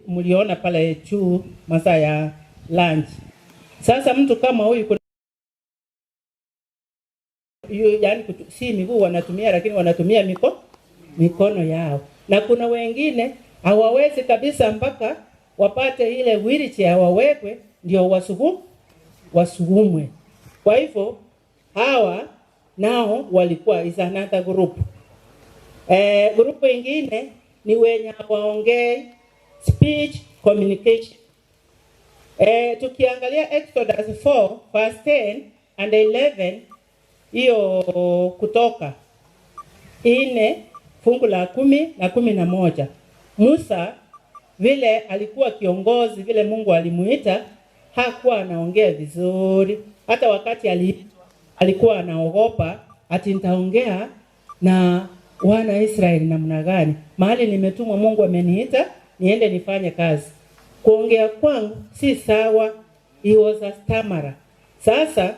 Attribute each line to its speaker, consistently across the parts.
Speaker 1: Mliona pale juu masaa ya lunch. Sasa mtu kama huyu kuna yaani si miguu wanatumia, lakini wanatumia mikono yao, na kuna wengine hawawezi kabisa mpaka wapate ile wheelchair wawekwe ndio wasukumwe. Kwa hivyo hawa nao walikuwa is another group. Group ingine ni wenye hawaongei, speech communication. Tukiangalia Exodus 4 verse 10 and 11, hiyo Kutoka 4 fungu la 10 na 11. Musa vile alikuwa kiongozi, vile Mungu alimuita, hakuwa anaongea vizuri. Hata wakati alikuwa anaogopa ati nitaongea na wana Israeli namna gani? Mahali nimetumwa, Mungu ameniita niende nifanye kazi. Kuongea kwangu si sawa. He was a stammerer. Sasa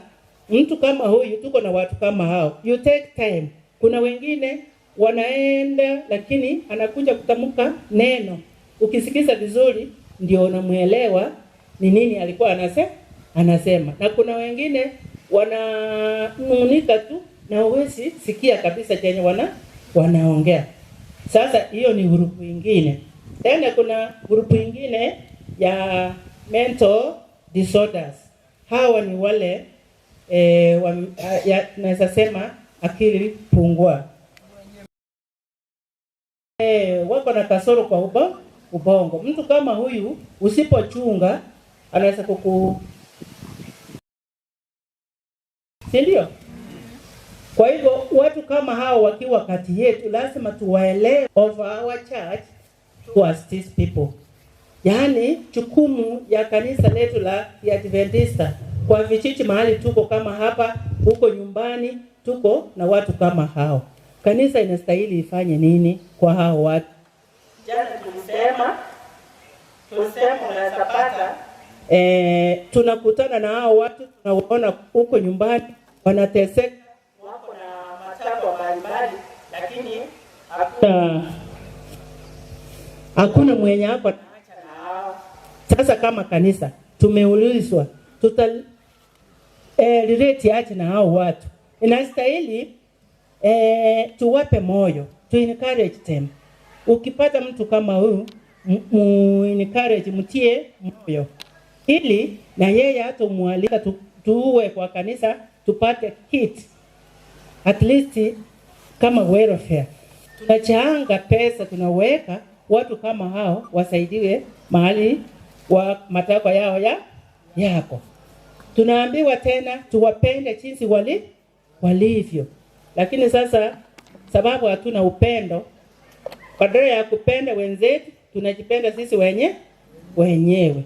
Speaker 1: mtu kama huyu, tuko na watu kama hao. You take time. Kuna wengine wanaenda lakini anakuja kutamka neno. Ukisikiza vizuri ndio unamuelewa ni nini alikuwa anasema. Na kuna wengine wananung'unika tu na huwezi sikia kabisa chenye wanaongea. Sasa hiyo ni grupu ingine. Tena kuna grupu ingine ya mental disorders. Hawa ni wale naweza sema akili pungua. Wako na kasoro kwa ubongo. Mtu kama huyu usipochunga anaweza kuku, si ndio? Kwa hivyo watu kama hao wakiwa kati yetu lazima tuwaelewe of our church towards these people. Yaani jukumu ya kanisa letu la Kiadventista kwa vijiji mahali tuko kama hapa, huko nyumbani tuko na watu kama hao. Kanisa inastahili ifanye nini kwa hao watu? Jana tulisema unaweza pata tunakutana na hao watu, tunawaona huko nyumbani wanateseka, wako na matakwa mbalimbali, lakini hakuna mwenye hako na hao. Sasa kama kanisa tumeulizwa tuta relate aje na hao watu, inastahili tuwape moyo, to encourage them. Ukipata mtu kama huyu mu encourage, mtie moyo ili na yeye hata umwalika tuwe kwa kanisa tupate kit at least kama welfare. Tunachanga pesa tunaweka watu kama hao wasaidiwe mahali wa matakwa yao yako. Tunaambiwa tena tuwapende jinsi walivyo, lakini sasa sababu hatuna upendo, badala ya kupenda wenzetu tunajipenda sisi wenyewe.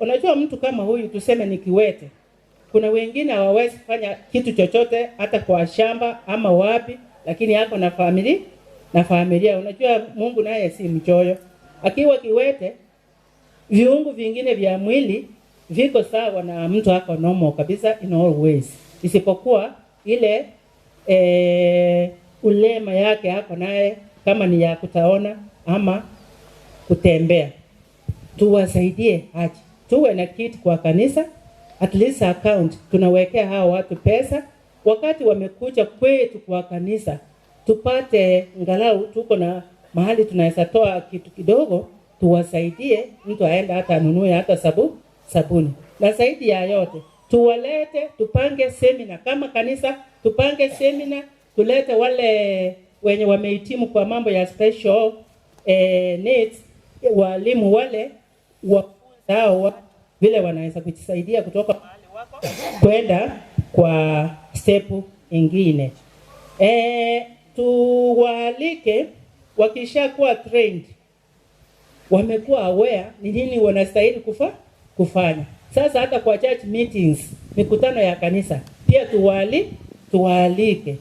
Speaker 1: Unajua mtu kama huyu tuseme ni kiwete, kuna wengine hawawezi kufanya kitu chochote hata kwa shamba ama wapi, lakini ako na familia. Unajua Mungu naye si mchoyo. Akiwa kiwete, viungo vingine vya mwili viko sawa na mtu ako normal kabisa in all ways, isipokuwa ile ulema yake ako naye, kama ni ya kutaona ama kutembea. Tuwasaidie aje, tuwe na kit kwa kanisa, at least account tunawekea hao watu pesa, wakati wamekuja kwetu kwa kanisa tupate angalau tuko na mahali tunaweza toa kitu kidogo tuwasaidie, mtu aenda hata anunue hata sabuni. Na zaidi ya yote tuwalete, tupange semina kama kanisa, tupange semina, tulete wale wenye wamehitimu kwa mambo ya special needs, walimu wale wafunze vile wanaweza kujisaidia kutoka mahali wako kwenda kwa step ingine. Tuwaalike wakishakuwa trained, wamekuwa aware ni nini wanastahili kufanya. Sasa hata kwa church meetings, mikutano ya kanisa pia tuwaalike.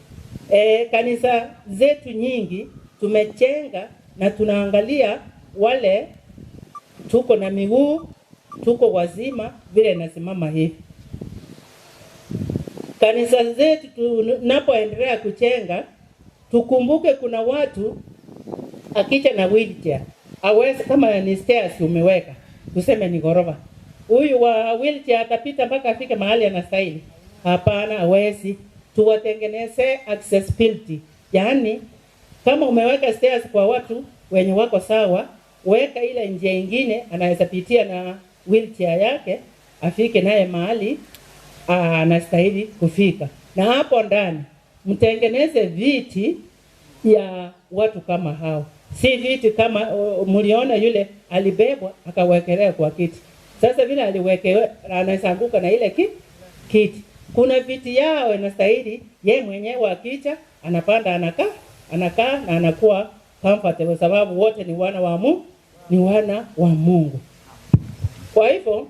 Speaker 1: Kanisa zetu nyingi tumejenga na tunaangalia wale tuko na miguu, tuko wazima vile nasimama hivi. Kanisa zetu tunapoendelea kujenga, tukumbuke kuna watu akicha na wheelchair. Aweze, kama ni stairs umeweka, tuseme ni ghorofa, huyu wa wheelchair atapita mpaka afike mahali anastahili? Hapana, hawezi. Tuwatengeneze accessibility, yaani kama umeweka stairs kwa watu wenye wako sawa, weka ile njia ingine anaweza pitia na wheelchair yake afike naye mahali anastahili kufika. Na hapo ndani mtengeneze viti ya watu kama hao, si viti kama mliona yule alibebwa akawekelea kwa kiti. Sasa vile aliwekewa anaweza anguka na ile kiti. Kuna viti yao inastahili ye mwenyewe akicha anapanda anakaa na anakuwa comfortable, sababu wote ni wana wa Mungu, ni wana wa Mungu. Kwa hivyo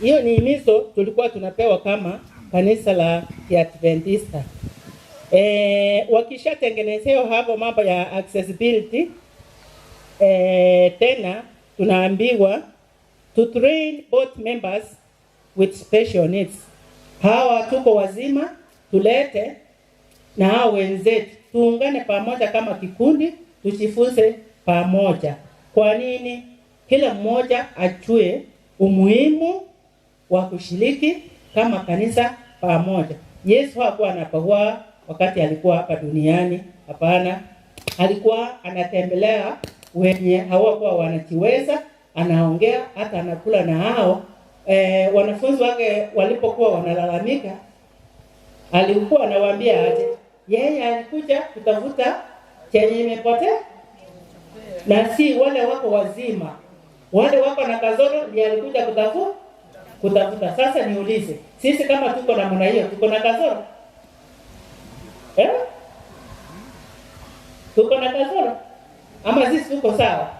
Speaker 1: hiyo ni himizo tulikuwa tunapewa kama kanisa la Kiadventista. Wakishatengenezewa hapo mambo ya accessibility, tena tunaambiwa to train both members with special needs. Hawa tuko wazima tulete na hao wenzetu tuungane pamoja kama kikundi, tujifunze pamoja. Kwa nini? Kila mmoja ajue umuhimu wa kushiriki kama kanisa pamoja. Yesu hakuwa anapagua wakati alikuwa hapa duniani, hapana. Alikuwa anatembelea wenye hawakuwa wanajiweza, anaongea, hata anakula na hao. Wanafunzi wake walipokuwa wanalalamika, alikuwa anawaambia aje? Yeye alikuja kutafuta chenye imepotea, na si wale wako wazima, wale wako na kasoro ndiye alikuja kutafuta. Sasa niulize, sisi kama tuko na namna hiyo, tuko na kasoro? Tuko na kasoro? Ama sisi tuko sawa?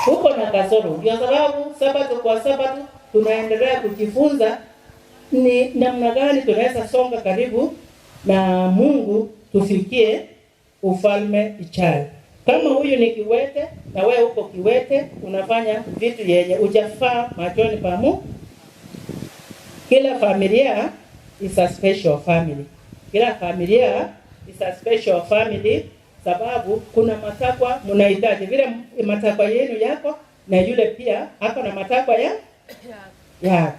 Speaker 1: Tuko na kasoro. Ndio sababu sabato kwa sabato tunaendelea kujifunza ni namna gani tunaweza songa karibu na Mungu tufikie ufalme ijayo. Kama huyu ni kiwete na wewe uko kiwete, unafanya vitu yenye hujafaa machoni pa Mungu. Kila familia is a special family. Kila familia is a special family, sababu kuna matakwa mnahitaji. Vile matakwa yenu yako na yule pia ako na matakwa ya.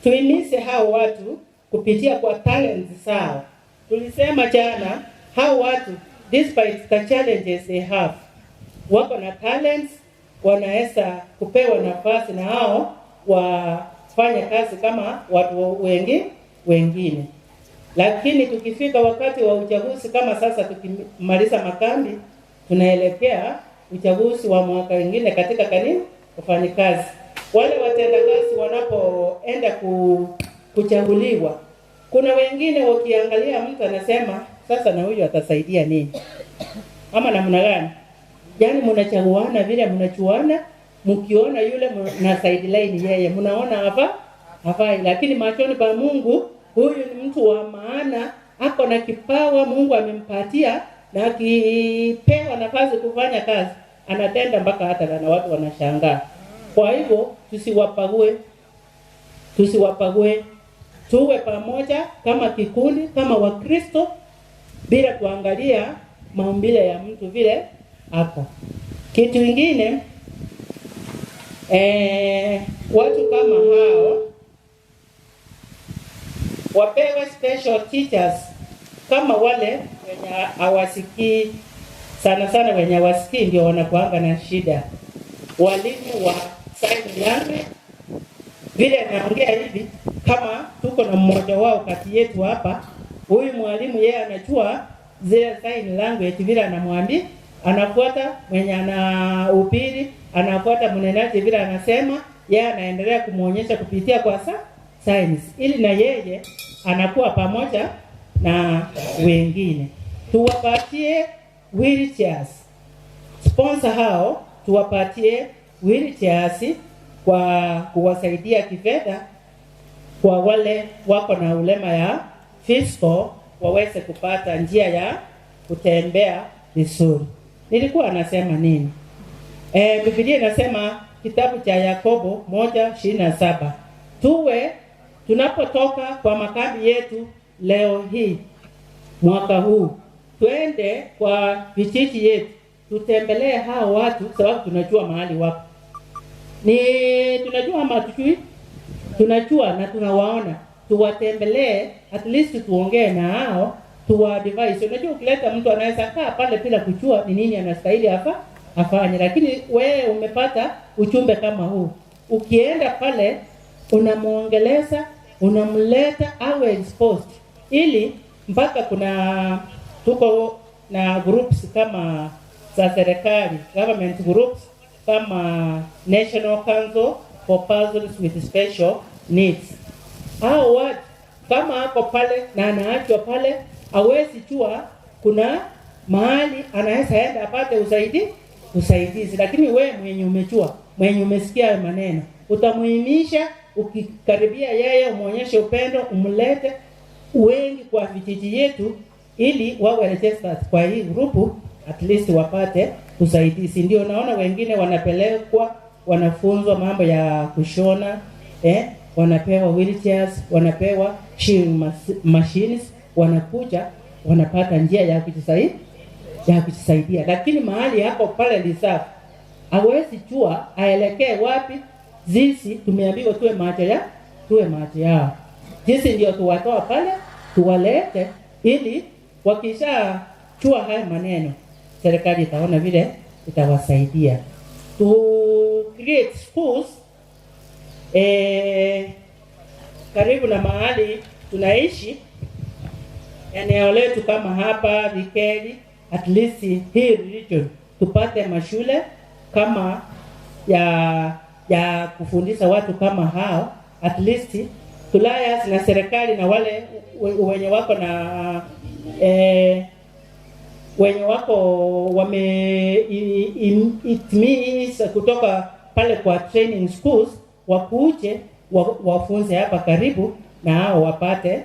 Speaker 1: Tuimise hao watu kupitia kwa talents zao. Tulisema jana hao watu despite the challenges they have, wako na talents, wanaweza kupewa nafasi na hao wafanye kazi kama watu wengine. Lakini tukifika wakati wa uchaguzi kama sasa tukimaliza makambi, tunaelekea uchaguzi wa mwaka mwingine katika kanisa wafanyikazi. Wale watendakazi wanapoenda kuchaguliwa, kuna wengine wakiangalia mtu anasema sasa na huyu atasaidia nini? Ama namna gani? Yaani mnachaguana vile mnachuana, mkiona yule na sideline yeye, mnaona hapa hafai, lakini machoni pa Mungu huyu ni mtu wa maana, ako na kipawa Mungu amempatia, na akipewa nafasi kufanya kazi anatenda mpaka hata na watu wanashangaa. Kwa hivyo tusiwapague, tuwe pamoja kama kikundi, kama Wakristo, bila kuangalia maumbile ya mtu vile hapo. Kitu kingine, watu kama hao wapewe special teachers, kama wale wenye hawasikii, sana sana wenye hawasikii ndio wanakuanga na shida. Walimu wa sign language, vile naongea hivi, kama tuko na mmoja wao kati yetu hapa, huyu mwalimu yeye anajua zile sign language, vile anamwambia, anafuata mwenye anahubiri, anafuata mnenaji vile anasema, yeye anaendelea kumuonyesha kupitia kwa signs, ili na yeye anakuwa pamoja na wengine. Tuwapatie wheelchairs, sponsor hao tuwapatie wheelchairs kwa kuwasaidia kifedha, kwa wale wako na ulema ya physical waweze kupata njia ya kutembea vizuri. Nilikuwa nasema nini? Biblia inasema kitabu cha Yakobo 1:27, tuwe tunapotoka kwa makambi yetu leo hii mwaka huu, twende kwa vijiji yetu, Tutembelee hao watu sababu tunajua mahali wapo. Ni tunajua ama hatujui? Tunajua na tunawaona. Tuwatembelee, at least tuongee na hao, tuwa-advise. Unajua ukileta mtu anaweza kaa pale bila kujua ni nini anastahili afanye, lakini wewe umepata ujumbe kama huu. Ukienda pale unamuongeleza, unamleta awe exposed, ili mpaka kuna tuko na groups kama za serikali, government groups kama National Council for Persons with Special Needs. Hao watu kama ako pale na anaachwa pale, hawezi jua kuna mahali anaweza enda apate usaidizi. Lakini we mwenye umejua, mwenye umesikia maneno, utamuhimisha. Ukikaribia yeye umuonyeshe upendo, umlete wengi kwa vijiji yetu ili wawe registered kwa hii grupu, at least wapate usaidizi. Ndio naona wengine wanapelekwa, wanafunzwa mambo ya kushona, wanapewa wheelchairs, wanapewa sewing machines, wanakuja wanapata njia ya kujisaidia. Lakini mahali hapo pale reserve hawezi jua aelekee wapi. Sisi tumeambiwa tuwe macho yao. Sisi ndio tuwatoa pale, tuwalete ili wakisha chua haya maneno, serikali itaona vile itawasaidia. To create schools karibu na mahali tunaishi, eneo letu kama hapa Vikeli, at least hii region tupate mashule kama ya kufundisha watu kama hao, at least tulaya na serikali na wale wenye wako na wenye wako wameitimiza kutoka pale kwa training schools, wakuje wafunze hapa karibu na hao wapate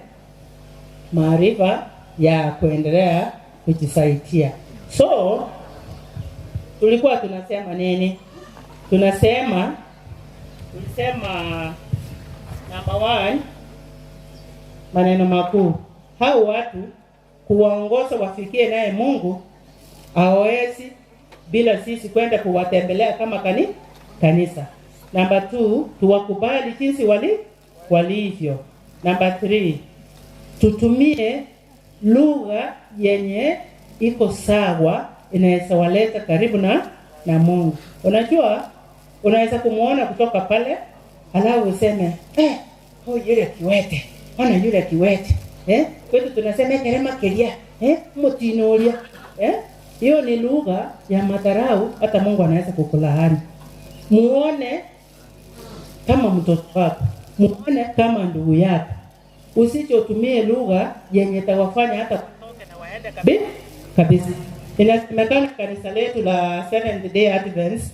Speaker 1: maarifa ya kuendelea kujisaidia. So tulikuwa tunasema nini? Tulisema number 1, maneno makuu, hao watu kuwaongoza wafikie naye Mungu hawezi bila sisi kwenda kuwatembelea kama kanisa. Number 2, tuwakubali jinsi walivyo. Number 3, tutumie lugha yenye iko sawa, inaweza waleta karibu na Mungu. Unajua unaweza kumuona kutoka pale alafu useme huyu yule kiwete, ona yule kiwete. Kwetu tunasema kerema keria, mutinoria. Hiyo ni lugha ya madharau, hata Mungu anaweza kukulaani. Muone kama mtoto wako, muone kama ndugu yako. Usichotumie lugha yenye tawafanya hata kutoke na waende kabisa. Inasemekana kanisa letu la Seventh Day Adventist,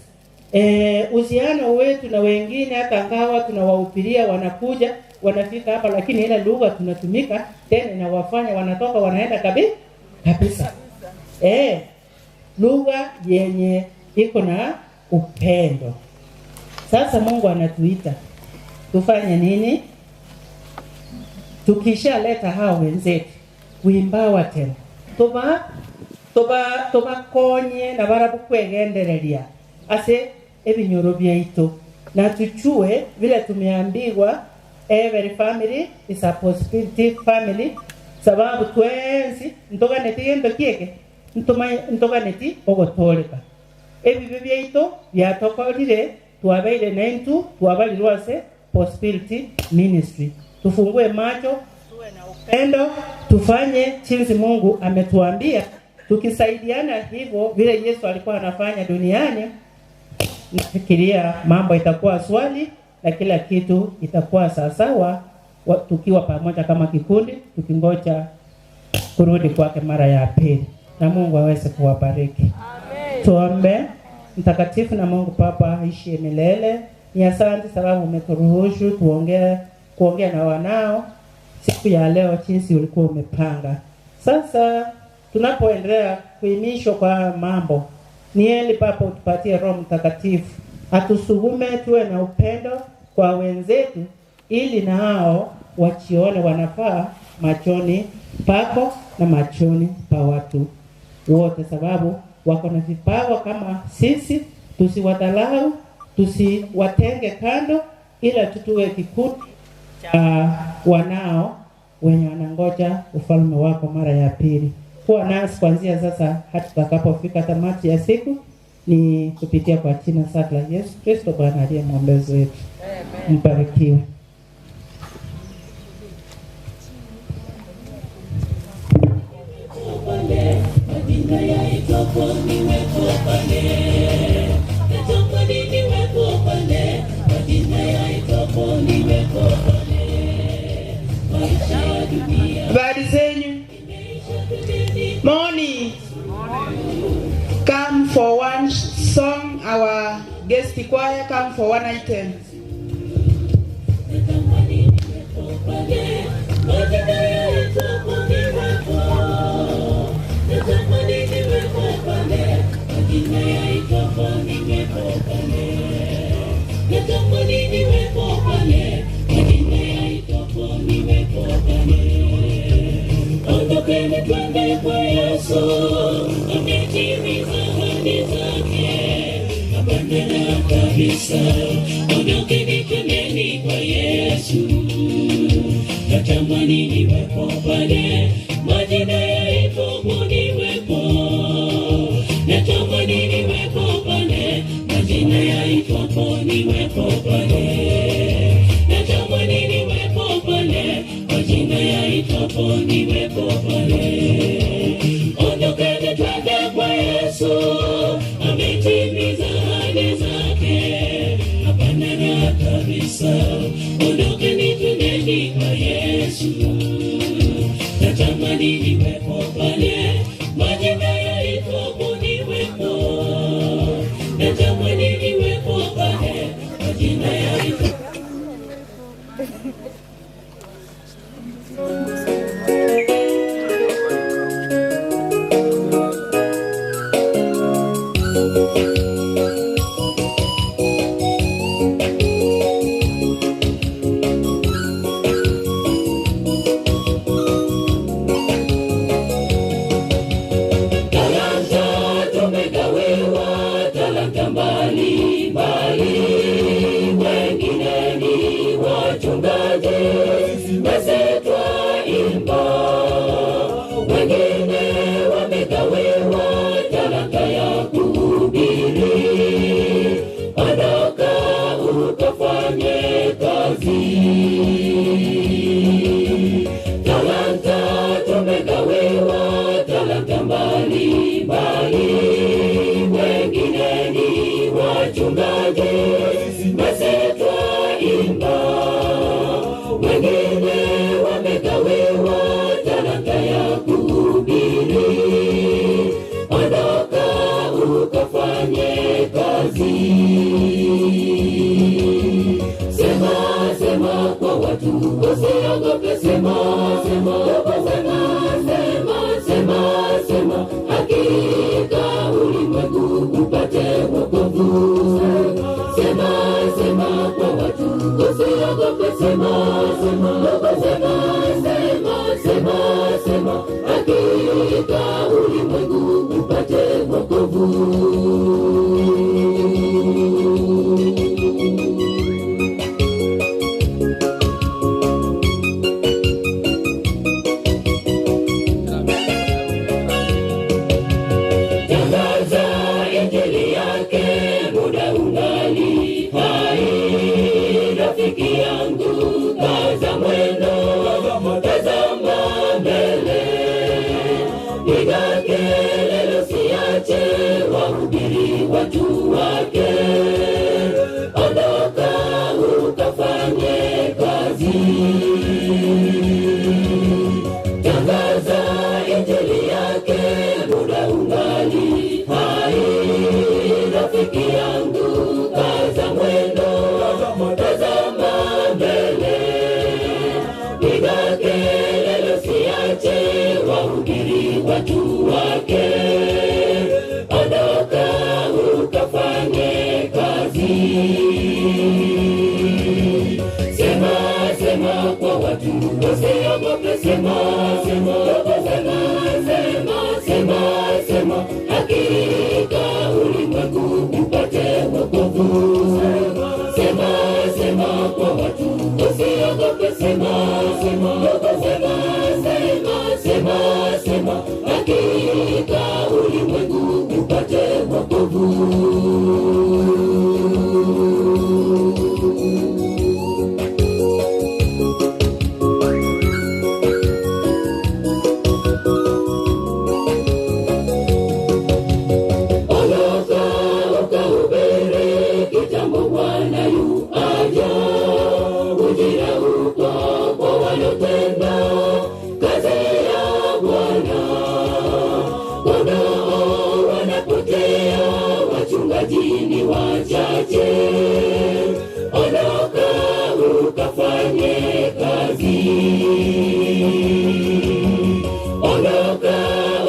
Speaker 1: uhusiano wetu na wengine, hata ngawa tunawahubiria wanakuja, wanafika hapa, lakini ile lugha tunatumika tena inawafanya wanatoka wanaenda kabisa. Lugha yenye iko na upendo. Sasa Mungu anatuita tufanye nini? Tukishaleta hao wenzetu kuimbawa tena, tubakonye na barabu kwegendereria ase ebinyoro byaitu, na tuchue vile tumeambiwa every family is a possibility family, sababu twensi ntoganeti endo kieke ntoganeti ogotoleka ebibi byaitu byatokorire twabeire nentu twabalirwa ase possibility ministry. Tufungue macho, tuwe na upendo, tufanye jinsi Mungu ametuambia. Tukisaidiana hivyo vile Yesu alikuwa anafanya duniani, nafikiria mambo itakuwa swali na kila kitu itakuwa sawasawa, tukiwa pamoja kama kikundi, tukingoja kurudi kwake mara ya pili. Na Mungu aweze kuwabariki. Amen. Tuombe. Mtakatifu na Mungu Baba aishi milele, ni asante sababu umeturuhusu kuongea na wanao siku ya leo jinsi ulikuwa umepanga. Sasa tunapoendelea kuhimishwa kwa mambo, ni heri Baba utupatie Roho Mtakatifu atusugume tuwe na upendo kwa wenzetu, ili nao wachione wanafaa machoni pako na machoni pa watu wote, sababu Wako na vipawa kama sisi, tusiwadharau, tusiwatenge kando, ila tutuwe kikundi cha wanao wenye wanangoja ufalme wako mara ya pili. Kuwa nasi kuanzia sasa hata tutakapofika tamati ya siku, ni kupitia kwa jina safi la Yesu Kristo Bwana aliye mwombezi wetu. Mbarikiwe.
Speaker 2: Habari zenyu? Morning. Come for one song, our guest choir come for one item.
Speaker 3: Sema, sema, sema, sema, sema, sema, hakika. Ondoka ukahubiri kitambo Bwana yu aja, ujira uko kwa waliotenda kazi ya Bwana. Kondoo wanapotea, wachungaji ni wachache. Ondoka ukafanye kazi. Ondoka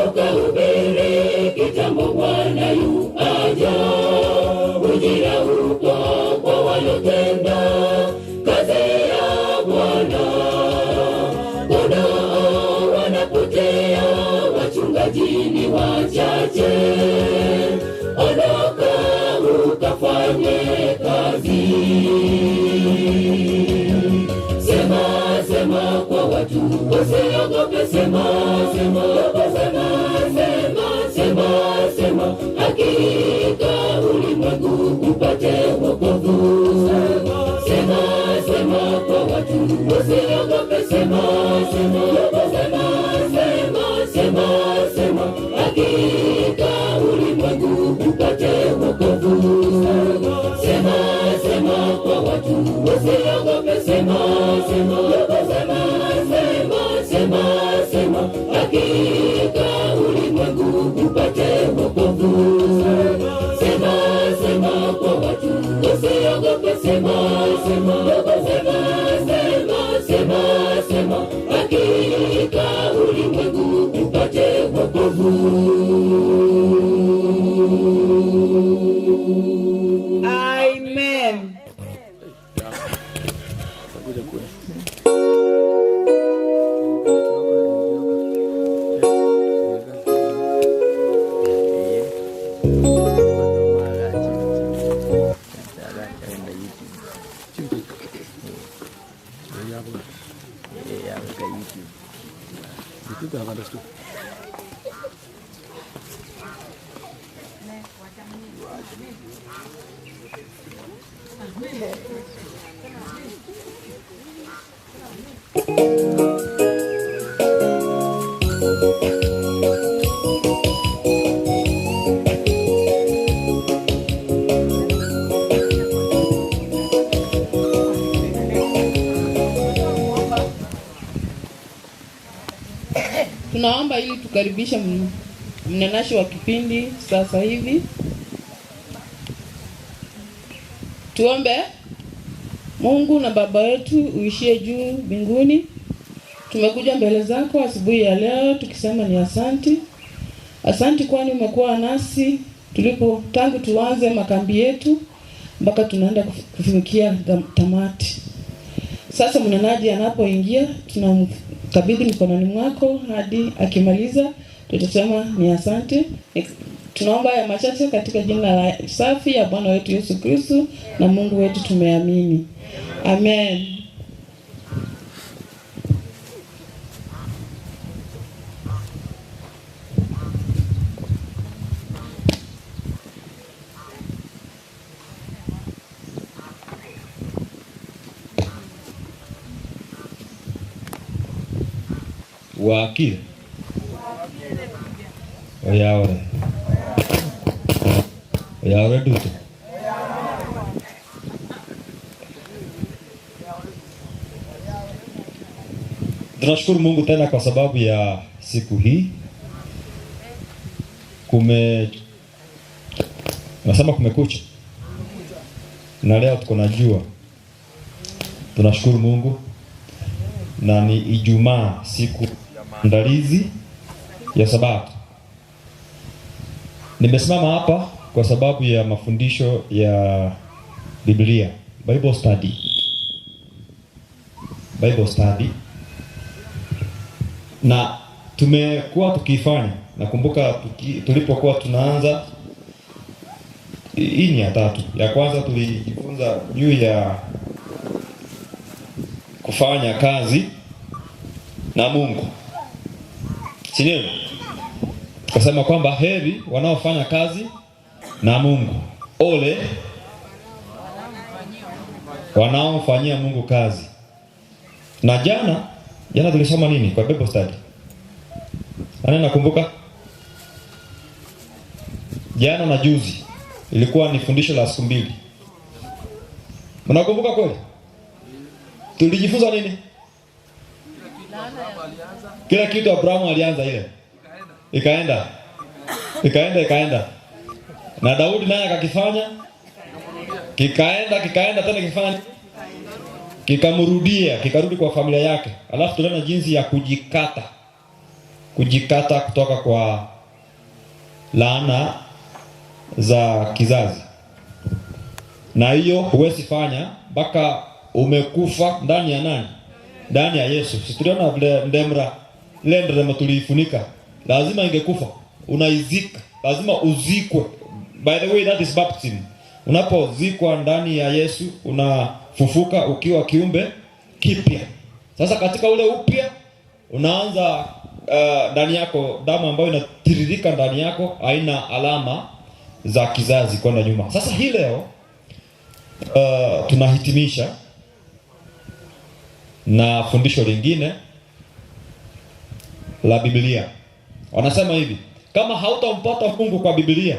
Speaker 3: ukahubiri kitambo Bwana yu aja, ujira uko kwa waliotenda kazi ya Bwana. Kondoo wanapotea, wachungaji ni wachache. Ondoka ukafanye kazi. Sema, sema kwa watu wasiogope, sema, sema, sema, sema, sema, sema, hakika ulimwengu upate wokovu. Sema, sema kwa watu wasiogope, sema, sema, sema, sema, sema, sema, hakika ulimwengu upate wokovu. Sema, sema kwa watu wasiogope, sema, sema, sema, sema, sema, sema, hakika ulimwengu upate wokovu. Sema, sema kwa watu wasiogope, sema, sema, sema, sema, sema, sema, hakika ulimwengu upate wokovu.
Speaker 2: Amen. Tunaomba ili tukaribishe mnenashi wa kipindi sasa hivi. Tuombe. Mungu na Baba yetu uishie juu mbinguni, tumekuja mbele zako asubuhi ya leo tukisema ni asanti. Asanti kwani umekuwa nasi tulipo tangu tuanze makambi yetu mpaka tunaenda kufikia tamati. Sasa mnenaji anapoingia tunamkabidhi mikononi mwako hadi akimaliza tutasema ni asante. Tunaomba haya machache katika jina la safi ya Bwana wetu Yesu Kristo na Mungu wetu tumeamini. Amen.
Speaker 4: Wakile. Oyawore. Oyawore duto. Tunashukuru Mungu tena kwa sababu ya siku hii. Nasema kumekucha. Na leo tuko na jua. Tunashukuru Mungu. Na ni Ijumaa, siku ya maandalizi ya Sabato. Nimesimama hapa kwa sababu ya mafundisho ya Biblia, Bible study. Bible study. Na tumekuwa tukifanya. Nakumbuka tulipokuwa tunaanza, hii ni ya tatu. Ya kwanza tulijifunza juu ya kufanya kazi na Mungu. Si ndio? Tukasema kwamba heri wanaofanya kazi na Mungu. Ole wanaomfanyia Mungu kazi. Na jana tulisoma nini kwa Bible study? Nani nakumbuka? Jana na juzi ilikuwa ni fundisho la siku mbili. Mnakumbuka kweli? Tulijifunza nini? Kila kitu Abrahamu alianza ile. Ikaenda. Ikaenda. Na Daudi naye akakifanya. Kikaenda tena kifanya. Kikamrudia, kikarudi kwa familia yake. Alafu tunaona jinsi ya kujikata. Kujikata kutoka kwa laana za kizazi. Na hiyo huwezi fanya mpaka umekufa ndani ya nani? Ndani ya Yesu. Si tuliona vile ndemra, ile ndemra tuliifunika. Lazima ingekufa. Unaizika. Lazima uzikwe. By the way, that is baptism. Unapozikwa ndani ya Yesu, unafufuka ukiwa kiumbe kipya. Sasa katika ule upya unaanza ndani yako damu ambayo inatiririka ndani yako haina alama za kizazi kwenda nyuma. Sasa hii leo tunahitimisha na fundisho lingine la Biblia. Wanasema hivi, kama hautampata Mungu kwa Biblia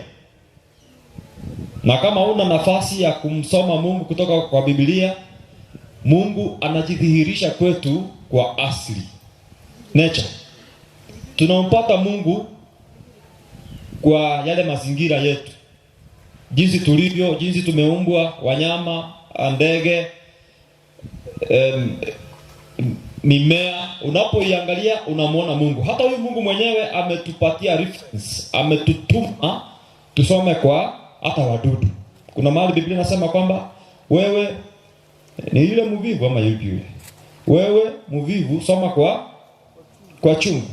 Speaker 4: na kama huna nafasi ya kumsoma Mungu kutoka kwa Biblia, Mungu anajidhihirisha kwetu kwa asili, nature. Tunampata Mungu kwa yale mazingira yetu, jinsi tulivyo, jinsi tumeumbwa, wanyama, ndege, mimea. Unapoiangalia unamuona Mungu. Hata huyu Mungu mwenyewe ametupatia reference, ametutuma tusome kwa hata wadudu. Kuna mahali Biblia inasema kwamba wewe ni yule mvivu ama yupi yule? Wewe mvivu soma kwa chungu.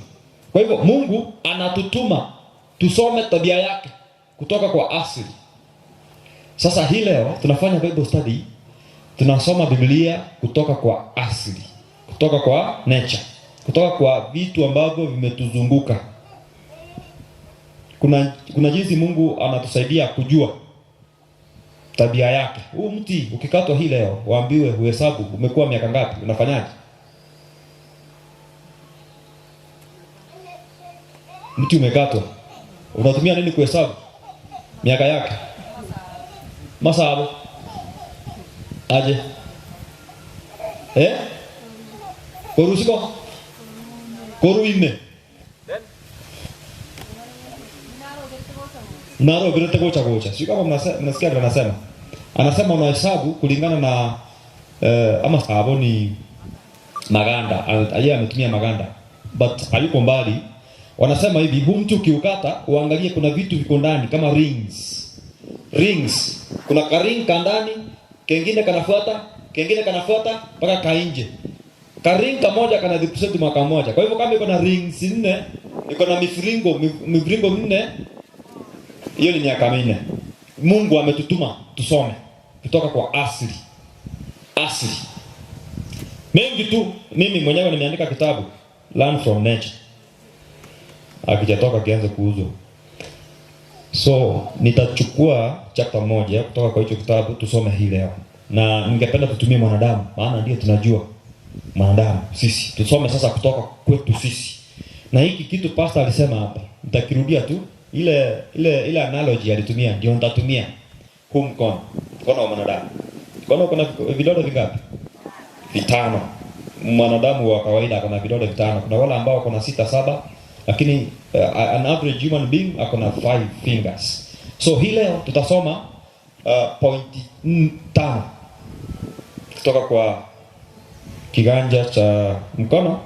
Speaker 4: Kwa hivyo Mungu anatutuma tusome tabia yake kutoka kwa asili. Sasa hii leo tunafanya Bible study, tunasoma Biblia kutoka kwa asili, kutoka kwa nature, kutoka kwa vitu ambavyo vimetuzunguka. Kuna jinsi Mungu anatusaidia kujua tabia yake. Huu mti ukikatwa hii leo, waambiwe uhesabu umekuwa miaka ngapi, unafanyaje? Mti umekatwa, unatumia nini kuhesabu miaka yake? Masabo aje korusiko koruime naro birete gocha. Sio kama mnasikia vile anasema. Anasema unahesabu kulingana na ama sabo ni maganda. Yeye ametumia maganda, but hayuko mbali. Wanasema hivi, huu mti ukiukata uangalie kuna vitu viko ndani kama rings. Rings. Kuna karing kandani, kengine kanafuata, kengine kanafuata mpaka kainje. Karing kamoja kana represent mwaka mmoja. Kwa hivyo kama iko na rings 4, iko na miviringo 4, hiyo ni miaka 4. Mungu ametutuma tusome kutoka kwa asili. Asili. Mengi tu, mimi mwenyewe nimeandika kitabu Learn from Nature. Akijatoka kianze kuuzwa. So nitachukua chapter moja kutoka kwa hicho kitabu tusome hii leo. Na ningependa tutumie mwanadamu, maana ndiye tunajua mwanadamu sisi. Tusome sasa kutoka kwetu sisi. Na hiki kitu pastor alisema hapa, nitakirudia tu. Ile analogy alitumia ndio nitatumia. Huu mkono, mkono wa mwanadamu. Mkono kuna vidole vingapi? 5. Mwanadamu wa kawaida kuna vidole 5. Kuna wale ambao kuna 6, 7, lakini an average human being akona 5 fingers. So hii leo tutasoma point 5 kutoka kwa kiganja cha mkono,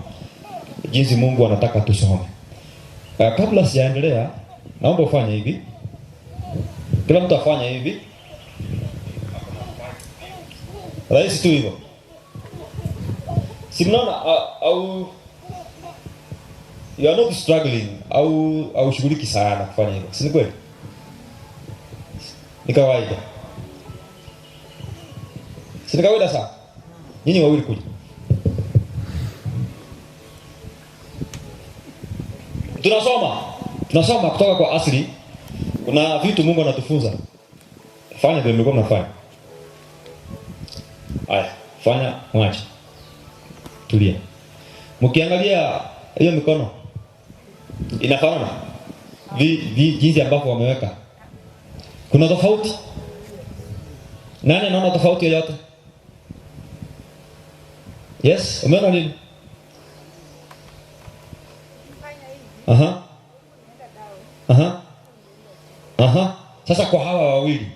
Speaker 4: jinsi Mungu anataka tusome. Kabla sijaendelea, naomba ufanye hivi. Kila mtu afanye hivi. Rahisi tu hivyo. Si mnaona au you are not struggling au shughuliki sana kufanya hivyo. Si ni kweli? Ni kawaida. Si ni kawaida sana? Nyinyi wawili kuja. Tunasoma kutoka kwa asili. Kuna vitu Mungu anatufunza. Fanya vile mlikuwa mnafanya. Haya, fanya mwache. Tulia. Mkiangalia hiyo mikono inafanana jinsi ambavyo wameweka. Kuna tofauti? Nani anaona tofauti yoyote? Yes, umeona nini? Aha. Aha. Aha. Sasa kwa hawa wawili.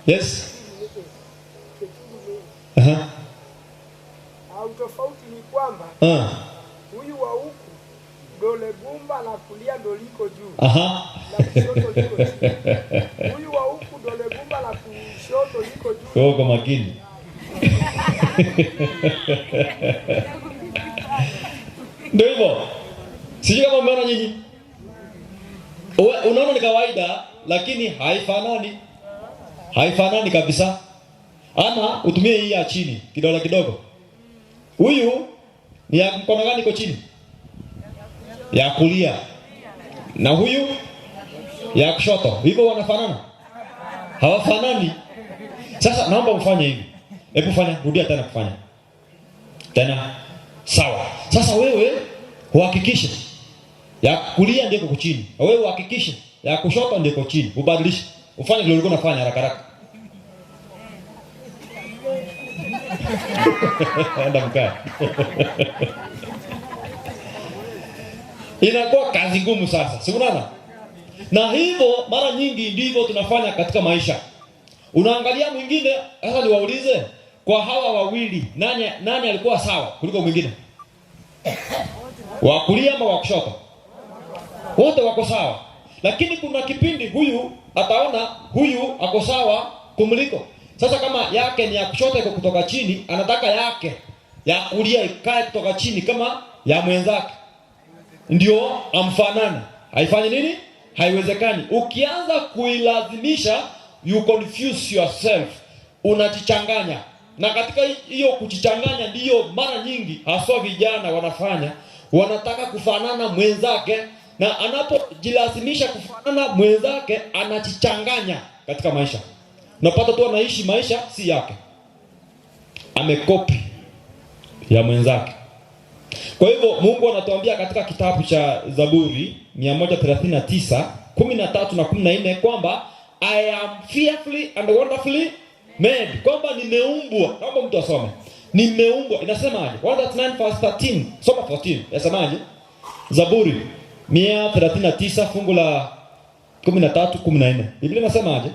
Speaker 4: Yes. Aha.
Speaker 5: Tofauti ni kwamba huyu wa huku dole gumba la kulia ndo liko juu.
Speaker 4: Aha.
Speaker 5: La kushoto liko chini. Huyu wa huku dole gumba la kushoto liko juu.
Speaker 4: Wewe uko makini. Ndio hivyo. Sijui kama umeona nyinyi. Unaona ni kawaida lakini haifanani. Haifanani kabisa. Ama utumie hii ya chini kidole kidogo. Huyu ni ya mkono gani iko chini? Ya kulia. Na huyu ya kushoto. Hivyo wanafanana? Hawafanani. Sasa naomba mfanye hivi. Hebu fanya, rudia tena kufanya. Tena. Sawa. Sasa wewe uhakikishe ya kulia ndio iko chini. Wewe uhakikishe ya kushoto ndio iko chini. Ubadilishe. Ufanye vile ulikuwa unafanya haraka haraka. Enda mkae. Inakuwa kazi ngumu sasa, si unaona? Na hivyo mara nyingi ndivyo tunafanya katika maisha. Unaangalia mwingine, sasa niwaulize, kwa hawa wawili nani alikuwa sawa kuliko mwingine? Wa kulia ama wa kushoto? Wote wako sawa. Lakini kuna kipindi huyu ataona huyu ako sawa kumliko. Sasa kama yake ni ya kushoto iko kutoka chini, anataka yake ya kulia ikae kutoka chini kama ya mwenzake. Ndio amfanane. Haifanyi nini? Haiwezekani. Ukianza kuilazimisha, you confuse yourself. Unajichanganya. Na katika hiyo kujichanganya ndiyo mara nyingi haswa vijana wanafanya. Wanataka kufanana mwenzake, na anapojilazimisha kufanana mwenzake anajichanganya katika maisha. Unapata tu anaishi maisha si yake. Amekopi ya mwenzake. Kwa hivyo Mungu anatuambia katika kitabu cha Zaburi 139, 13 na 14 kwamba I am fearfully and wonderfully made. Kwamba nimeumbwa. Naomba mtu asome. Nimeumbwa. Inasemaje? 139 verse 13. Soma 14. Inasemaje? Zaburi 139 fungu la 13, 14. Biblia inasemaje?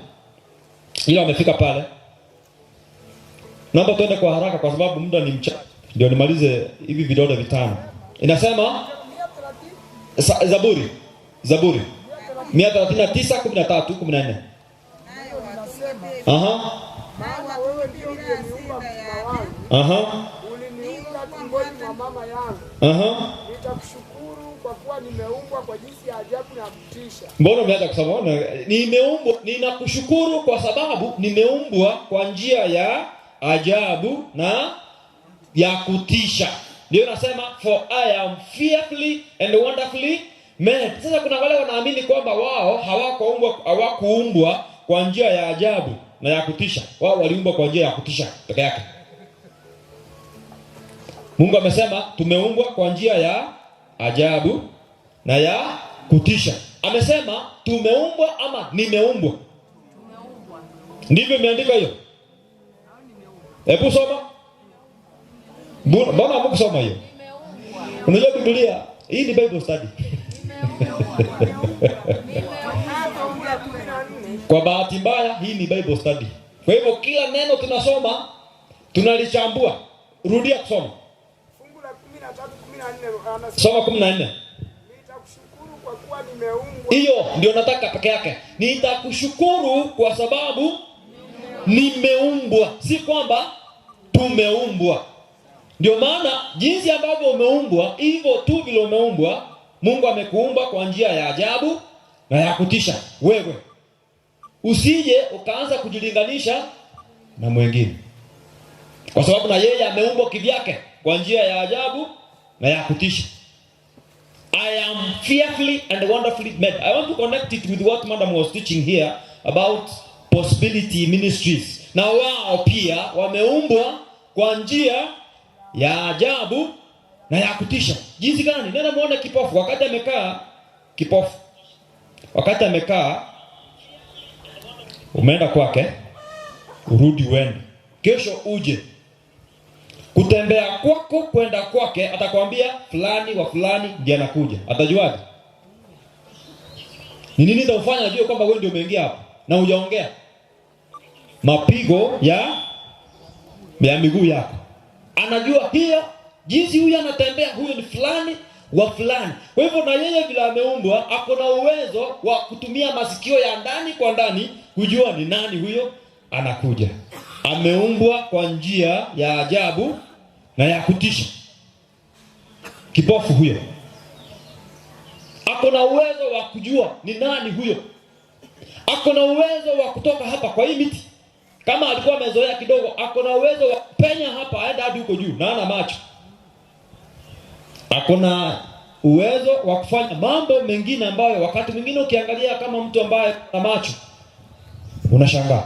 Speaker 4: Ila wamefika pale. Naomba tuende kwa haraka kwa sababu muda ni mchache. Ndio nimalize hivi vidole vitano. Inasema Zaburi 139, 13, 14. Aha.
Speaker 5: Maana wewe ndio uliyeniumba mtima wangu.
Speaker 4: Aha.
Speaker 5: Uliniumba tumboni mwa mama yangu.
Speaker 4: Aha.
Speaker 5: Nitakushukuru kwa kuwa nimeumbwa kwa jinsi ya ajabu na kutisha.
Speaker 4: Mbona umeanza kusema nimeumbwa? Ninakushukuru kwa sababu nimeumbwa kwa njia ya ajabu na ya kutisha. Ndio nasema for I am fearfully and wonderfully made. Sasa kuna wale wanaamini kwamba wao hawakuumbwa kwa njia ya ajabu na ya kutisha. Wao waliumbwa kwa njia ya kutisha peke yake. Mungu amesema tumeumbwa kwa njia ya ajabu na ya kutisha. Amesema tumeumbwa ama nimeumbwa? Ndivyo imeandikwa hiyo. Hebu soma. Mbona hamkusoma hiyo? Unajua Biblia, hii ni Bible study. Kwa bahati mbaya hii ni Bible study. Kwa hivyo kila neno tunasoma tunalichambua. Rudia kusoma.
Speaker 5: Fungu la 13, 14 anasema.
Speaker 4: Soma 14.
Speaker 5: Nitakushukuru kwa kuwa nimeumbwa.
Speaker 4: Hiyo ndio nataka peke yake. Nitakushukuru kwa sababu nimeumbwa, si kwamba tumeumbwa. Ndio maana jinsi ambavyo umeumbwa, hivyo tu vile umeumbwa, Mungu amekuumba kwa njia ya ajabu na ya kutisha. Wewe usije ukaanza kujilinganisha na mwingine, kwa sababu na yeye ameumbwa kivyake kwa njia ya ajabu na ya kutisha. I am fearfully and wonderfully made. I want to connect it with what Madam was teaching here about Possibility Ministries. Na wao pia wameumbwa kwa njia ya ajabu na ya kutisha. Jinsi gani? Nenda muone kipofu wakati amekaa, kipofu. Wakati amekaa, umeenda kwake, urudi uende. Kesho uje. Kutembea kwako kwenda kwake, atakwambia fulani wa fulani ndiye anakuja. Atajuaje? Ni nini itaufanya ajue kwamba wewe ndio umeingia hapa na hujaongea? Mapigo ya miguu yako. Anajua hiyo jinsi huyu anatembea, huyu ni fulani wa fulani. Kwa hivyo na yeye vile ameumbwa, ako na uwezo wa kutumia masikio ya ndani kwa ndani kujua ni nani huyo anakuja. Ameumbwa kwa njia ya ajabu na ya kutisha. Kipofu huyo ako na uwezo wa kujua ni nani huyo. Ako na uwezo wa kutoka hapa kwa hii miti, kama alikuwa amezoea kidogo, ako na uwezo wa kupenya hapa aenda hadi huko juu na ana macho. Ako na uwezo wa kufanya mambo mengine ambayo wakati mwingine ukiangalia kama mtu ambaye ana macho unashangaa.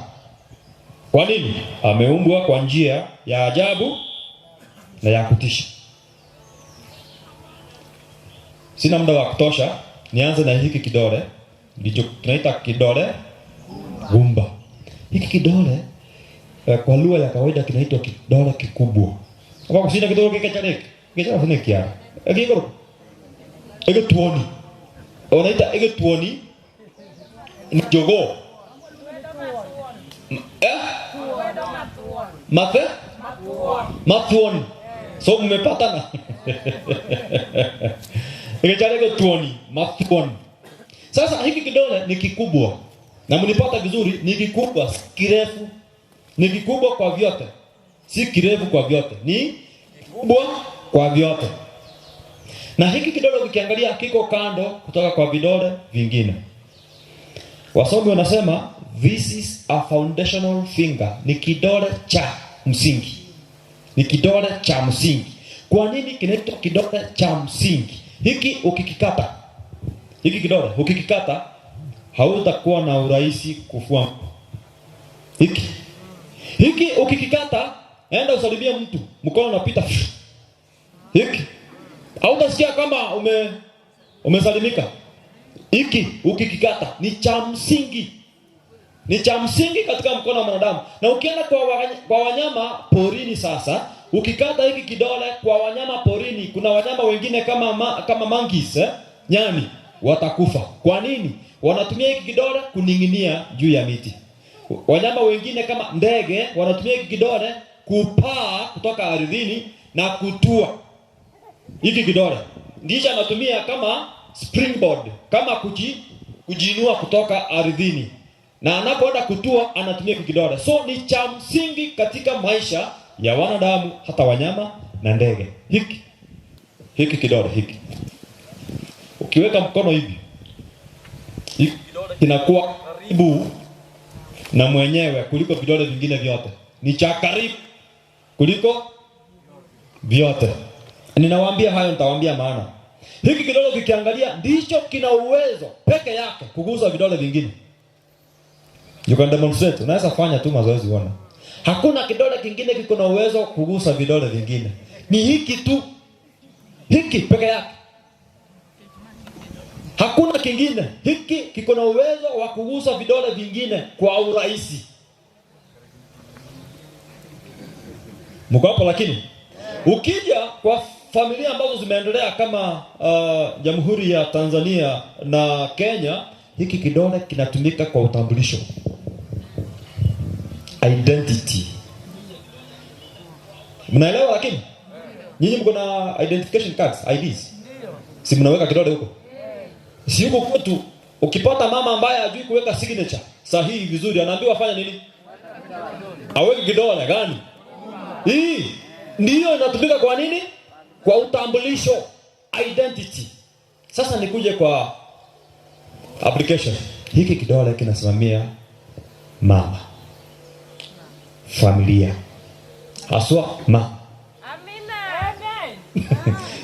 Speaker 4: Kwa nini? Ameumbwa kwa njia ya ajabu na ya kutisha. Sina muda wa kutosha, nianze na hiki kidole, ndicho tunaita kidole gumba. Hiki kidole kwa lugha ya kawaida kinaitwa kidole kikubwa. Kama kusina kidole kike kike cha kia. Ekigoro. Egetuoni. Wanaita egetuoni ni jogoo. Eh? Mathe? Mathuoni. So mmepatana. Ikechale tuoni, mathuoni. Sasa hiki kidole ni kikubwa. Na mnipata vizuri, ni kikubwa, si kirefu. Ni kikubwa kwa vyote. Si kirefu kwa vyote. Ni kikubwa kwa vyote. Na hiki kidole ukiangalia kiko kando kutoka kwa vidole vingine. Wasomi wanasema this is a foundational finger. Ni kidole cha msingi. Ni kidole cha msingi. Kwa nini kinaitwa kidole cha msingi? Hiki ukikikata, hiki kidole ukikikata, hautakuwa na urahisi kufua. Hiki ukikikata, enda usalimie mtu, mkono unapita. Hiki hautasikia kama umesalimika. Hiki ukikikata ni cha msingi. Ni cha msingi katika mkono wa mwanadamu. Na ukienda kwa wanyama porini sasa, ukikata hiki kidole kwa wanyama porini, kuna wanyama wengine kama monkeys, nyani, watakufa. Kwa nini? Wanatumia hiki kidole kuning'inia juu ya miti. Wanyama wengine kama ndege wanatumia hiki kidole kupaa kutoka ardhini na kutua. Hiki kidole ndicho anatumia kama springboard, kama kujiinua kutoka ardhini. Na anapoenda kutua anatumia hiki kidole. So ni cha msingi katika maisha ya wanadamu, hata wanyama na ndege. Hiki kidole hiki. Ukiweka mkono hivi, hiki kidole kinakuwa karibu na mwenyewe kuliko vidole vingine vyote. Ni cha karibu kuliko vyote. Ninawaambia hayo, nitawaambia maana. Hiki kidole ukikiangalia ndicho kina uwezo peke yake kugusa vidole vingine. You can demonstrate. Unaweza fanya tu mazoezi uone. Hakuna kidole kingine kiko na uwezo kugusa vidole vingine. Ni hiki tu. Hiki peke yake. Hakuna kingine. Hiki kiko na uwezo wa kugusa vidole vingine kwa urahisi. Mko hapo lakini? Ukija kwa familia ambazo zimeendelea kama Jamhuri ya Tanzania na Kenya, hiki kidole kinatumika kwa utambulisho. Identity. Mnaelewa lakini? Nyinyi mko na identification cards, IDs? Si mnaweka kidole huko? Si huko kwetu ukipata mama ambaye hajui kuweka signature sahihi vizuri, anaambiwa fanya nini? Aweke kidole gani? Hii ndiyo inatumika kwa nini? Kwa utambulisho, identity. Sasa nikuje kwa application. Hiki kidole kinasimamia mama, familia, haswa mama.
Speaker 6: Amina. Amen.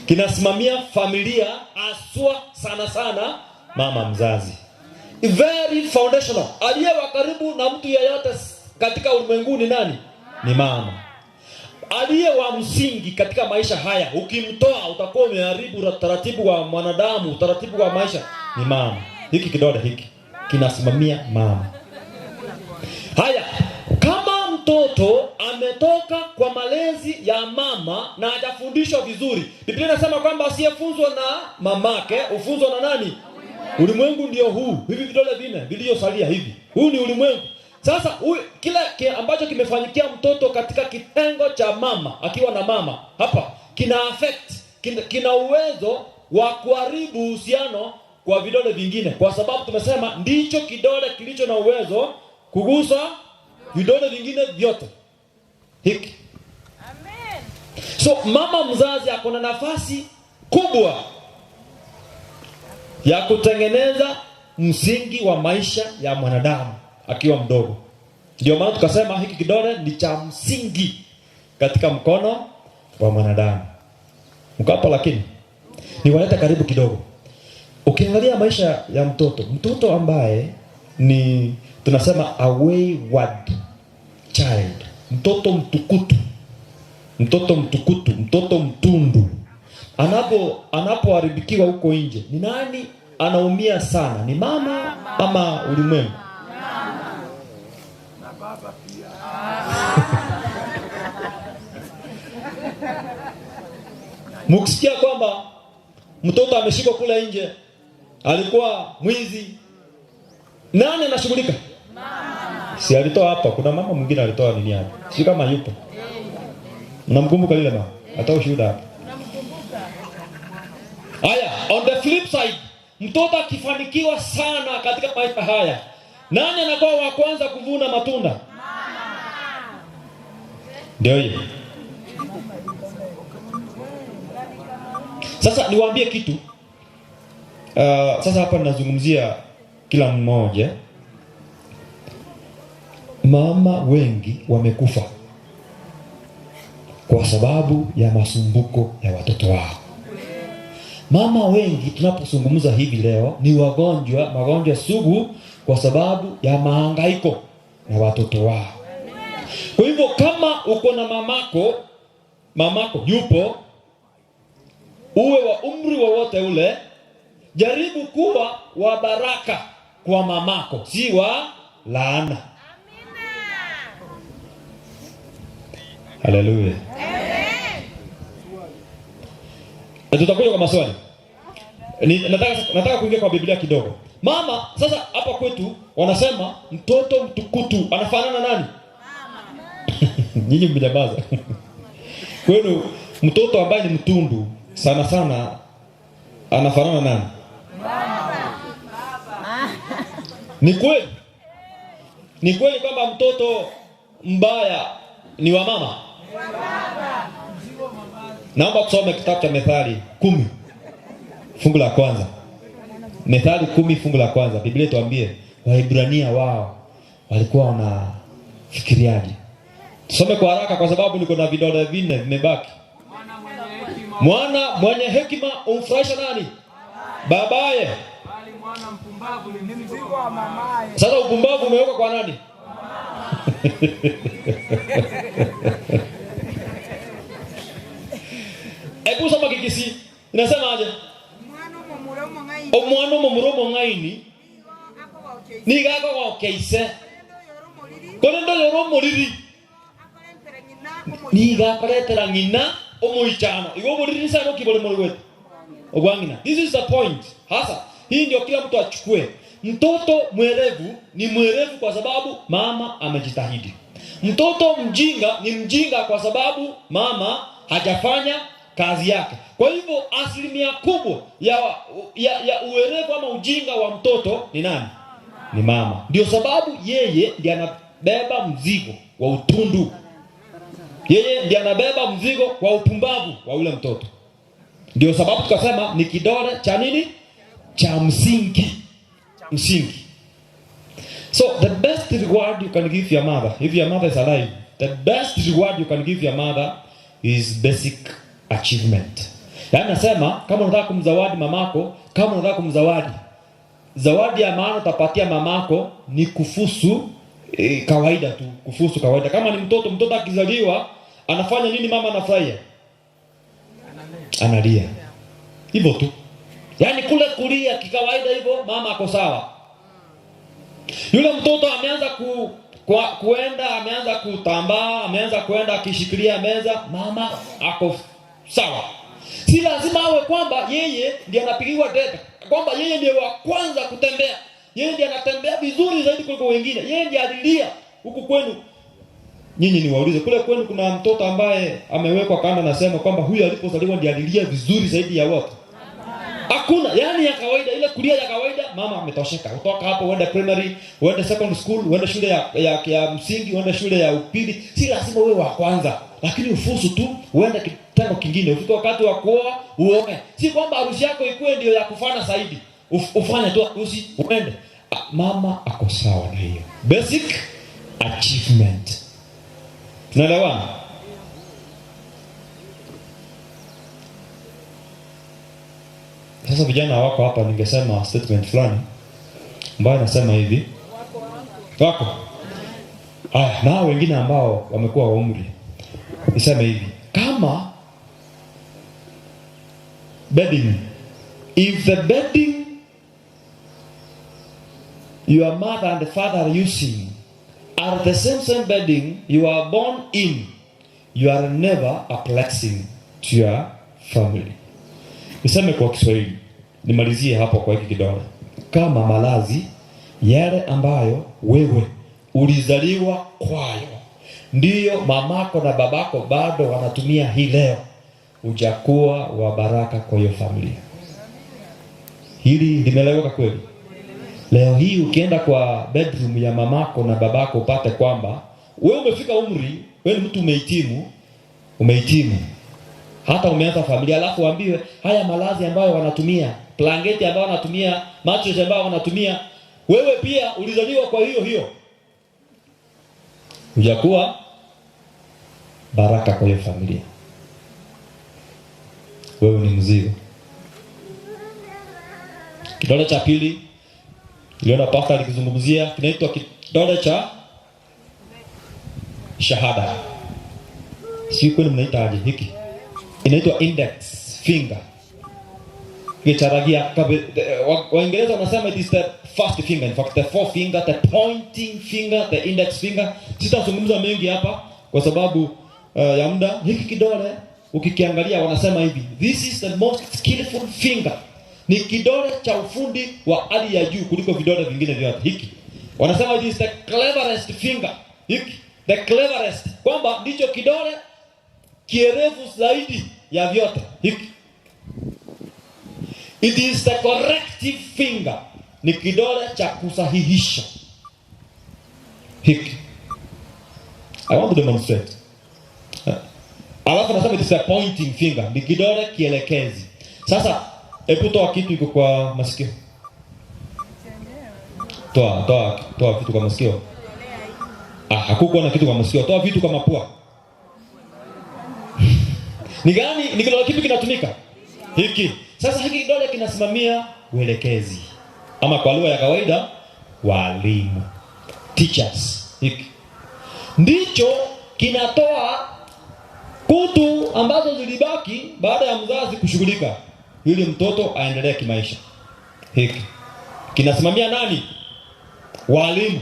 Speaker 4: Kinasimamia familia aswa sana sana mama mzazi. Very foundational. Aliye wa karibu na mtu yeyote katika ulimwengu ni nani? Ni mama. Aliye wa msingi katika maisha haya, ukimtoa utakuwa umeharibu taratibu wa mwanadamu, utaratibu wa maisha ni mama. Hiki kidole hiki kinasimamia mama. Haya, kama mtoto ametoka kwa malezi ya mama na hajafundishwa vizuri, Biblia inasema kwamba asiyefunzwa na mamake hufunzwa na nani? Ulimwengu ndio huu, hivi vidole vinne vilivyosalia hivi, huu ni ulimwengu. Sasa kila ambacho kimefanyikia mtoto katika kitengo cha mama, akiwa na mama hapa, kina affect, kina uwezo wa kuharibu uhusiano kwa vidole vingine, kwa sababu tumesema ndicho kidole kilicho na uwezo kugusa vidole vingine vyote hiki. Amen. So mama mzazi ako na nafasi kubwa ya kutengeneza msingi wa maisha ya mwanadamu akiwa mdogo. Ndio maana tukasema hiki kidole ni cha msingi katika mkono wa mwanadamu. Mko hapo? Lakini niwalete karibu kidogo. Ukiangalia maisha ya mtoto, mtoto ambaye ni tunasema a wayward child, mtoto mtukutu, mtoto mtukutu, mtoto mtundu, anapoharibikiwa huko nje, ni nani anaumia sana? Ni mama ama ulimwengu?
Speaker 5: Na baba pia.
Speaker 4: Mkisikia kwamba mtoto ameshikwa kule nje, alikuwa mwizi, nani anashughulika? Si alitoa hapa, kuna mama mwingine alitoa nini hapa, si kama yupo. Mnamkumbuka yule mama? Atoa ushuhuda hapa. Haya, on the flip side, mtoto akifanikiwa sana katika maisha haya, nani anakuwa wa kwanza kuvuna matunda? Ndio hiyo. Sasa niwaambie kitu. Sasa hapa ninazungumzia kila mmoja. Mama wengi wamekufa kwa sababu ya masumbuko ya watoto wao. Mama wengi tunapozungumza hivi leo ni wagonjwa, magonjwa sugu kwa sababu ya mahangaiko na watoto wao. Kwa hivyo kama uko na mamako, mamako yupo, uwe wa umri wowote ule, jaribu kuwa wa baraka kwa mamako, si wa laana. Haleluya. Na tutakuja kwa maswali. Nataka kuingia kwa Biblia kidogo. Mama, sasa hapa kwetu wanasema mtoto mtukutu anafanana nani? Nyinyi mmenyamaza. Kwenu mtoto ambaye ni mtundu sana sana anafanana nani? Ni kweli? Ni kweli kwamba mtoto mbaya ni wa mama? Naomba tusome kitabu cha Methali 10 fungu la kwanza. Methali 10 fungu la kwanza. Biblia ituambie Waebrania wao walikuwa wanafikiriaje. Tusome kwa haraka kwa sababu niko na vidole vinne vimebaki. Mwana mwenye hekima umfurahisha nani? Babaye.
Speaker 5: Ni mzigo wa mamaye.
Speaker 4: Sasa upumbavu umewekwa kwa nani? Hebu soma Kikisii. Inasema aje? Omwana omomura omong'aini nigo akogokeise korende oyore omoriri nigo akoretera ng'ina omoichano. Igo omoriri sana okibore morigwete ogwa ng'ina. This is the point. Hasa hii ndio kila mtu achukue. Mtoto mwerevu ni mwerevu kwa sababu mama amejitahidi. Mtoto mjinga ni mjinga kwa sababu mama hajafanya kazi yake. Kwa hivyo asilimia kubwa ya uwerevu ama ujinga wa mtoto ni nani? Ni mama. Ndio sababu yeye ndiye anabeba mzigo wa utundu. Yeye ndiye anabeba mzigo wa upumbavu wa ule mtoto. Ndio sababu tukasema ni kidole cha nini? Cha msingi. Msingi. So the best reward you can give your mother, if your mother is alive, the best reward you can give your mother is basic achievement. Yaani nasema kama unataka kumzawadi mamako, kama unataka kumzawadi, zawadi ya maana utapatia mamako ni kufusu kawaida tu, kufusu kawaida. Kama ni mtoto, mtoto akizaliwa anafanya nini? Mama anafurahia, analia, hivyo tu. Yaani kule kulia kikawaida hivyo, mama ako sawa. Yule mtoto ameanza kuenda, ameanza kutambaa, ameanza kuenda akishikilia meza, mama ako sawa. Si lazima awe kwamba yeye ndiye anapigiwa debe, kwamba yeye ndiye wa kwanza kutembea, yeye ndiye anatembea vizuri zaidi kuliko wengine, yeye ndiye alilia huku kwenu. Nyinyi niwaulize, kule kwenu kuna mtoto ambaye amewekwa kando, anasema kwamba huyu alipozaliwa ndiye alilia vizuri zaidi ya wote? Hakuna. Yaani ya kawaida, ile kulia ya kawaida, mama ametosheka. Kutoka hapo uende primary, uende secondary school, uende shule ya msingi, uende shule ya upili, si lazima uwe wa kwanza, lakini ufusu tu, uende kitengo kingine. Ufike wakati wa kuoa, uoe. Si kwamba harusi yako ikuwe ndio ya kufana zaidi. Ufanye tu harusi, uende. Mama ako sawa na hiyo. Basic achievement. Tunaelewana? Sasa vijana wako hapa, ningesema statement fulani ambayo nasema hivi. Wako. Haya, na wengine ambao wamekuwa wa umri. Niseme hivi, kama bedding, if the bedding your mother and father are using are the same bedding you are born in, you are never a blessing to your family. Niseme kwa Kiswahili, nimalizie hapo kwa hiki kidole. Kama malazi yale ambayo wewe ulizaliwa kwayo ndiyo mamako na babako bado wanatumia hii leo, hujakuwa wa baraka kwa hiyo familia. Hili limeeleweka kweli? Leo hii ukienda kwa bedroom ya mamako na babako upate kwamba wewe umefika umri, wewe ni mtu umehitimu, hata umeanza familia, alafu uambiwe haya malazi ambayo wanatumia, blanketi ambayo wanatumia, mattress ambayo wanatumia, wewe pia ulizaliwa kwa hiyo hiyo, hujakuwa baraka kwa hiyo familia. Wewe ni mzigo. Kidole cha pili niliona pastor alikizungumzia, kinaitwa kidole cha shahada. Sio kwani mnaita aje hiki? Inaitwa index finger. Kicharagia Waingereza wanasema it is the first finger, in fact the fourth finger, the pointing finger, the index finger. Sitazungumza mengi hapa kwa sababu ya muda. Hiki kidole ukikiangalia wanasema hivi, this is the most skillful finger. Ni kidole cha ufundi wa hali ya juu kuliko vidole vingine vyote. Hiki wanasema it is the cleverest finger. Hiki the cleverest, kwamba ndicho kidole kierevu zaidi ya vyote. Hiki it is the corrective finger, ni kidole cha kusahihisha. Hiki I want to demonstrate. Alafu nasema it is a pointing finger, ni kidole kielekezi. Sasa hebu toa kitu iko kwa masikio. Toa vitu kwa masikio. Hakukuwa na kitu kwa masikio. Toa vitu kwa mapua. Ni gani? Ni kidole kipi kinatumika? Hiki. Sasa hiki kidole kinasimamia uelekezi, ama kwa lugha ya kawaida walimu, teachers. Hiki ndicho kinatoa kutu ambazo zilibaki baada ya mzazi kushughulika ili mtoto aendelee kimaisha. Hiki kinasimamia nani? Walimu.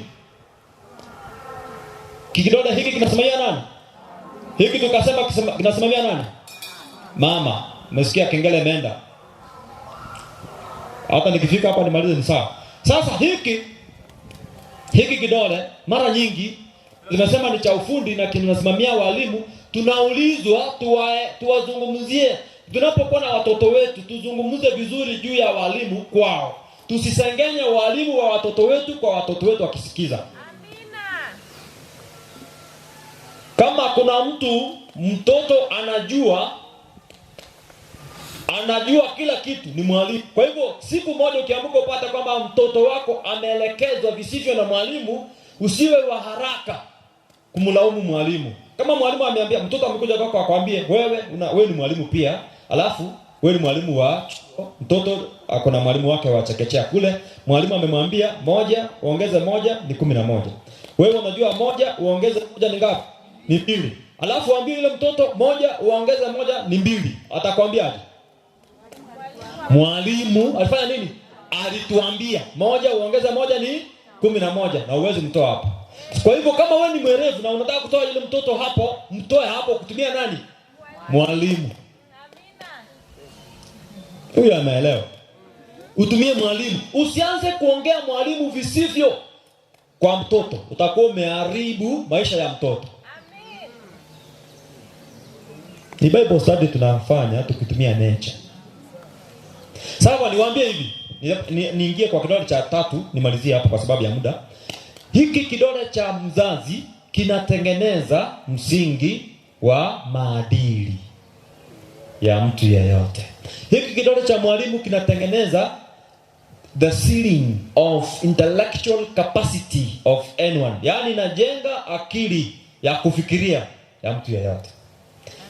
Speaker 4: Kidole hiki kinasimamia nani? Hiki tukasema kinasimamia nani? Mama. Umesikia kengele imeenda. Hata nikifika hapa nimalize ni sawa. Sasa hiki kidole mara nyingi tunasema ni cha ufundi na kinasimamia walimu. Tunaulizwa tuwazungumzie tunapokuwa na watoto wetu, tuzungumze vizuri juu ya walimu kwao. Tusisengenye walimu wa watoto wetu kwa watoto wetu wakisikiza. Amina. Kama kuna mtu mtoto anajua kila kitu ni mwalimu. Kwa hivyo siku moja ukiamka upate kwamba mtoto wako ameelekezwa visivyo na mwalimu, usiwe wa haraka kumlaumu mwalimu. Kama mwalimu ameambia mtoto amekuja kwako akwambie wewe wewe ni mwalimu pia, alafu wewe ni mwalimu wa chuo, mtoto ako na mwalimu wake wa chekechea kule, mwalimu amemwambia 1 uongeze 1 ni 11. Wewe unajua 1 uongeze 1 ni ngapi? Ni 2. Alafu uambie yule mtoto 1 uongeze 1 ni 2. Atakwambiaje? Mwalimu alifanya nini? Alituambia 1 uongeze 1 ni 11, na uwezi mtoa hapo. Kwa hivyo kama wewe ni mwerevu na unataka kutoa yule mtoto hapo, mtoe hapo kutumia nani? Mwalimu. Huyu anaelewa. Utumie mwalimu. Usianze kuongea mwalimu visivyo kwa mtoto. Utakuwa umeharibu maisha ya mtoto. Ni Bible study tunafanya tukitumia nature. Sawa, niwaambie hivi. Niingie kwa kidole cha tatu, nimalizie hapo kwa sababu ya muda. Hiki kidole cha mzazi kinatengeneza msingi wa maadili ya mtu yeyote. Hiki kidole cha mwalimu kinatengeneza the ceiling of intellectual capacity of anyone. Yaani inajenga akili ya kufikiria ya mtu yeyote.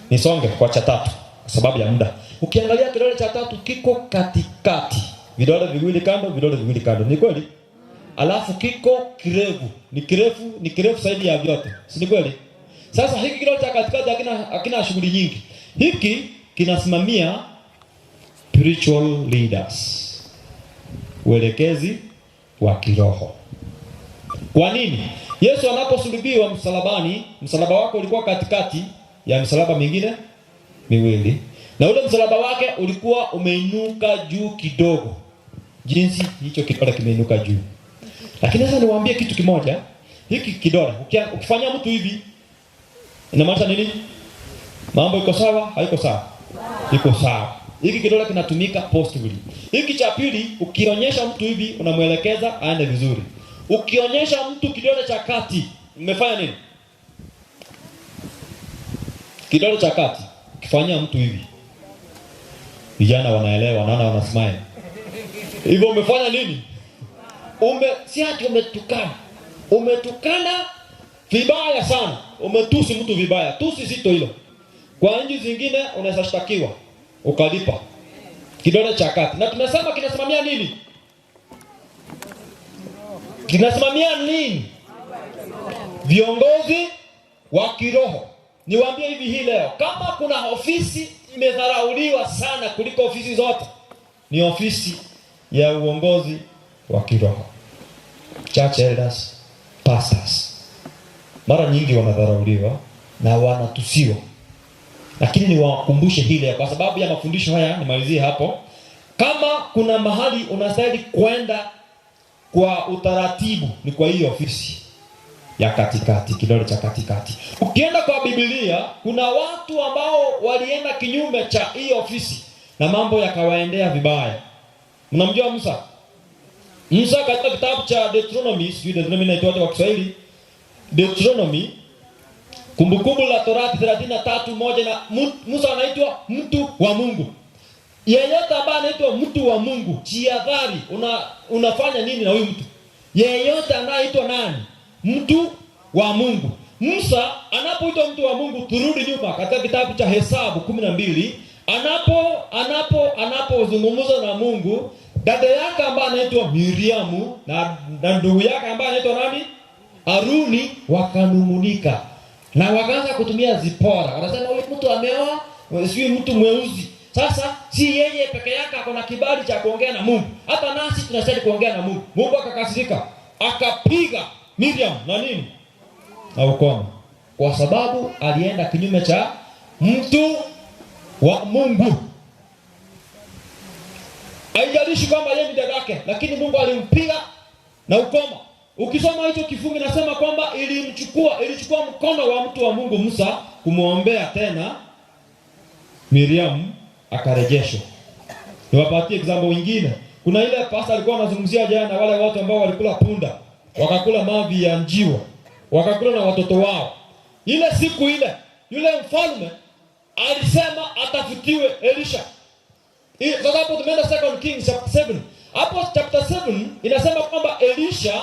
Speaker 4: Nisonge kwa cha tatu kwa sababu ya muda. Ukiangalia kidole cha tatu kiko katikati. Vidole viwili kando, vidole viwili kando. Ni kweli? Alafu kiko kirefu. Ni kirefu zaidi ya vyote. Si ni kweli? Sasa hiki kidole cha katikati hakina shughuli nyingi. Hiki kinasimamia spiritual leaders. Uelekezi wa kiroho. Kwa nini? Yesu anaposulubiwa msalabani, msalaba wake ulikuwa katikati ya msalaba mingine miwili. Na ule msalaba wake ulikuwa umeinuka juu kidogo. Jinsi hicho kidole kimeinuka juu. Lakini sasa niwaambie kitu kimoja. Hiki kidole ukifanya mtu hivi inamaanisha nini? Mambo iko sawa, haiko sawa? Iko sawa. Hiki kidole kinatumika positively. Hiki cha pili ukionyesha mtu hivi unamuelekeza aende vizuri. Ukionyesha mtu kidole cha kati, umefanya nini? Kidole cha kati ukifanyia mtu hivi, vijana wanaelewa, naona wana smile. Hivyo umefanya nini? Si ati umetukana. Umetukana vibaya sana. Umetusi mtu vibaya. Tusi sito hilo. Kwa nchi zingine unaweza shtakiwa ukalipa. Kidole cha kati. Na tumesema kinasimamia nini? Kinasimamia nini? Viongozi wa kiroho. Niwaambie hivi hii leo, kama kuna ofisi imedharauliwa sana kuliko ofisi zote, ni ofisi ya uongozi wa kiroho. Church elders, pastors. Mara nyingi wanadharauliwa na wanatusiwa. Lakini niwakumbushe hili kwa sababu ya mafundisho haya, nimalizie hapo. Kama kuna mahali unastahili kwenda kwa utaratibu, ni kwa hii ofisi ya katikati, kidole cha katikati. Ukienda kwa Biblia, kuna watu ambao walienda kinyume cha hii ofisi na mambo yakawaendea vibaya. Mnamjua Musa? Musa katika kitabu cha Deuteronomy, sijui Deuteronomy inaitwa kwa Kiswahili, Deuteronomy, Kumbukumbu la Torati 33:1, na Musa anaitwa mtu wa Mungu. Yeyote ambaye anaitwa mtu wa Mungu, jihadhari, unafanya nini na huyu mtu? Yeyote anayeitwa nani? Mtu wa Mungu. Musa anapoitwa mtu wa Mungu, turudi nyuma katika kitabu cha Hesabu 12, anapozungumza na Mungu, dada yake ambaye anaitwa Miriamu na ndugu yake ambaye anaitwa nani? Aruni, wakanungunika na wakaanza kutumia zipora. Wanasema huyu mtu ameoa, sio mtu mweusi. Sasa si yeye peke yake ako na kibali cha kuongea na Mungu. Hata nasi tunastahili kuongea na Mungu. Mungu akakasirika, akapiga Miriam na nini? Na ukoma. Kwa sababu alienda kinyume cha mtu wa Mungu. Haijalishi kwamba yeye ni dadake, lakini Mungu alimpiga na ukoma. Ukisoma hicho kifungu inasema kwamba ilichukua mkono wa mtu wa Mungu Musa kumuombea tena Miriam akarejeshwa. Niwapatie example nyingine. Kuna ile pastor alikuwa anazungumzia jana wale watu ambao walikula punda, wakakula mavi ya njiwa, wakakula na watoto wao. Ile siku ile yule mfalme alisema atafutiwe Elisha. Sasa hapo tumeenda 2 Kings chapter 7. Hapo chapter 7 inasema kwamba Elisha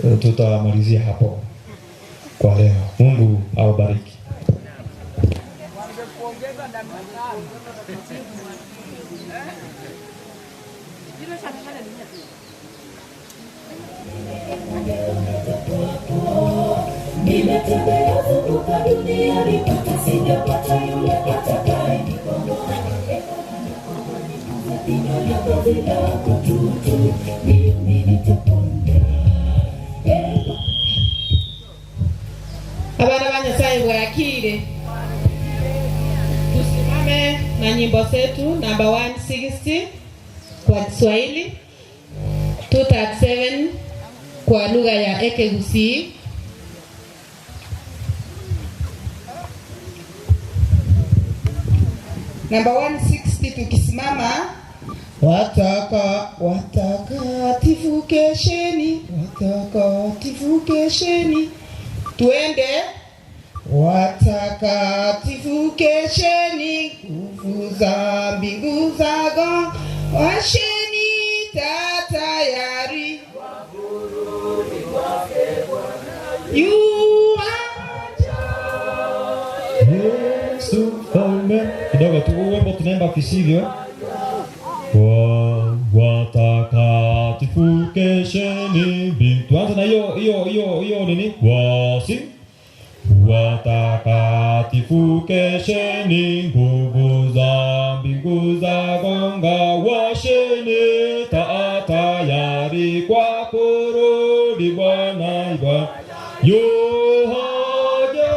Speaker 4: Tutamalizia hapo kwa leo. Mungu awabariki.
Speaker 3: Nimetembea zunguka dunia nipate, sijapata yule atakayenikomboa.
Speaker 2: Abana ba Nyasaye bwakire, tusimame na nyimbo zetu namba 160 kwa Kiswahili, 237 kwa lugha ya Ekegusii.
Speaker 6: Namba 160 tukisimama. Watakatifu kesheni, watakatifu kesheni, tuende. Watakatifu kesheni, nguvu za mbingu zago, washeni taa tayari.
Speaker 4: Yesu mfalme. Kidogo tu wimbo tunaimba kisivyo. Watakatifu kesheni. Tuanze na hiyo hiyo hiyo hiyo nini? Wasi. Watakatifu kesheni, nguvu za mbingu za gonga, washeni taa tayari kwa kurudi Bwana. Yohaja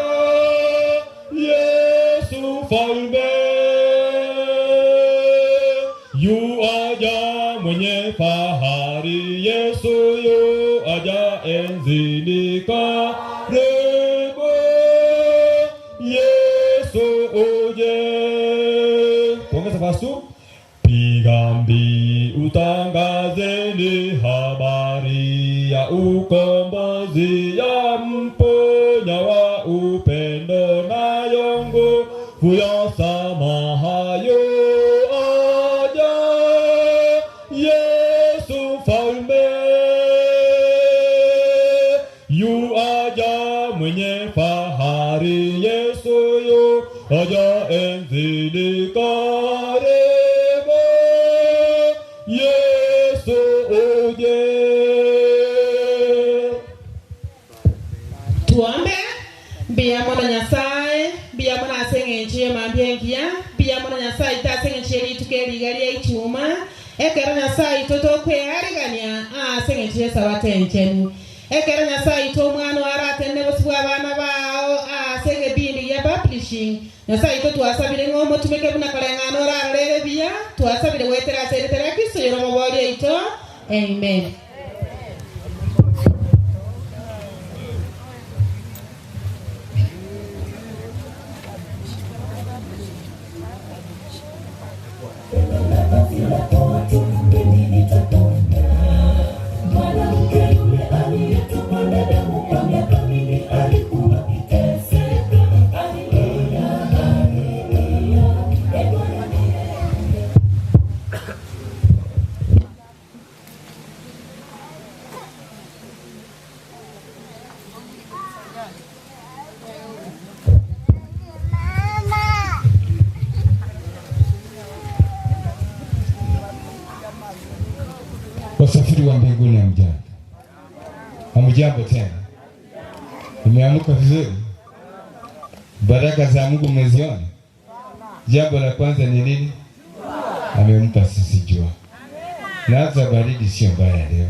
Speaker 4: Yesu mfalme, yuaja mwenye fahari, Yesu yuaja enzini karibu, Yesu uje. Tuongeze verse 2. Piga mbiu tangazeni habari ya ukombozi, ya mponya wa upendo nayo nguvu ya samaha, yuaja Yesu mfalme, yuaja mwenye fahari, Yesu yuaja enzini karibu, Yesu uje.
Speaker 2: Tuombe. Mbia mwana Nyasaye, mbia mwana aseng'enchie mambie ngiya, mbia mwana Nyasaye itaseng'enchie rituko eriga ria ichuma, ekero Nyasaye ito tokwearigania aseng'enchie sabato enchenu. Ekero Nyasaye ito omwana oaratende bosi bwa abana bao ase ebindi bia publishing. Nyasaye ito twasabire ng'a omotumeke buna koreng'ana orarorere buya, twasabire gwetera ase eritera Kristo yoro omoboria ito. Amen.
Speaker 7: Wasafiri wa mbinguni, hamjambo? Hamjambo tena? Umeamka vizuri? Baraka za Mungu mmeziona? Jambo la kwanza ni nini? Amempa sisi jua. Na hata baridi sio mbaya leo.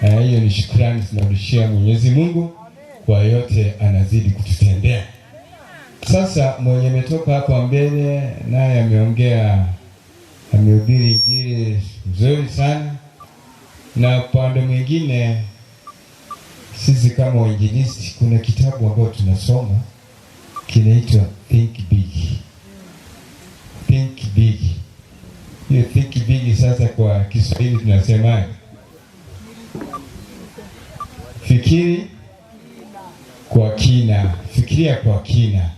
Speaker 7: Na hiyo ni shukrani tunarudishia Mwenyezi Mungu kwa yote anazidi kututendea. Sasa mwenye ametoka hapa mbele naye ameongea, amehubiri injili nzuri sana. Na upande mwingine sisi kama wainjilisti kuna kitabu ambacho tunasoma kinaitwa Think Big. Think Big. Hiyo Think Big sasa kwa Kiswahili tunasema fikiri kwa kina, fikiria kwa kina.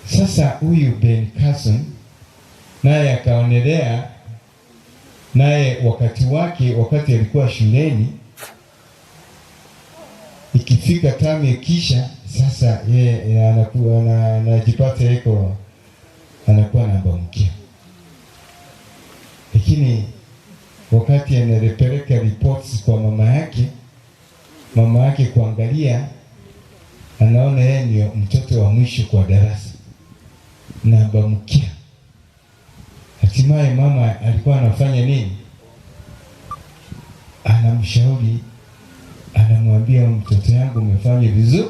Speaker 7: Sasa huyu Ben Carson naye akaonelea, naye wakati wake, wakati alikuwa shuleni, Ikifika tamu ikisha, sasa yeye anakuwa anajipata yuko anakuwa namba mkia. Lakini wakati anapeleka reports kwa mama yake kuangalia, anaona yeye ndio mtoto wa mwisho kwa darasa, namba mkia. Hatimaye mama alikuwa anafanya nini? Anamshauri, anamwambia mtoto yangu umefanya vizuri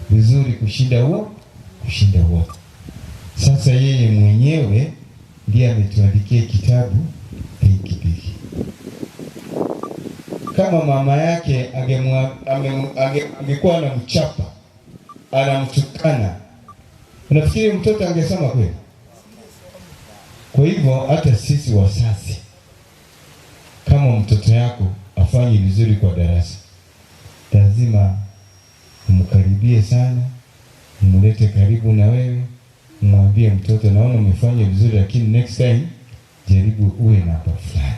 Speaker 7: vizuri kushinda huo, kushinda wote. Sasa yeye mwenyewe ndiye ametuandikia kitabu Think Big. Kama mama yake angekuwa anamchapa, anamtukana, unafikiri mtoto angesoma kweli? Kwa hivyo hata sisi wazazi, kama mtoto yako afanye vizuri kwa darasa, lazima umkaribie sana, umlete karibu na wewe, umwambie mtoto, naona umefanya vizuri, lakini next time jaribu uwe namba fulani.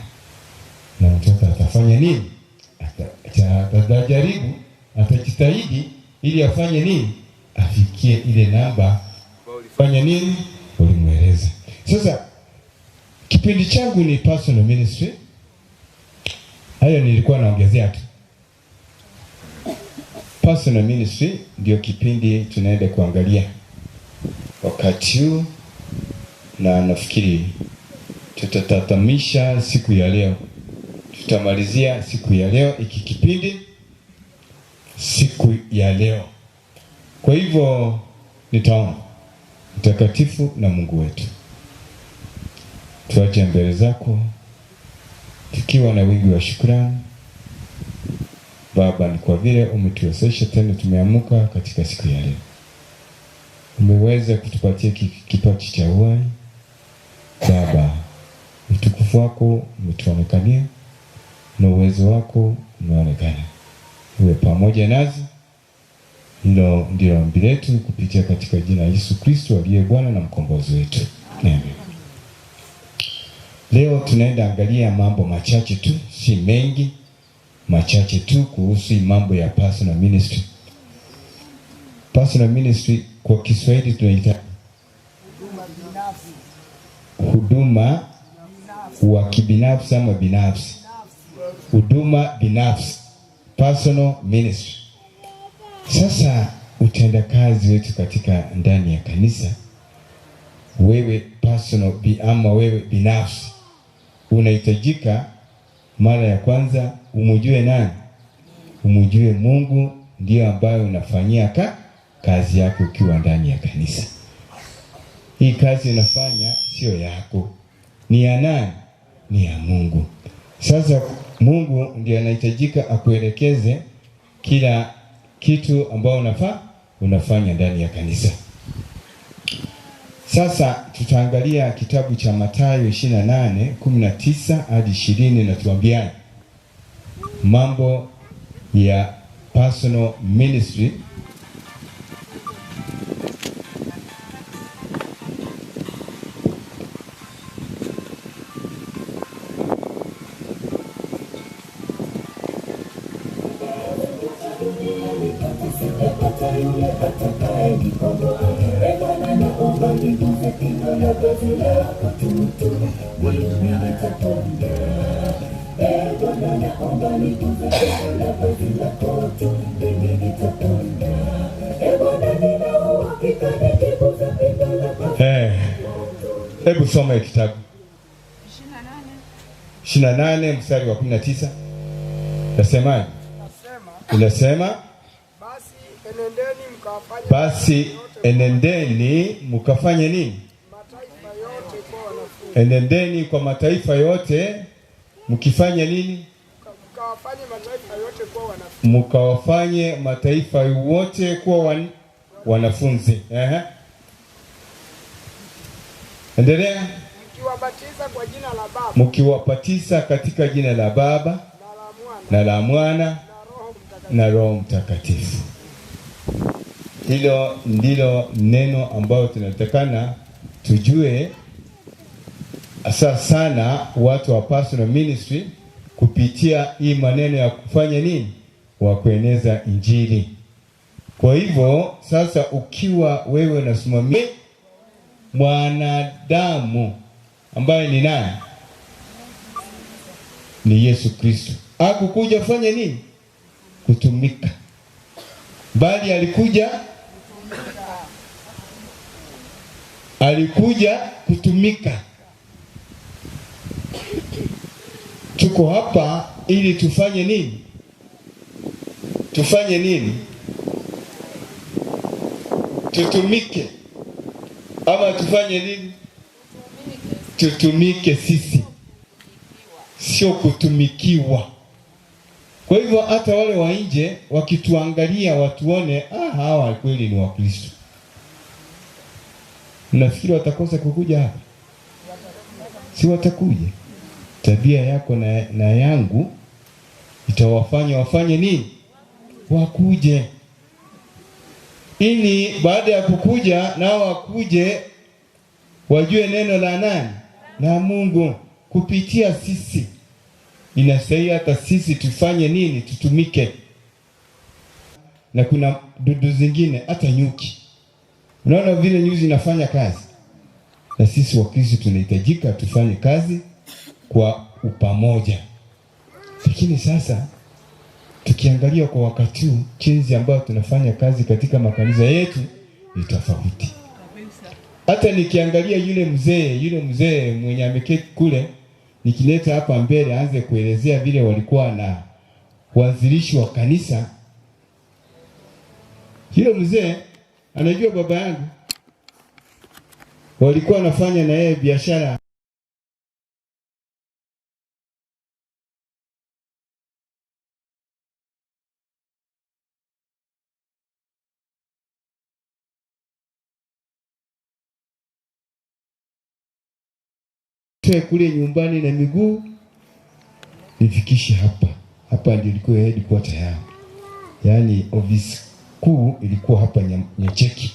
Speaker 7: Na mtoto atafanya nini? Atajaribu, atajitahidi ili afanye nini? Afikie ile namba. Fanya nini? Ulimweleza. Sasa kipindi changu ni personal ministry. Hayo nilikuwa naongezea tu. Personal ministry ndio kipindi tunaenda kuangalia wakati huu, na nafikiri tutatamisha siku ya leo. Tutamalizia siku ya leo iki kipindi siku ya leo. Kwa hivyo nitaomba. Mtakatifu na Mungu wetu, tuache mbele zako tukiwa na wingi wa shukrani. Baba, ni kwa vile umetuwezesha tena tumeamka katika siku ya leo. Umeweza kutupatia kipaji cha uhai. Baba, utukufu wako umetuonekania na uwezo wako umeonekana. Uwe pamoja nasi. Hilo ndilo ombi letu kupitia katika jina la Yesu Kristo aliye Bwana na mkombozi wetu. Amen. Leo tunaenda angalia mambo machache tu, si mengi, machache tu kuhusu mambo ya personal ministry. Personal ministry kwa Kiswahili tunaita huduma wa kibinafsi ama binafsi. Huduma binafsi, personal ministry. Sasa utendakazi wetu katika ndani ya kanisa, wewe personal ama wewe binafsi unahitajika mara ya kwanza umujue nani? Umujue Mungu, ndiyo ambayo unafanyia kazi yako ukiwa ndani ya kanisa. Hii kazi unafanya sio yako, ni ya nani? Ni ya Mungu. Sasa Mungu ndiye anahitajika akuelekeze kila kitu ambao unafanya ndani ya kanisa. Sasa tutaangalia kitabu cha Mathayo 28:19 hadi 20 na tuambiane mambo ya personal ministry. Hebu soma kitabu 28 mstari wa 19. Nasemaje? Inasema, basi enendeni mkafanye nini? Enendeni kwa mataifa yote mkifanya nini? Mkawafanye mataifa yote kuwa wanafunzi. Endelea. Mkiwabatiza katika jina la Baba na la Mwana na Roho Mtakatifu. Hilo ndilo neno ambalo tunatakana tujue, hasa sana watu wa personal ministry, kupitia hii maneno ya kufanya nini? wa kueneza Injili. Kwa hivyo sasa, ukiwa wewe unasimamia mwanadamu ambaye ni nani? Ni Yesu Kristo. Hakukuja kufanya nini? Kutumika, bali alikuja kutumika. Tuko hapa ili tufanye nini? Tufanye nini? Tutumike ama tufanye nini? Tutumike sisi, sio kutumikiwa. Kwa hivyo hata wale wa nje wakituangalia watuone, hawa kweli ni Wakristo, nafikiri watakosa kukuja hapa? Si watakuja. Tabia yako na yangu itawafanya wafanye nini? Wakuje. Ili baada ya kukuja nao wakuje wajue neno la nani? La Mungu kupitia sisi. Inastahili hata sisi tufanye nini? Tutumike. Na kuna dudu zingine, hata nyuki. Unaona vile nyuzi inafanya kazi. Na sisi Wakristo tunahitajika tufanye kazi kwa upamoja. Lakini sasa tukiangalia kwa wakati huu jinsi ambayo tunafanya kazi katika makanisa yetu ni tofauti. Hata nikiangalia yule mzee mwenye ameketi kule, nikileta hapa mbele aanze kuelezea vile walikuwa na waanzilishi wa kanisa, yule mzee anajua baba yangu walikuwa wanafanya na yeye biashara. Kule nyumbani na miguu nifikishe hapa. Hapa ndio ilikuwa headquarter yao. Yaani ofisi kuu ilikuwa hapa Nyacheki.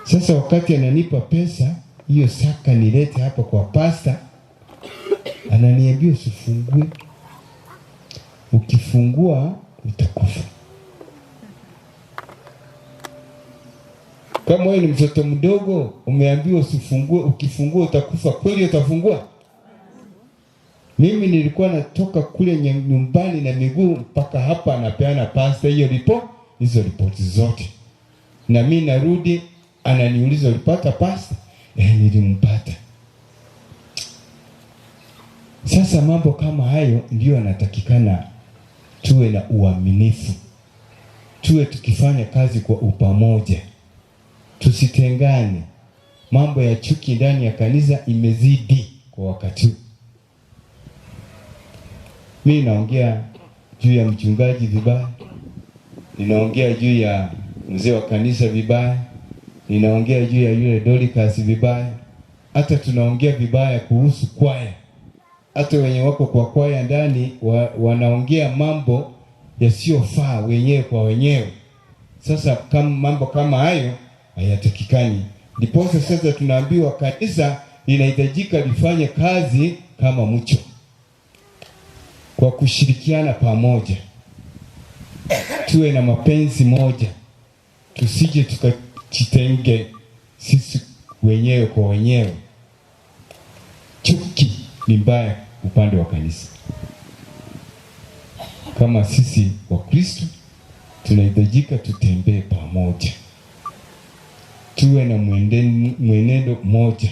Speaker 7: Sasa wakati ananipa pesa hiyo saka nilete hapa kwa pasta, ananiambia usifungue. Ukifungua utakufa. Kama wewe ni mtoto mdogo umeambiwa usifungue, ukifungua utakufa, kweli utafungua? Mimi nilikuwa natoka kule nyumbani na miguu mpaka hapa, anapeana pasta hiyo hizo ripoti zote. Na mimi narudi ananiuliza ulipata pasta? Nilimpata. Sasa mambo kama hayo ndio yanatakikana tuwe na uaminifu. Tuwe tukifanya kazi kwa upamoja. Tusitengane. Mambo ya chuki ndani ya kanisa imezidi kwa wakati huu. Mimi naongea juu ya mchungaji vibaya, ninaongea juu ya mzee wa kanisa vibaya, ninaongea juu ya yule Dorcas vibaya, hata tunaongea vibaya kuhusu kwaya. Hata wenye wako kwa kwaya ndani wanaongea mambo yasiyofaa wenyewe kwa wenyewe. Sasa kama mambo kama hayo hayatakikani. Ndipo sasa tunaambiwa kanisa linahitajika lifanye kazi kama mcho, kwa kushirikiana pamoja, tuwe na mapenzi moja, tusije tukajitenge sisi wenyewe kwa wenyewe. Chuki ni mbaya upande wa kanisa. Kama sisi wa Kristo tunahitajika tutembee pamoja, tuwe na mwenendo moja.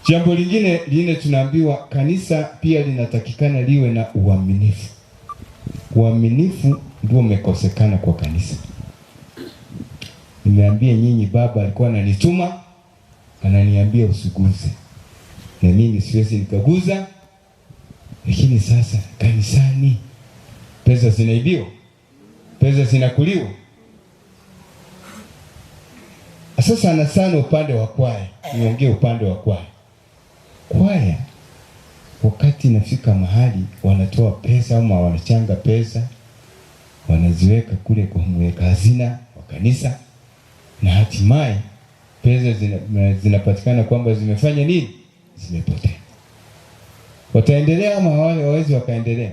Speaker 7: Jambo lingine lile tunaambiwa kanisa pia linatakikana liwe na uaminifu. Uaminifu ndio umekosekana kwa kanisa. Nimeambia nyinyi, baba alikuwa ananituma, ananiambia usiguze, na mimi siwezi nikaguza. Lakini sasa kanisani pesa zinaibiwa, pesa zinakuliwa. Sasa sana upande wa kwaya, niongee upande wa kwaya. Kwaya wakati inafika mahali wanatoa pesa ama wanachanga pesa, wanaziweka kule kwa mweka hazina wa kanisa, na hatimaye pesa zinapatikana kwamba zimefanya nini? Zimepotea. Wataendelea ama hawawezi wakaendelea?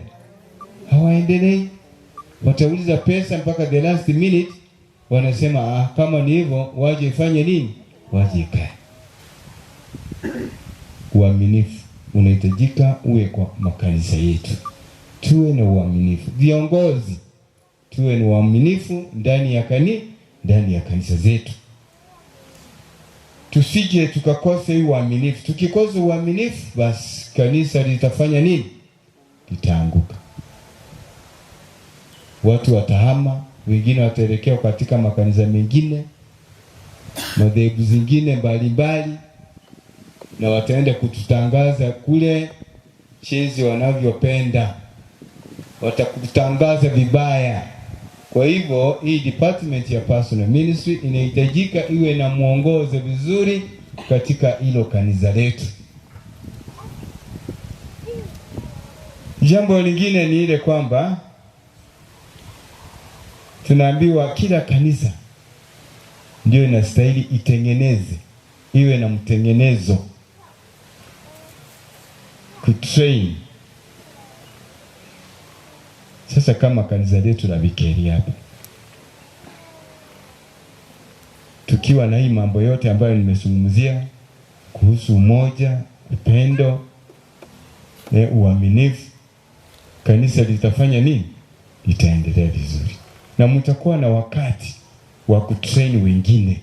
Speaker 7: Hawaendelei. Watauliza pesa mpaka the last minute, wanasema kama ni hivyo waje ifanye nini? Waje ikae. Uaminifu unahitajika uwe kwa makanisa yetu. Tuwe na uaminifu. Viongozi tuwe na uaminifu ndani ya ndani ya kanisa zetu. Tusije tukakosa hii uaminifu. Tukikosa uaminifu, basi kanisa litafanya nini? Litaanguka. Watu watahama, wengine wataelekea katika makanisa mengine, madhehebu zingine mbalimbali, na wataenda kututangaza kule chinzi wanavyopenda. Watakutangaza vibaya. Kwa hivyo hii department ya personal ministry inahitajika iwe na mwongozo vizuri katika hilo kanisa letu. Jambo lingine ni ile kwamba tunaambiwa kila kanisa ndio inastahili itengeneze, iwe na mtengenezo, kutrain. Sasa kama kanisa letu la Bikeri hapa, tukiwa na hii mambo yote ambayo nimezungumzia kuhusu umoja, upendo, uaminifu, kanisa litafanya nini? Litaendelea vizuri. Na mtakuwa na wakati wa kutrain wengine,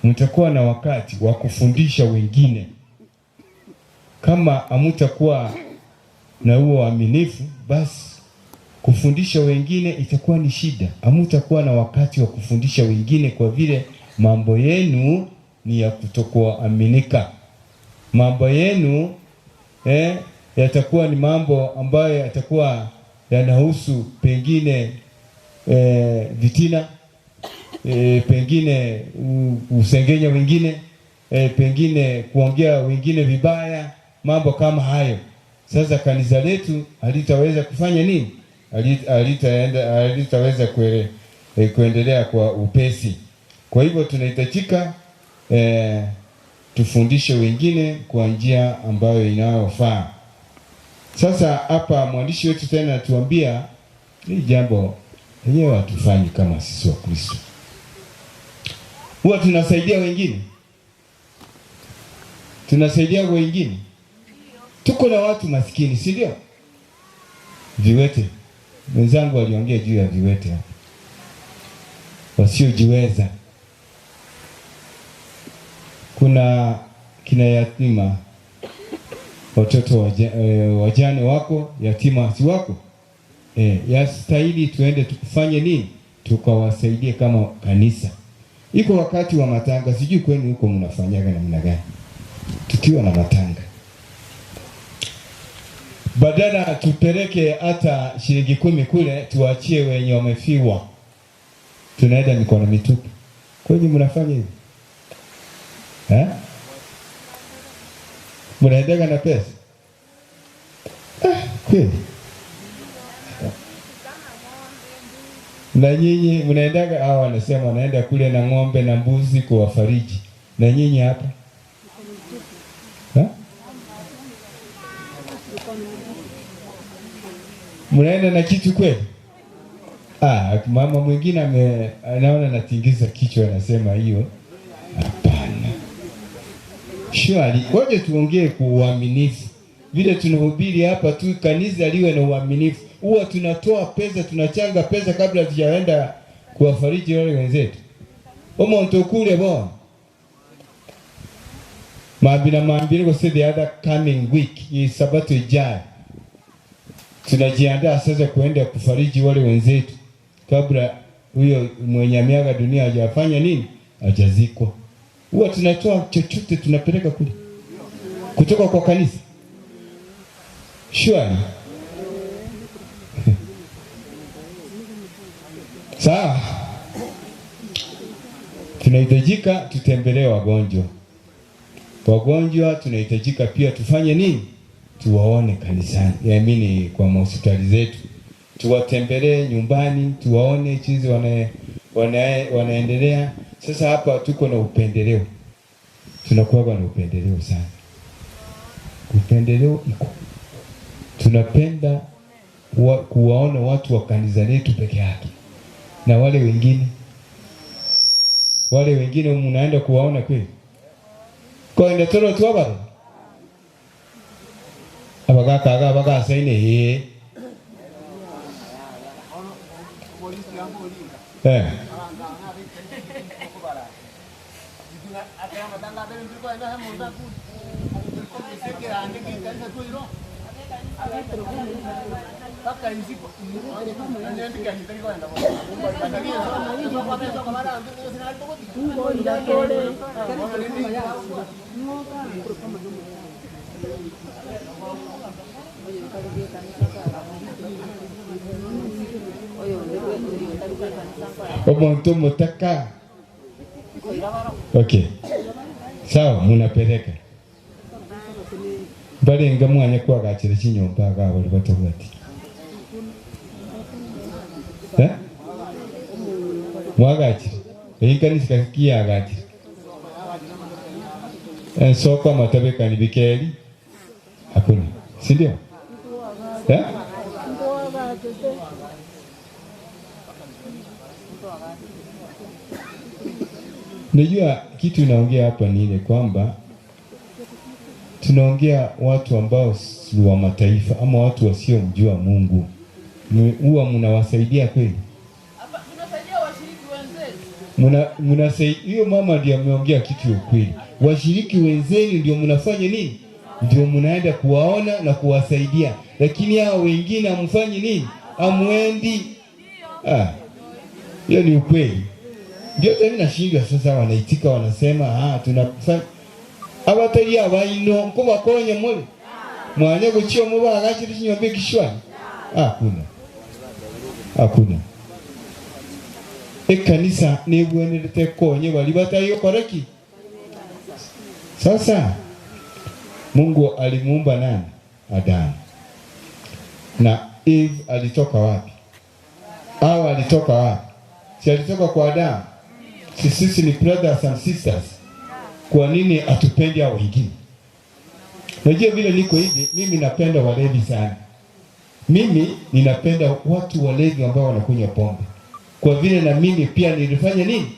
Speaker 7: mtakuwa na wakati wa kufundisha wengine. Kama hamtakuwa na huo uaminifu, basi kufundisha wengine itakuwa ni shida. Hamtakuwa na wakati wa kufundisha wengine kwa vile mambo yenu ni ya kutokuaminika. Mambo yenu yatakuwa ni mambo ambayo yatakuwa yanahusu pengine vitina, pengine usengenya wengine, pengine kuongea wengine vibaya, mambo kama hayo. Sasa kanisa letu halitaweza kufanya nini? Halitaweza kuendelea kwa upesi. Kwa hivyo tunahitajika tufundishe wengine kwa njia ambayo inayofaa. Sasa hapa mwandishi wetu tena anatuambia hii jambo yenyewe hatufanyi kama sisi wa Kristo. Huwa tunasaidia wengine. Tunasaidia wengine. Tuko na watu maskini, si ndio? Viwete. Wenzangu waliongea juu ya viwete hapa. Wasiojiweza. Kuna kina yatima, watoto wajane wako, yatima si wako. Yastahili tuende tukufanye nini? Tukawasaidie kama kanisa. Iko wakati wa matanga, sijui kwenu huko mnafanyaga namna gani. Tukiwa na matanga, badala tupeleke hata shilingi 10 kule, tuachie wenye wamefiwa, tunaenda mikono mitupu. Kwani mnafanya hivi? Mnaendaga na pesa? Kweli. Na nyinyi mnaendaga, hao wanasema wanaenda kule na ng'ombe na mbuzi kuwafariji. Na nyinyi hapa? Mnaenda na kitu kweli? Mama mwingine anaona anatingiza kichwa anasema hiyo hapana. Surely, ngoja tuongee kwa uaminifu. Vile tunahubiri hapa tu, kanisa liwe na uaminifu. Huwa tunatoa pesa, tunachanga pesa kabla tujaenda kuwafariji wale wenzetu. Omonto kule bon. Maambira maambira kwa say the other coming week, is Sabato ijayo. Tunajiandaa sasa kuenda kufariji wale wenzetu kabla huyo mwenye miaka dunia hajafanya nini? Hajazikwa. Huwa tunatoa chochote tunapeleka kule kutoka kwa kanisa. Surely. Sawa. Tunahitajika tutembelee wagonjwa. Wagonjwa tunahitajika pia tufanye nini? Tuwaone kanisani, yaani kwa hospitali zetu. Tuwatembelee nyumbani, tuwaone jinsi wanaendelea. Sasa hapa tuko na upendeleo. Tunakuwa na upendeleo sana. Upendeleo iko. Tunapenda kuwaona watu wa kanisa letu peke yake, na wale wengine, wale wengine mnaenda kuwaona kweli? Kwa toro tu abaro abagakaga abagasaine he eh omuntu mutaka. Okay, sawa, munapeleka balenga mwanya kwagachira chinyomba agabo batobati eh mwagachira ekanisa kiyagachira soko matabeka ni bikeli hakuna, si ndio? Eh, najua kitu naongea hapa ni ile kwamba tunaongea watu ambao si wa mataifa ama watu wasiomjua Mungu. Huwa mnawasaidia kweli?
Speaker 2: Hapa tunasaidia washiriki wenzetu.
Speaker 7: Mnasaidia. Hiyo mama ndiye ameongea kitu ya kweli. Washiriki wenzenu ndio mnafanya nini? Ndio mnaenda kuwaona na kuwasaidia. Lakini hao wengine hamfanyi nini? Hamwendi. Ah. Hiyo ni ukweli. Ndio tena nashindwa sasa, wanaitika wanasema ah tunafanya abatari abaino nko bakonye muri mwanya guciyo mubagachiri kinyombe kishwani. Hakuna, hakuna. Ekanisa nebwenerete konye bali batayo koreki. Sasa Mungu alimuumba nani? Adamu. Na Eve alitoka wapi? Hawa alitoka wapi? Si alitoka kwa Adamu? Sisi ni brothers and sisters. Kwa nini atupendi hao wengine? Najua vile niko hivi, mimi napenda walevi sana. Mimi ninapenda watu walevi ambao wanakunywa pombe. Kwa vile na mimi pia nilifanya nini?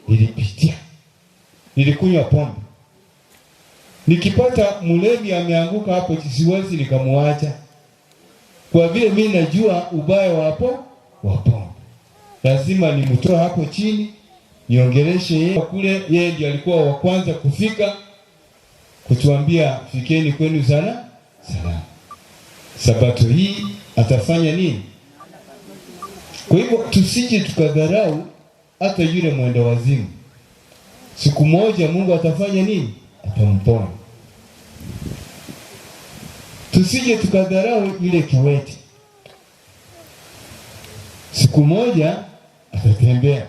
Speaker 7: Nilipitia. Nilikunywa pombe. Nikipata mlevi ameanguka hapo, siwezi nikamuacha. Kwa vile mimi najua ubaya wa pombe. Lazima nimtoe hapo chini, niongeleshe yeye kule. Yeye ndiye alikuwa wa kwanza kufika kutuambia fikeni kwenu sana salama. Sabato hii atafanya nini? Kwa hivyo tusije tukadharau hata yule mwenda wazimu. Siku moja Mungu atafanya nini? Atamponya. Tusije tukadharau yule kiwete. Siku moja atatembea.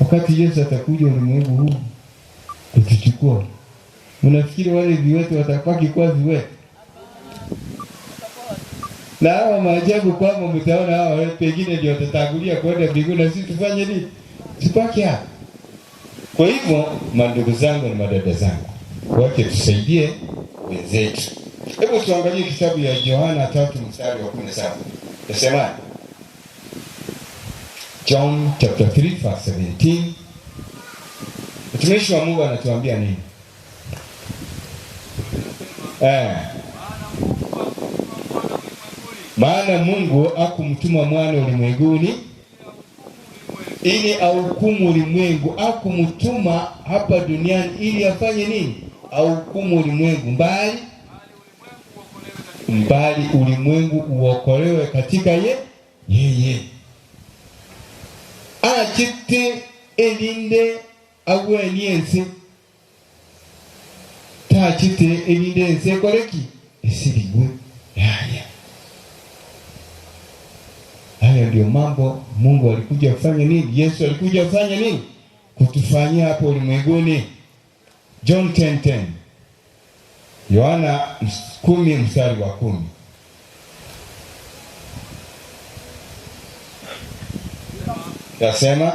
Speaker 7: Wakati Yesu atakuja ulimwengu huu kutuchukua, mnafikiri wale viwete watabaki kuwa viwete? Na hawa maajabu kwamba mtaona hawa pengine ndio watatangulia kwenda mbinguni, na sisi tufanye nini? Tupaki hapa. Kwa hivyo mandugu zangu na madada zangu, wache tusaidie wenzetu. Hebu tuangalie kitabu ya Yohana 3:17. Nasema John chapter 3 verse 17. Mtumishi wa Mungu anatuambia nini? Maana Mungu hakumtuma mwana ulimwenguni ili ahukumu ulimwengu. Hakumtuma hapa duniani ili afanye nini? Ahukumu ulimwengu, mbali ulimwengu uokolewe katika yeye. Achite elinde agweniense tachite elinde ense koreki esirigwe. Haya, haya ndio mambo Mungu alikuja kufanya nini? Yesu alikuja kufanya nini? Kutufanyia hapo ulimwenguni. John 10:10. Yohana 10:10. Yasema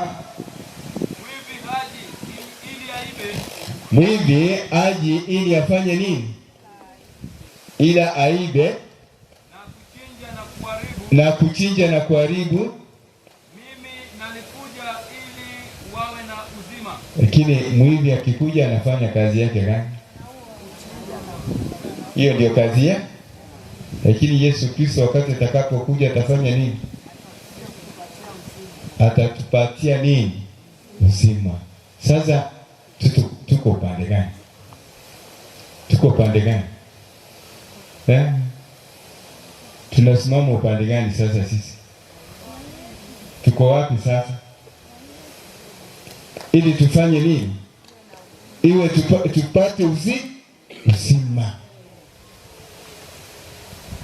Speaker 7: mwivi aji ili afanye nini? Ila aibe Na kuchinja na kuharibu.
Speaker 8: Mimi nalikuja ili wawe na uzima.
Speaker 7: Lakini mwizi akikuja anafanya kazi yake gani? Hiyo ndio kazi yake. Lakini Yesu Kristo wakati atakapokuja atafanya nini? Atatupatia nini? Uzima. Sasa tuko upande gani? Tuko upande gani? Tunasimama upande gani sasa sisi? Tuko wapi sasa? Ili tufanye nini? Iwe tupate uzima.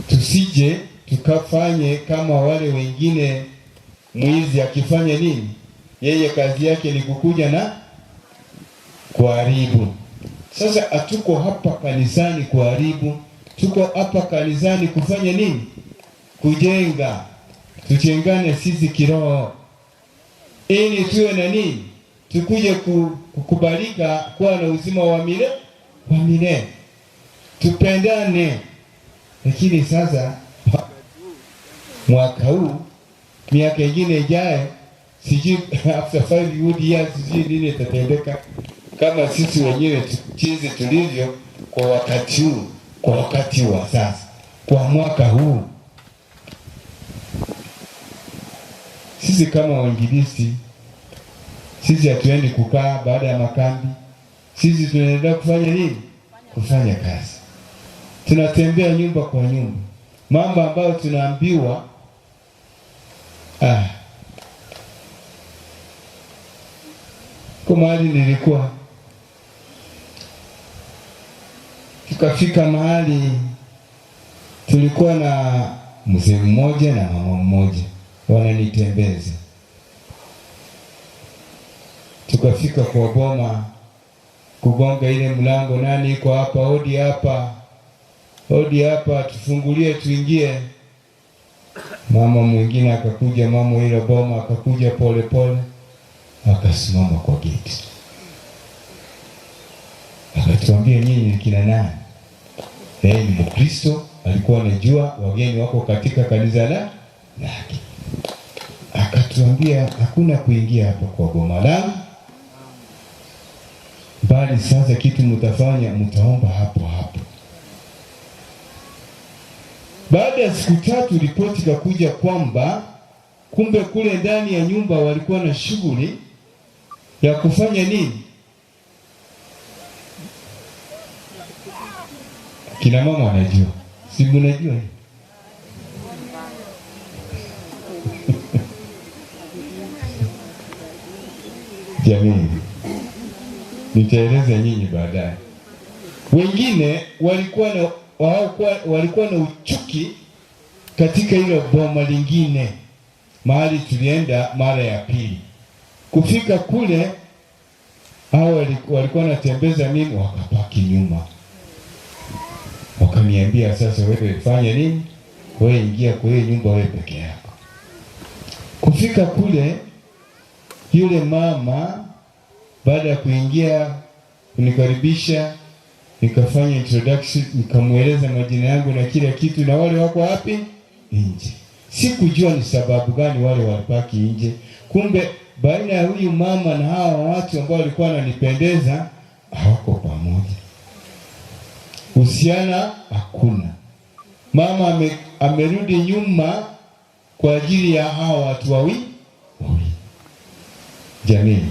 Speaker 7: Tusije tukafanye kama wale wengine. Mwizi akifanya nini? Yeye kazi yake ni kukuja na kuharibu. Sasa hatuko hapa kanisani kuharibu. Tuko hapa kanisani kufanya nini? Kujenga. Tujengane sisi kiroho. Ili tuwe na nini? Tukuje kukubalika kuwa na uzima wa milele. Tupendane. Lakini sasa mwaka huu, miaka ingine ijayo, sijui after 5 good years sijui nini itatendeka, kama sisi wenyewe jinsi tulivyo kwa wakati huu, kwa wakati wa sasa, kwa mwaka huu. Sisi kama wainjilisti, sisi hatuendi kukaa baada ya makambi. Sisi tunaendelea kufanya nini? Kufanya kazi. Tunatembea nyumba kwa nyumba. Mambo ambayo tunaambiwa kwa mahali nilikuwa, tukafika mahali tulikuwa na mzee mmoja na mama mmoja wananitembeza. Tukafika kwa boma, kugonga ile mlango, nani iko hapa? Hodi hapa, hodi hapa, tufungulie tuingie. Mama mwingine akakuja, mama ile boma akakuja pole pole, akasimama kwa geti. Akatuambia, nyinyi ni kina nani? Yeye ni Mkristo, alikuwa anajua wageni wako katika kanisa lake. Akatuambia hakuna kuingia hapa kwa boma langu, bali sasa kitu mtafanya, mtaomba hapo hapo. Baada ya siku 3 ripoti ikakuja kwamba kumbe kule ndani ya nyumba walikuwa na shughuli ya kufanya nini? Kina mama wanajua. Si mnajua? Jamii, nitaeleza nyinyi baadaye. Wengine walikuwa na uchuki katika hilo boma lingine mahali tulienda mara ya pili. Kufika kule, hao walikuwa wanatembeza mimi, wakapaki nyuma. Wakaniambia sasa wewe fanya nini? Wewe ingia kwa hiyo nyumba wewe peke yako. Kufika kule, yule mama baada ya kuingia kunikaribisha, nikafanya introduction, nikamueleza majina yangu na kila kitu, na wale wako wapi? Nje. Sikujua ni sababu gani wale walipaki nje. Kumbe baina ya huyu mama na hawa watu ambao walikuwa wananipendeza hawako pamoja. Uhusiana hakuna. Mama amerudi nyuma kwa ajili ya hawa watu wawili. Jamii.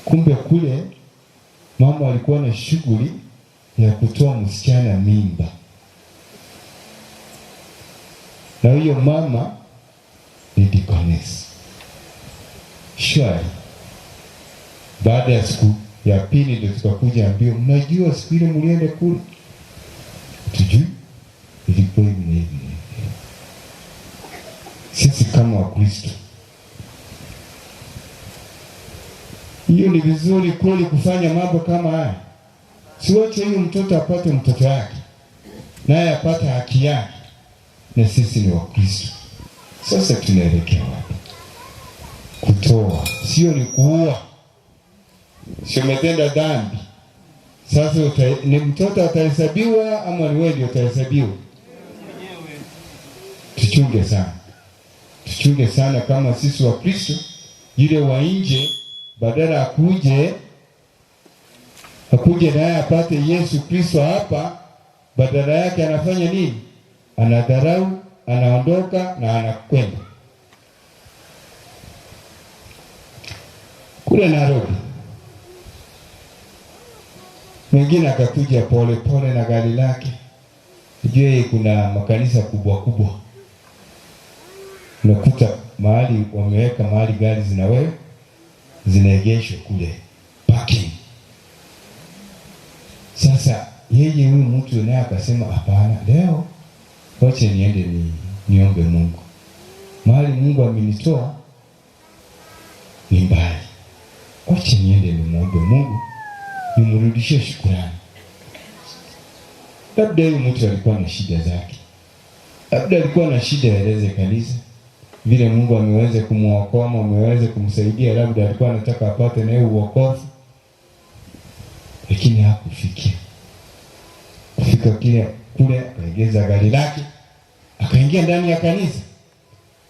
Speaker 7: Kumbe kule mama alikuwa na shughuli ya kutoa msichana mimba. Na huyo mama ni deaconess. Shwari. Baada ya siku ya pili ndio tukakuja ambio, mnajua siku ile mlienda kule? Tujui ilikuwa hivi na hivi. Sisi kama Wakristo, hiyo ni vizuri kweli kufanya mambo kama haya? Siwache huyu mtoto apate mtoto wake, naye apate haki yake, na sisi ni Wakristo. Sasa tunaelekea wapi? Kutoa sio ni kuua. Sio umetenda dhambi. Sasa ni mtoto atahesabiwa ama ni wewe ndio utahesabiwa? Tuchunge sana, tuchunge sana kama sisi wa Kristo, yule wa nje badala akuje naye apate Yesu Kristo hapa, badala yake anafanya nini? Anadharau, anaondoka na anakwenda kule Nairobi. Mwingine akakuja pole pole na gari lake. Ujue kuna makanisa kubwa kubwa, unakuta mahali wameweka mahali gari zinaegeshwa kule parking. Sasa yeye huyu mtu naye akasema hapana, leo wacha niende niombe Mungu. Mahali Mungu amenitoa ni mbali, wacha niende nimuombe Mungu nimrudishie shukrani. Labda huyu mtu alikuwa na shida zake, labda alikuwa na shida aeleze kanisa vile Mungu ameweza kumuokoa, ameweza kumsaidia, labda alikuwa anataka apate naye uokovu, lakini hakufikia. Kufika kule akaegeza gari lake, akaingia ndani ya kanisa.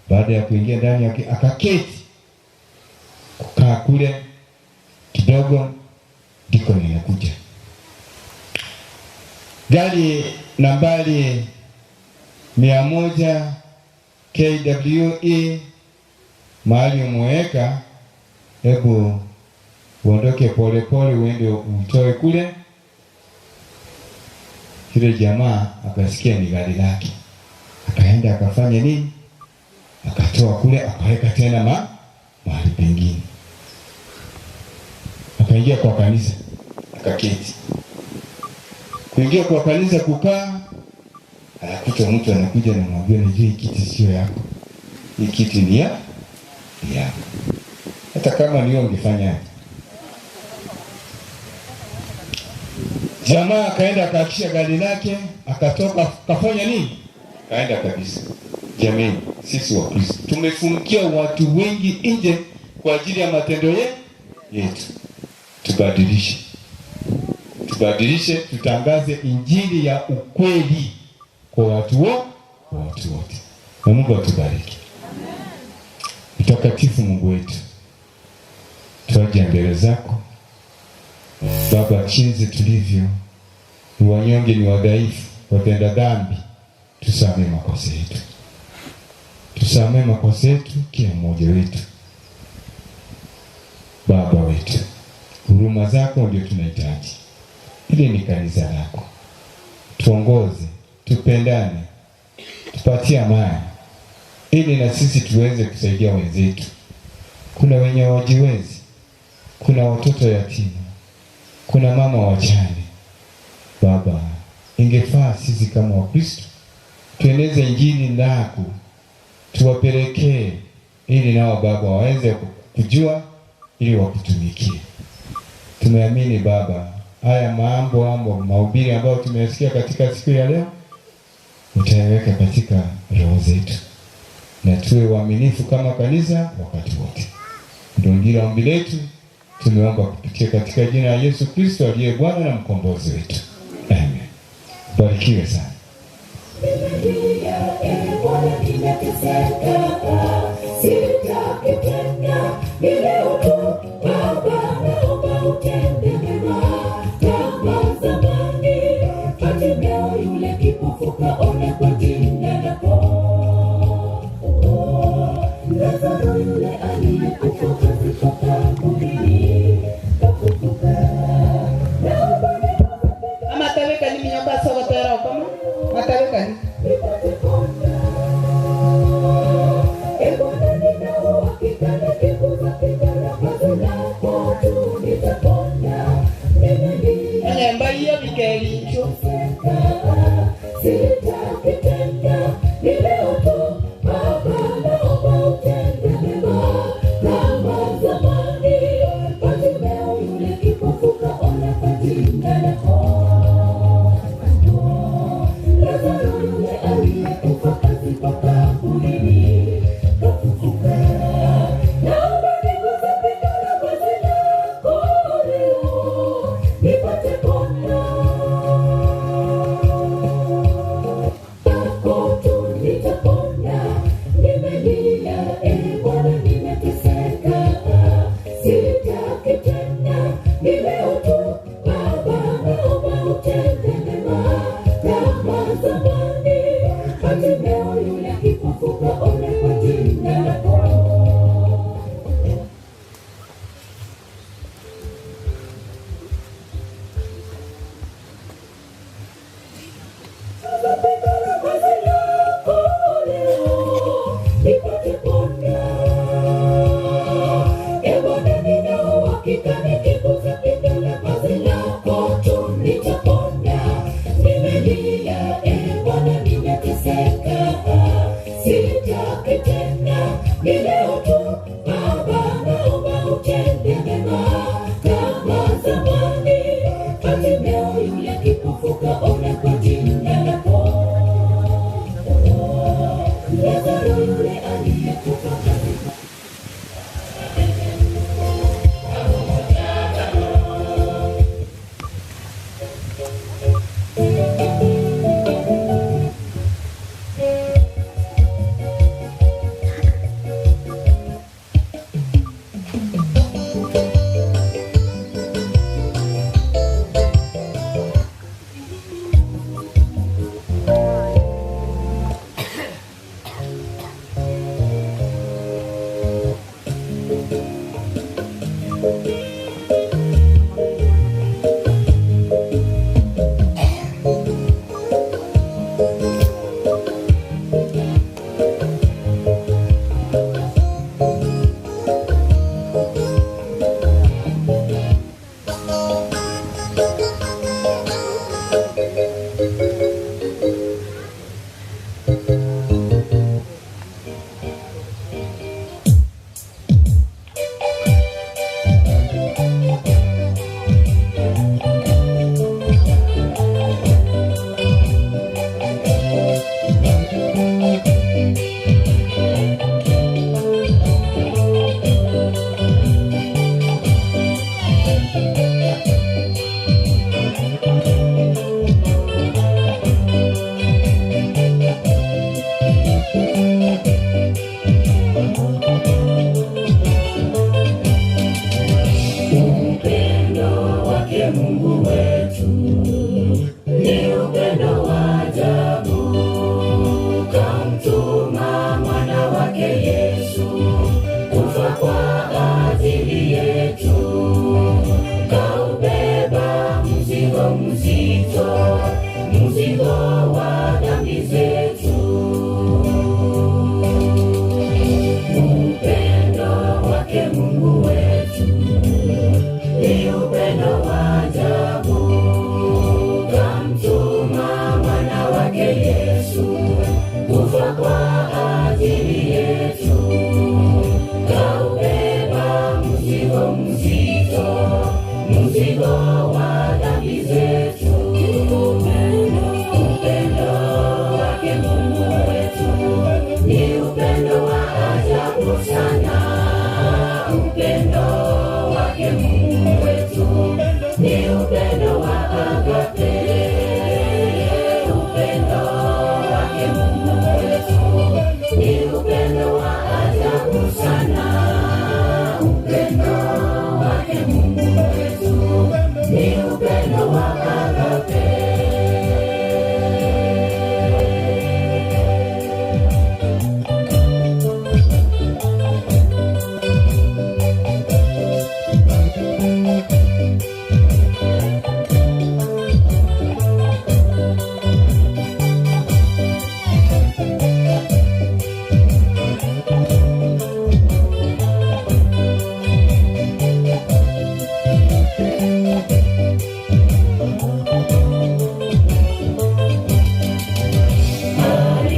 Speaker 7: Baada ya kuingia ndani yake akaketi, kukaa kule kidogo, ndiko ninakuja gari nambari 100 KWE mahali umeweka, hebu uondoke pole pole uende utoe kule. Kile jamaa akasikia ni gari lake, akaenda akafanya nini? Akatoa kule akaweka tena mahali pengine. Akaingia kwa kanisa akaketi. Kuingia kwa kanisa kukaa, anakuta mtu anakuja na mwambia, nijue hii kiti sio yako, hii kiti ni yako. Hata kama niyo ungefanya. Jamaa akaenda akaakisha gari lake, akatoka, akafanya nini? Kaenda kabisa. Jamani, sisi wa Kristo tumefungia watu wengi nje kwa ajili ya matendo yetu. Tubadilishe. Tubadilishe, tutangaze injili ya ukweli kwa watu wote. Na Mungu atubariki. Mtakatifu Mungu wetu, twaje mbele zako Baba, jinsi tulivyo, ni wanyonge, ni wadhaifu, watenda dhambi, tusamee makosa yetu. Tusamee makosa yetu kila mmoja wetu. Baba wetu, huruma zako ndio tunahitaji. Hili ni kanisa lako. Tuongoze, tupendane, tupatie amani, ili na sisi tuweze kusaidia wenzetu. Kuna wenye wajiwezi, kuna watoto yatima, kuna mama wajane. Baba, ingefaa sisi kama Wakristo tueneze injili lako, tuwapelekee ili nao Baba waweze kujua ili wakutumikie. Tumeamini Baba, haya mambo mahubiri ambayo tumeyasikia katika siku ya leo utayaweka katika roho zetu, na tuwe waaminifu kama kanisa wakati wote. Ndio ndilo ombi letu, tumeomba kupitia katika jina la Yesu Kristo aliye Bwana na mkombozi wetu. Amen. Barikiwe sana.
Speaker 3: Nipate pona. Hakika nikigusa pindo la vazi lako tu nitapona. Nimelia, e Bwana, nimeteseka, sitaki tena, ni leo tu Baba, naomba utende mema kama zamani. Bartimeo yule kipofu kaona kwa jina lako, Lazaro yule aliyekufa katika. Upendo wake Mungu wetu ni upendo wa ajabu, kamtuma mwana wake Yesu kufa kwa ajili yetu, kaubeba mzigo mzito, mzigo wa dhambi zetu. Upendo wake Mungu wetu ni upendo wa ajabu, kamtuma mwana wake Yesu kufa kwa ajili yetu, kaubeba mzigo mzito, mzigo wa dhambi zetu. Upendo wake Mungu wetu ni upendo wa ajabu sana, upendo wake Mungu wetu ni upendo wa agape, upendo wake Mungu wetu ni upendo wa ajabu sana, upendo wake Mungu wetu ni upendo wa agape.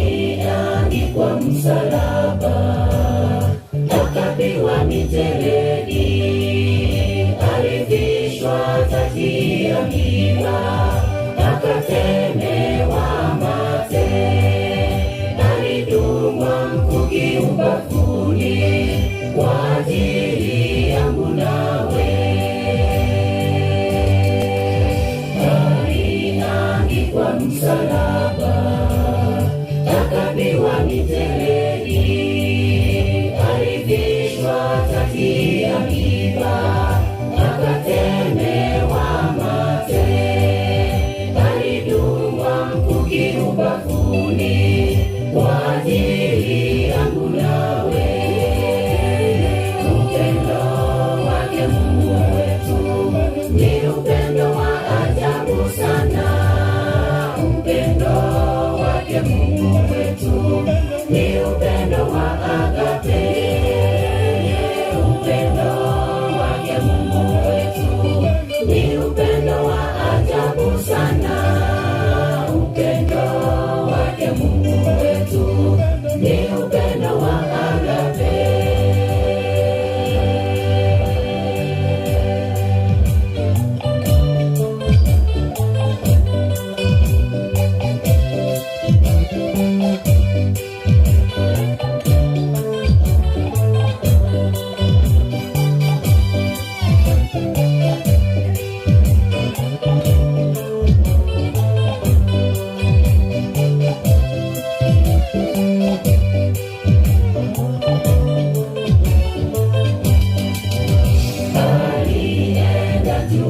Speaker 3: Aliangikwa msalaba, akapigwa mijeledi, alivishwa taji ya miiba, akatemewa mate, alidungwa mkuki ubavuni kwa ajili yangu nawe. Aliangikwa msalaba, akapigwa mijeledi, alivishwa taji ya miiba, akatemewa mate, alidungwa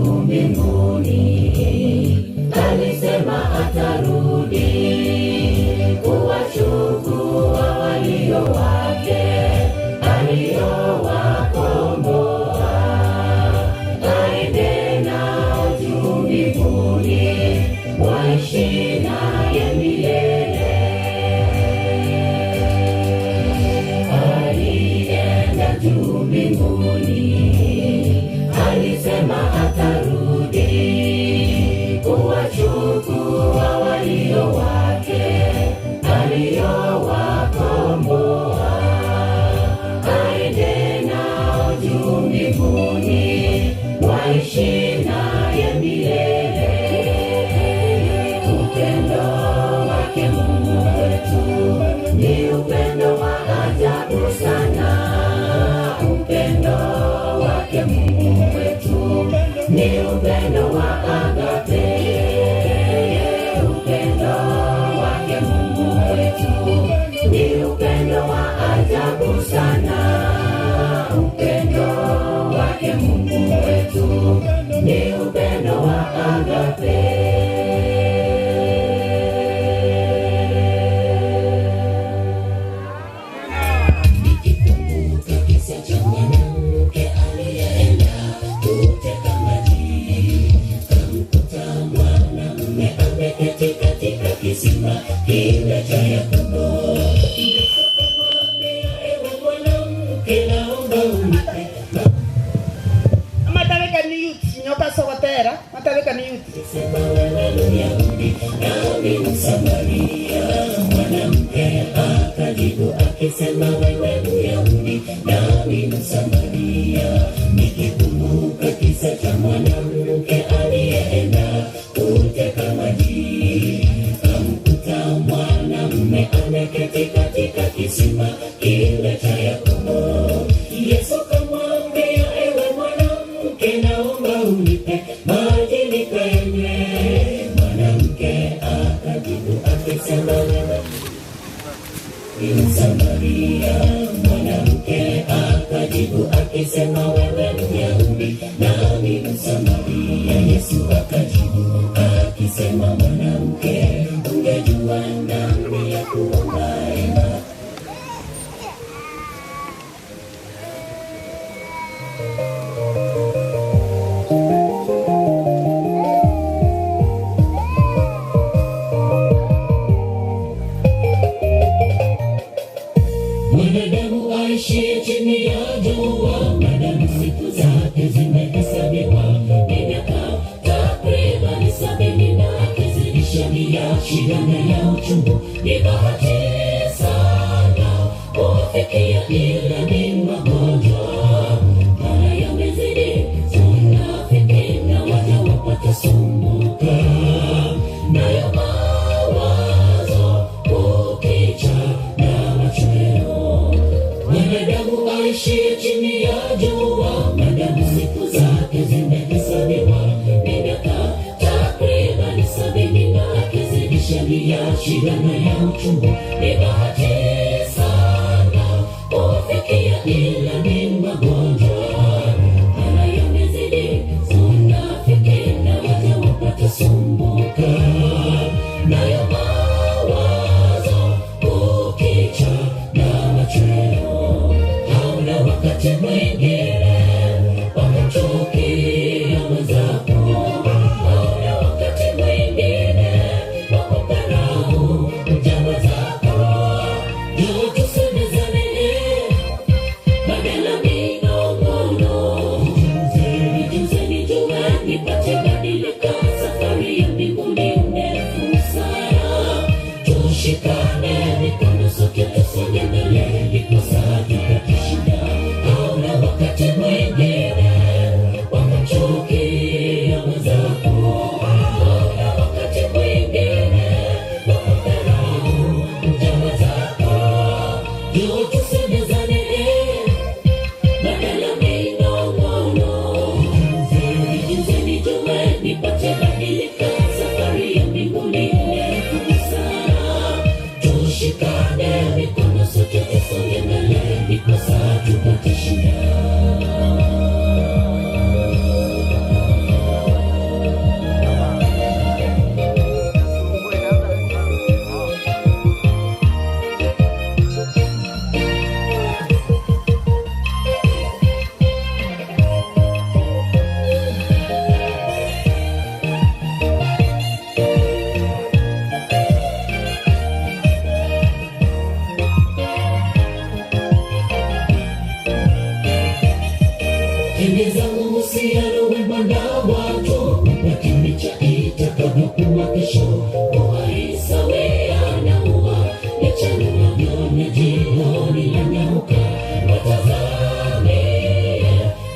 Speaker 3: juu mbinguni, alisema atarudi kuwachukua walio wake aliowakomboa. Aende nao juu mbinguni, waishi naye milele. Alienda juu mbinguni, alisema atarudi kuwachukua walio wake aliowakomboa. Aende nao juu mbinguni, waishi naye milele. Upendo wake Mungu wetu ni upendo wa ajabu sana. Upendo wake Mungu wetu ni upendo wa agape. Upendo wake Mungu wetu ni upendo wa ajabu sana. Upendo wake Mungu wetu ni upendo wa agape. Nikikumbuka kisa cha mwanamke aliyeenda kuteka maji, kamkuta mwanamume ameketi katika kisima kile cha Yakobo. Yesu akamwambia, ewe mwanamke, naomba unipe
Speaker 6: Matabeka ni youth, nyoka sogotera, matabeka ni youth.
Speaker 3: Sema wewe ni Myahudi nami Msamaria. Mwanamke akajibu akisema wewe Myahudi nami Msamaria. Nikikumbuka kisa cha mwanamke aliyeenda kuteka maji, kamkuta mwanamume ameketi katika kisima kile cha Yakobo. Yesu kamwambia, ewe mwanamke, naomba unipe maji nikayanywe. Mwanamke akajibu akisema wewe ni Msamaria. Mwanamke akajibu akisema wewe Myahudi nami Msamaria. Yesu akajibu akisema, mwanamke, ungejua nani ya kuombaye. Mwanadamu aishie chini ya jua, madamu siku zake zimehesabiwa ni miaka takribani 70, na akizidisha ni ya shida na ya uchungu. Ni bahati sana kufikia, ila ni magonjwa mara yamezidi, tunafiki na waja wapata sumbuka nayo mawazo kukicha na machweo. Mwanadamu aishie chini ya jua, madamu siku zake zimehesabiwa ni miaka takribani 70, na akizidisha ni ya shida na ya uchungu. Ni bahati sana kufikia, ila ni magonjwa mara yamezidi, tunafiki na waja wapata sumbuka nayo mawazo kukicha na machweo. Hauna wakati mwingine wa kumchukia mwenzako, hauna wakati mwingine wa kumdharau mja mwenzako. Timiza uhusiano wema na watu, lakini cha itakavyokuwa kesho, uhai sawia na ua lichanua vyone jioni lanyauka. Watazamie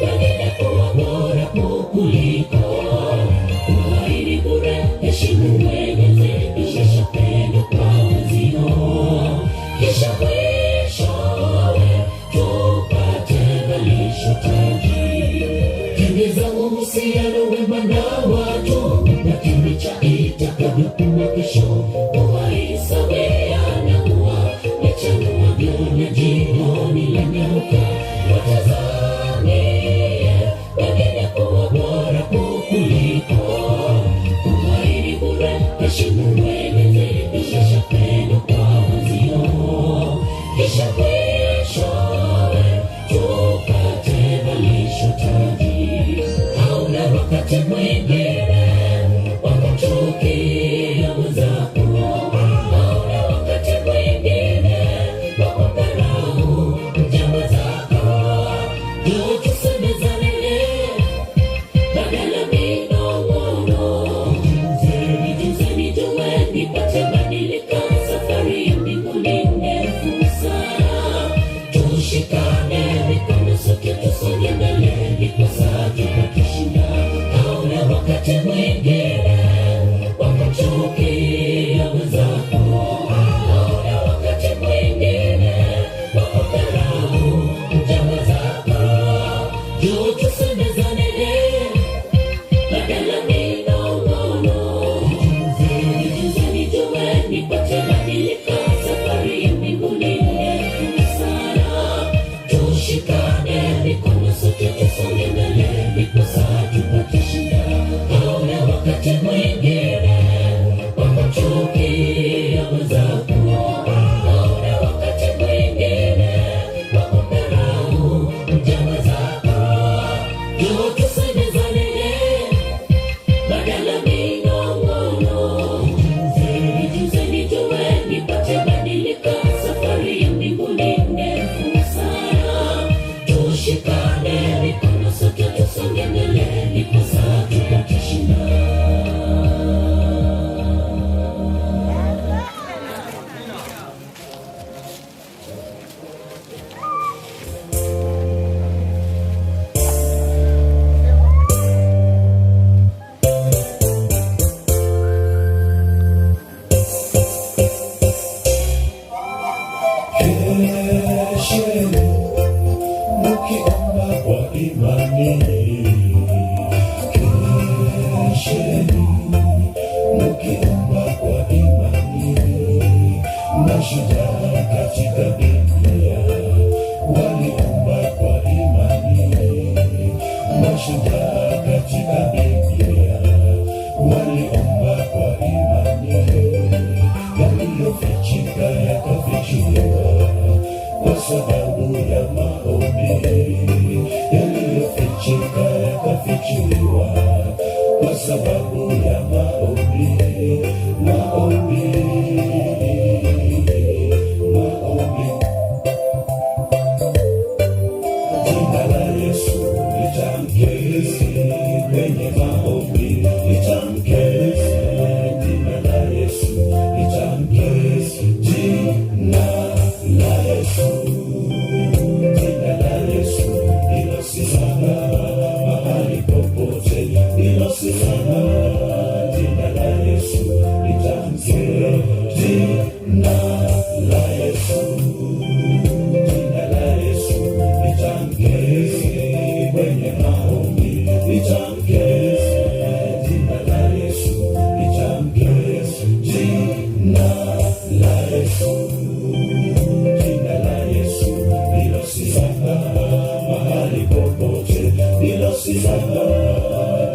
Speaker 3: wengine kuwa bora kukuliko. Uhai ni bure, heshimu mwenyezi, ishesha pendo kwa wenzio, kisha mwishowe tupate malisho taji. Timiza uhusiano wema na watu, lakini cha itakavyokuwa kesho, uhai sawia na ua lichanua vyone jioni lanyauka. Watazamie wengine kuwa bora kukuliko. Uhai ni bure, heshimu mwenyezi, ishesha pendo kwa wenzio, kisha mwishowe tupate malisho taji. Hauna wakati mwingine wa kumchukia mwenzako, hauna wakati mwingine wa kudharau mja mwenzako. Ndio tusemezane badala minong'ono. Nijuze nijue nipate badilika, safari ya mbinguni ndefu sana. Tushikane mikono sote tusonge mbele, ndiposa tupate. Hauna wakati mwingine wa kumchukia mwenzako, hauna wakati mwingine wa kudharau mja mwenzako. Njoo tusemezane badala minong'ono. Nijuze nijue nipate badilika, safari ya mbinguni ndefu sana. Tushikane mikono sote tusonge mbele, ndiposa tupate shinda. Hauna wakati mwingine wa kumchukia mwenzako, hauna wakati mwingine wa kudharau mja mwenzako. Njoo tusemezane badala minong'ono. Nijuze nijue nipate badilika, safari ya mbinguni ndefu sana. Tushikane mikono sote tusonge mbele, ndiposa tupate shinda.
Speaker 9: Kesheni mkiomba kwa imani, kesheni mkiomba kwa imani. Mashujaa katika Biblia waliomba kwa imani, mashujaa katika Biblia waliomba kwa imani, yaliyofichika yakafichuliwa kwa sababu ya maombi, yaliyofichika yakafichuliwa kwa sababu ya maombi, maombi, maombi. Jina la Yesu litamke kwenye maombi, litamke jina la Yesu, litamke jina la Yesu, jina la Yesu ndilo silaha mahali popote, ndilo silaha, jina la Yesu litamke, jina la Yesu, jina la Yesu litamke kwenye maombi, litamke jina la Yesu, litamke jina la Yesu, jina la Yesu ndilo silaha mahali popote, ndilo silaha,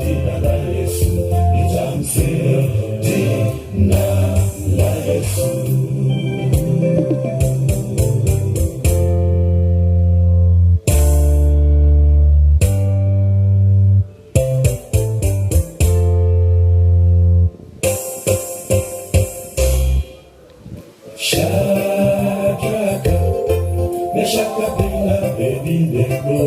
Speaker 9: jina la Yesu litamke, jina la Yesu. Shadraka, Meshaka na Abednego.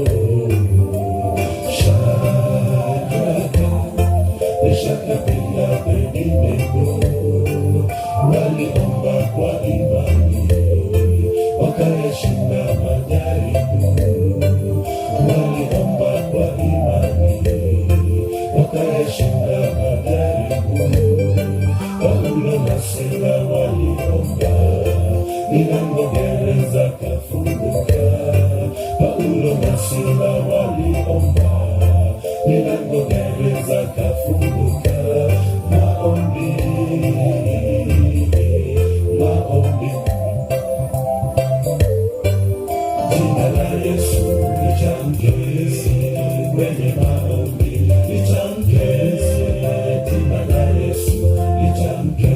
Speaker 9: Abednego waliomba kwa imani, wakayashinda majaribu. Waliomba kwa imani, wakayashinda majaribu. Paulo na Sila waliomba, milango gereza kafunguka. Paulo na Sila waliomba, milango gereza kafunguka. Maombi, maombi, jina la Yesu litamke kwenye maombi, litamke jina la Yesu, litamke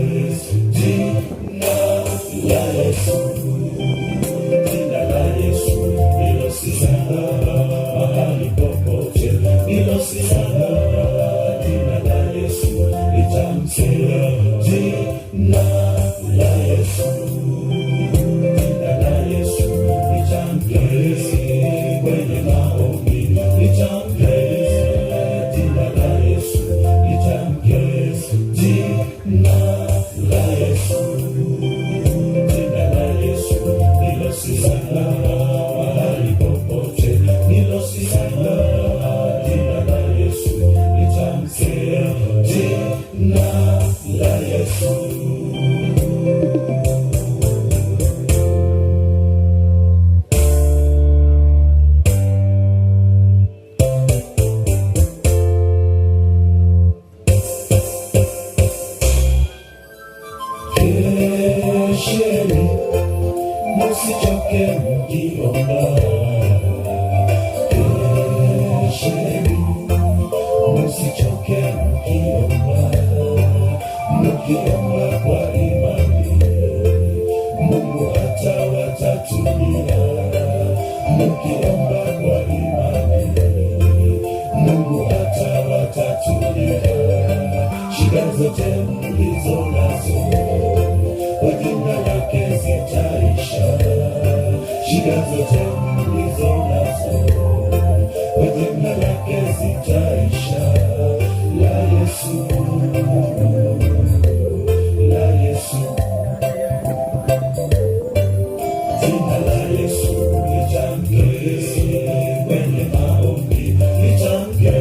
Speaker 9: jina la Yesu, jina la Yesu ndilo silaha mahali popote, ndilo silaha, jina la Yesu litamke, jina la Yesu, jina la Yesu litamke kwenye maombi, litamke jina la Yesu, litamke jina la Yesu, jina la Yesu ndilo silaha mahali popote, ndilo silaha, jina la Yesu litamke, jina la Yesu. Kesheni, msichoke mkiomba. Kesheni, msichoke mkiomba. Mkiomba kwa imani, Mungu atawatatulia. Mkiomba kwa imani, Mungu atawatatulia shida zote mlizo nazo, kwa jina lake zitaisha. Shida zote mlizo nazo, kwa jina lake zitaisha. La Yesu, la Yesu, jina la Yesu litamke kwenye maombi, litamke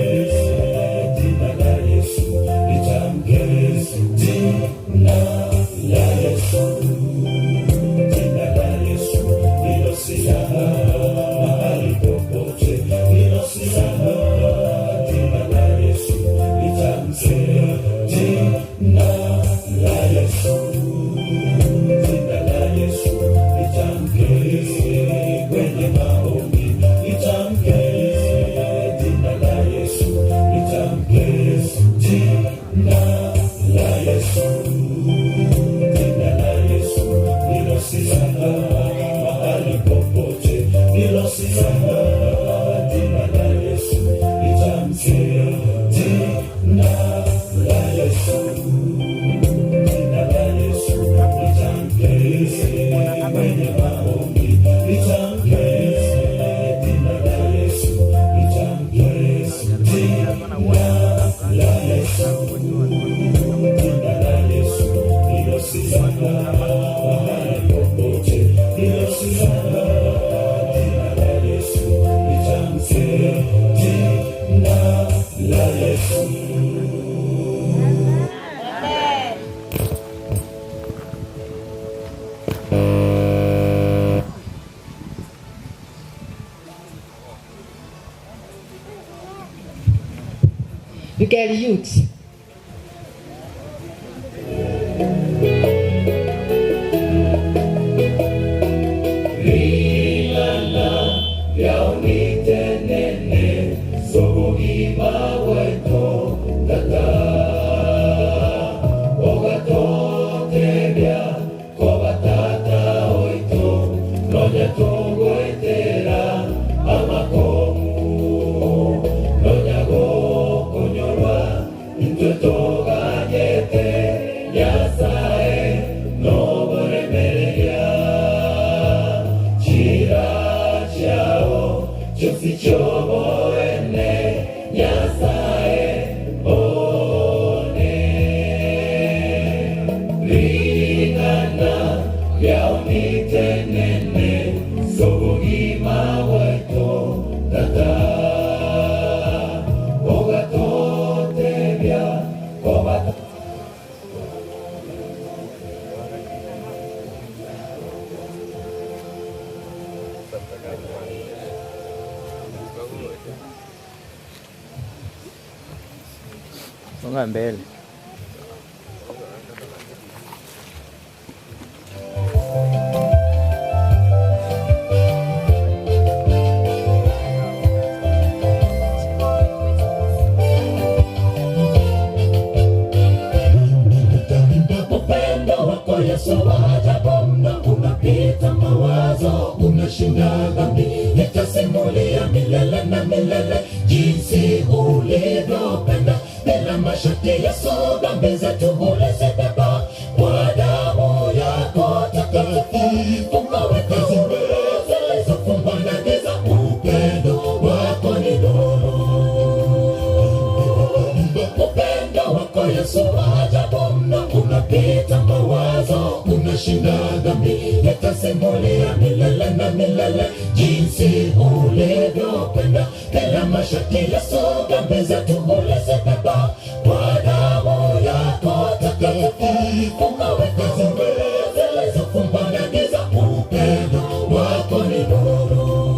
Speaker 9: jina la Yesu, litamke jina la Yesu, jina la Yesu ndilo silaha mahali popote, ndilo silaha, jina la Yesu litamke, jina la Yesu, jina la Yesu litamke kwenye maombi, litamke jina la Yesu, litamke jina la Yesu, jina la Yesu ndilo silaha mahali popote, ndilo silaha, jina la Yesu litamke, jina la Yesu, jina la Yesu litamke kwenye maombi, litamke jina la Yesu, litamke jina la Yesu, jina la Yesu ndilo silaha mahali popote, ndilo silaha, jina la Yesu litamke, jina la Yesu.
Speaker 1: Girl youth.
Speaker 9: Ring'ana yaunitenene sobogima bweto tata ogatotebia kobatata oito nonya togoetera amakomu nonya gokonyorwa intwe toganyete Nyasaye noboremereria chira chao chosi choboene Nyasaye one.
Speaker 8: Songa mbele.
Speaker 9: Upendo wako Yesu wa ajabu mno, unapita mawazo, unashinda dhambi. Nitasimulia milele na milele jinsi ulivyopenda bila masharti. Yesu, dhambi zetu ulizibeba kwa damu yako takatifu, ukaweka huru zilizofungwa na giza. Upendo wako ni nuru. Upendo wako Yesu wa ajabu mno, unapita mawazo, unashinda dhambi. Nitasimulia milele na milele jinsi ulivyopenda bila masharti. Yesu, dhambi zetu ulizibeba kwa damu yako takatifu, ukaweka huru zilizofungwa na giza. Upendo wako ni nuru.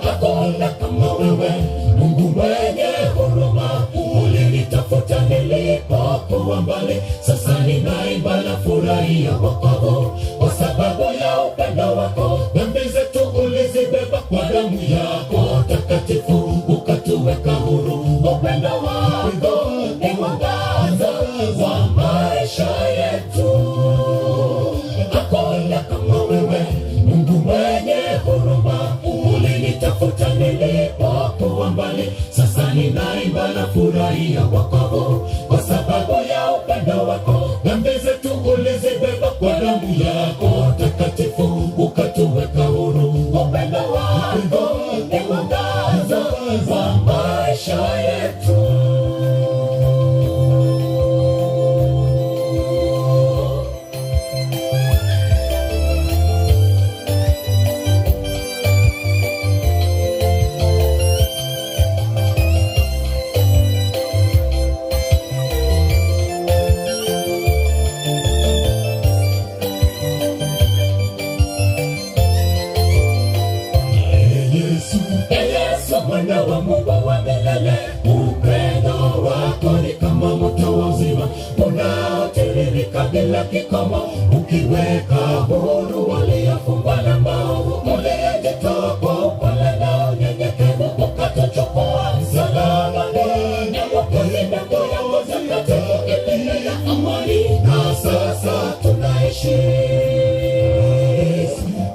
Speaker 9: Hakuna kama wewe, Mungu mwenye huruma, ulinitafuta nilipokuwa mbali. Sasa ninaimba na furahia wokovu kwa sababu ya upendo wako. Dhambi zetu ulizibeba kwa damu yako takatifu, ukatuweka huru. Upendo wako ni mwangaza wa maisha yetu. Hakuna kama wewe, Mungu mwenye huruma, ulinitafuta nilipokuwa mbali. Sasa ninaimba na furahia wokovu kwa sababu ya upendo wako. Dhambi zetu ulizibeba kwa damu yako takatifu, ukatuweka huru. Upendo wako ni mwangaza wa maisha yetu. Yesu, Mwana wa Mungu wa milele, upendo wako ni kama mto wa uzima unaotiririka bila kikomo, ukiweka huru waliofungwa na maovu. Uliyejitoa kwa upole na unyenyekevu, ukatuchukua msalabani, na Mwokozi damu yako takatifu ilileta amani, na sasa tunaishi.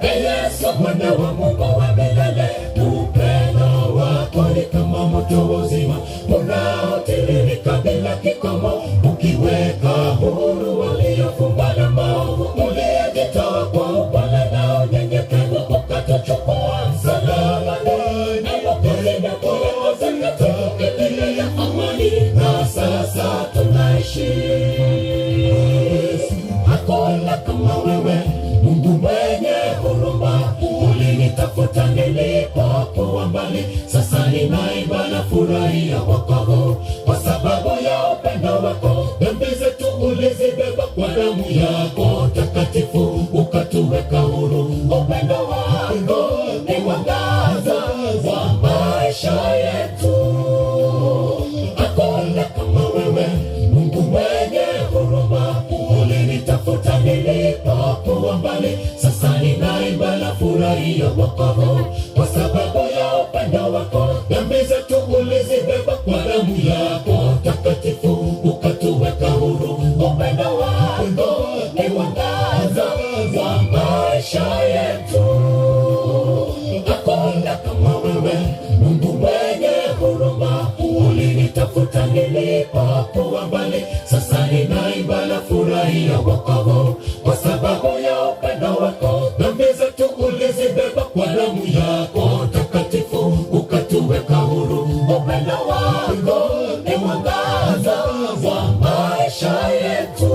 Speaker 9: Yesu, Mwana wa Mungu wa milele, upendo wako ni kama moto wa uzima unaotiririka bila kikomo, ukiweka huru waliofungwa na maovu. Uliyejitoa kwa upole na unyenyekevu, ukatuchukua msalabani, na Mwokozi damu yako takatifu ilileta amani, na sasa tunaishi. Hakuna kama wewe, Mungu mwenye huruma, ulinitafuta nilipokuwa mbali. Sasa ninaimba na furahia wokovu kwa sababu ya upendo wako. Dhambi zetu ulizibeba kwa damu yako takatifu, ukatuweka huru. Upendo wako ni mwangaza wa maisha yetu. Hakuna kama wewe, Mungu mwenye huruma, ulinitafuta nilipokuwa mbali. Sasa ninaimba na furahia wokovu kwa sababu ya upendo wako. Dhambi zetu ulizibeba kwa damu yako takatifu, ukatuweka huru. Upendo wako ni mwangaza wa maisha yetu. Hakuna kama wewe, Mungu mwenye huruma, ulinitafuta nilipokuwa mbali. Sasa ninaimba na furahia wokovu kwa sababu ya upendo wako. Dhambi zetu ulizibeba kwa damu yako takatifu, ukatuweka huru. Upendo wako ni mwangaza wa maisha yetu.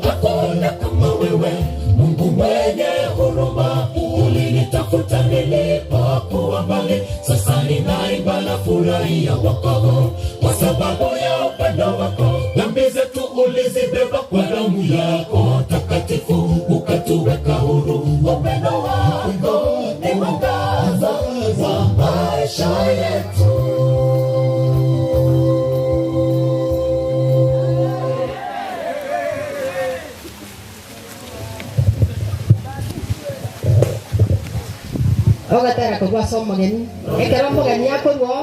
Speaker 9: Hakuna kama wewe, Mungu mwenye huruma, ulinitafuta nilipokuwa mbali. Sasa ninaimba na furahia wokovu kwa sababu ya upendo wako. Dhambi zetu ulizibeba kwa damu yako takatifu, ukatuweka huru. Upendo wako ni mwangaza wa maisha yetu.
Speaker 10: Korwa ase omogeni ekero omogeni akorwa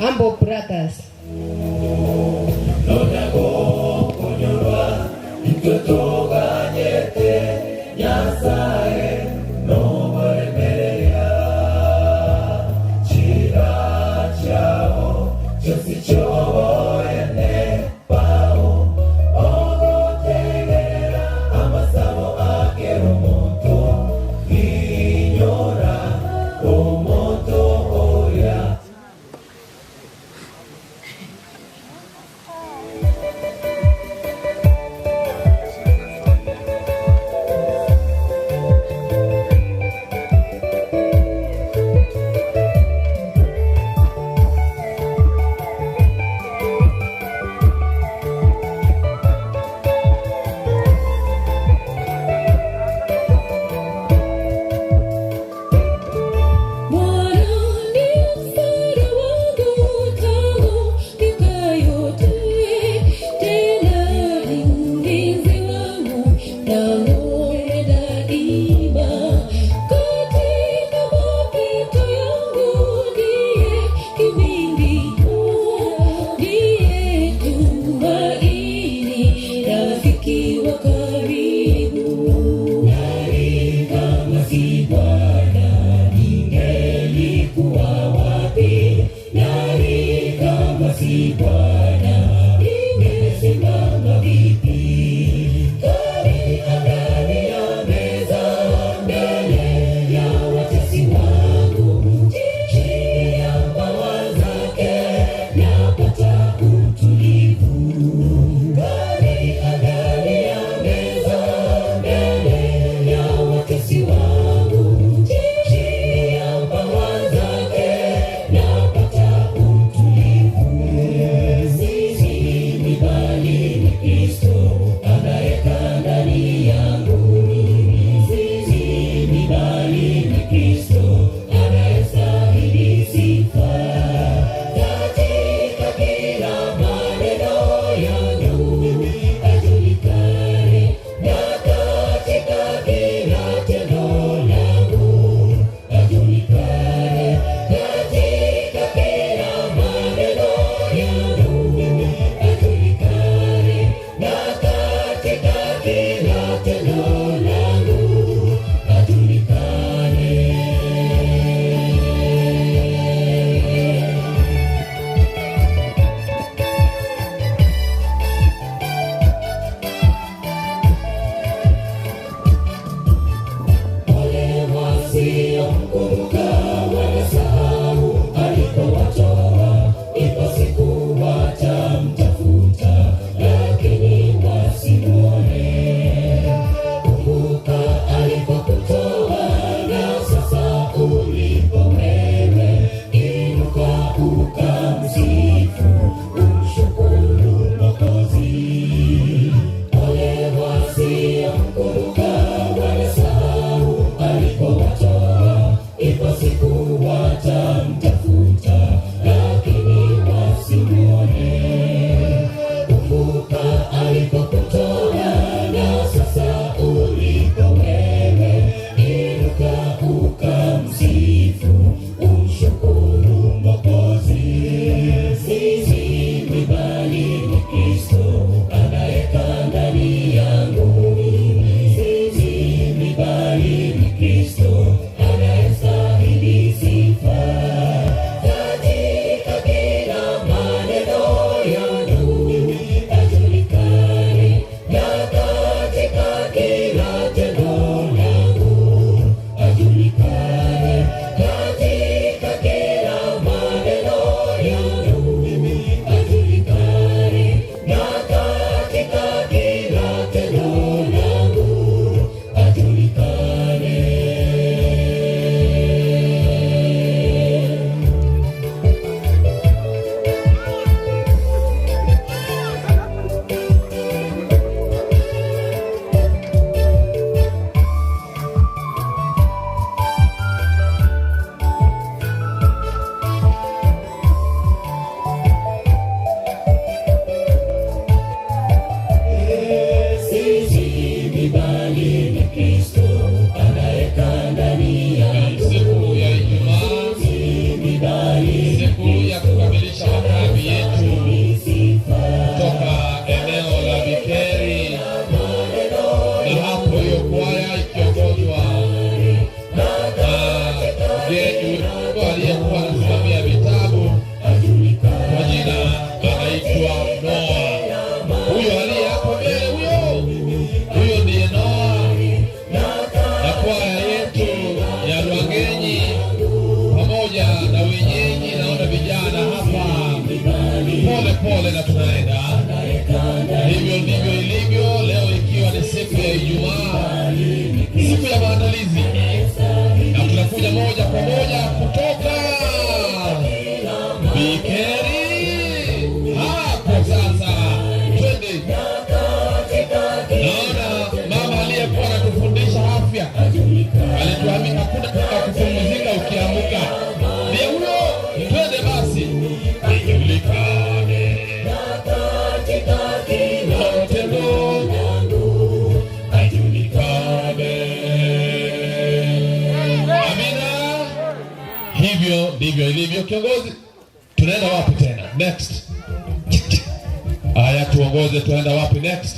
Speaker 10: Humble Brothers.
Speaker 11: Naona vijana hapa pole pole na tunaenda. Hivyo ndivyo ilivyo leo, ikiwa ni siku ya Ijumaa, siku ya maandalizi, na tunakuja moja kwa moja kutoka Bikeri hapo sasa. Twende. Naona mama aliyekuwa anatufundisha afya alituambia hakuna kupumzika ukiamka. Ndiye huyo, twende basi. Ijulikane kila tendo ajulikane. Amina. Hivyo ndivyo ilivyo, kiongozi. Tunaenda wapi tena? Next. Aya, tuongoze, tunaenda wapi next?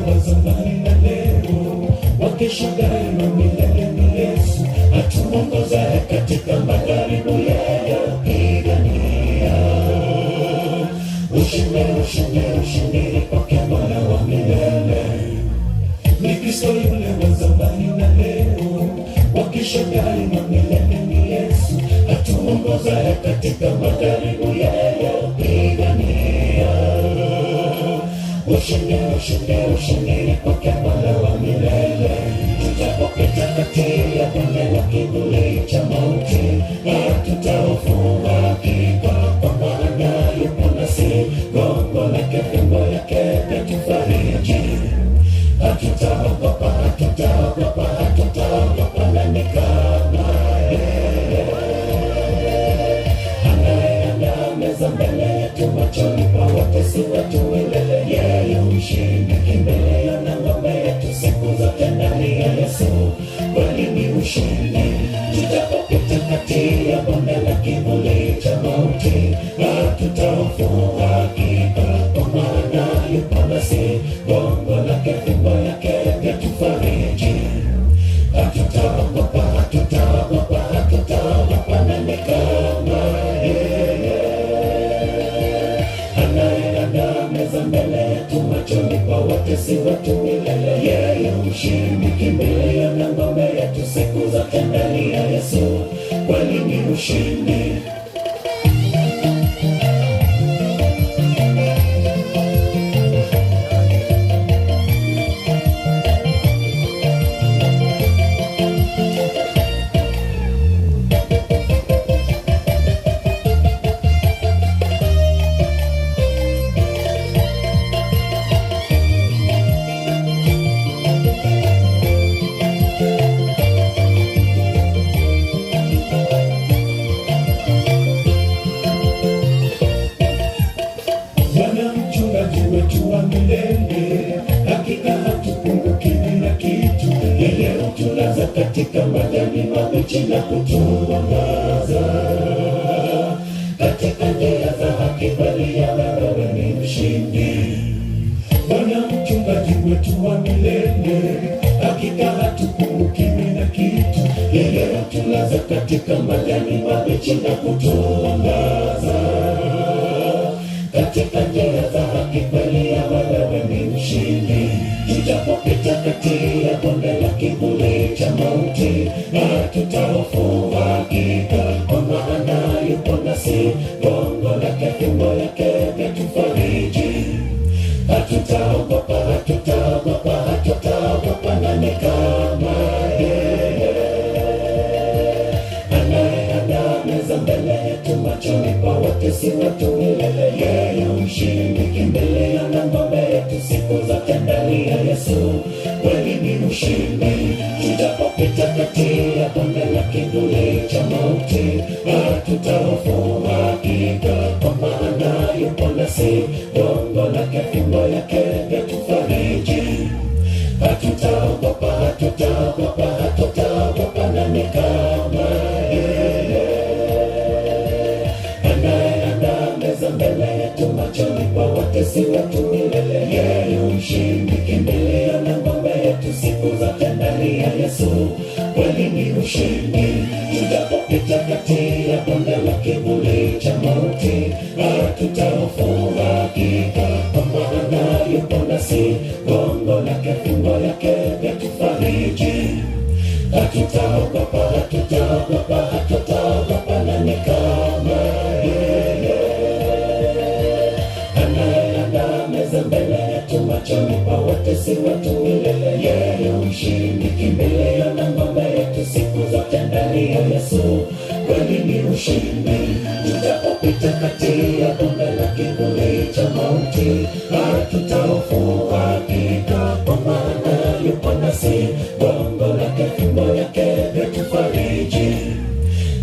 Speaker 9: Wa zamani na leo, wa kesho daima milele ni Yesu, atuongozaye katika majaribu yayopigania. Ushindi, ushindi, ushindi kwake Bwana wa milele. Ni Kristo yule wa zamani na leo, wa kesho daima milele ni Yesu, atuongozaye katika majaribu yayopigania. Ushindi, ushindi, ushindi kwake Bwana wa milele. Tutapopita kati ya bonde la kivuli cha mauti, hatutahofu hakika, kwa maana yupo nasi, gongo lake, fimbo yake vyatufariji. Hatutaogopa, hatutaogopa, hatutaogopa, nani kama yeye? Anayeandaa meza mbele yetu machoni pa watesi wetu milele, yeye ushindi, kimbilio na ngome yetu siku zote ndani ya Yesu, kweli ni ushindi. Tutapopita kati ya bonde la kivuli cha mauti, hatutahofu hakika, kwa maana yupo nasi, gongo lake, fimbo yake vyatufariji. Hatutaogopa, hatutaogopa, hatutaogopa, nani kama yeye? Anayeandaa meza mbele yetu machoni pa watesi wetu milele, yeye ushindi, kimbilio na ngome yetu siku zote ndani ya Yesu, kweli ni ushindi. Bwana mchungaji wetu wa milele, hakika hatupungukiwi na kitu. Yeye hutulaza katika majani mabichi na kutuongoza katika njia za haki, kweli ya wewe ni mshindi. Bwana mchungaji wetu wa milele, hakika hatupungukiwi na kitu. Yeye hutulaza katika majani mabichi na kutuongoza katika njia za haki, kweli ya wewe ni mshindi. Tutapopita kati ya bonde la kivuli cha mauti, hatutahofu hakika, kwa maana yupo nasi, gongo lake, fimbo yake vyatufariji. Hatutaogopa, hatutaogopa, hatutaogopa, nani kama yeye? Anayeandaa meza mbele yetu machoni pa watesi wetu milele, yeye mshindi, kimbilio na ngome yetu siku zote ndani ya Yesu, kweli ni ushindi. Tutapopita kati ya bonde la kivuli cha mauti, hatutahofu hakika, kwa maana yupo nasi, gongo lake, fimbo yake vyatufariji. Hatutaogopa, hatutaogopa, hatutaogopa, nani kama yeye? Anayeandaa meza mbele yetu machoni pa watesi wetu milele, yeye mshindi, Yesu kweli ni ushindi. Tujapopita kati ya bonde la kivuli cha mauti, hatutahofu hakika, kwa maana yupo nasi. Gongo lake, fimbo yake vyatufariji. Hatutaogopa, hatutaogopa, hatutaogopa, nani kama yeye? Anayeandaa meza mbele yetu machoni pa watesi wetu milele. Yeye mshindi, kimbilio na ngome yetu siku zote ndani ya Yesu kweli ni ushindi. Tujapopita kati ya bonde la kivuli cha mauti, hatutahofu hakika, kwa maana yupo nasi. Gongo lake, fimbo yake vyatufariji.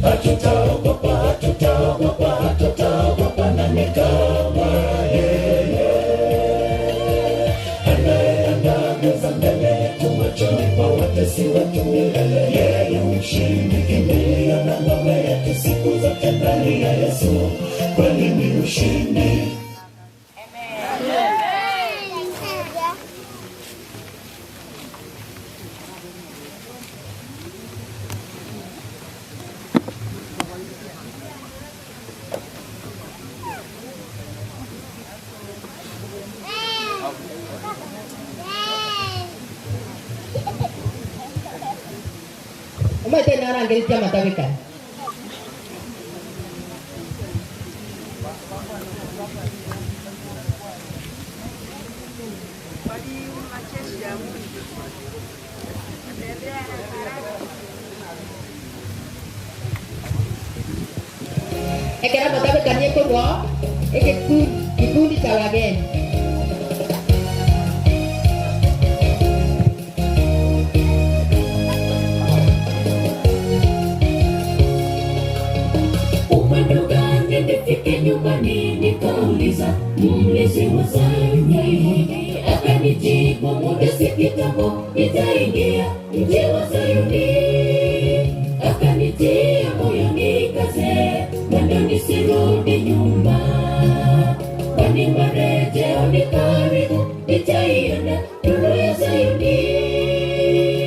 Speaker 9: Hatutaogopa, hatutaogopa, hatutaogopa, nani kama yeye? Anayeandaa meza mbele yetu machoni pa watesi wetu milele. Yeye mshindi, kimbilio na ngome yetu siku zote ndani ya Yesu kweli ni ushindi.
Speaker 10: Umaite narangiritie matabika. Ekera matabika niekorwo kikundi cha wageni.
Speaker 3: Nifike nyumbani nikauliza mlezi wa Sayuni, akanijibu muda si kitambo nitaingia mji wa Sayuni. Akanitia moyo nikaze mwendo nisirudi nyuma, kwani marejeo ni karibu, nitaiona nuru ya Sayuni.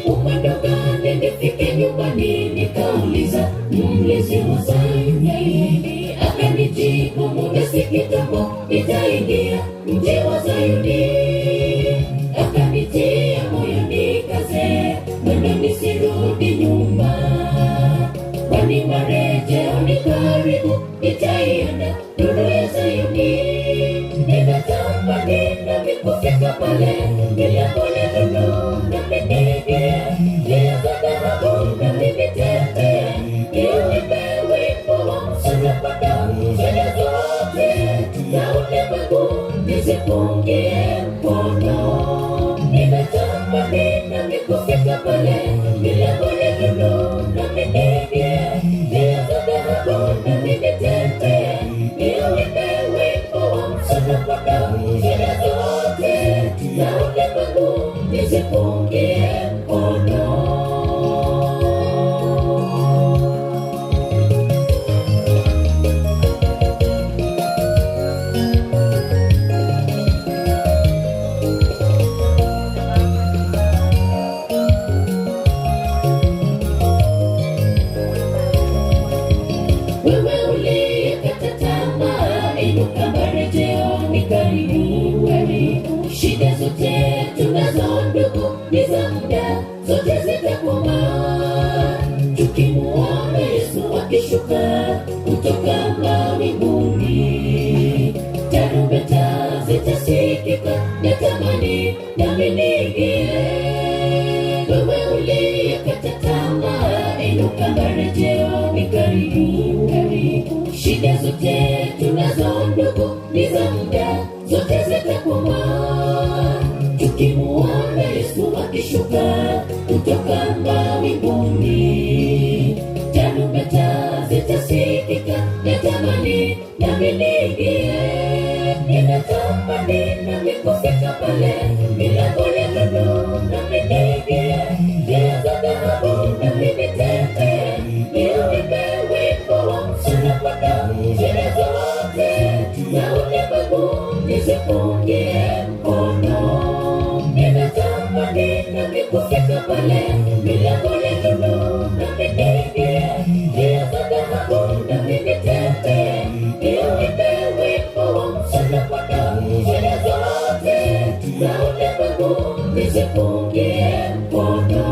Speaker 3: Umwendo gani nifike nyumbani nikauliza mlezi wa Sayuni, akanijibu muda si kitambo nitaingia mji wa Sayuni. Akanitia moyo nikaze mwendo nisirudi nyuma, kwani marejeo ni karibu, nitaiona nuru ya Sayuni. Ninatamani nami kufika pale milangoni lulu nami niingie, njia za dhahabu nami nitembee, niuimbe wimbo wa msalaba, shida zote za ulimwengu nizipungie mkono. Ninatamani nami kufika pale milangoni lulu nami niingie, njia za dhahabu nami nitembee, niuimbe wimbo wa msalaba, shida zote za ulimwengu nizipungie mkono. Wewe uliyekata tamaa, inuka, marejeo ni karibu. Shida zote tunazo ndugu ni za muda, zote zitakoma. Tukimuona Yesu akishuka kutoka mawinguni, tarumbeta zitasikika, natamani nami niingie. Wewe uliyekata tamaa, inuka, marejeo ni karibu. Shida zote tunazo ndugu ni za muda, zote zitakoma. Tukimuona Yesu akishuka kutoka mawinguni, tarumbeta zitasikika, natamani nami niingie. Ninatamani nami kufika pale milangoni lulu nami niingie, njia za dhahabu nami nitembee, niuimbe wimbo wa msalaba, shida zote za ulimwengu nizipungie mkono. Ninatamani nami kufika kufika pale milango ya lulu na minigi, njia za dhahabu na minitete, niuimbe wimbo wa msalaba, shida zote za ulimwengu nizipungie mkono.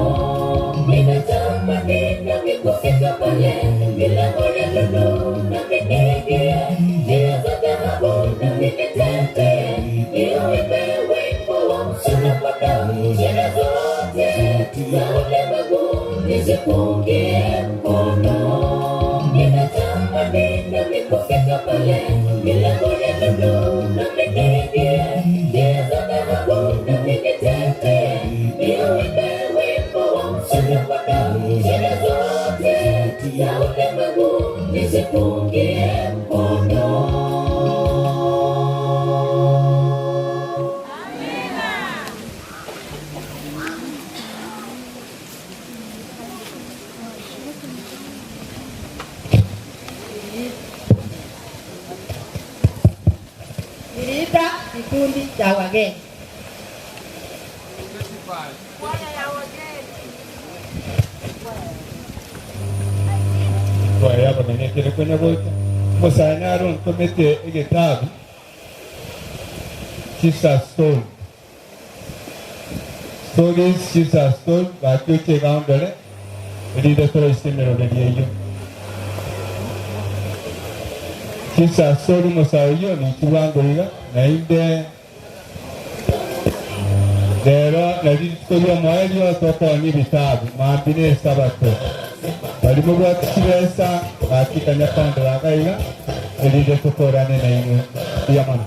Speaker 3: Ninatamani nami kufika pale milango ya lulu na minigi, njia za dhahabu na minitete, niuimbe wimbo wa msalaba, shida zote za ulimwengu nizipungie mkono. Ninatamani nami kufika pale milango ya lulu na minigi, njia za dhahabu na minitete, niuimbe wimbo wa msalaba, shida zote za ulimwengu nizipungie mkono.
Speaker 10: Niliita kikundi cha wageni.
Speaker 7: Kwaya bamenyekere kwenye bote musana aron komete egetabu Chiefs Stone Stories Chiefs Stone bakyoche gambele rida toro isimero leliyo Chiefs Stone musayo ni kiwango iga na inde lero nalitukolia mwaelio toko ni bitabu mambine sabato balimu bwakibesa bakikanya pando akaiga elide tukorane na imwe yamana.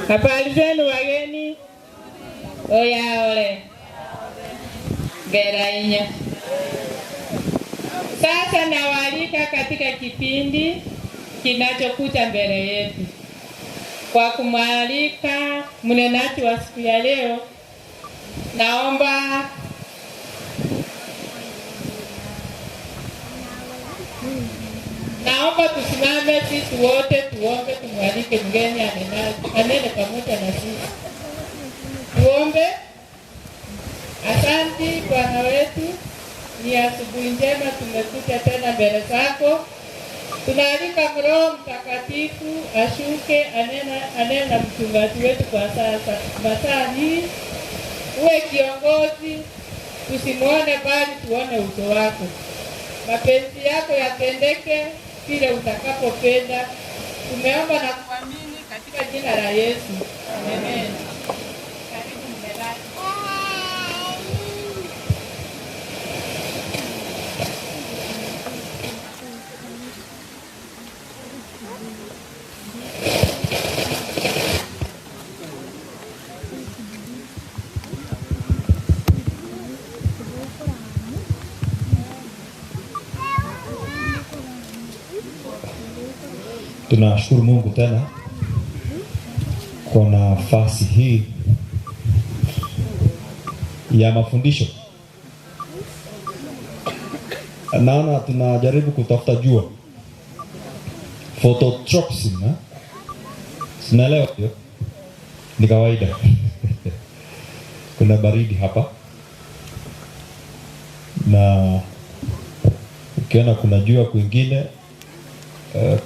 Speaker 1: Habari zenu wageni? Oya ole. Gerainya. Sasa nawaalika katika kipindi kinachokuja mbele yetu kwa kumwalika mnenaji wa siku ya leo. Naomba tusimame sisi wote tuombe, tumwalike mgeni anene pamoja na sisi. Tuombe. Asante Bwana wetu, ni asubuhi njema tumekuja tena mbele zako. Tunaalika Roho Mtakatifu ashuke anene na mchungaji wetu kwa sasa. Masaa hii uwe kiongozi, tusimuone bali tuone uso wako. Mapenzi yako yatendeke vile utakapopenda. Tumeomba na kuamini katika jina la Yesu. Amen. Karibu mmelani.
Speaker 4: Tunashukuru Mungu tena kwa nafasi hii ya mafundisho. Naona tunajaribu kutafuta jua. Phototropism, eh? Sinaelewa hiyo. Ni kawaida. Kuna baridi hapa. Na ukiona kuna jua kwingine,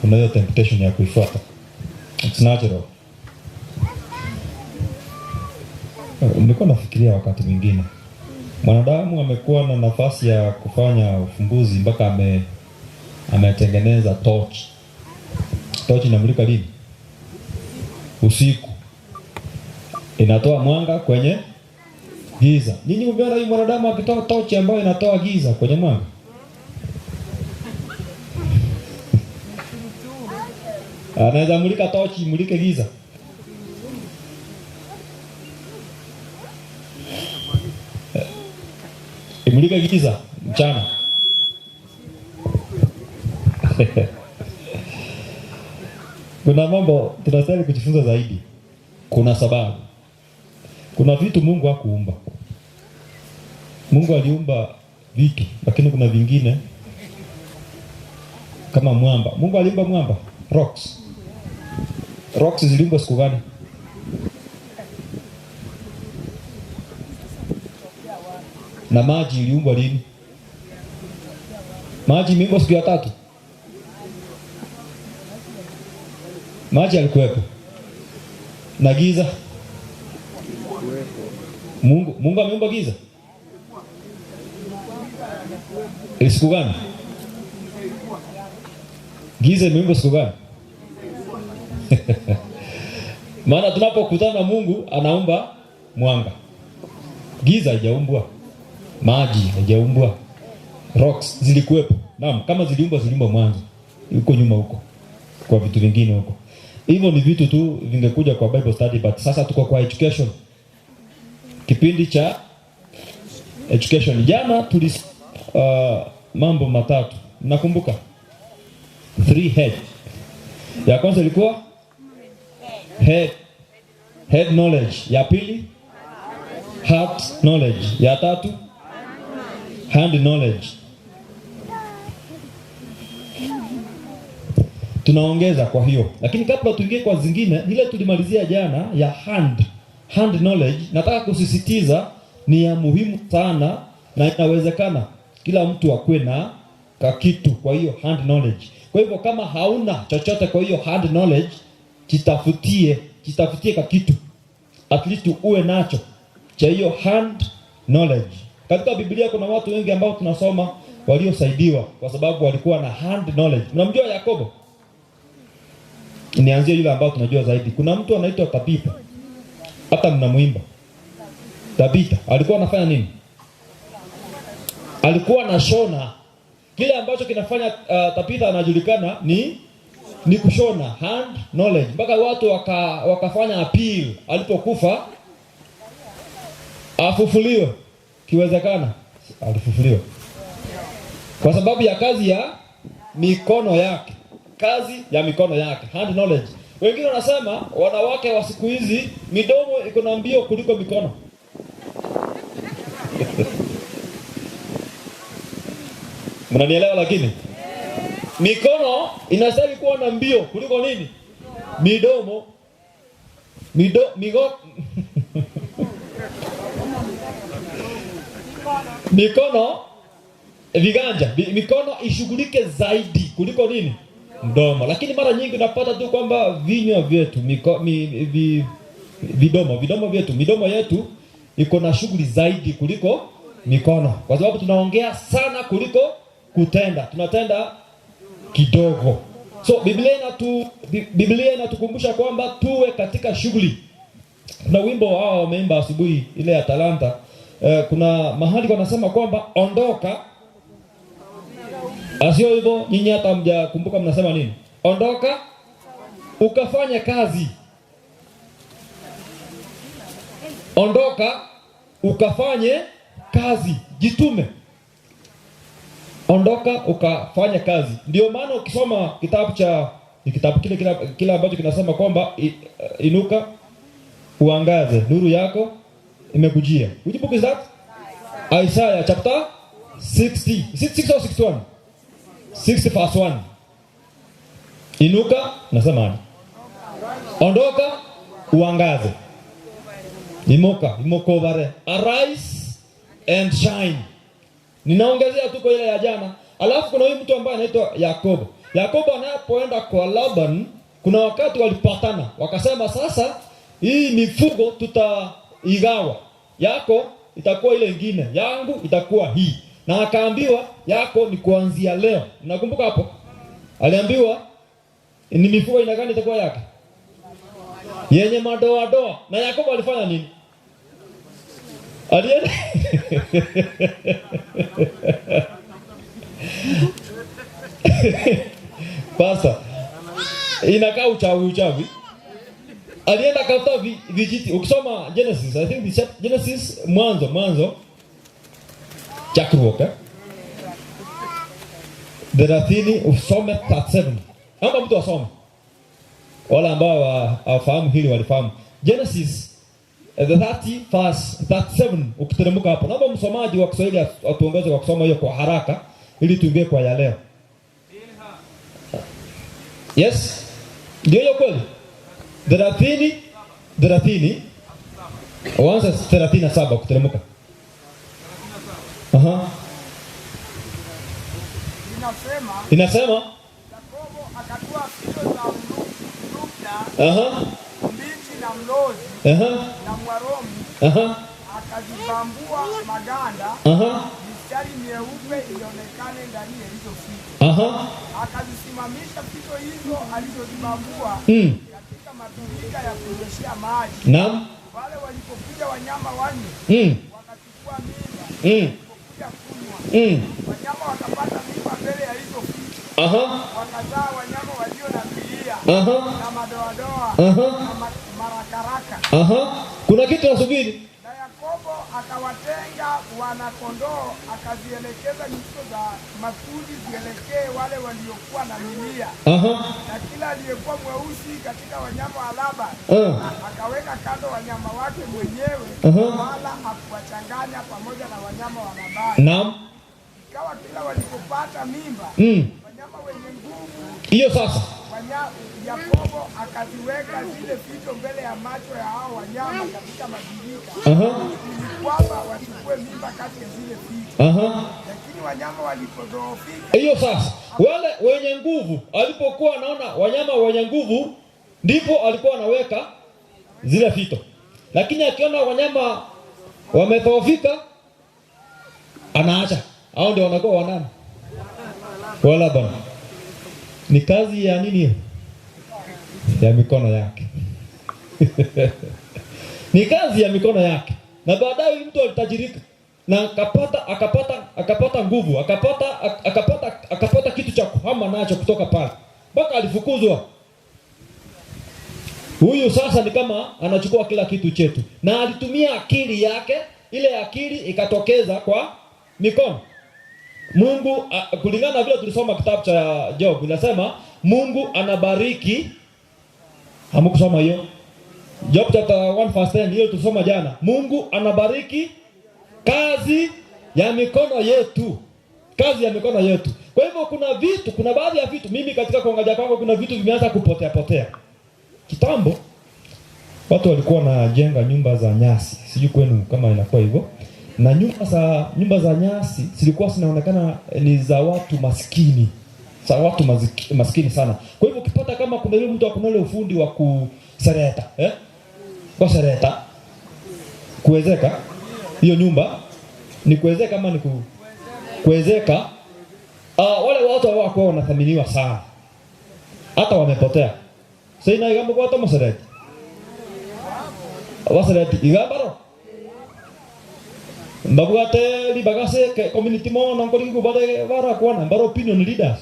Speaker 4: kuna hiyo temptation ya kuifuata. It's natural. Nilikuwa nafikiria wakati mwingine mwanadamu amekuwa na nafasi ya kufanya ufumbuzi mpaka ametengeneza torch. Torch inamulika lini? Usiku. Inatoa mwanga kwenye giza. Ninyi mmeona huyu mwanadamu akitoa tochi ambayo inatoa giza kwenye mwanga? Anaweza mulika tochi, mulike giza. Imulike giza mchana. Kuna mambo tunastahili kujifunza zaidi. Kuna sababu. Kuna vitu Mungu hakuumba. Mungu aliumba vitu, lakini kuna vingine kama mwamba. Mungu aliumba mwamba, rocks. Rocks ziliumbwa siku gani? Na maji iliumbwa lini? Maji imeumbwa siku ya tatu. Maji yalikuwepo. Na giza. Mungu ameumba giza. Siku gani? Giza imeumbwa siku gani? Maana tunapokutana na Mungu anaumba mwanga. Giza haijaumbwa. Maji haijaumbwa. Rocks zilikuwepo. Naam, kama ziliumbwa mwanzo. Huko nyuma huko. Kwa vitu vingine huko. Hivyo ni vitu tu vingekuja kwa Bible study, but sasa tuko kwa education. Kipindi cha education. Jana tuli mambo matatu. Nakumbuka 3 head. Ya kwanza ilikuwa head knowledge. Ya pili heart knowledge. Ya tatu hand knowledge. Tunaongeza kwa hiyo. Lakini kabla tuingie kwa zingine, ile tulimalizia jana ya hand knowledge, nataka kusisitiza ni ya muhimu sana na inawezekana kila mtu akue na kakitu kwa hiyo hand knowledge. Kwa hivyo kama hauna chochote kwa hiyo hand knowledge, jitafutie kakitu. At least uwe nacho cha hiyo hand knowledge. Katika Biblia kuna watu wengi ambao tunasoma waliosaidiwa kwa sababu walikuwa na hand knowledge. Mnamjua Yakobo? Nianzie yule ambao tunajua zaidi. Kuna mtu anaitwa Tabitha. Hata mnamuimba. Tabitha alikuwa anafanya nini? Alikuwa anashona. Kile ambacho kinafanya Tabitha anajulikana ni kushona, hand knowledge. Mpaka watu wakafanya appeal alipokufa afufuliwe. Kiwezekana alifufuliwa. Kwa sababu ya kazi ya mikono yake. Kazi ya mikono yake, hand knowledge. Wengine wanasema wanawake wa siku hizi midomo iko na mbio kuliko mikono. Mnanielewa lakini? Mikono inastahili kuwa na mbio kuliko nini? Midomo. Mikono viganja, mikono ishughulike zaidi kuliko nini? Mdomo. Lakini mara nyingi unapata tu kwamba vinywa vyetu, vidomo vyetu, midomo yetu iko na shughuli zaidi kuliko mikono. Kwa sababu tunaongea sana kuliko kutenda. Tunatenda kidogo. So Biblia inatukumbusha kwamba tuwe katika shughuli. Kuna wimbo wao wameimba asubuhi ile ya Talanta. Kuna mahali wanasema kwamba ondoka. Asio hivyo nyinyi hata mjakumbuka mnasema nini? Ondoka ukafanye kazi. Ondoka ukafanye kazi, jitume. Ondoka ukafanye kazi. Ndio maana ukisoma kitabu cha kitabu kile ambacho kinasema kwamba inuka uangaze, nuru yako imekujia. Which book is that? Isaiah chapter 60. Is it 6 or 61? 60 verse 1. Inuka, nasema ondoka uangaze. Imoka, imokovare. Arise and shine. Ninaongezea tu kwa ile ya jana. Alafu kuna huyu mtu ambaye anaitwa Yakobo. Yakobo anapoenda kwa Laban, kuna wakati walipatana, wakasema sasa hii mifugo tutaigawa. Yako itakuwa ile ingine, yangu itakuwa hii. Na akaambiwa yako ni kuanzia leo. Unakumbuka hapo? Aliambiwa ni mifugo ina gani itakuwa yake? Yenye madoadoa. Na Yakobo alifanya nini? Alienda Pasta, inakaa uchawi uchawi. Alienda akafuta vijiti. Ukisoma Genesis, I think the Genesis mwanzo Chakruok, eh? 30 usome 37. Naomba mtu asome. Wale ambao hawafahamu hili walifahamu. Genesis 30 verse 37 ukiteremka hapo. Naomba msomaji wa Kiswahili atuongoze kwa kusoma hiyo kwa haraka ili tuingie kwa ya leo. Yes? Ndio hiyo kweli? 30 uanze 37 ukiteremka. Aha. Inasema
Speaker 5: Yakobo akatoa fito za mlupna,
Speaker 4: aha,
Speaker 5: mbichi na mlozi,
Speaker 4: aha,
Speaker 5: na mwaromu,
Speaker 4: aha,
Speaker 5: akazibambua maganda,
Speaker 4: aha,
Speaker 5: mistari myeupe ilionekane ndani ya hizo fito.
Speaker 4: Aha.
Speaker 5: Akazisimamisha fito hizo alizozibambua katika mabirika ya kunyweshea maji.
Speaker 4: Naam.
Speaker 5: Wale walipokuja wanyama wanywe, wakachukua mimba, walipokuja kunywa, wanyama wakapata mimba mbele ya hizo fito.
Speaker 4: Aha.
Speaker 5: Wakazaa wanyama walio na milia,
Speaker 4: Aha.
Speaker 5: na madoadoa,
Speaker 4: Aha.
Speaker 5: na marakaraka.
Speaker 4: Aha. Kuna kitu nasubiri.
Speaker 5: Na Yakobo akawatenga wanakondoo, akazielekeza nyuso za makundi zielekee wale waliokuwa na milia.
Speaker 4: Aha.
Speaker 5: Na kila aliyekuwa mweusi katika wanyama wa Labani akaweka kando wanyama wake mwenyewe, wala hakuwachanganya pamoja na wanyama wa Labani.
Speaker 4: Naam.
Speaker 5: Ikawa kila walipopata mimba, wanyama wenye nguvu
Speaker 4: Hiyo sasa.
Speaker 5: Yakobo akaziweka zile fito mbele ya macho ya hao wanyama katika mabirika, ili kwamba wachukue mimba kati ya zile fito. Lakini wanyama walipodhoofika,
Speaker 4: Hiyo sasa. Wale wenye nguvu, alipokuwa anaona wanyama wenye nguvu, ndipo alikuwa anaweka zile fito. Lakini akiona wanyama wamedhoofika, anaacha. Hao ndio wanakuwa wanani? Wala bana. Ni kazi ya nini hiyo? Ya mikono yake. Ni kazi ya mikono yake. Na baadaye mtu alitajirika na akapata nguvu, akapata kitu cha kuhama nacho kutoka pale. Mpaka alifukuzwa. Huyu sasa ni kama anachukua kila kitu chetu. Na alitumia akili yake, ile akili ikatokeza kwa mikono. Mungu, kulingana na vile tulisoma kitabu cha Job, inasema Mungu anabariki. Hamkusoma hiyo? Job chapter 1 verse 10, hiyo tulisoma jana. Mungu anabariki kazi ya mikono yetu. Kazi ya mikono yetu. Kwa hivyo kuna vitu, kuna baadhi ya vitu mimi katika kuangalia kwangu kuna vitu vimeanza kupotea potea. Kitambo watu walikuwa wanajenga nyumba za nyasi. Sijui kwenu kama inakuwa hivyo. Na nyumba za nyasi zilikuwa zinaonekana ni za watu maskini. Za watu maskini sana. Kwa hivyo ukipata kama kuna yule mtu akona ule ufundi wa kusereta, eh? Kwa sereta kuwezeka hiyo nyumba ni kuwezeka ama ni kuwezeka. Wale watu hawakuwa wanathaminiwa sana. Hata wamepotea. Sasa ina igamba kwa watu masereti. Wasereti igambaro. Mbabwate libagase community mo nangkori kubade wara kuona mbaro opinion leaders.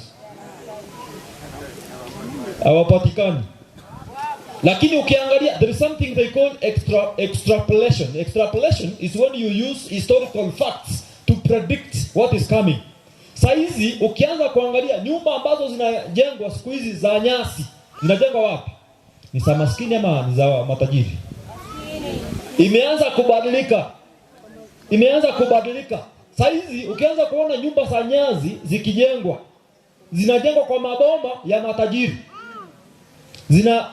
Speaker 4: Hawapatikani. Lakini ukiangalia there is something they call extrapolation. Extrapolation is when you use historical facts to predict what is coming. Saizi ukianza kuangalia nyumba ambazo zinajengwa siku hizi za nyasi, zinajengwa wapi? Ni za maskini ama ni za matajiri? Imeanza kubadilika. Imeanza kubadilika. Saizi ukianza kuona nyumba za nyasi zikijengwa, zinajengwa kwa maboma ya matajiri.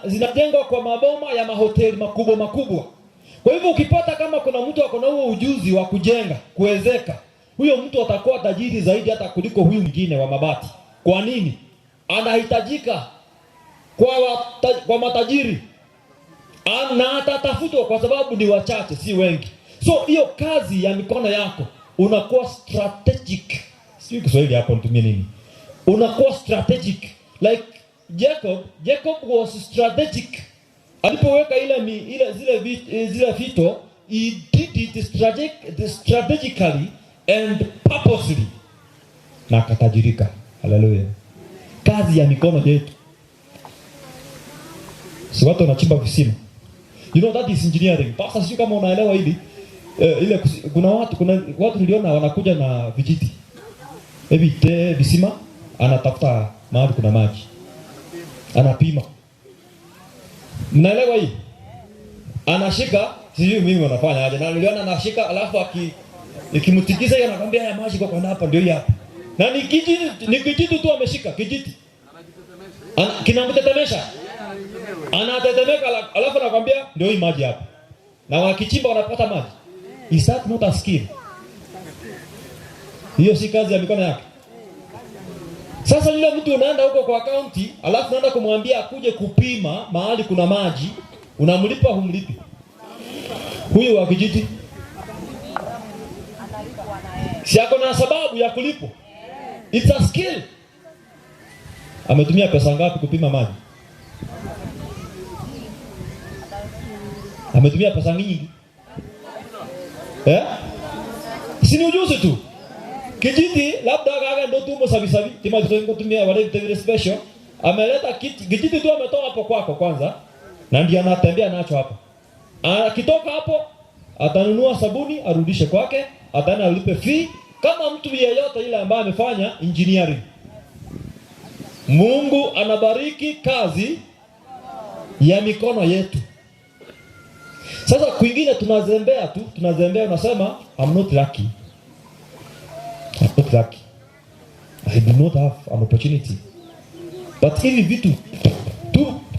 Speaker 4: Zinajengwa kwa maboma ya mahoteli makubwa makubwa. Kwa hivyo ukipata kama kuna mtu ako na huo ujuzi wa kujenga, kuwezeka, huyo mtu atakuwa tajiri zaidi hata kuliko huyu mwingine wa mabati. Kwa nini? Anahitajika kwa matajiri. Na atatafutwa kwa sababu ni wachache, si wengi. So hiyo kazi ya mikono yako unakuwa strategic. Sijui Kiswahili hapo nitumie nini? Unakuwa strategic. Like Jacob was strategic. Alipoweka ile zile fito, he did it strategically and purposely, na akatajirika. Haleluya. Kazi ya mikono yetu. Si watu wanachimba visima. You know that is engineering. Pastor, sio kama unaelewa hili. Ile kuna watu niliona wanakuja na vijiti. Hivi visima, anatafuta mahali kuna maji. Anapima. Mnaelewa hii? Anashika, sijui mimi wanafanya aje. Na niliona anashika alafu ikimtikisa yeye anakuambia haya maji kwa hapa ndio hii hapa. Na ni kijiti tu ameshika, kijiti. Kinamtetemesha. Anatetemeka alafu anakuambia ndio hii maji hapa. Na wakichimba wanapata maji. Is that not a skill? Hiyo si kazi ya mikono yake. Sasa yule mtu unaenda huko kwa county, alafu unaenda kumwambia akuje kupima mahali kuna maji, unamlipa humlipi? Huyu wa kijiji si ako na sababu ya kulipwa? It's a skill. Ametumia pesa ngapi kupima maji? Ametumia pesa nyingi. Eh? Si ni ujuzi tu. Kijiti labda kaga ndo tumbo sabi sabi, tima kutumia wale vitu special. Ameleta kijiti tu ametoa hapo kwako kwanza, na ndiye anatembea nacho hapo. Akitoka hapo atanunua sabuni arudishe kwake, atana alipe fee kama mtu yeyote ile ambaye amefanya engineering. Mungu anabariki kazi ya mikono yetu. Sasa kwingine tunazembea tu, tunazembea, unasema I'm not lucky. I'm not lucky. I do not have an opportunity. But hivi vitu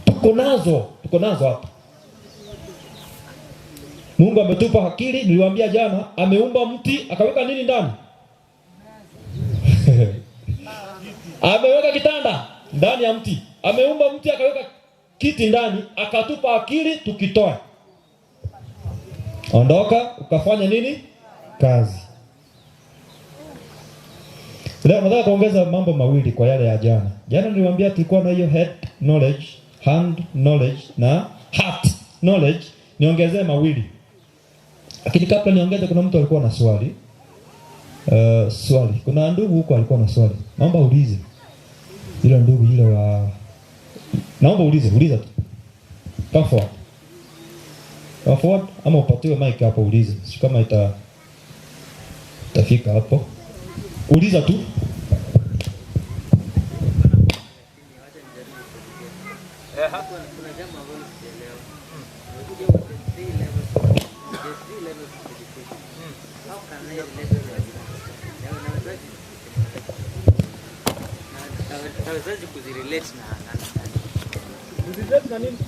Speaker 4: tuko nazo hapa. Mungu ametupa akili, niliwaambia jana, ameumba mti akaweka nini ndani? Ameweka kitanda ndani ya mti. Ameumba mti akaweka kiti ndani, akatupa akili tukitoa. Ondoka ukafanya nini? Kazi. Leo nataka kuongeza mambo mawili kwa yale ya jana. Jana niliwaambia tulikuwa na hiyo head knowledge, hand knowledge na heart knowledge. Niongezee mawili. Lakini kabla niongeze, kuna mtu alikuwa na swali. Swali. Kuna ndugu huko alikuwa na swali. Naomba ulize. Yule ndugu yule wa Naomba ulize, uliza tu. Come forward. Come forward ama upatiwe mic hapo ulize. Sio kama itafika hapo. Uliza tu.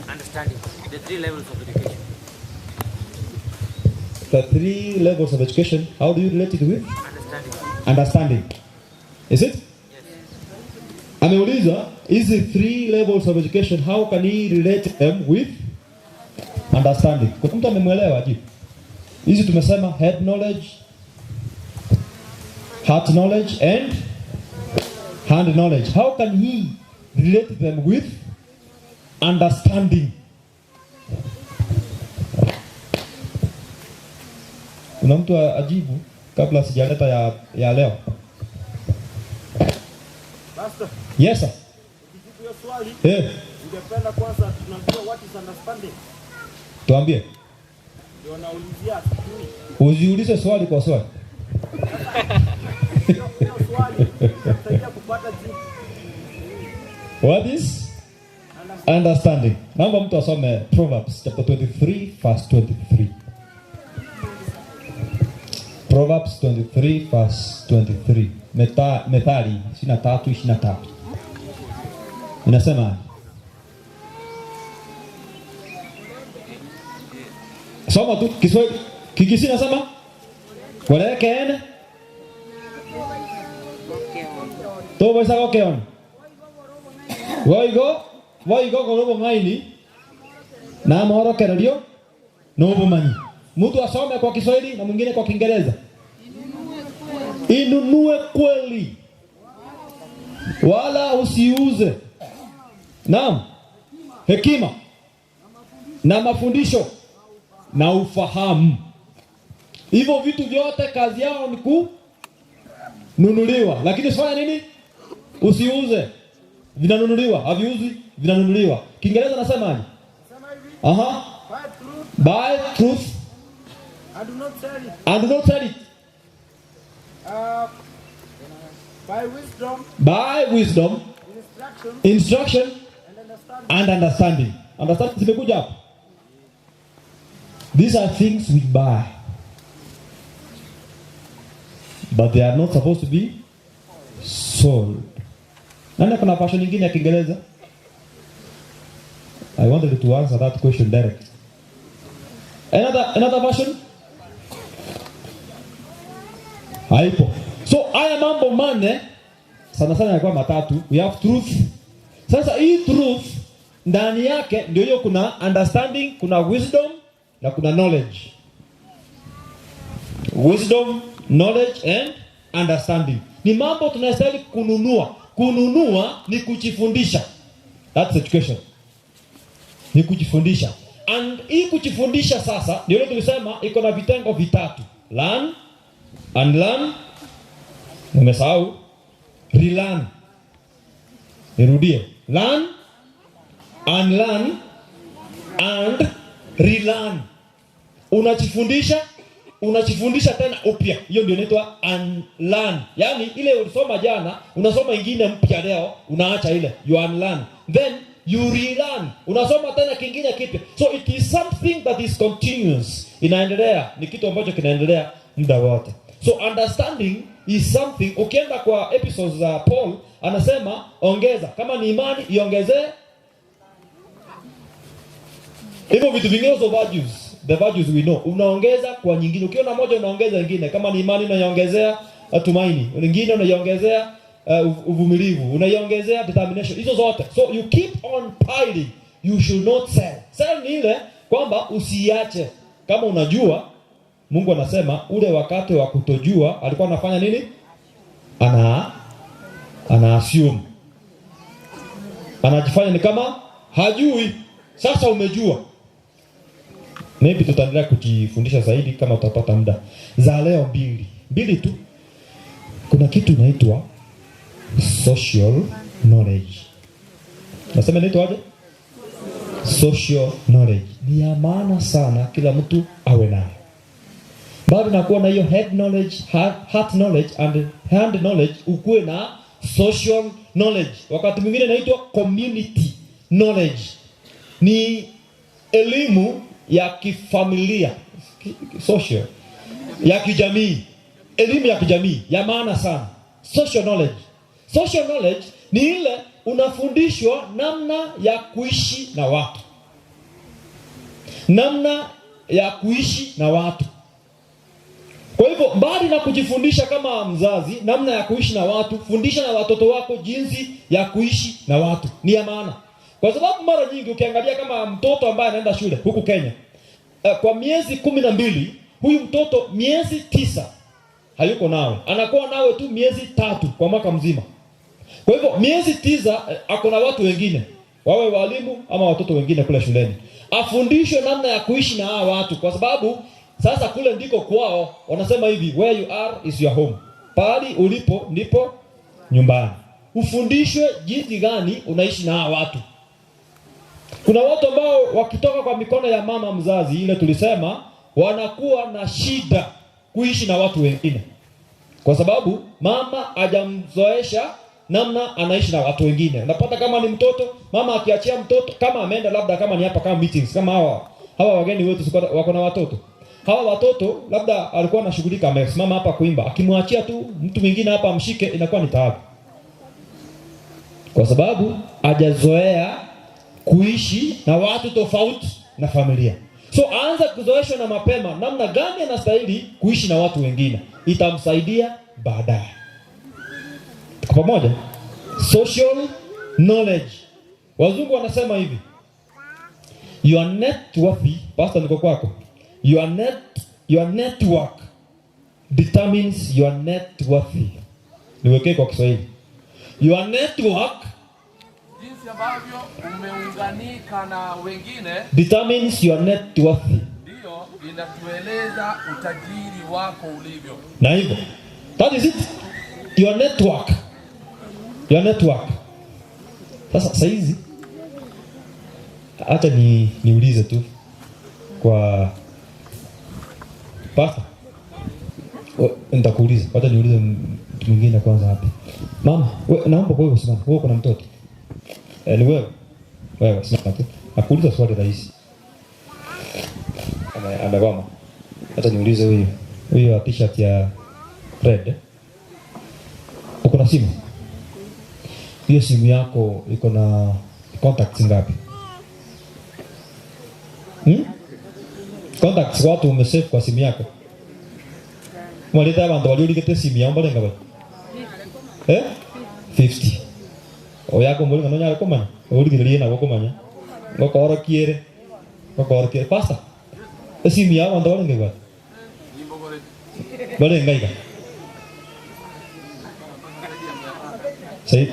Speaker 12: Understanding the three levels of education.
Speaker 4: The three levels of education, how do you relate it with?
Speaker 12: Understanding.
Speaker 4: Understanding. Is it?
Speaker 12: Yes.
Speaker 4: Ameuliza, is the three levels of education, how can he relate them with understanding? Kuna mtu amemwelewa jibu? Hizi tumesema head knowledge, heart knowledge and hand knowledge. How can he relate them with understanding? Kuna mtu ajibu kabla sijaleta ya leo?
Speaker 13: Pastor.
Speaker 4: Yes sir.
Speaker 13: Ukijibu hiyo swali, ningependa kwanza tunajua what is understanding.
Speaker 4: Tuambie.
Speaker 13: Ndio naulizia sijui.
Speaker 4: Uziulize swali kwa swali.
Speaker 13: Hiyo swali itasaidia kupata jibu.
Speaker 4: What is understanding? Naomba mtu asome Proverbs chapter 23 verse 23. Proverbs 23 verse 23. Methali 23:23. Inasema, soma tu Kiswahili. Kikisi nasema kolekene to boisa gokeon goigo goigo korobo ngaini na morokererio nobumanyi. Mtu asome kwa Kiswahili na mwingine kwa Kiingereza. Inunue kweli wala usiuze. Naam. Hekima na mafundisho na ufahamu. Hivyo vitu vyote kazi yao ni kununuliwa, lakini usifanye nini? Usiuze. Vinanunuliwa, haviuzwi, vinanunuliwa. Kiingereza nasemaje? Aha. Buy truth
Speaker 5: and do not sell it.
Speaker 4: And do not sell it.
Speaker 5: By wisdom.
Speaker 4: By wisdom. Instruction. And understanding. Understanding zimekuja hapo. These are things we buy, but they are not supposed to be sold. Nani kuna version nyingine ya Kiingereza? I wanted to answer that question direct. Another version? Haipo. So haya mambo manne sana sana yalikuwa matatu. We have truth. Sasa hii truth ndani yake ndio hiyo, kuna understanding, kuna wisdom na kuna knowledge. Wisdom, knowledge and understanding. Ni mambo tunastahili kununua. Kununua ni kujifundisha. That's education. Ni kujifundisha. And hii kujifundisha sasa ndio ile tulisema iko na vitengo vitatu. Learn, unlearn, nimesahau, relearn. Nirudie. Learn, unlearn and relearn. Unajifundisha, unajifundisha tena upya. Hiyo ndio inaitwa unlearn. Yaani ile ulisoma jana, unasoma ingine mpya leo, unaacha ile, you unlearn. Then you relearn. Unasoma tena kingine kipya. So it is something that is continuous. Inaendelea, ni kitu ambacho kinaendelea muda wote. So understanding is something, ukienda kwa episodes za Paul, anasema ongeza, kama ni imani iongezee. Hivyo vitu vingine, so values, the values we know, unaongeza kwa nyingine. Ukiona moja unaongeza nyingine. Kama ni imani unaiongezea tumaini, nyingine unaiongezea uvumilivu, unaiongezea determination, hizo zote. So you keep on piling. You should not sell. Sell ni ile kwamba usiache. Kama unajua Mungu anasema ule wakati wa kutojua alikuwa anafanya nini? Ana assume. Anajifanya ni kama hajui. Sasa umejua. Maybe tutaendelea kujifundisha zaidi kama utapata muda. Za leo mbili. Mbili tu. Kuna kitu inaitwa social knowledge. Nasema inaitwa aje? Social knowledge. Ni ya maana sana kila mtu awe nayo. Bado nakuwa na hiyo head knowledge, heart knowledge and hand knowledge, ukuwe na social knowledge. Wakati mwingine inaitwa community knowledge. Ni elimu ya kifamilia, social, ya kijamii. Elimu ya kijamii ya maana sana. Social knowledge. Social knowledge ni ile unafundishwa namna ya kuishi na watu. Namna ya kuishi na watu. Kwa hivyo mbali na kujifundisha kama mzazi namna ya kuishi na watu, fundisha na watoto wako jinsi ya kuishi na watu. Ni ya maana. Kwa sababu mara nyingi ukiangalia kama mtoto ambaye anaenda shule huku Kenya, kwa miezi 12, huyu mtoto miezi 9 hayuko nawe. Anakuwa nawe tu miezi 3 kwa mwaka mzima. Kwa hivyo miezi 9 ako na watu wengine, wawe walimu ama watoto wengine kule shuleni. Afundishwe namna ya kuishi na hawa watu, kwa sababu sasa kule ndiko kwao. Wanasema hivi, where you are is your home. Pahali ulipo ndipo nyumbani. Ufundishwe jinsi gani unaishi na hawa watu. Kuna watu ambao wakitoka kwa mikono ya mama mzazi, ile tulisema, wanakuwa na shida kuishi na watu wengine. Kwa sababu mama hajamzoesha namna anaishi na watu wengine. Unapata kama ni mtoto, mama akiachia mtoto, kama ameenda labda kama ni hapa kama meetings, kama hawa wageni wetu wako na watoto. Hawa watoto labda alikuwa anashughulika, amesimama hapa kuimba, akimwachia tu mtu mwingine hapa amshike, inakuwa ni taabu. Kwa sababu hajazoea kuishi na watu tofauti na familia. So aanza kuzoeshwa na mapema namna gani anastahili kuishi na watu wengine. Itamsaidia baadaye. Kwa pamoja, social knowledge. Wazungu wanasema hivi, you are network, pastor niko kwako. Your network determines your net worth. Niwekee kwa Kiswahili. Your network
Speaker 8: Jinsi Jinsi ambavyo umeunganika na wengine
Speaker 4: determines your net worth.
Speaker 8: Ndiyo inatueleza utajiri wako ulivyo.
Speaker 4: Na hivyo, that is it. Your network. Your network. Sasa saizi hata niulize tu kwa pastor. Nitakuuliza, wacha niulize mtu mwingine kwanza hapa. Mama, naomba wewe usimame. Wewe kuna mtoto? Ni wewe. Wewe simama tu. Nakuuliza swali rahisi. Amegoma. Hata niulize huyu. Huyu wa t-shirt ya red. Uko na simu? Hiyo simu yako iko na contacts ngapi? Contacts watu umesave kwa simu yako? Mwaleta abantu waliorigete simu yao mbalenga ba? 50. Oyako mbolenga no nyare komanya. Origirerie nabo komanya. Ngokorokiere. Ngokorokiere pasta. Esimu yao abantu balenga ba? Balenga iga.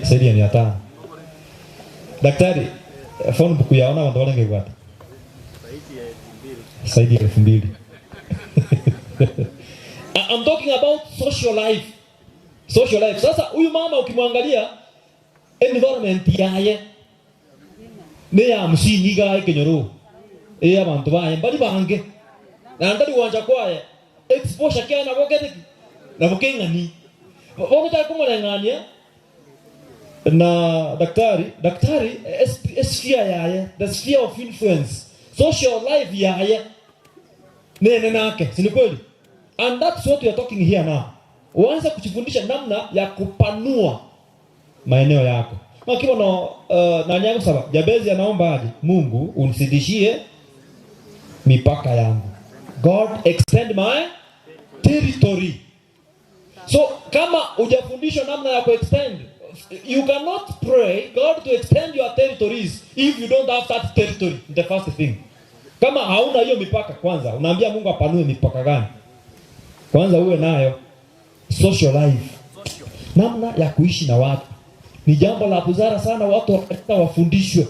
Speaker 4: Zaidi ya 500. Daktari, phone book yaona abantu balenga iga. Zaidi ya 2000. I'm talking about social life. Social life. Sasa huyu mama ukimwangalia environment yaye ne ya msingi ga kenyoro. E abantu baye bali bange. Na ndali wanja kwaye exposure kia na bokete na bokenga ni. Bokuta kumulengania na daktari sphere yaye, the sphere of influence, social life yaye nene nake, si ni kweli? And that's what we are talking here now. Uanze kujifundisha namna ya kupanua maeneo yako. Makiwa no na nyango saba, Jabezi anaomba aje? Mungu unisidishie mipaka yangu. God extend my territory. So kama hujafundishwa namna ya kuextend, you cannot pray God to extend your territories if you don't have that territory. The first thing. Kama hauna hiyo mipaka kwanza, unaambia Mungu apanue mipaka gani? Kwanza uwe nayo social life. Namna ya kuishi na watu. Ni jambo la busara sana watu wafundishwe.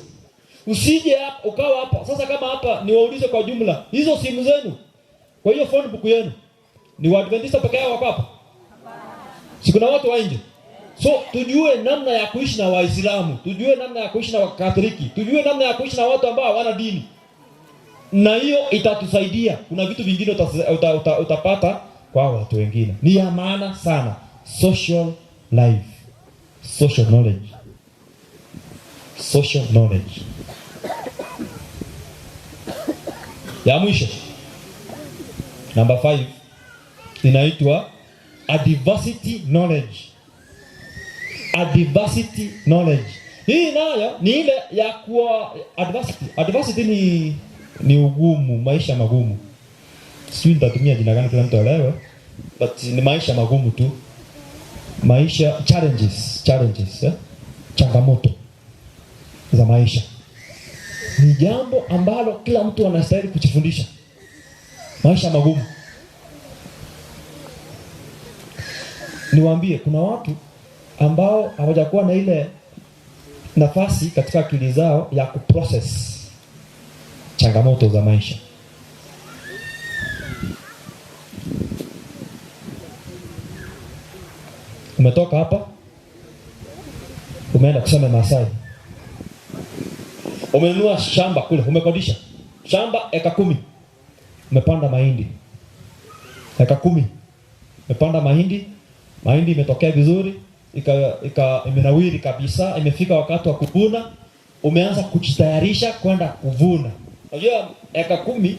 Speaker 4: Usije hapa ukawa hapa. Sasa kama hapa niwaulize kwa jumla, hizo simu zenu, kwa hiyo phone book yenu, ni Waadventista peke yao wako hapa? Si kuna watu wa nje? So tujue namna ya kuishi na Waislamu, tujue namna ya kuishi na Wakatoliki, tujue namna ya kuishi na watu ambao hawana dini. Na hiyo itatusaidia. Kuna vitu vingine utapata kwa watu wengine. Ni ya maana sana. Social life. Social knowledge. Social knowledge. Ya mwisho. Number 5 inaitwa adversity knowledge. Adversity knowledge. Hii nayo ni ile ya kuwa adversity. Adversity ni ugumu, maisha magumu. Sijui nitatumia jina gani kila mtu aelewe, but ni maisha magumu tu. Maisha challenges, changamoto za maisha. Ni jambo ambalo kila mtu anastahili kujifundisha. Maisha magumu. Niwaambie kuna watu ambao hawajakuwa na ile nafasi katika akili zao ya kuprocess changamoto za maisha. Umetoka hapa, umeenda kusema Masai, umenunua shamba kule, umekodisha shamba eka 10, umepanda mahindi eka 10, umepanda mahindi, mahindi imetokea vizuri, imenawiri kabisa, imefika wakati wa kuvuna, umeanza kujitayarisha kwenda kuvuna. Unajua eka 10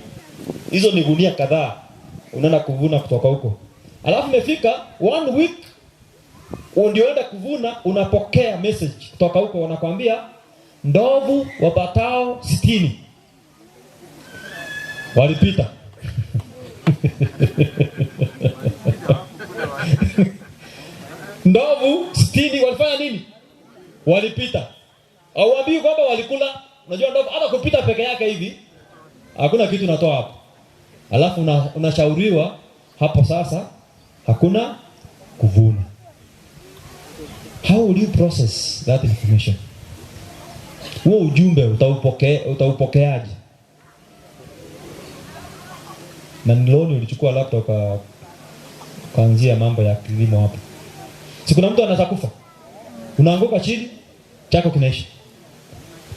Speaker 4: hizo ni gunia kadhaa, unaenda kuvuna kutoka huko. Alafu imefika 1 week ndio kuvuna, unapokea message kutoka huko, wanakuambia ndovu wapatao 60 walipita. Ndovu 60 walifanya nini? Walipita. Hauambii kwamba walikula. Unajua ndovu hata kupita peke yake hivi hakuna kitu natoa hapo. Alafu unashauriwa hapo sasa hakuna kuvuna. How will you process that information? Huo ujumbe utaupokeaje? Na niloni ulichukua labda ukaanzia mambo ya kilimo hapo. Si kuna mtu anaweza kufa? Unaanguka chini, chako kinaisha.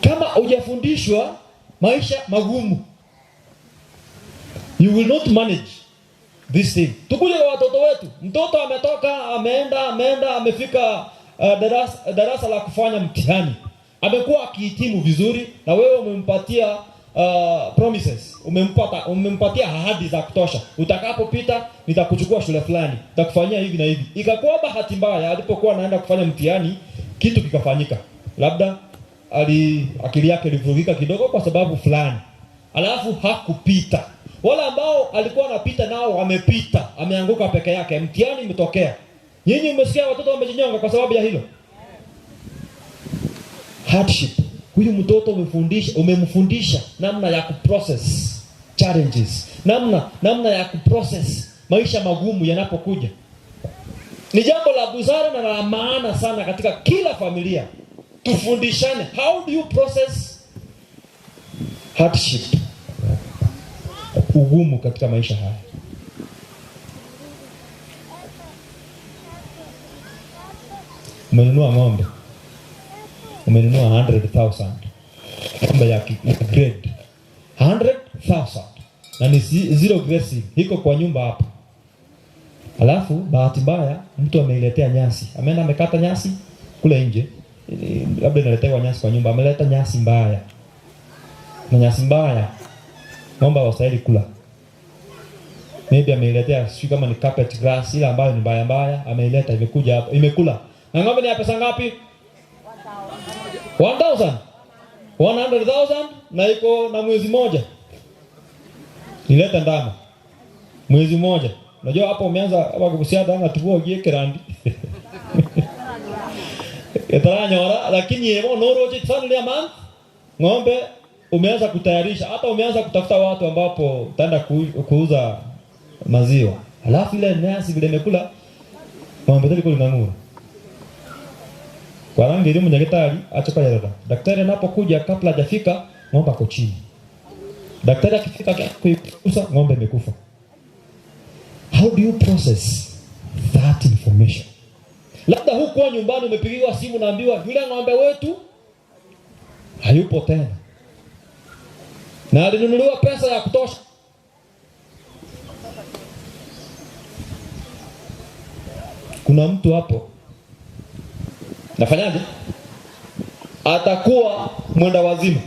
Speaker 4: Kama hujafundishwa maisha magumu, you will not manage this thing. Tukuje kwa watoto wetu. Mtoto ametoka, ameenda, amefika darasa la kufanya mtihani. Amekuwa akihitimu vizuri na wewe umempatia promises. Umempatia ahadi za kutosha. Utakapopita nitakuchukua shule fulani, nitakufanyia hivi na hivi. Ikakuwa bahati mbaya alipokuwa anaenda kufanya mtihani, kitu kikafanyika. Labda akili yake ilivurugika kidogo kwa sababu fulani. Alafu hakupita. Wale ambao alikuwa anapita nao wamepita, ameanguka peke yake, mtihani umetokea. Nyinyi umesikia watoto wamejinyonga kwa sababu ya hilo. Hardship. Huyu mtoto umemfundisha namna ya kuprocess challenges, namna ya kuprocess maisha magumu yanapokuja. Ni jambo la busara na la maana sana katika kila familia. Tufundishane, how do you process hardship? Ugumu katika maisha haya. Umenunua ng'ombe. Umenunua 100,000. Ng'ombe ya grade 100,000. Na ni zero grazing. Iko kwa nyumba hapa. Alafu bahati mbaya mtu ameiletea nyasi. Ameenda amekata nyasi kule nje. Labda inaletewa nyasi kwa nyumba. Ameleta nyasi mbaya. Na nyasi mbaya ng'ombe hawastahili kula. Maybe ameiletea sio kama ni carpet grass ile ambayo ni mbaya mbaya, ameileta imekuja hapa, imekula. Na ng'ombe ni ya pesa ngapi? 1,000. 100,000 na iko na mwezi mmoja. Nileta ndama. Mwezi mmoja. Unajua hapo umeanza hapa kubusia ndama tubuo gie kerandi. Etaranyora lakini yebo noroje sana ile month ng'ombe umeanza kutayarisha, hata umeanza kutafuta watu ambapo utaenda kuuza maziwa. Alafu ile nyasi vile imekula ng'ombe ile iko. Kwa rangi ile mnyakitari achoka yarada. Daktari anapokuja kabla hajafika ng'ombe ako chini. Daktari akifika kuigusa ng'ombe imekufa. How do you process that information? Labda huko nyumbani umepigiwa simu naambiwa yule ng'ombe wetu hayupo tena. Na alinunuliwa pesa ya kutosha. Kuna mtu hapo nafanyaje? Atakuwa mwenda wazimu.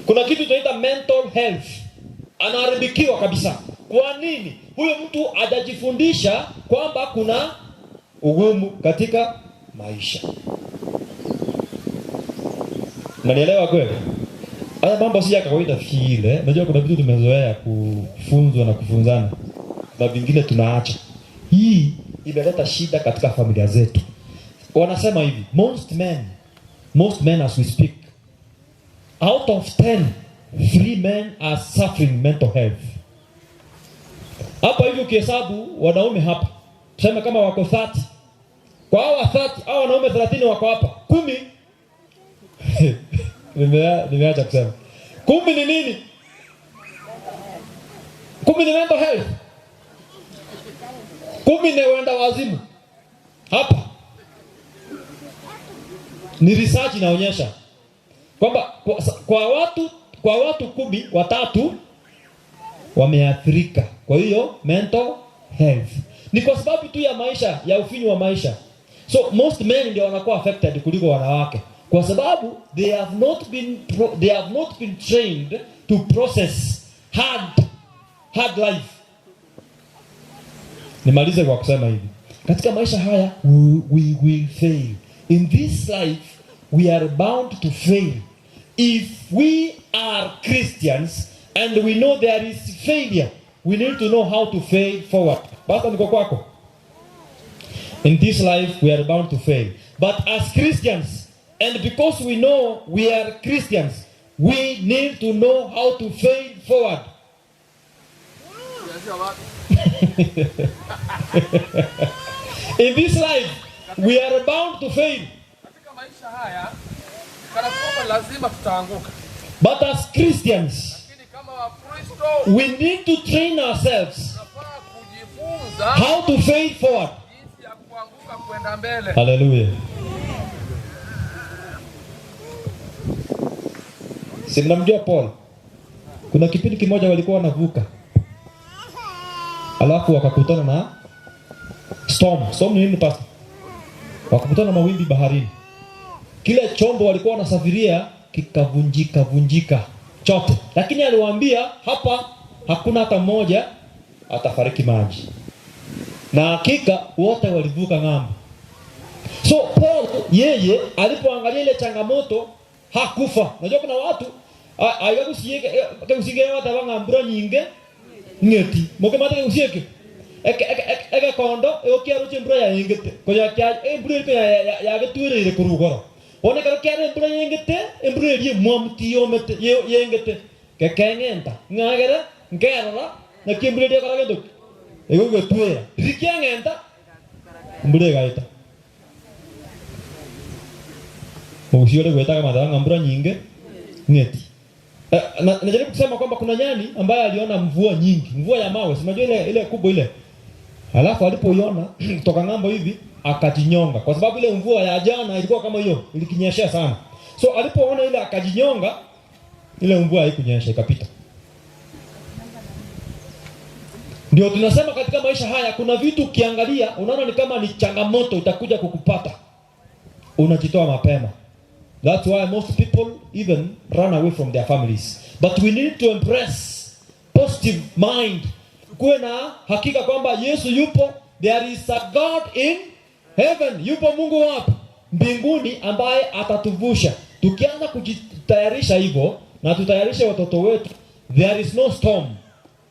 Speaker 4: Kuna kitu tunaita mental health. Anaharibikiwa kabisa. Kwa nini? Huyo mtu hajajifundisha kwamba kuna ugumu katika maisha. Unanielewa kweli? Haya mambo si ya kawaida vile. Unajua kuna vitu tumezoea kufunzwa na kufunzana. Na vingine tunaacha. Hii imeleta shida katika familia zetu. Wanasema hivi, most men as we speak, out of 10, 3 men are suffering mental health. Hapa hivi ukihesabu wanaume hapa, tuseme kama wako 30. Kwa hawa 30, hawa wanaume 30 wako hapa. 10 nimeacha kusema. 10 ni nini? 10 ni mental health. 10 ni wenda wazimu. Hapa ni research inaonyesha kwamba kwa watu 10, 3 wameathirika. Kwa hiyo mental health ni kwa sababu tu ya maisha, ya ufinyu wa maisha. So most men ndio wanakuwa affected kuliko wanawake, kwa sababu they have not been trained to process hard life. Nimalize kwa kusema hivi. Katika maisha haya we will fail. In this life we are bound to fail. If we are Christians and we know there is failure, we need to know how to fail forward. Basta niko kwako. In this life we are bound to fail. But as Christians, and because we know we are Christians, we need to know how to fail forward. In this life we are bound to fail.
Speaker 8: Katika maisha haya Kana kwamba lazima tutaanguka.
Speaker 4: But as Christians,
Speaker 8: Lakini kama Wakristo
Speaker 4: we need to train ourselves
Speaker 8: tunafaa kujifunza
Speaker 4: how to fail forward.
Speaker 8: jinsi ya kuanguka kwenda mbele.
Speaker 4: Hallelujah. Si mnamjua Paul? Kuna kipindi kimoja walikuwa wanavuka, alafu wakakutana na storm. Storm ni nini pastor? Wakakutana na mawimbi baharini. Kile chombo walikuwa wanasafiria kikavunjika vunjika chote, lakini aliwaambia hapa hakuna hata mmoja atafariki maji, na hakika wote walivuka ng'ambo. So Paul yeye alipoangalia ile changamoto hakufa. Unajua kuna watu aigagusiege wata mbura nyinge ngeti moke mate gusieke eke kondo okiaruche mbura ya yingete konya kya mbura iko ya getwirire kurugoro one karo kiare mbura yingete mbura eri mwamti yomete yengete kekengenta ngagere ngerora na kimbura eri kara gendo ego getwira rikiangenta mbura gaita Mugushiore gwetaga madhanga mbura nyinge ngeti. Najaribu kusema kwamba kuna nyani ambaye aliona mvua nyingi, mvua ya mawe, si unajua ile kubwa ile. Alafu alipoiona kutoka ng'ambo hivi akajinyonga, kwa sababu ile mvua ya jana ilikuwa kama hiyo, ilikinyesha sana. So alipoona ile akajinyonga, ile mvua haikunyesha ikapita. Ndio tunasema katika maisha haya kuna vitu ukiangalia unaona ni kama ni changamoto itakuja kukupata, unajitoa mapema. That's why most people even run away from their families. But we need to embrace positive mind. Kuwe na hakika kwamba Yesu yupo, there is a God in heaven. Yupo Mungu wapi? Mbinguni, ambaye atatuvusha. Tukianza kujitayarisha hivyo na tutayarishe watoto wetu, there is no storm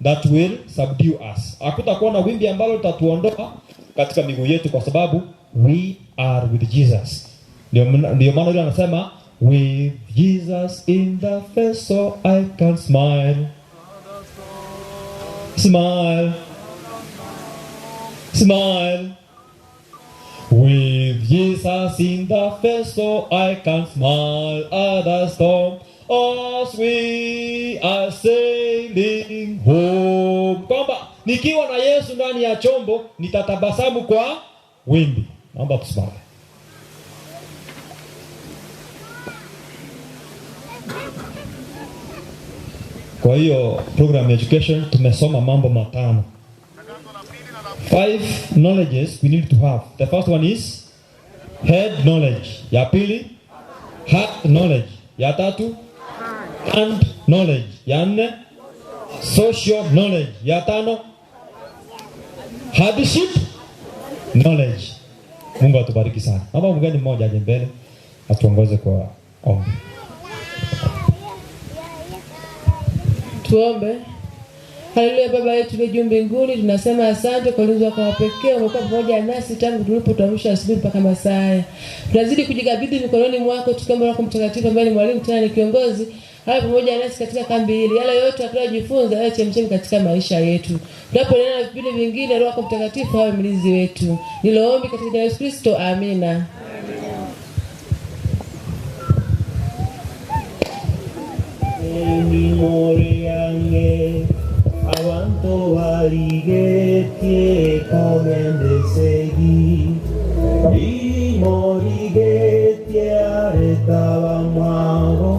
Speaker 4: that will subdue us. Hakutakuwa na wimbi ambalo litatuondoa katika miguu yetu, kwa sababu we are with Jesus. Ndio maana yule anasema with Jesus in the face so I can smile. Smile. Smile. With Jesus in the face so I can smile at the storm as we are sailing home. Kwamba nikiwa na Yesu ndani ya chombo nitatabasamu kwa wimbi. Naomba tusimame. Kwa hiyo program education tumesoma mambo matano. 5 knowledges we need to have. The first one is head knowledge. Ya pili heart knowledge. Ya tatu hand knowledge. Ya nne social knowledge. Ya tano hardship knowledge. Mungu atubariki sana. Naomba mgeni mmoja aje mbele atuongoze kwa ombi.
Speaker 2: Tuombe. Haleluya. Baba yetu uliye juu mbinguni, tunasema asante kwa ulinzi wako wa pekee. Umekuwa pamoja nasi tangu tulipotuamsha asubuhi mpaka masaa haya. Tunazidi kujikabidhi mikononi mwako, tukiomba Roho Mtakatifu ambaye ni mwalimu tena ni kiongozi, awe pamoja nasi katika kambi hili. Yale yote tunayojifunza yawe chemchemi katika maisha yetu. Tunapoendelea na vipindi vingine, Roho Mtakatifu awe mlinzi wetu. Niloombi katika jina la Yesu Kristo, amina.
Speaker 14: Moriange abantu barigetie kogendesegi imorigetie aretaba mwago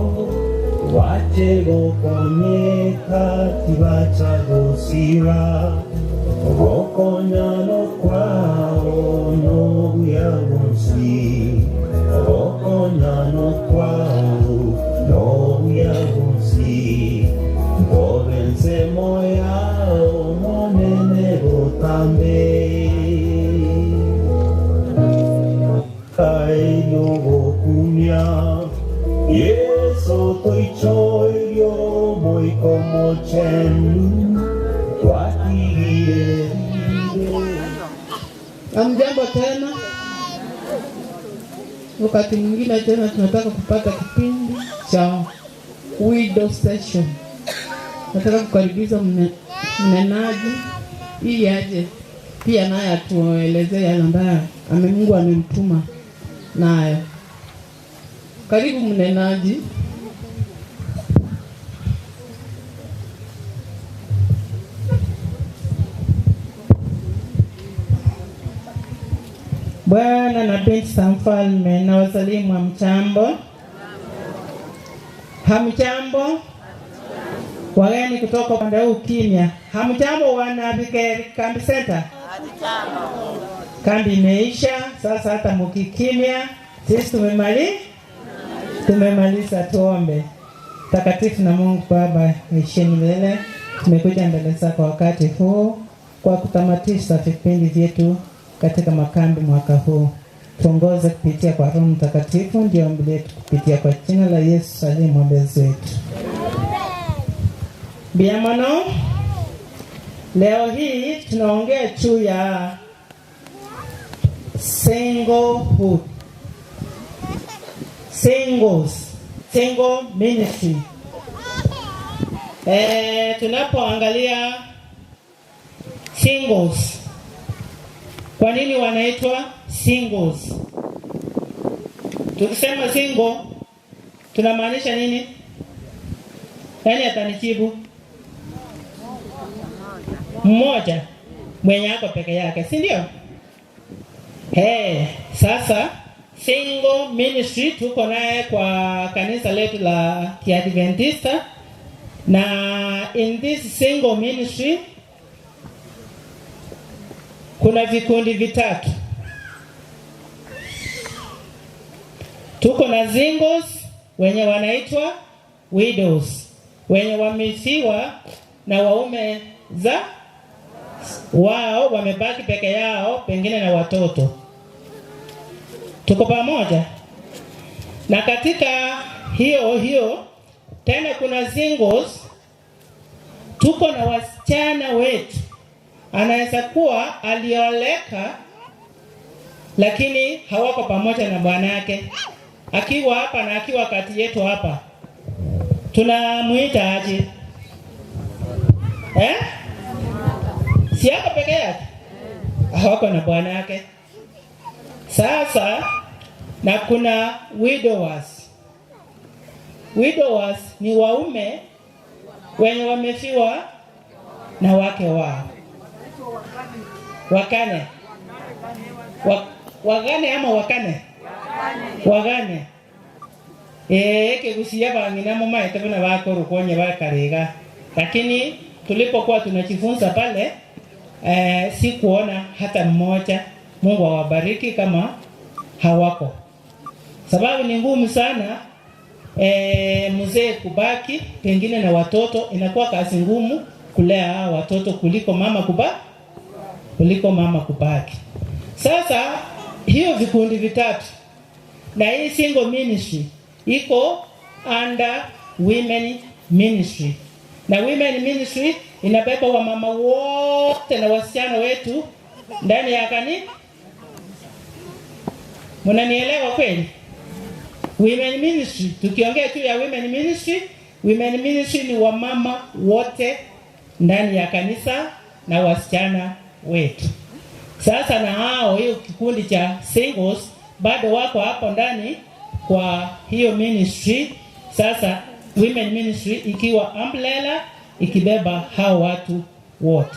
Speaker 14: wache gokonyeka tibacha gosira gokonyano kwao nobuya bonsi gokonyano kwao nobuya bonsi Gobense moya omonene botambe Kaino gokumia Yeso toichoirio moiko mochenu Twatigire.
Speaker 2: Hamjambo tena. Wakati mwingine tena tunataka kupata kipindi cha Widow Session. Nataka kukaribisha mnenaji ili aje pia naye atuelezee yale ambayo Mungu amemtuma nayo. Karibu mnenaji.
Speaker 1: Bwana na binti za mfalme na wasalimu, hamjambo? Hamjambo? Wageni kutoka upande huu kimya. Hamjambo wana Bikeri Kambi Center? Kambi imeisha, sasa hata mkikimya, sisi tumemaliza. Tuombe. Takatifu na Mungu Baba, aishiye milele, tumekuja mbele zako wakati huu kwa kutamatisha vipindi vyetu katika makambi mwaka huu. Tuongoze kupitia kwa Roho Mtakatifu, ndio ombi letu kupitia kwa jina la Yesu aliye mwombezi wetu. Biamano, leo hii tunaongea juu ya singlehood. Singles, single ministry. Tunapoangalia singles, kwa nini wanaitwa singles? Tukisema single tunamaanisha nini? Nani atanijibu? Mmoja mwenye ako peke yake, si ndio? Hey, sasa single ministry tuko naye kwa kanisa letu la Kiadventista, na in this single ministry kuna vikundi vitatu. Tuko na singles wenye wanaitwa widows, wenye wamefiwa na waume za wao, wamebaki peke yao, pengine na watoto. Tuko pamoja? Na katika hiyo hiyo tena kuna singles, tuko na wasichana wetu. Anaweza kuwa alioleka lakini hawako pamoja na bwanake. Akiwa hapa na akiwa kati yetu hapa, tunamuita aje? Eh? Si yako peke yake? Hawako na bwanake. Sasa na kuna widowers. Widowers ni waume wenye wamefiwa na wake wao. Wakane. Wagane ama wakane? Wagane. Kigusia bangina mama etebona bako rukonye bakarega. Lakini tulipokuwa tunajifunza pale, sikuona hata mmoja. Mungu awabariki kama hawako. Sababu ni ngumu sana mzee kubaki pengine na watoto, inakuwa kazi ngumu kulea watoto kuliko mama kubaki. Sasa hiyo vikundi vitatu na hii single ministry iko under women ministry. Na women ministry inabeba wamama wote na wasichana wetu ndani ya kanisa. Mnanielewa kweli? Women ministry, tukiongea tu ya women ministry, women ministry ni wamama wote ndani ya kanisa na wasichana wetu. Sasa na hao, hiyo kikundi cha singles bado wako hapo ndani kwa hiyo ministry. Sasa women ministry ikiwa umbrella ikibeba hao watu wote.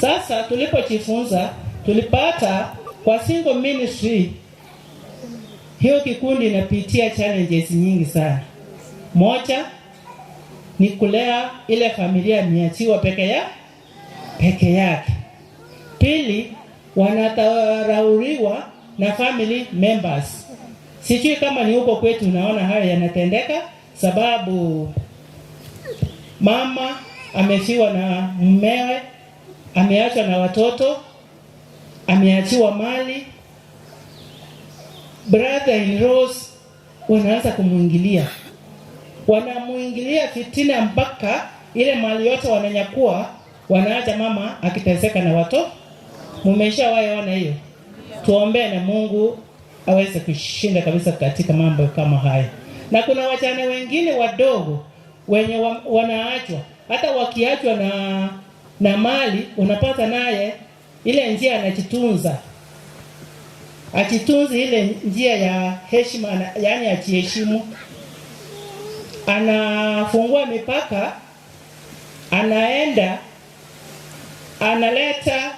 Speaker 1: Sasa tulipojifunza tulipata kwa single ministry hiyo kikundi inapitia challenges nyingi sana. Moja ni kulea ile familia imeachiwa peke yake. Pili, wanatarauriwa na family members. Sijui kama ni huko kwetu unaona hayo yanatendeka, sababu mama amefiwa na mumewe, ameachwa na watoto, ameachiwa mali. Brother in laws wanaanza kumuingilia. Wanamuingilia fitina mpaka ile mali yote wananyakua, wanaacha mama akiteseka na watoto. Mumeshawahi hiyo? Tuombe na Mungu aweze kushinda kabisa katika mambo kama haya. Na kuna wajane wengine wadogo wenye wanaachwa, hata wakiachwa na mali, unapata naye ile njia anajitunza. Ajitunzi ile njia ya heshima, yani ajiheshimu. Anafungua mipaka, anaenda, analeta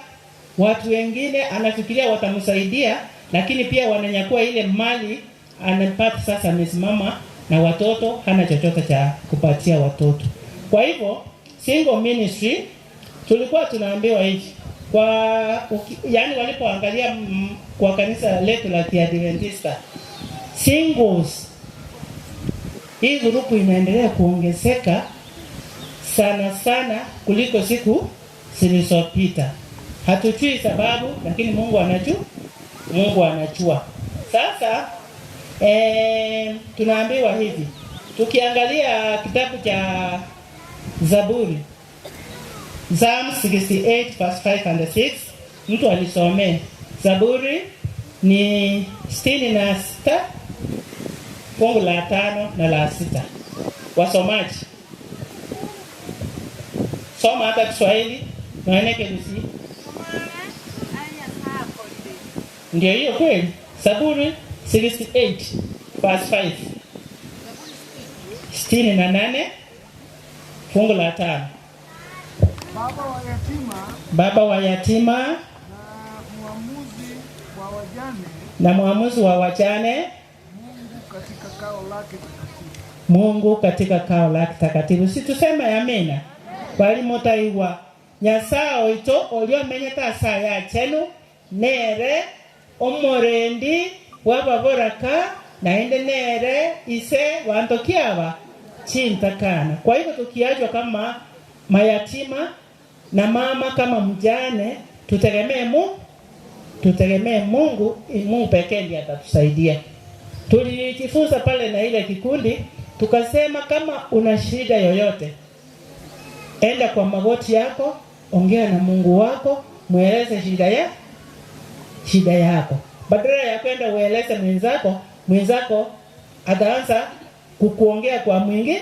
Speaker 1: watu wengine, anafikiria watamsaidia, lakini pia wananyakua ile mali anapata. Sasa amesimama na watoto, hana chochote cha kupatia watoto. Kwa hivyo single ministry tulikuwa tunaambiwa hivi kwa yani, walipoangalia kwa kanisa letu la Kiadventista, singles hii grupu inaendelea kuongezeka sana sana kuliko siku zilizopita. Hatujui sababu, lakini Mungu anajua. Mungu anajua. Sasa tunaambiwa hivi, tukiangalia kitabu cha Zaburi, Psalm 68 verse 5 and 6, mtu alisomee. Zaburi ni 66 fungu la 5 na la 6. Wasomaji, soma hata Kiswahili naoneke kusi. Ndio hiyo kweli. Zaburi 68 verse 5. 68 fungu la 5.
Speaker 5: Baba wa yatima,
Speaker 1: baba wa yatima
Speaker 5: na muamuzi wa wajane,
Speaker 1: na muamuzi wa wajane,
Speaker 5: Mungu katika kao lake takatifu.
Speaker 1: Mungu katika kao lake takatifu. Si tuseme amina. Bali mutaiwa Nyasaye oito oliomenyete asa chenu nere omorendi wababoraka naende nere ise wantokiaba chintakana. Kwa hivyo tukiachwa kama mayatima na mama kama mjane, tutegemee Mungu, tutegemee Mungu. Mungu pekee ndiye atatusaidia. Tulijifunza pale na ile kikundi, tukasema kama una shida yoyote, enda kwa magoti yako, ongea na Mungu wako, mueleze shida yako. Badala ya kwenda ueleze mwenzako, mwenzako ataanza kukuongea kwa mwingi,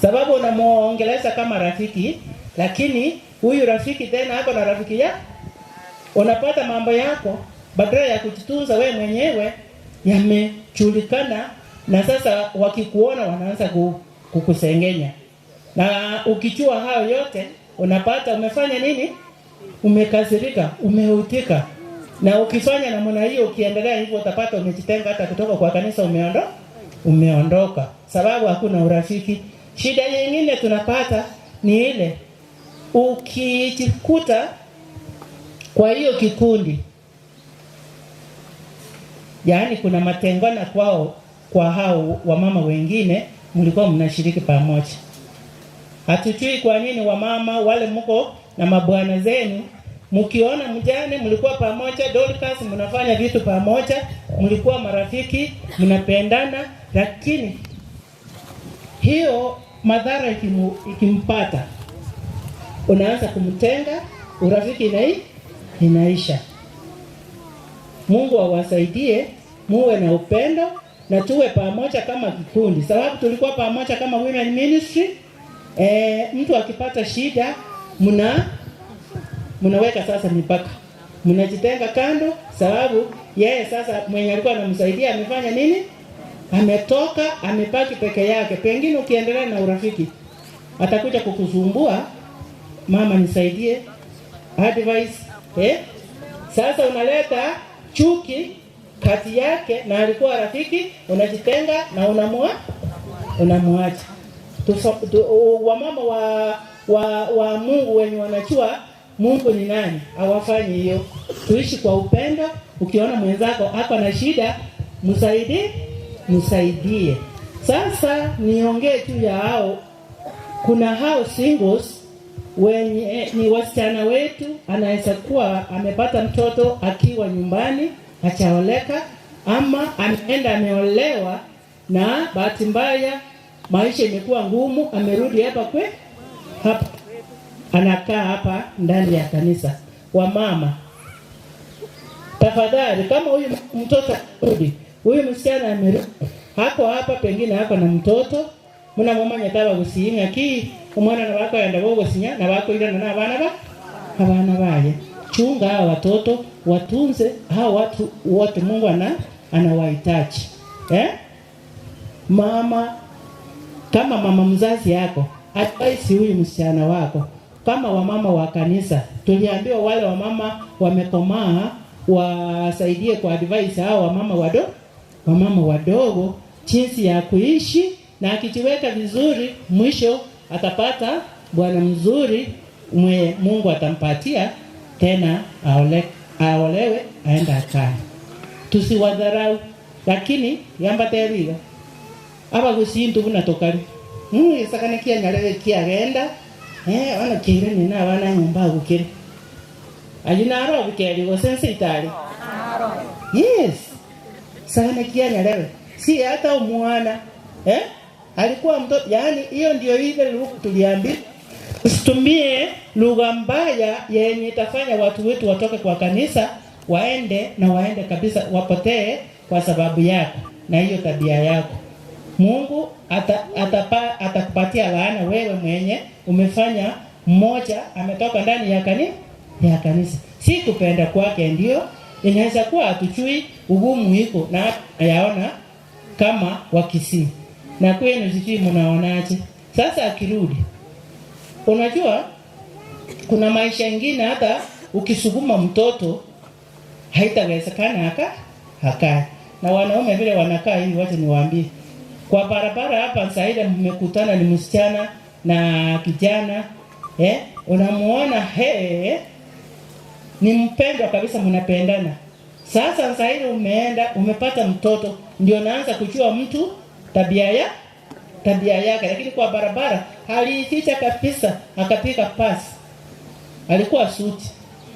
Speaker 1: sababu unamuongeleza kama rafiki, lakini huyu rafiki tena hako na rafiki ya unapata mambo yako, badala ya kujitunza we mwenyewe yamejulikana, na sasa wakikuona wanaanza kukusengenya. Na ukichua hayo yote unapata umefanya nini? Umekasirika, umeutika. Na ukifanya namna hiyo, ukiendelea hivyo, utapata umejitenga hata kutoka kwa kanisa, umeondoka, sababu hakuna urafiki. Shida nyingine tunapata ni ile ukijikuta kwa hiyo kikundi, yaani kuna matengano kwao, kwa hao wamama wengine mlikuwa mnashiriki pamoja. Hatujui kwa nini wamama wale mko na mabwana zenu, mkiona mjane mlikuwa pamoja, Dorcas, mnafanya vitu pamoja, mlikuwa marafiki, mnapendana, lakini hiyo madhara ikimpata, unaanza kumtenga, urafiki inaisha. Mungu awasaidie muwe na upendo na tuwe pamoja kama kikundi, sababu tulikuwa pamoja kama Women Ministry. Mtu akipata shida mnaweka sasa mipaka, mnajitenga kando, sababu yeye sasa mwenye alikuwa anamsaidia amefanya nini? Ametoka, amepaki peke yake. Pengine ukiendelea na urafiki atakuja kukusumbua, mama nisaidie advice, Sasa unaleta chuki kati yake na alikuwa rafiki, unajitenga na unamwacha. Wamama wa Mungu wenye wanajua Mungu ni nani, hawafanyi hiyo. Tuishi kwa upendo. Ukiona mwenzako hapa na shida, msaidie. Sasa niongee tu ya hao. Kuna hao singles wenye ni wasichana wetu, anaweza kuwa amepata mtoto akiwa nyumbani, hajaoleka, ama ameenda ameolewa na bahati mbaya maisha imekuwa ngumu, amerudi hapa hapa anakaa hapa ndani ya kanisa. Wamama, tafadhali, kama huyu mtoto arudi, huyu msichana amerudi, hako hapa pengine hako na mtoto, muna mumanya taba gusinya ki umwana na wako yanda bogo sinya na wako ila na abana ba abana baye. Chunga hawa watoto, watunze hao watu wote. Mungu anawahitaji. Mama, kama mama mzazi yako, advise huyu msichana wako. Kama wamama wa kanisa, tuliambiwa wale wamama wamekomaa wasaidie kwa advice hao wamama wadogo jinsi ya kuishi, na akijiweka vizuri mwisho atapata bwana mzuri mwe Mungu atampatia tena aolewe aenda akae. Tusiwadharau, lakini yamba teriga aba gusintu bunatokari sakana kia nyarebe kia genda ona kire ni na bana nyumba gukire ajina aro bukeri go sense itali. Yes, sana kia nyarebe si hata umwana alikuwa mtoto. Yani hiyo ndio ile lugha tuliambiwa usitumie lugha mbaya yenye itafanya watu wetu watoke kwa kanisa waende na waende kabisa wapotee kwa sababu yako na hiyo tabia yako. Mungu atakupatia laana wewe mwenye umefanya mmoja ametoka ndani ya kanisa. Si kupenda kwake, ndio inaweza kuwa hatuchui ugumu iko na yaona kama wakisi. Na kwenu sijui mnaonaje. Sasa akirudi, unajua kuna maisha mengine hata ukisukuma mtoto haitawezekana akae. Na wanaume vile wanakaa hivi, wacha niwaambie. Kwa barabara hapa Saida mmekutana ni msichana na kijana, unamuona ni mpendwa kabisa, mnapendana. Sasa Saida umeenda umepata mtoto, ndio naanza kujua mtu tabia yake. Lakini kwa barabara aliificha kabisa, akapiga pasi. Alikuwa suti.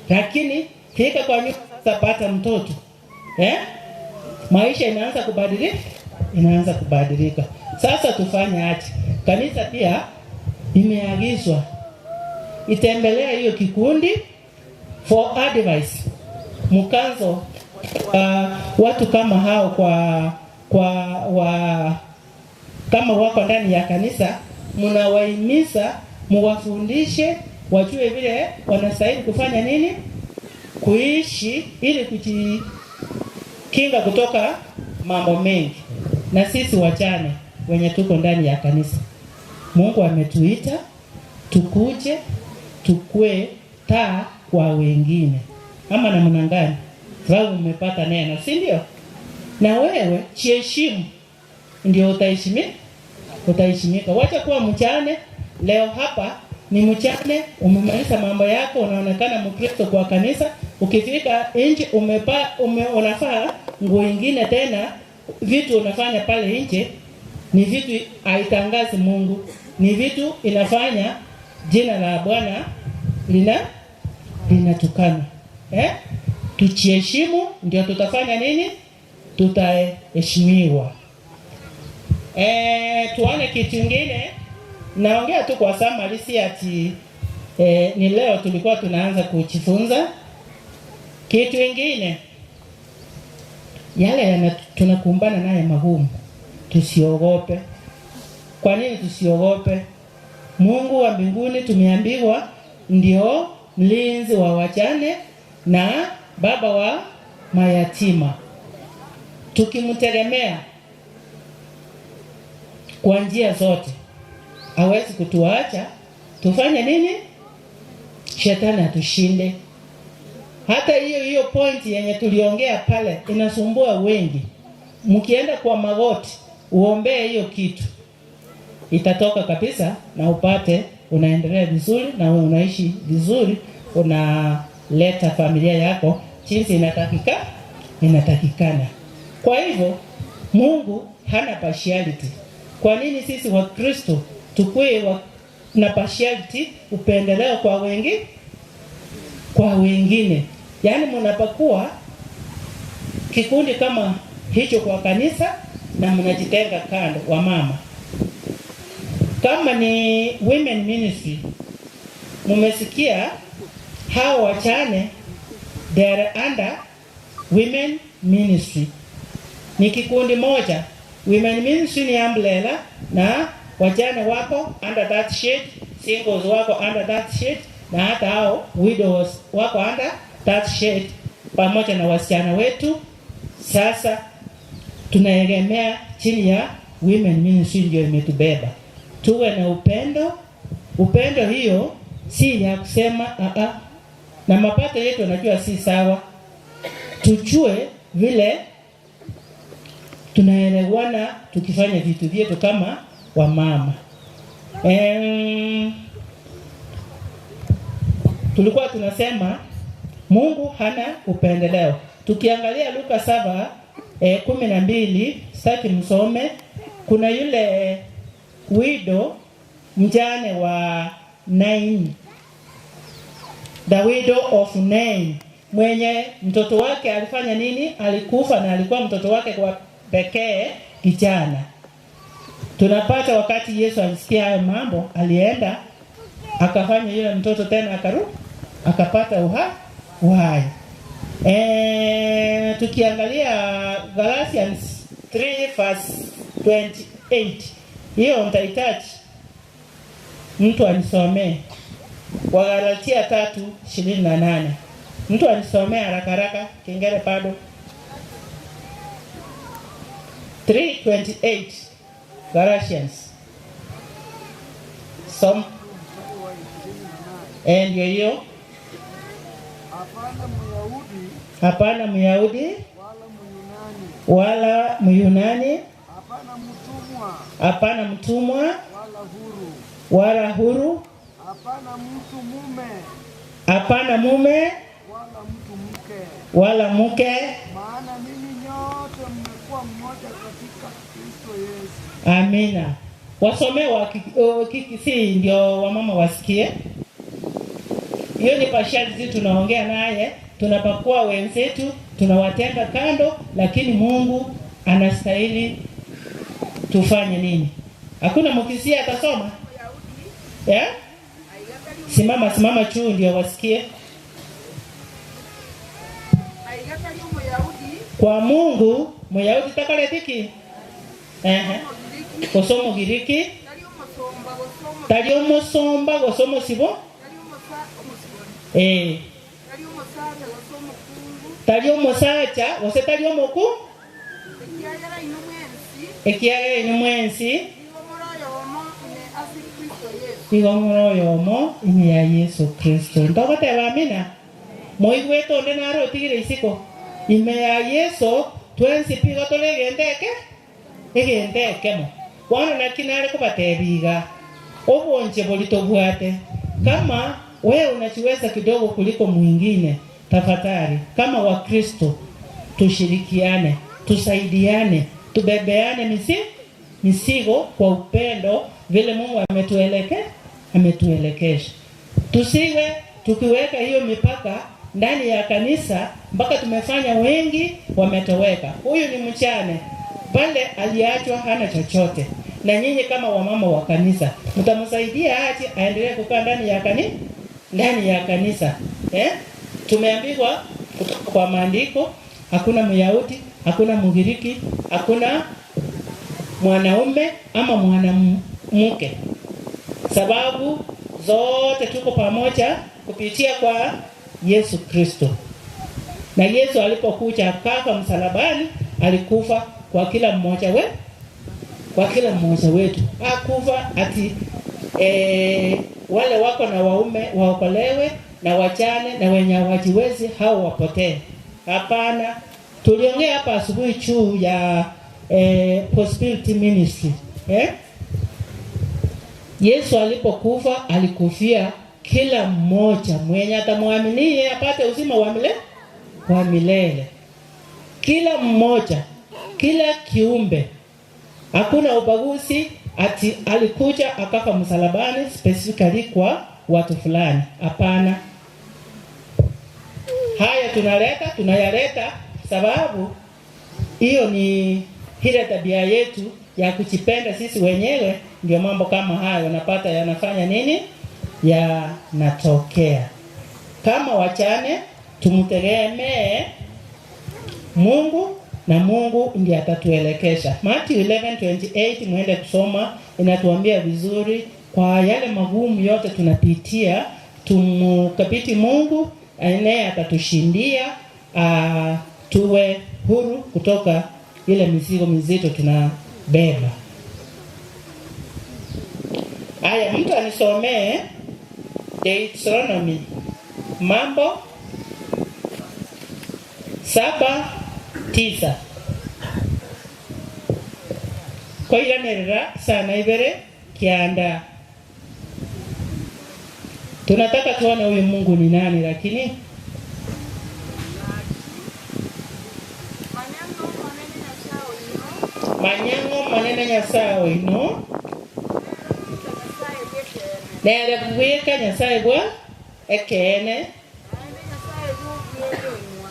Speaker 1: Lakini fika kwa nyumba sasa pata mtoto. Maisha inaanza kubadilika. Inaanza kubadilika. Sasa tufanye aje? Kanisa pia imeagizwa itembelea hiyo kikundi for advice. Mkanzo watu kama hao kama wako ndani ya kanisa, mnawahimiza muwafundishe wajue vile wanastahili kufanya nini, kuishi ili kujikinga kutoka mambo mengi. Na sisi wajane wenye tuko ndani ya kanisa, Mungu ametuita tukuje tukue taa kwa wengine. Ama namna gani? Sababu umepata neno, si ndio? Na wewe jiheshimu, ndio utaheshimika. Wacha kuwa mjane. Leo hapa ni mjane, umemaliza mambo yako, unaonekana Mkristo kwa kanisa. Ukifika nje unafaa nguo nyingine tena. Vitu unafanya pale nje ni vitu haitangazi Mungu, ni vitu inafanya jina la Bwana linatukana. Tujiheshimu, ndio tutafanya nini? Tutaheshimiwa. Tuone kitu kingine. Naongea tu kwa summary, si ati ni leo tulikuwa tunaanza kujifunza. Kitu kingine, yale tunakumbana naye magumu, tusiogope. Kwa nini tusiogope? Mungu wa mbinguni tumeambiwa ndio mlinzi wa wajane na baba wa mayatima. Tukimtegemea kwa njia zote, hawezi kutuacha. Tufanye nini? Shetani atushinde. Hata hiyo point yenye tuliongea pale inasumbua wengi. Mkienda kwa magoti uombee hiyo kitu, itatoka kabisa na upate unaendelea vizuri na unaishi vizuri, unaleta familia yako jinsi inatakikana. Kwa hivyo Mungu hana partiality. Kwa nini sisi wa Kristo tukue na partiality, upendeleo kwa wengi kwa wengine? Yaani mnapokuwa kikundi kama hicho kwa kanisa na mnajitenga kando wa mama. Kama ni women ministry, mmesikia hao wachane, they are under women ministry. Ni kikundi moja. Women ministry ni umbrella na wajane wako under that shade, singles wako under that shade, na hata hao widows wako under that shade. pamoja na wasichana wetu. Sasa tunaegemea chini ya Women Ministry, ndio imetubeba. Tuwe na upendo. Upendo hiyo si ya kusema na mapato yetu najua si sawa. Tujue vile tunaelewana tukifanya vitu vyetu kama wamama. Tulikuwa tunasema Mungu hana upendeleo. Tukiangalia Luka 7:12, sitaki msome, kuna yule widow mjane wa Nain, the widow of Nain, mwenye mtoto wake alifanya nini? Alikufa, na alikuwa mtoto wake kwa pekee kijana. Tunapata wakati Yesu alisikia hayo mambo, alienda akafanya yule mtoto tena akapata uhai. Tukiangalia Galatians 3:28, hiyo nitahitaji mtu anisomee. Wagalatia 3:28, mtu anisomee haraka haraka, kengele bado. 3:28 Galatians. Some ndio hiyo. Hapana Myahudi wala Myunani, hapana mtumwa wala huru, hapana mume wala mke,
Speaker 5: maana ninyi nyote mmekuwa mmoja katika Kristo Yesu.
Speaker 1: Amina. Wasome wa si ndio wamama wasikie. Hiyo ni partiality tunaongea naye, tunapakua wenzetu, tunawatenga kando, lakini Mungu anastahili tufanye nini? Hakuna mkisia atasoma? Yeah? Simama, simama juu ndio wasikie. Kwa Mungu Myahudi takaletiki. Kosomo Giriki. Tali omusomba gosomo sibo. Tali omusacha gose tali omoku. Ekiagera inwe mwensi. Igo moroyomo ime ya Yesu Kristo. Ndogoteba amina. Moigwete onde naro otigire isiko. Ime ya Yesu twensi pigo toregendeke egendekemo. Bono naki nare kobatebiga obonche bori tobwate. Kama wewe unachiweza kidogo kuliko mwingine, tafadhali kama Wakristo tushirikiane, tusaidiane, tubebeane misigo kwa upendo vile Mungu ametuelekesha. Tusiwe tukiweka hiyo mipaka ndani ya kanisa mpaka tumefanya wengi wametoweka. Huyu ni mchane pale aliachwa hana chochote. Na nyinyi kama wamama wa kanisa mtamsaidia aje aendelee kukaa ndani ya kanisa, ndani ya kanisa. Tumeambiwa kutoka kwa maandiko hakuna Myahudi, hakuna Mgiriki, hakuna mwanaume ama mwanamke. Sababu zote tuko pamoja kupitia kwa Yesu Kristo. Na Yesu alipokuja akafa msalabani, alikufa kwa kila mmoja wetu. Kwa kila mmoja wetu. Hakufa ati wale wako na waume waokolewe na wachane na wenye hawajiwezi hao wapotee. Hapana. Tuliongea hapa asubuhi juu ya Possibility Ministry. Yesu alipokufa alikufia kila mmoja mwenye atamwamini apate uzima wa milele. Kila mmoja, kila kiumbe. Hakuna ubaguzi ati alikuja akafa msalabani specifically kwa watu fulani. Hapana. Haya tunayaleta sababu hiyo ni ile tabia yetu ya kujipenda sisi wenyewe. Ndio mambo kama hayo unapata yanafanya nini? Yanatokea. Kama wachane tumtegemee Mungu na Mungu ndiye atatuelekesha. Matthew 11:28 muende kusoma, inatuambia vizuri kwa yale magumu yote tunapitia, tumkabidhi Mungu, naye atatushindia, tuwe huru kutoka ile mizigo mizito tunabeba. Aya, mtu anisomee Deuteronomy Mambo 7:9. Koiranera sana ibere kianda. Tunataka tuone huyu Mungu ni nani, lakini manyango manene Nyasaye oino nere bweka Nyasaye bwa ekene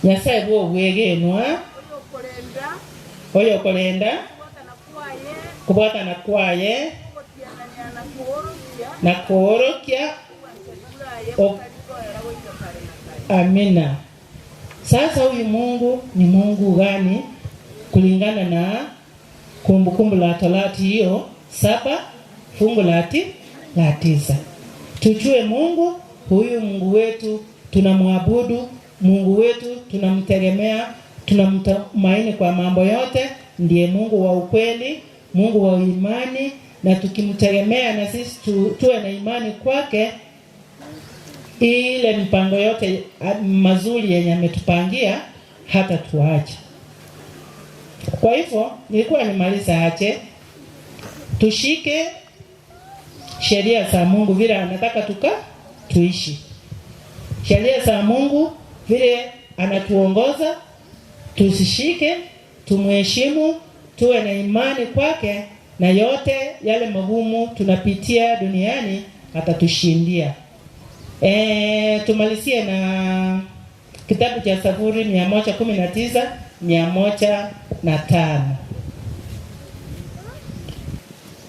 Speaker 1: Nyasaye bwo bwegenwa oyo kolenda kubwatana kwaye na kuorokia. Amina. Sasa huyu Mungu ni Mungu gani kulingana na Kumbukumbu la Torati hiyo 7 fungu la 9? Tujue Mungu huyu, Mungu wetu tunamwabudu, Mungu wetu tunamtegemea, tunamtumaini kwa mambo yote. Ndiye Mungu wa ukweli, Mungu wa imani, na tukimtegemea na sisi tuwe na imani kwake, ile mpango yote mazuri yenye ametupangia hata tuache. Kwa hivyo nilikuwa nimaliza ache tushike sheria za Mungu vile anataka tuishi. Sheria za Mungu vile anatuongoza tusishike, tumheshimu, tuwe na imani kwake, na yote yale magumu tunapitia duniani atatushindia. Tumalizie na kitabu cha Zaburi 119 105.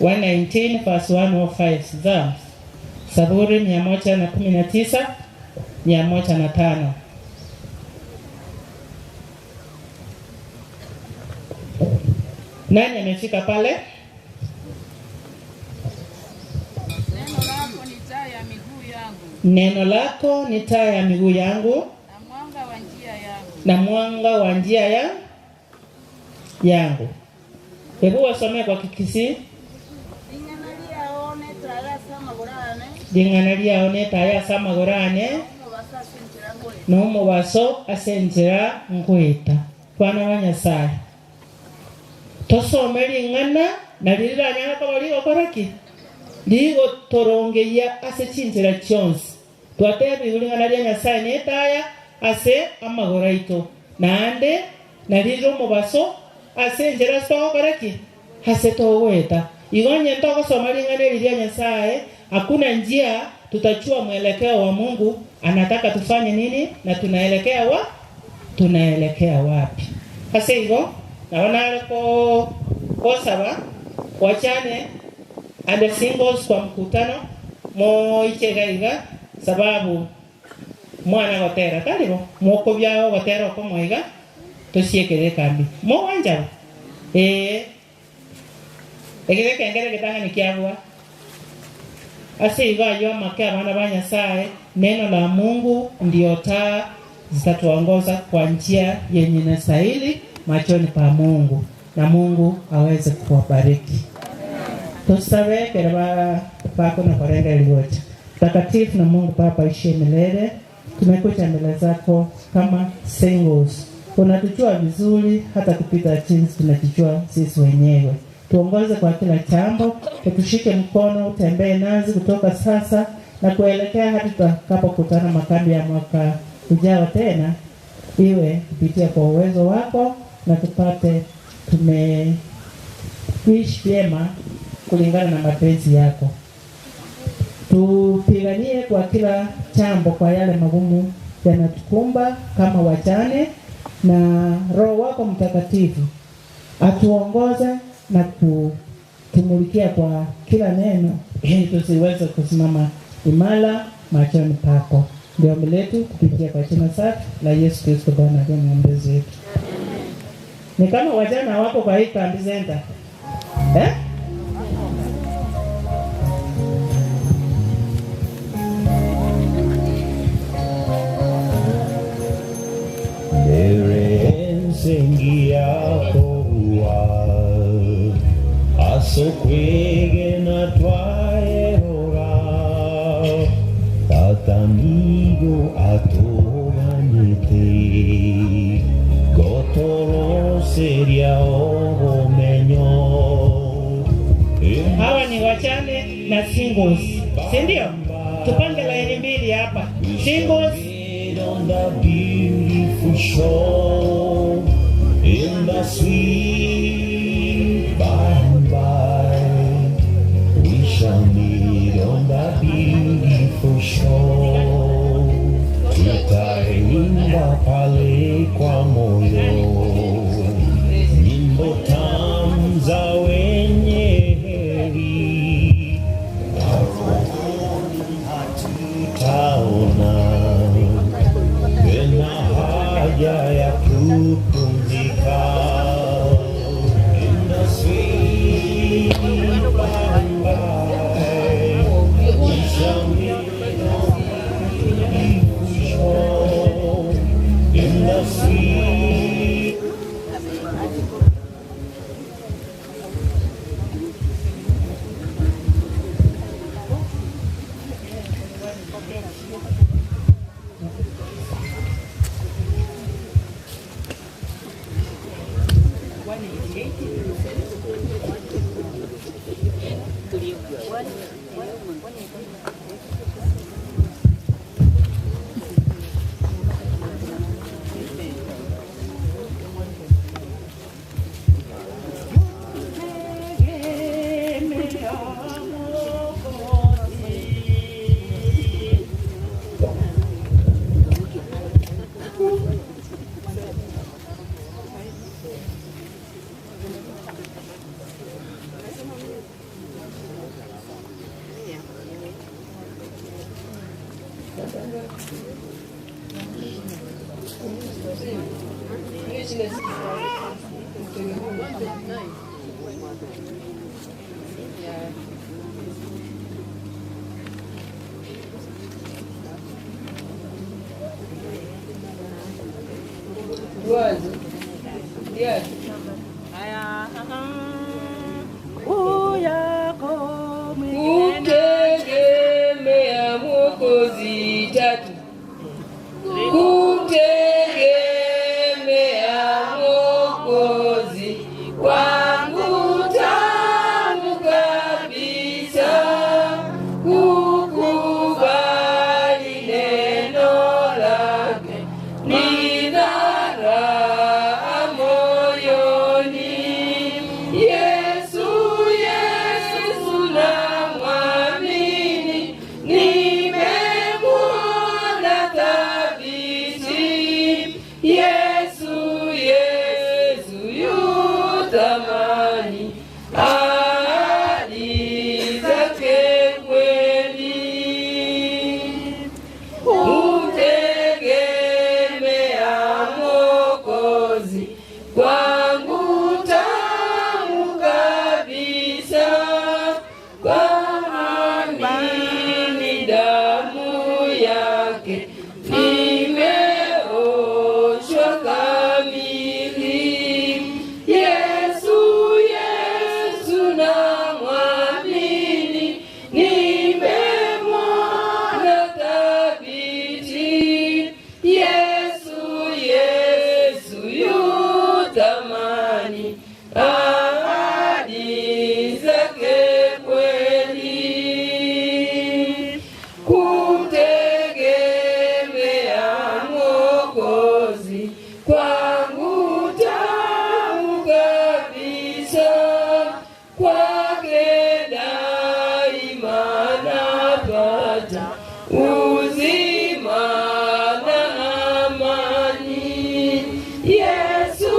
Speaker 1: 119 verse 105. Zaburi 119 105. Nani amefika pale?
Speaker 15: Neno lako ni taa ya miguu yangu.
Speaker 1: Neno lako ni taa ya miguu yangu
Speaker 15: na mwanga wa njia yangu.
Speaker 1: Na mwanga wa njia yangu. Hebu wasome kwa Kikisii. Dingana liaone taya samagorane no mubaso asenjera ngweta. Bwana wa Nyasaye, tosome ling'ana na liriranyana kaba ligokoraki ligotorongeia ase chinjera chionsi. Twatebigwe ling'ana ria Nyasaye netaya ase amagoro aito, naende narire omobaso ase enjera togokoraki ase togweta. Igonye ntogosoma ling'ana eri ria Nyasaye, hakuna njia tutachua mwelekeo wa Mungu anataka tufanye nini na tunaelekea wapi. Ase igo naona ko kosaba wachane and the singles kwa mkutano moichega sababu mwana gotera talibo moko byao gotera ko moiga tusiekere kambi mo wanja egere kengere gitanga nikiabwa. Ase igo ayo make abana ba Nyasaye, neno la Mungu ndio taa zitatuongoza kwa njia yenye inastahili machoni pa Mungu, na Mungu aweze kuwabariki. Tusawe keraba pako na korenda liwote. Takatifu na Mungu Baba ishie milele, tumekuja mbele zako kama singles. Unatujua vizuri hata kupita jinsi tunajijua sisi wenyewe. Tuongoze kwa kila jambo, tukushike mkono, utembee nazi kutoka sasa na kuelekea hadi tutakapokutana makambi ya mwaka ujao tena, iwe kupitia kwa uwezo wako na tupate tumeishi vyema kulingana na mapenzi yako. Tupiganie kwa kila jambo, kwa yale magumu yanatukumba kama wajane, na Roho wako Mtakatifu atuongoze na kutumulikia kwa kila neno ili tusiweze kusimama imara machoni pako. Ndio ombi letu kupitia kwa jina safi la Yesu Kristo Bwana ndiye mwombezi wetu. Ni kama wajana wako kwa hii kambi center. Eh?
Speaker 14: Ensengiyakowa asokwegena twaerora tatamigo atoganete gotoro seria ogomenyo.
Speaker 1: Hawa ni wachane na singles, si ndio? Tupange laini mbili hapa. Singles
Speaker 14: on the beautiful shore, in the sweet by and by, we shall meet on the beautiful shore. Tutaimba pale kwa moyo, nyimbo tamu za wenye heri, rohoni hatutaona tena haja ya kupumzika. In the sweet by and by, we shall meet on the beautiful shore. In the sweet.
Speaker 2: Kutegemea Mwokozi tatu. Kutegemea Mwokozi kwangu tamu kabisa, kukubali neno lake nina raha moyoni. Yesu, Yesu namwamini, nimemwona thabiti. Yesu, Yesu yu thamani, ahadi zake kweli. Kutegemea Mwokozi kwangu tamu kabisa, kuamini damu yake nimeoshwa kamili. Yesu, Yesu namwamini, nimemwona thabiti. Yesu, Yesu yu thamani, ahadi zake kweli. Kutegemea Mwokozi kwangu tamu kabisa, kwake daima napata uzima na amani. Yesu,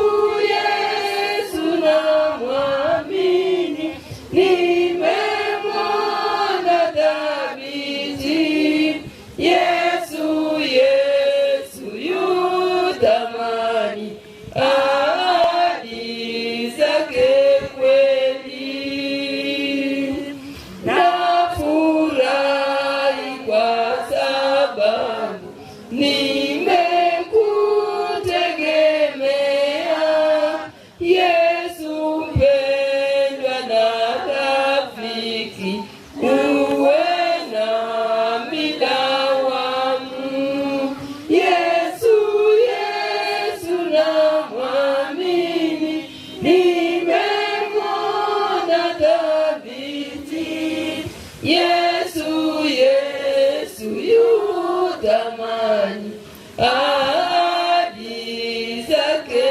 Speaker 2: Yesu namwamini, nimemwona thabiti. Yesu, Yesu yu thamani, ahadi zake kweli. Nafurahi kwa sababu nimekutegemea. kutamani ahadi zake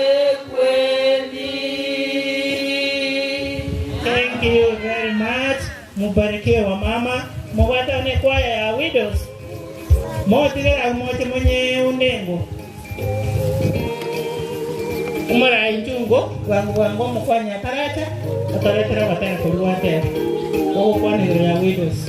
Speaker 2: kweli.
Speaker 1: Thank you very much. Mubarikiwe wa mama. Mubwatane kwaya ya widows. Motigera umote mwenye unengo. Umara injungo wangu wangu mukwanya tarata ataretera watena kuruwate. Okwaniro ya widows.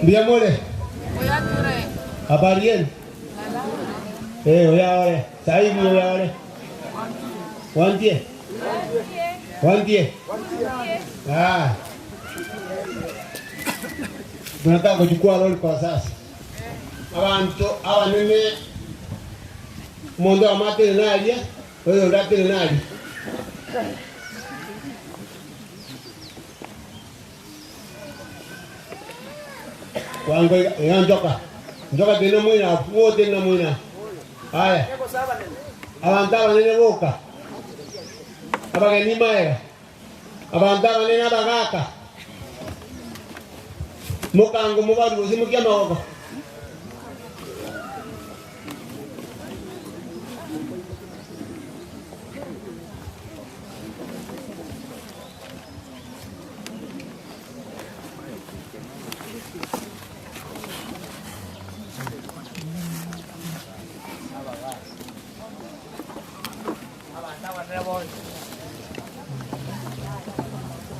Speaker 16: Mbiamole. Habari yenu? Oya saivi oya Wantie. Wantie. Ah. Tunataka kuchukua lori kwa sasa. Abantu abanene mondo amate nalia, oyo ndate nali. Wango njoka. Njoka tena mwina, wote tena mwina. Haya. Abantu abanene boka. Abageni maera. Abantu abanene abagaka. Mukango mubaru simukia maoko.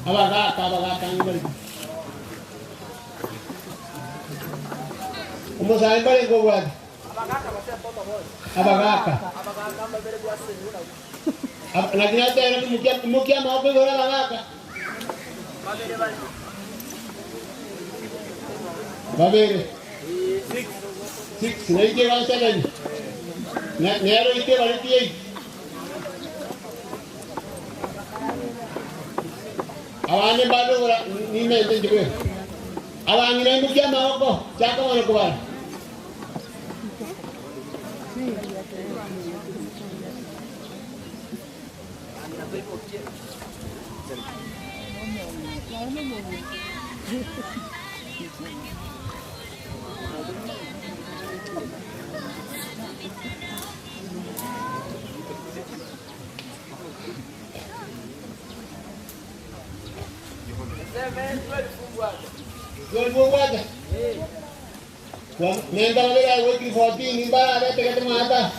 Speaker 16: Abagaka abagaka ngibali. Umusayi mbali ngobwati. Abagaka. Lakini hata mukia maoko gora abagaka. Babere. 6 naite ba 7. Nero ite bali 8. Abane balo gora nime nje. Abangire mukia maoko chako wana kubara. Nenda wale wiki 14 ni bara ale teke mata.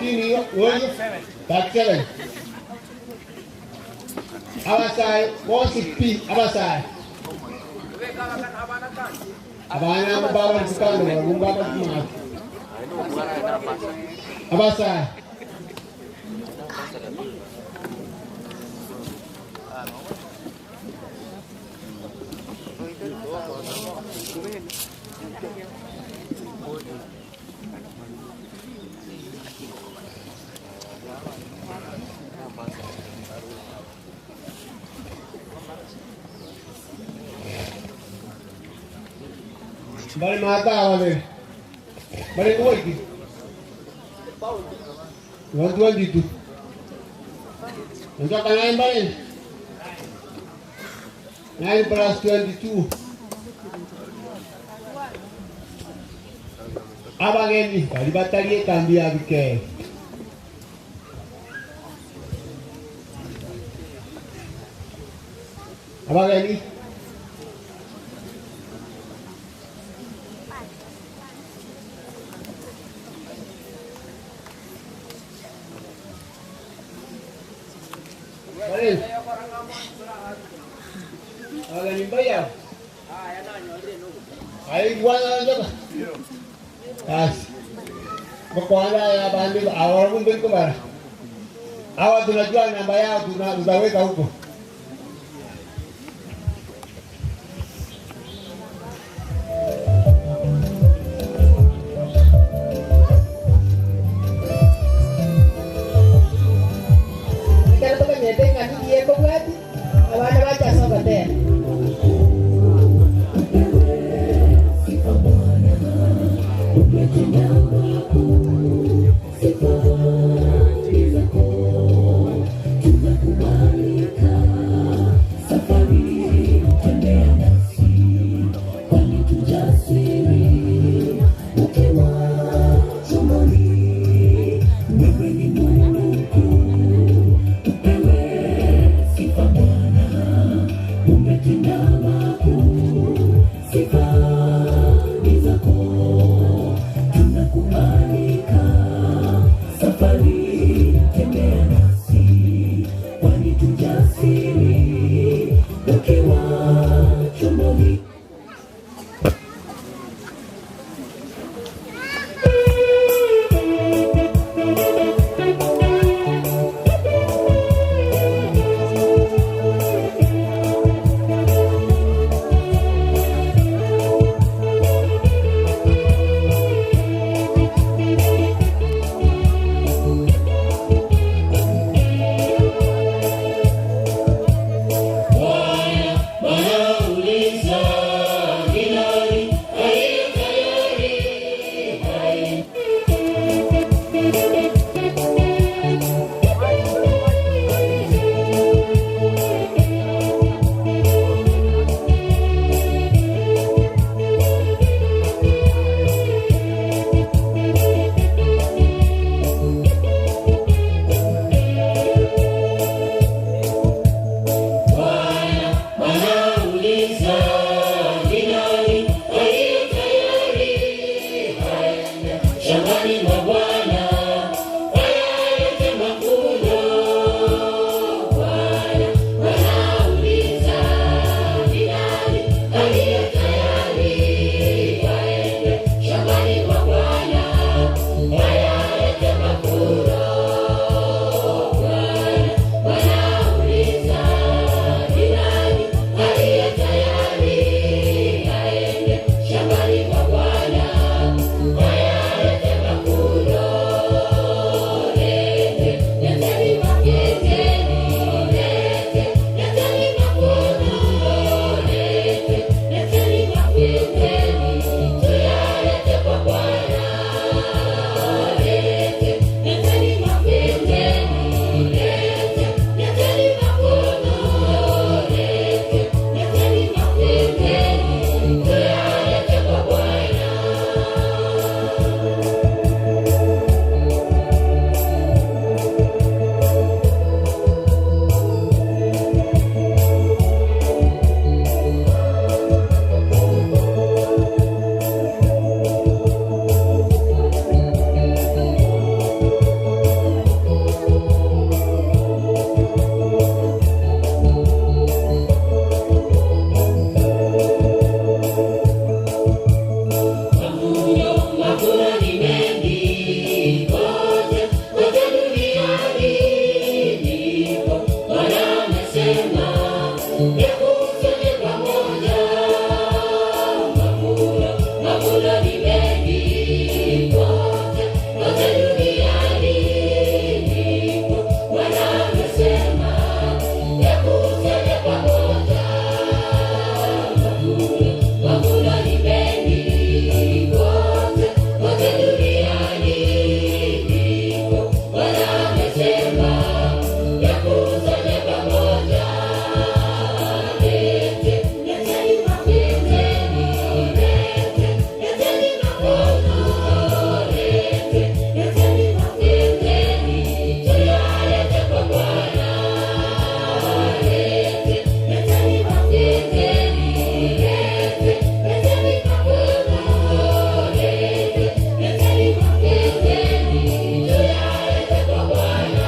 Speaker 16: Ni oye 37. Abasai 160 abasai. Abana baba msikando ngumba baba. Abasai. Bali mata wale. Bali kuwaiki. 122. Njoka 9 bali. 9 plus 22. Abageni bali batalie kambi ya bike. Abageni hawa tunajua namba yao tunaweka huko.
Speaker 3: Sifa zako tunakubalika.
Speaker 9: shambani mwa Bwana wayalete mavuno. Bwana wanauliza ni nani aliye tayari waende shambani mwa Bwana wayalete mavuno. Bwana wanauliza ni nani aliye tayari aende shambani mwa Bwana wayalete mavuno. Lete, leteni mavuno, lete, leteni mavuno, lete, leteni mavuno, tuyalete kwa Bwana. Lete, leteni mavuno, lete, leteni mavuno, lete, leteni mavuno, tuyalete kwa Bwana. Mavuno, mavuno ni mengi kote, kote duniani ndipo Bwana amesema yakusanye pamoja. Mavuno, mavuno ni mengi kote, kote duniani ndipo Bwana amesema yakusanye pamoja. Mavuno, mavuno ni mengi kote, kote duniani ndipo Bwana amesema yakusanye pamoja. Lete, leteni mavuno, lete, leteni mavuno, lete, leteni mavuno, tuyalete kwa Bwana. Lete, leteni mavuno, lete, leteni mavuno, lete, leteni mavuno, tuyalete kwa Bwana.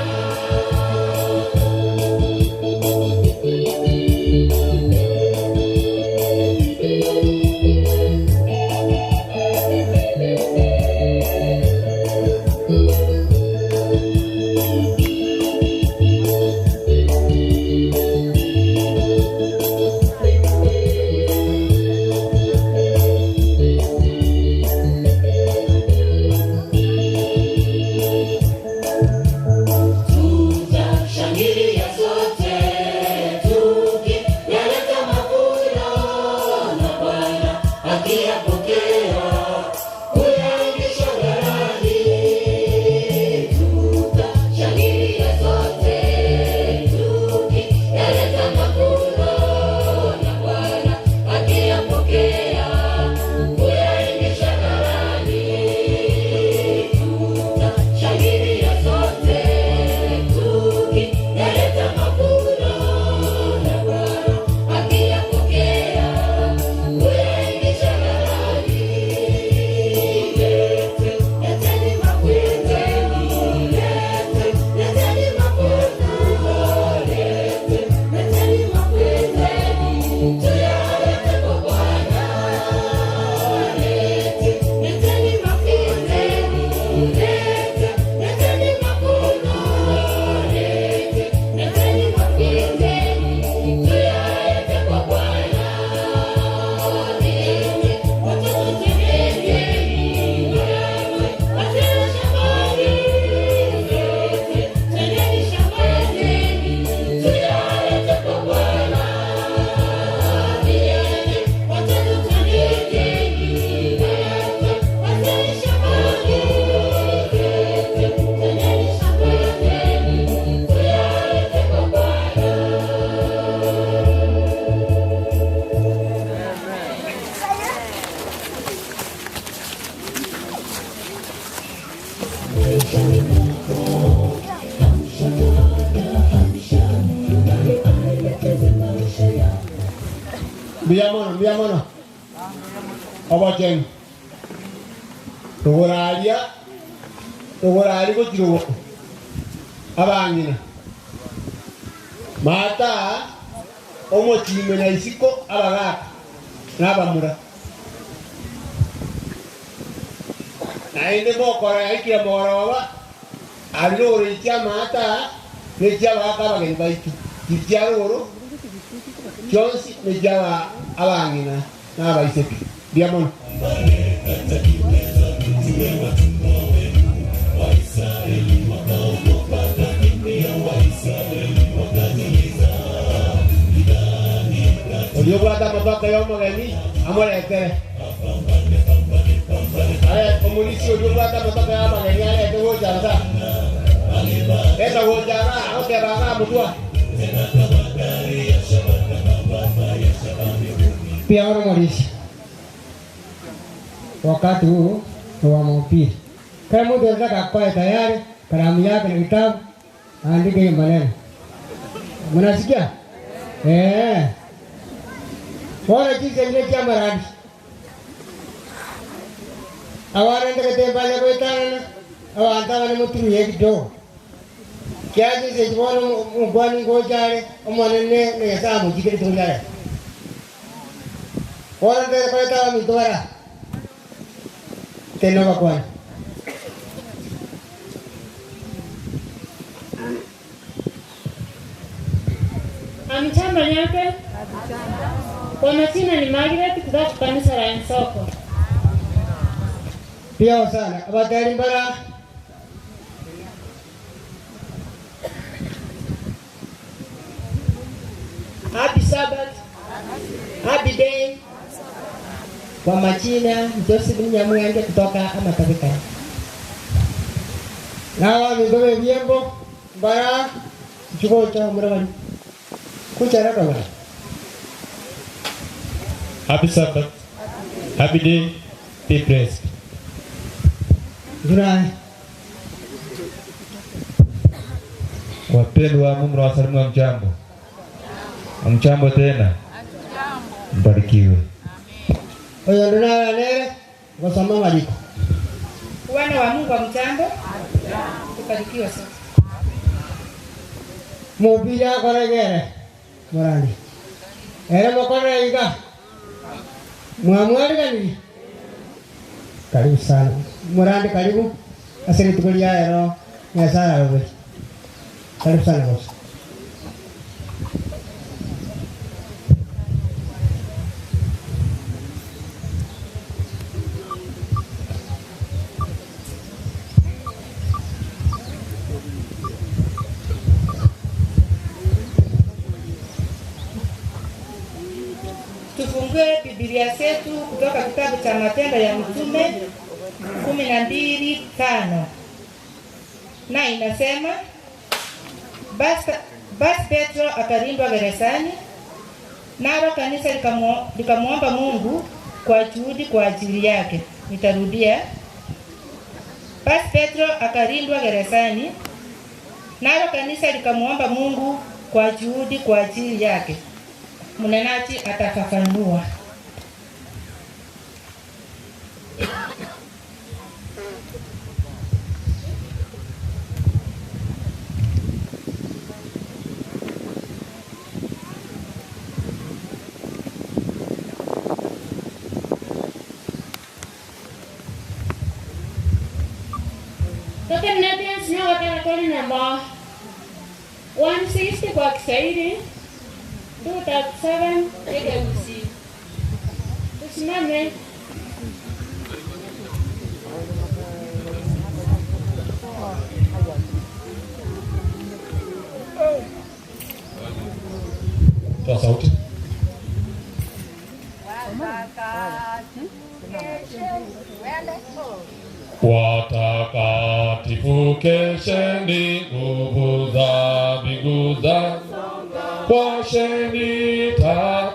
Speaker 9: Tutashangilia sote tukiyaleta mavuno, na Bwana akiyapokea kuyaingisha ghalani. Tutashangilia sote tukiyaleta mavuno, na Bwana akiyapokea kuyaingisha ghalani. Tutashangilia sote tukiyaleta mavuno, na Bwana akiyapokea kuyaingisha ghalani. Lete, leteni mavuno, lete, leteni mavuno, lete, leteni mavuno, tuyalete kwa Bwana. Lete, leteni mavuno, lete, leteni mavuno, lete, leteni mavuno, tuyalete kwa Bwana. Lete, watoto twendeni, lete, wazee shambani, lete, twendeni shambani, tuyalete kwa Bwana. Lete, watoto twendeni, lete, wazee shambani, lete, twendeni shambani, tuyalete kwa Bwana.
Speaker 16: Mbuya mono, mbuya mono. Oboteng. Ruguraria rugurari gochirugo abangina mata omochime na isiko abagaka n'abamura naende mokora yaikire mogoroba arure ikia mata nekia abagaka abageni baitu ikia ruguru chionsi nekia abangina n'abaiseke diamond. Uliobwata matoka y'omogeni amuretere are omulisi uliobwata matoka y'abageni arete gocha eta gocha oteba mutwa.
Speaker 10: Pia oro Mauricio, wakati huu ni wa mahubiri. Kila mtu anataka akae tayari, kalamu yake na kitabu, aandike hiyo maneno. Mnasikia? Eh. Bora jinsi ile kia maradi. Awarenda ketembale koitana, awanta wale mutumie kidogo. Kia jinsi bora mugwani ngojare, omonene ne samu jikiri tungare. Bora ndere koitana mitwara. Teno bakwan.
Speaker 17: Hamjambo nyote. Kwa majina ni Margaret kutoka kanisa la Nsoko.
Speaker 10: Pia sana. Abatari mbara.
Speaker 1: Happy Sabbath. Happy day. Kwa majina Joseph Nyamuyange kutoka Amatabika.
Speaker 10: Nawa migome vyembo mbara chuko cha mrawani. Kucha raka bwana.
Speaker 4: Happy Sabbath. Happy day. Be blessed.
Speaker 10: Jurai.
Speaker 7: Wapendwa Mungu na wasalimu wa mchambo. Mchambo tena. Mbarikiwe.
Speaker 10: Oyo ndona lere gosoma maliko.
Speaker 1: Wana wa Mungu wa mchambo. Tubarikiwe sana.
Speaker 10: Mobila koregere. Morani. Ere mokore iga. Muamuari gani? Karibu sana. Morani karibu. Asante tukulia ero. Nyasara wewe. Karibu sana boss.
Speaker 1: Tufungue Biblia zetu kutoka kitabu cha Matendo ya Mitume 12:5. Na inasema basi Petro akalindwa gerezani, nalo kanisa likamuomba Mungu kwa juhudi kwa ajili yake. Nitarudia. Basi Petro akalindwa gerezani, nalo kanisa likamuomba Mungu kwa juhudi kwa ajili yake. Mnenaji atafafanua.
Speaker 17: Toka namba 160 kwa Kiswahili, 237 KWC. Tusimame.
Speaker 4: Toa sauti. Watakatifu kesheni, nguvu za mbingu za washeni,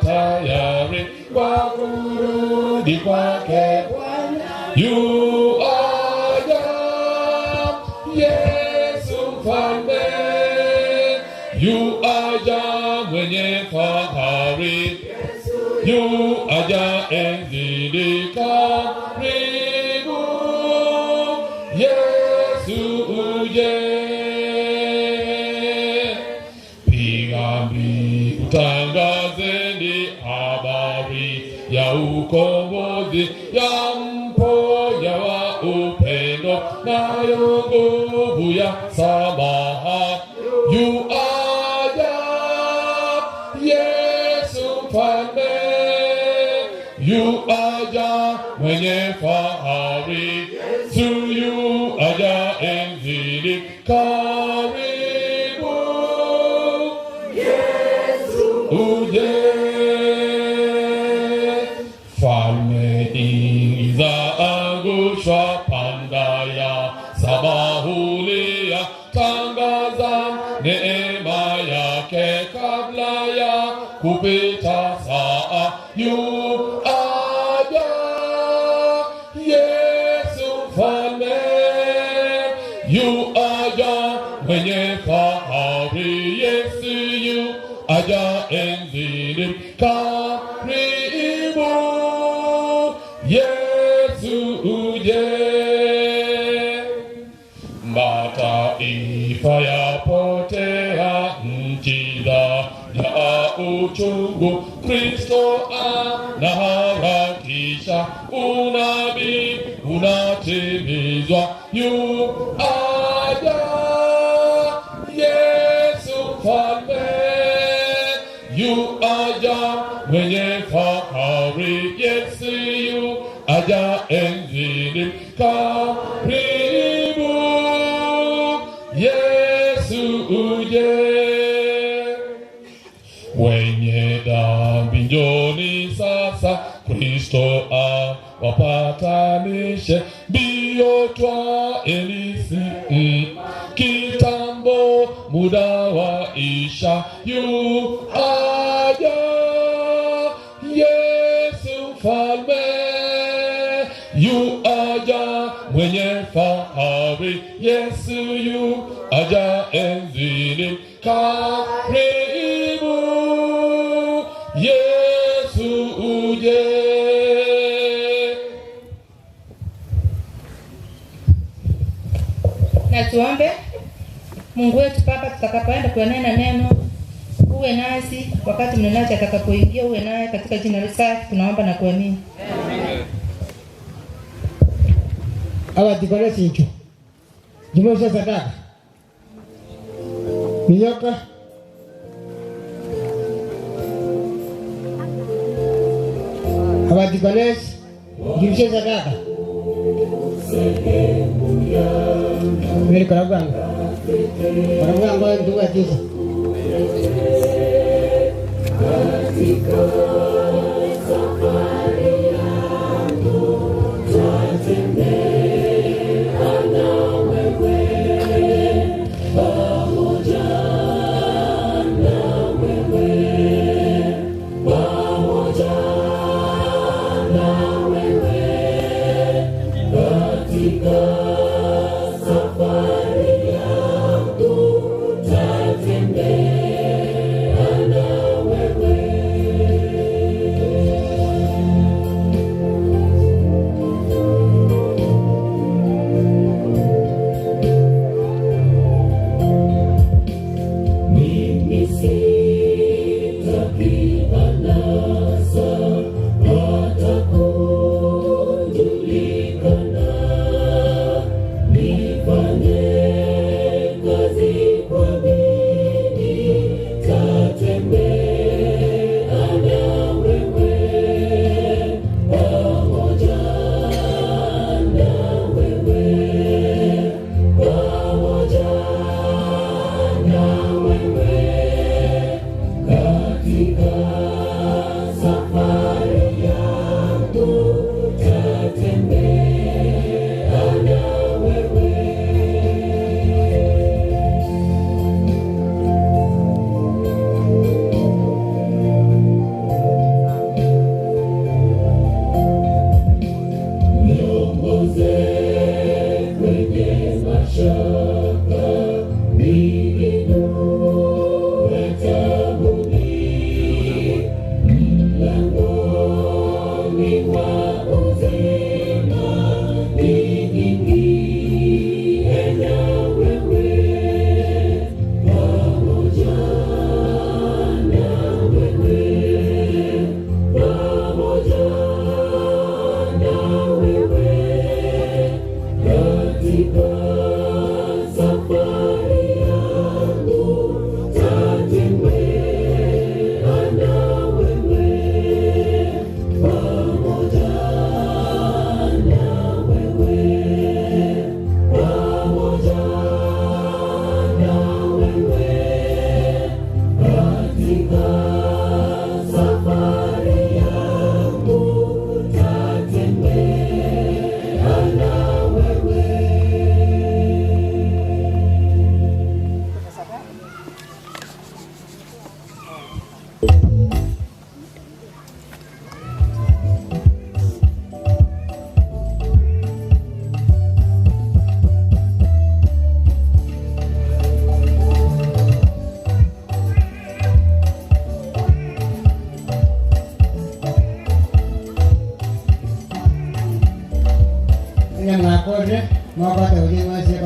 Speaker 4: tayari kwa kurudi kwake Bwana. Yu aja Yesu mfalme, yu aja mwenye fahari, yu aja enzini karibu.
Speaker 11: Yesu uje. Piga mbiu, tangazeni habari ya ukombozi, ya mponya wa upendo, nayo nguvu ya samaha. Yu aja Yesu mfalme, yu aja mwenye fahari, Yesu yu aja enzini, karibu Yesu uje. Falme nyingi za angushwa, panda ya sabahulia, tangaza neema yake kabla ya kupita saa. Yu aja Yesu mfalme, yu aja mwenye fahari, Yesu yu aja enzini, karibu Yesu uje. Mataifa yapotea, nchi za jaa uchungu, Kristo anaharakisha, unabii unatimizwa. Yu aja Yesu mfalme, yu aja mwenye fahari, Yesu yu aja enzini, karibu Yesu uje. Wenye dhambi njoni sasa, Kristo awapatanishe, mbio twaelisi kitambo muda waisha. Yu aja Yesu mfalme, yu aja mwenye fahari, Yesu yu aja enzini, karibu Yesu uje.
Speaker 18: Na tuombe. Mungu wetu Baba, tutakapoenda kuenena neno, uwe nasi wakati mnenaji atakapoingia, uwe naye katika jina la Yesu tunaomba na kuamini.
Speaker 10: Amen. Awa tikore sincho. Jumosha sadaka. Minyoka. Awa tikore jumosha sadaka. Mimi karabanga. Karabanga ndugu tisa.
Speaker 3: Katika safari yangu tatembea na wewe, pamoja na wewe, pamoja na wewe. Katika safari yangu tatembea na wewe. Mimi sitaki anasa hata kujulikana, nifanye kazi kwa bidii, tatembea na wewe, pamoja na wewe, pamoja na wewe. Katika safari yangu tatembea na wewe. Niongoze kwenye mashaka, niinue taabuni, mlangoni mwa uzima niingie Safari yangu tatembea na wewe, pamoja na wewe, pamoja na wewe, katika safari yangu tatembea na wewe.
Speaker 10: Nya mwakorre mwapata ujinga wasiye.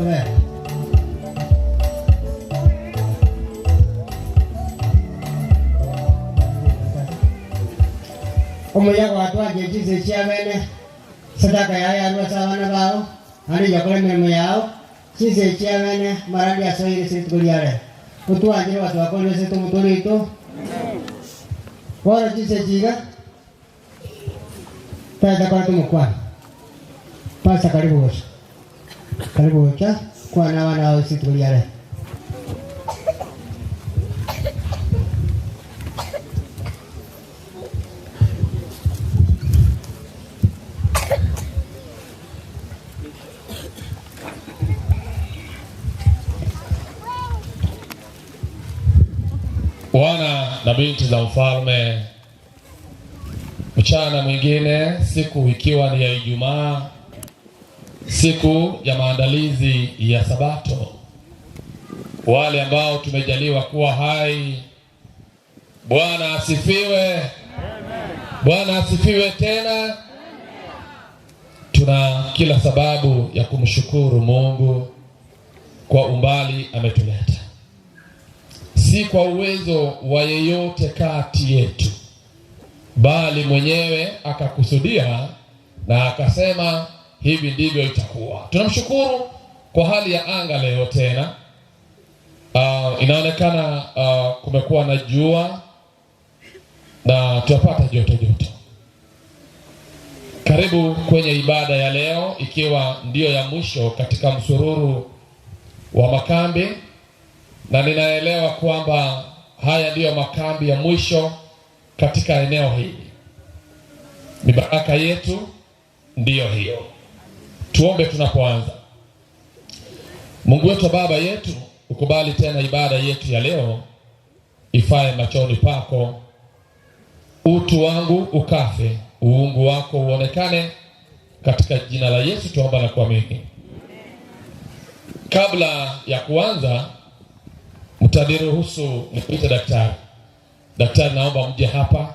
Speaker 10: Omuyaga watwaje chise chiabene sadaka yao yarua sabana bao ani yakora mirimo yao chise chiabene marandi asoire situliare utwanjire watu wakorre situmutulito bora chise chiga tata kwa tumukwana. Pasa karibu wote. Karibu wote kwa na wana wa situliare.
Speaker 11: Wana na binti za mfalme, mchana mwingine, siku ikiwa ni ya Ijumaa, siku ya maandalizi ya Sabato. Wale ambao tumejaliwa kuwa hai, Bwana asifiwe. Bwana asifiwe tena. Tuna kila sababu ya kumshukuru Mungu kwa umbali ametuleta, si kwa uwezo wa yeyote kati yetu, bali mwenyewe akakusudia na akasema hivi ndivyo itakuwa. Tunamshukuru kwa hali ya anga leo tena. Inaonekana kumekuwa na jua na tunapata joto joto. Karibu kwenye ibada ya leo, ikiwa ndiyo ya mwisho katika msururu wa makambi, na ninaelewa kwamba haya ndiyo makambi ya mwisho katika eneo hili. Ni baraka yetu ndiyo hiyo. Tuombe tunapoanza. Mungu wetu, Baba yetu, ukubali tena ibada yetu ya leo ifae machoni pako. Utu wangu ukafe, uungu wako uonekane, katika jina la Yesu tuomba na kuamini. Kabla ya kuanza, mtaniruhusu nikuite daktari. Daktari, naomba mje hapa.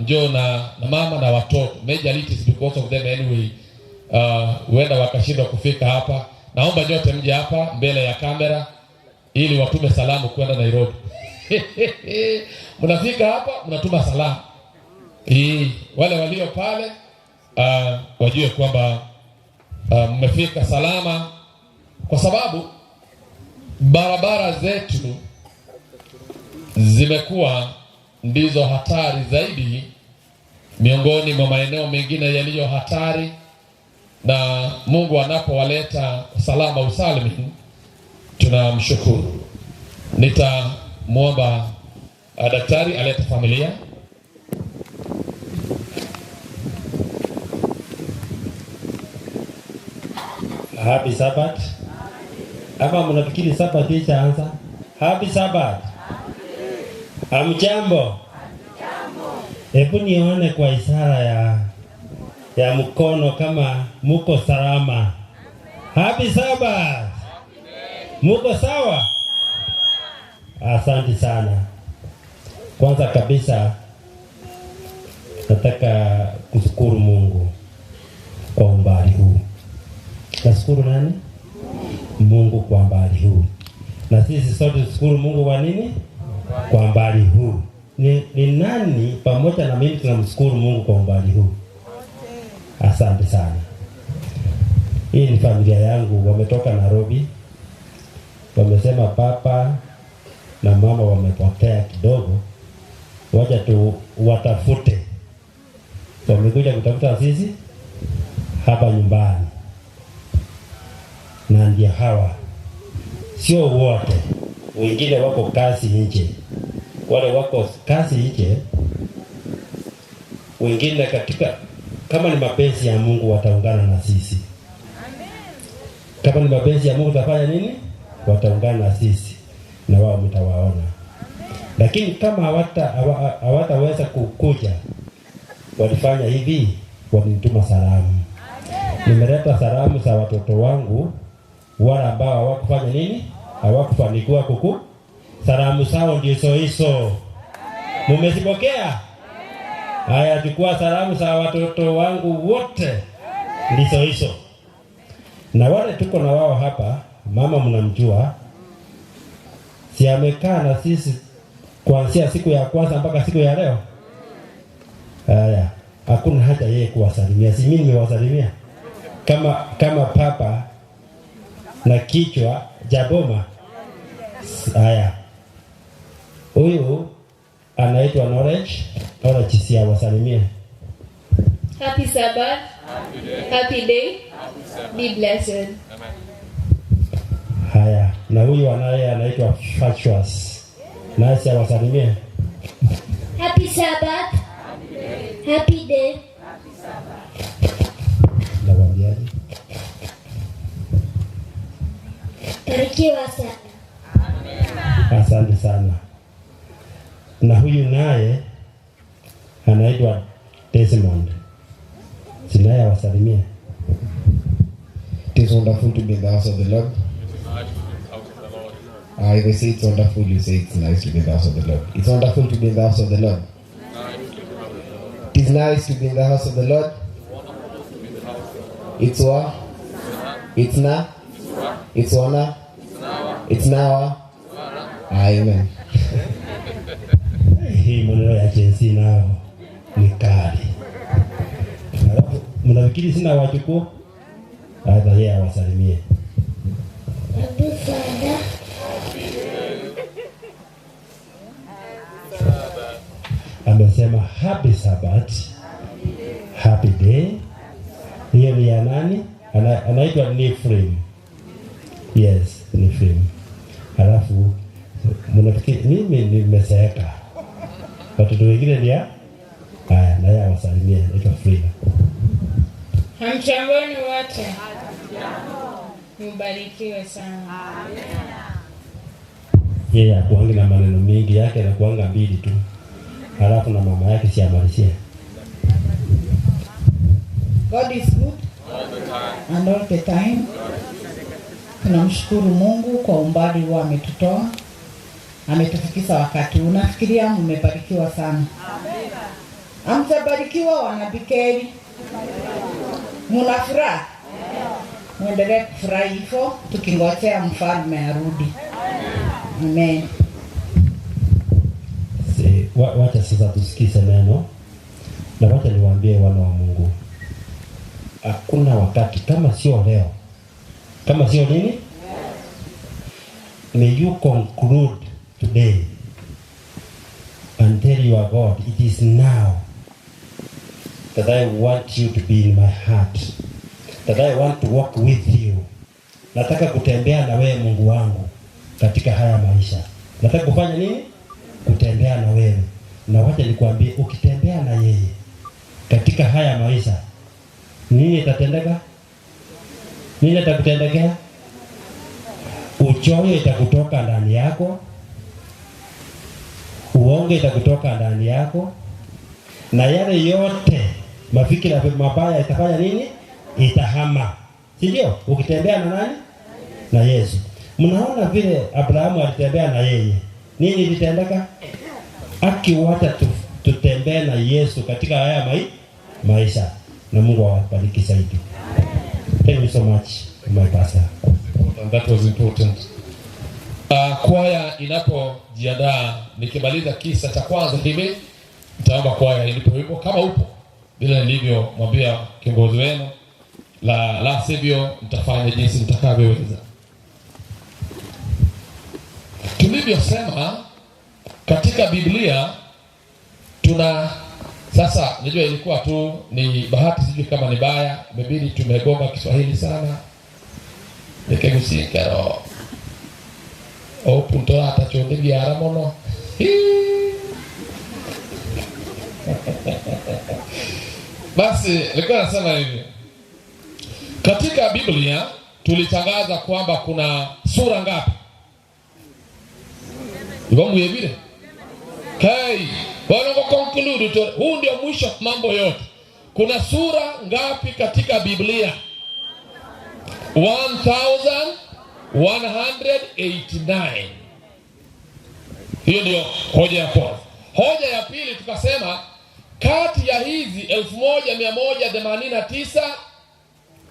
Speaker 11: Njoo na mama na watoto. Major it is because of them anyway. Huenda wakashindwa kufika hapa. Naomba nyote mje hapa mbele ya kamera ili watume salamu kwenda Nairobi. Mnafika hapa mnatuma salamu. Wale walio pale wajue kwamba mmefika salama, kwa sababu barabara zetu zimekuwa ndizo hatari zaidi miongoni mwa maeneo mengine yaliyo hatari, na Mungu anapowaleta salama usalimi tunamshukuru. Nitamuomba daktari alete familia.
Speaker 16: Happy Sabbath. Ama mnafikiri Sabbath ishaanza? Happy Sabbath. Hamjambo. Hebu nione kwa ishara ya mkono kama muko salama. Happy Sabbath. Muko sawa? Asante sana. Kwanza kabisa nataka kushukuru Mungu kwa umbali huu. Nashukuru nani? Mungu kwa umbali huu. Na sisi sote tushukuru Mungu kwa nini? Kwa umbali huu. Ni nani pamoja na mimi tunamshukuru Mungu kwa umbali huu? Asante sana. Hii ni familia yangu, wametoka Nairobi. Wamesema papa na mama wamepotea kidogo, wacha tu watafute. Wamekuja kutafuta sisi hapa nyumbani, na ndio hawa. Sio wote, wengine wako kazi nje. Wale wako kazi nje, wengine katika, kama ni mapenzi ya Mungu wataungana na sisi. Kama ni mapenzi ya Mungu tutafanya nini? Wataungana na sisi na wao mtawaona. Lakini kama hawataweza kukuja, walifanya hivi, walinituma salamu. Nimeleta salamu za watoto wangu wale ambao hawakufanya nini? Hawakufanikiwa kuku. Salamu zao ndizo hizo. Mumezipokea? Haya, chukua salamu za watoto wangu wote ndizo hizo. Na wale tuko na wao hapa, mama mnamjua, si amekaa na sisi kuanzia siku ya kwanza mpaka siku ya leo. Haya, hakuna haja yeye kuwasalimia, si mimi nimewasalimia kama papa na kichwa cha boma. Haya, huyu anaitwa Knowledge. Knowledge si awasalimie.
Speaker 19: Happy Sabbath. Happy day. Be blessed.
Speaker 16: Haya, na huyu anaitwa Fatuous. Nasi awasalimie.
Speaker 19: Happy Sabbath. Happy day.
Speaker 16: Nawaambiaje?
Speaker 19: Barikiwa sana.
Speaker 16: Asante sana. Na huyu naye anaitwa Desmond. Sinaye awasalimie.
Speaker 20: It is wonderful to be in the house of the Lord. If I say it's wonderful, you say it's nice to be in the house of the Lord. It's wonderful to be in the house of the Lord. It is nice to be in the house of the Lord. It's wa. It's na. It's wana. It's nawa. Amen.
Speaker 16: Hii maneno ya jinsi nao ni kali. Alafu mnafikiri sina wajukuu? Hata yeye awasalimie.
Speaker 19: Happy Sabbath.
Speaker 16: Amesema happy Sabbath, happy day. Hiyo ni ya nani? Anaitwa Nifrim. Yes, Nifrim. Alafu mnafikiri mimi nimezeeka, watoto wengine ni ya haya, na yeye awasalimie. Anaitwa Frida.
Speaker 17: Hamjamboni wote. Mbarikiwe sana.
Speaker 16: Yeye hakuangi na maneno mingi, yake anakuanga mbili tu. Halafu na mama yake si amalizie.
Speaker 6: God is good and all the time. Tunamshukuru Mungu kwa umbali huo ametutoa, ametufikisha wakati. Unafikiria mmebarikiwa sana. Hamjabarikiwa wanabikeri? Muna furaha? Muendelee kufurahi hivyo tukingojea mfalme arudi. Amen.
Speaker 16: Wacha sasa tusikize neno, na wacha niwaambie wana wa Mungu, hakuna wakati kama sio leo, kama sio nini? May you conclude today and tell your God, it is now that I want you to be in my heart, that I want to walk with you. Nataka kutembea na wewe Mungu wangu katika haya maisha. Nataka kufanya nini? Kutembea na wewe. Na wacha nikwambie, ukitembea na yeye katika haya maisha, nini itatendeka? Nini itakutendekea? Uchoyo itakutoka ndani yako, uongo itakutoka ndani yako, na yale yote mafikira mabaya itafanya nini? Itahama. Si ndio? Ukitembea na nani? Na Yesu. Mnaona vile Abrahamu alitembea na yeye, nini ilitendeka? Akiwacha tutembee na Yesu katika haya maisha, na Mungu awabariki zaidi. Thank you so much, my pastor.
Speaker 11: And that was important. Kwaya inapojiandaa, nikimaliza kisa cha kwanza hivi, nitaomba kwaya ilipo hivyo kama upo, bila nilivyomwambia kiongozi wenu. La sivyo mtafanya jinsi mtakavyoweza. Tulivyosema katika Biblia tuna sasa, najua ilikuwa tu ni bahati, sijui kama ni baya, imebidi tumegoma Kiswahili sana. Nikegusikero opuntora atachonde biara mono. Basi nilikuwa nasema hivi, katika Biblia tulitangaza kwamba kuna sura ngapi? Ibamu vile. Kai, wanako conclude to, huu ndio mwisho mambo yote. Kuna sura ngapi katika Biblia? 1189. Hiyo ndio hoja ya kwanza. Hoja ya pili tukasema kati ya hizi 1189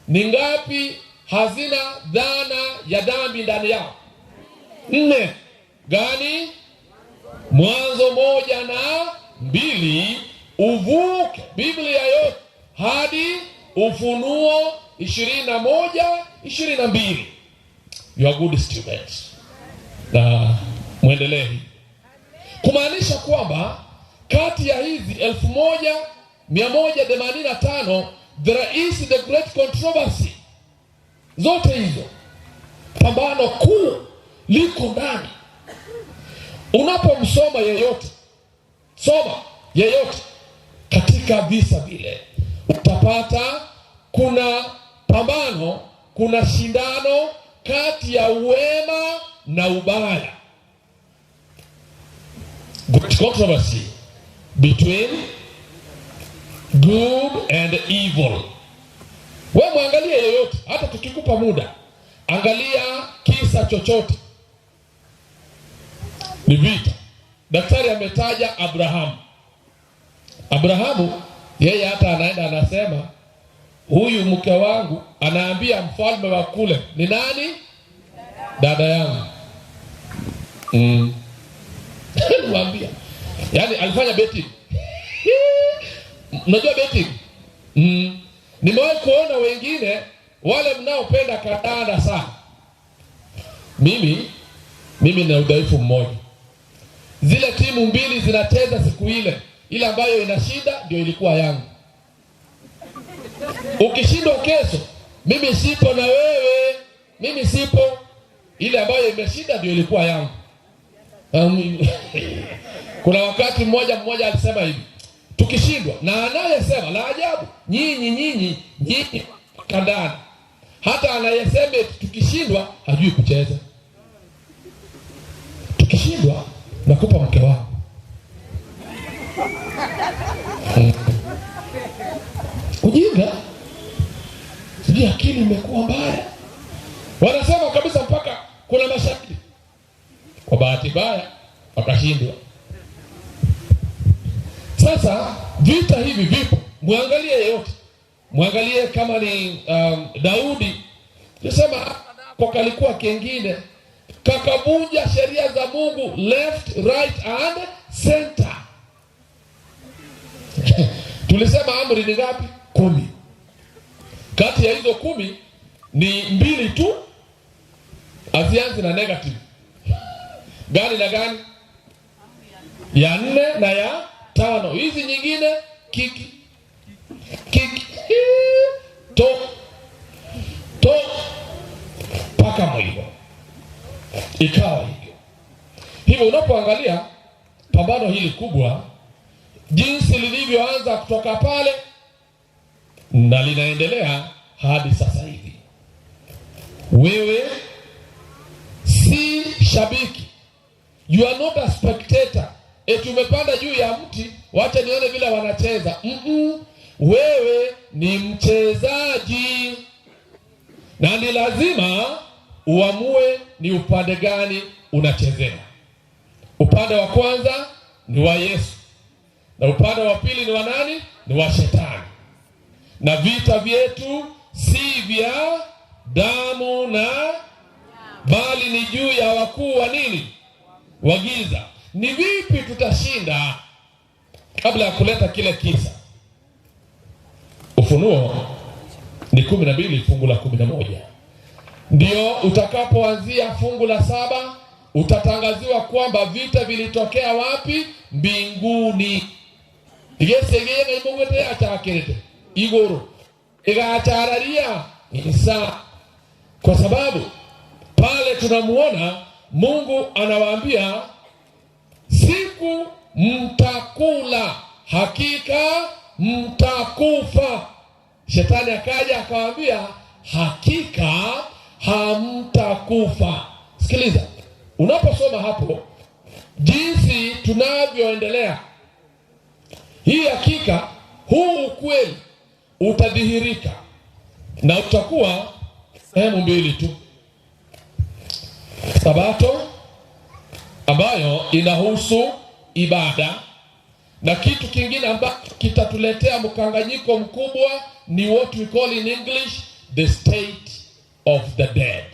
Speaker 11: ni ngapi hazina dhana ya dhambi ndani yao? 4. Gani? Mwanzo 1 na 2, uvuke Biblia yote hadi Ufunuo 21, 22. You are good students. Na muendelee. Kumaanisha kwamba kati ya hizi 1185 there is the great controversy. Zote hizo pambano kuu liko ndani. Unapomsoma yeyote, soma yeyote katika visa vile, utapata kuna pambano, kuna shindano kati ya wema na ubaya. Great controversy between good and evil. Wewe muangalie yeyote, hata tukikupa muda, angalia kisa chochote. Ni vita. Daktari ametaja Abrahamu. Abrahamu yeye hata anaenda anasema huyu mke wangu, anaambia mfalme wa kule ni nani? Dada yangu. Niwaambia. Yaani alifanya betting. Unajua betting? Nimewahi kuona wengine wale mnaopenda kandanda sana. Mimi nina udhaifu mmoja. Zile timu mbili zinacheza siku ile, ile ambayo inashinda ndio ilikuwa yangu. Ukishindwa kesho, mimi sipo na wewe, mimi sipo. Ile ambayo imeshinda ndio ilikuwa yangu. Kuna wakati mmoja alisema hivi, tukishindwa, na anayesema la ajabu, nyinyi kandanda. Hata anayesema tukishindwa hajui kucheza. Tukishindwa nakupa mke wangu. Ujinga. Sijui akili imekuwa mbaya. Wanasema kabisa mpaka kuna mashabiki. Kwa bahati mbaya wakashindwa. Sasa vita hivi vipo. Muangalie yeyote. Muangalie kama ni Daudi. Tusema kwa kalikuwa kengine, kakavunja sheria za Mungu left, right and center. Tulisema amri ni ngapi? 10. Kati ya hizo 10 ni 2 tu hazianzi na negative. Gani na gani? Ya 4 na ya 5. Hizi nyingine kiki kiki to to paka mwigo. Ikawa hivyo. Hivyo unapoangalia pambano hili kubwa jinsi lilivyoanza kutoka pale na linaendelea hadi sasa hivi. Wewe si shabiki. You are not a spectator. Eti umepanda juu ya mti, wacha nione vile wanacheza. Wewe ni mchezaji. Na ni lazima uamue ni upande gani unachezea. Upande wa kwanza ni wa Yesu. Na upande wa pili ni wa nani? Ni wa Shetani. Na vita vyetu si vya damu na bali ni juu ya wakuu wa nini? Wa giza. Ni vipi tutashinda? Kabla ya kuleta kile kisa, Ufunuo Ni 12 fungu la 11. Ndio utakapoanzia fungu la 7 utatangaziwa kwamba vita vilitokea wapi? Mbinguni. Igesegeye imugwete achakirete iguru igachararia insa, kwa sababu pale tunamuona Mungu anawaambia siku mtakula hakika mtakufa. Shetani akaja akawaambia hakika hamtakufa. Sikiliza, unaposoma hapo jinsi tunavyoendelea, hii hakika, huu ukweli utadhihirika na utakuwa sehemu mbili tu: Sabato ambayo inahusu ibada, na kitu kingine ambacho kitatuletea mkanganyiko mkubwa ni what we call in English the state of the dead.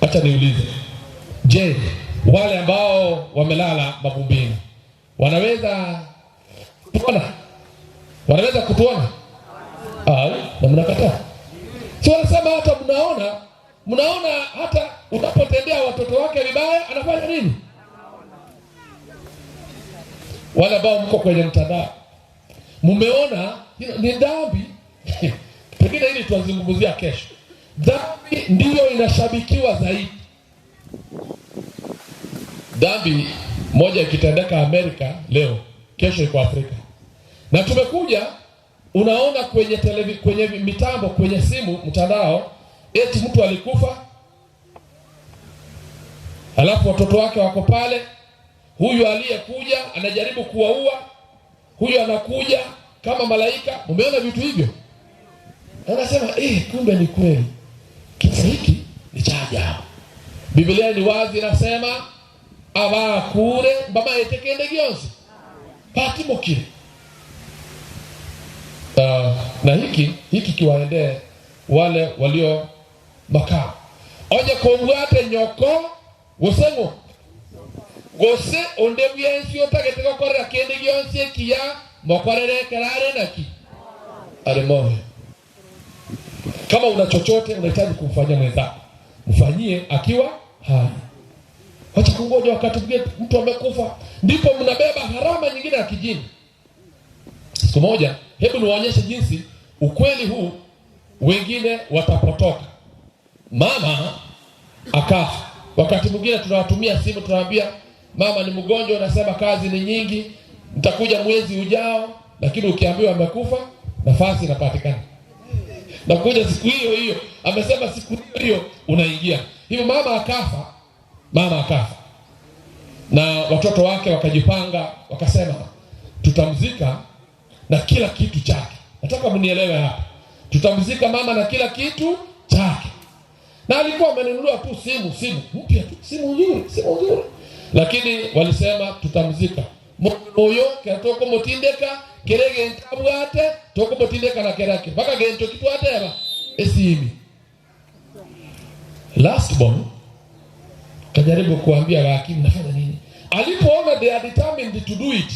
Speaker 11: Acha niulize, je, wale ambao wamelala mavumbini wanaweza kutuona? Wanaweza kutuona? Au na mnakataa? Si wanasema hata mnaona hata unapotendea watoto wake vibaya anafanya nini? Wale ambao mko kwenye mtandao mmeona ni dhambi. Pengine hili tutazungumzia kesho. Dhambi ndiyo inashabikiwa zaidi. Dhambi moja ikitendeka Amerika leo, kesho iko Afrika. Na tumekuja unaona kwenye kwenye mitambo, kwenye simu, mtandao, eti mtu alikufa, alafu watoto wake wako pale, huyu aliyekuja anajaribu kuwaua, huyu anakuja kama malaika. Umeona vitu hivyo? Anasema kumbe ni kweli. Kisa hiki ni cha ajabu. Biblia ni wazi inasema abakure baba etekende gyonsi patimokire. Na hiki kiwaendee wale walio makaa. Onye kongwate nyoko gosengo gose onde byensi otagete gokorera kende gyonsi ekiya mokorere kerare naki aremohe. Kama una chochote unahitaji kumfanyia mwenzako, mfanyie akiwa hai. Wacha kungoja wakati mwingine mtu amekufa ndipo mnabeba gharama nyingine ya kijini. Siku moja hebu niwaonyeshe jinsi ukweli huu wengine watapotoka. Mama akafa. Wakati mwingine tunawatumia simu, tunawaambia mama ni mgonjwa, unasema kazi ni nyingi, nitakuja mwezi ujao. Lakini ukiambiwa amekufa, nafasi inapatikana. Nakuja siku hiyo hiyo, amesema siku hiyo hiyo unaingia. Hivyo mama akafa. Mama akafa. Na watoto wake wakajipanga, wakasema tutamzika na kila kitu chake. Nataka mnielewe hapa. Tutamzika mama na kila kitu chake. Na alikuwa amenunua tu simu mpya tu, simu nzuri. Lakini walisema tutamzika. Moyo ketoko motindeka kerege ntabwate toko motindeka na kerake. Baka gento kitwateba esimi. Last born kajaribu kuambia lakini nafanya nini? Alipoona they are determined to do it,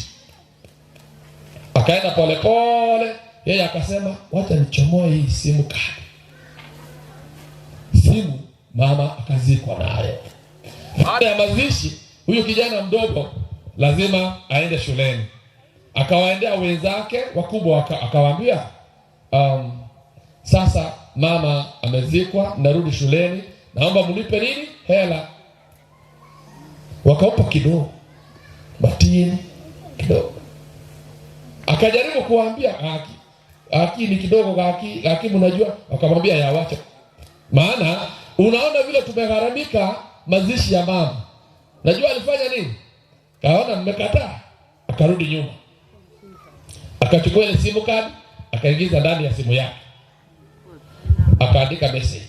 Speaker 11: akaenda pole pole, yeye akasema wacha nichomoe hii simu kadi. Simu mama akazikwa nayo. Baada ya mazishi, huyu kijana mdogo lazima aende shuleni. Akawaendea wenzake wakubwa akawaambia, sasa mama amezikwa, narudi shuleni, naomba mnipe nini? Hela. Wakampa kidogo, batini kidogo. Akajaribu kuambia haki ni kidogo, haki mnajua. Akamwambia ya wacha. Maana unaona vile tumegharamika mazishi ya mama. Najua alifanya nini? Kaona mmekataa, akarudi nyuma. Akachukua ile simu kadi, akaingiza ndani ya simu yake. Akaandika message.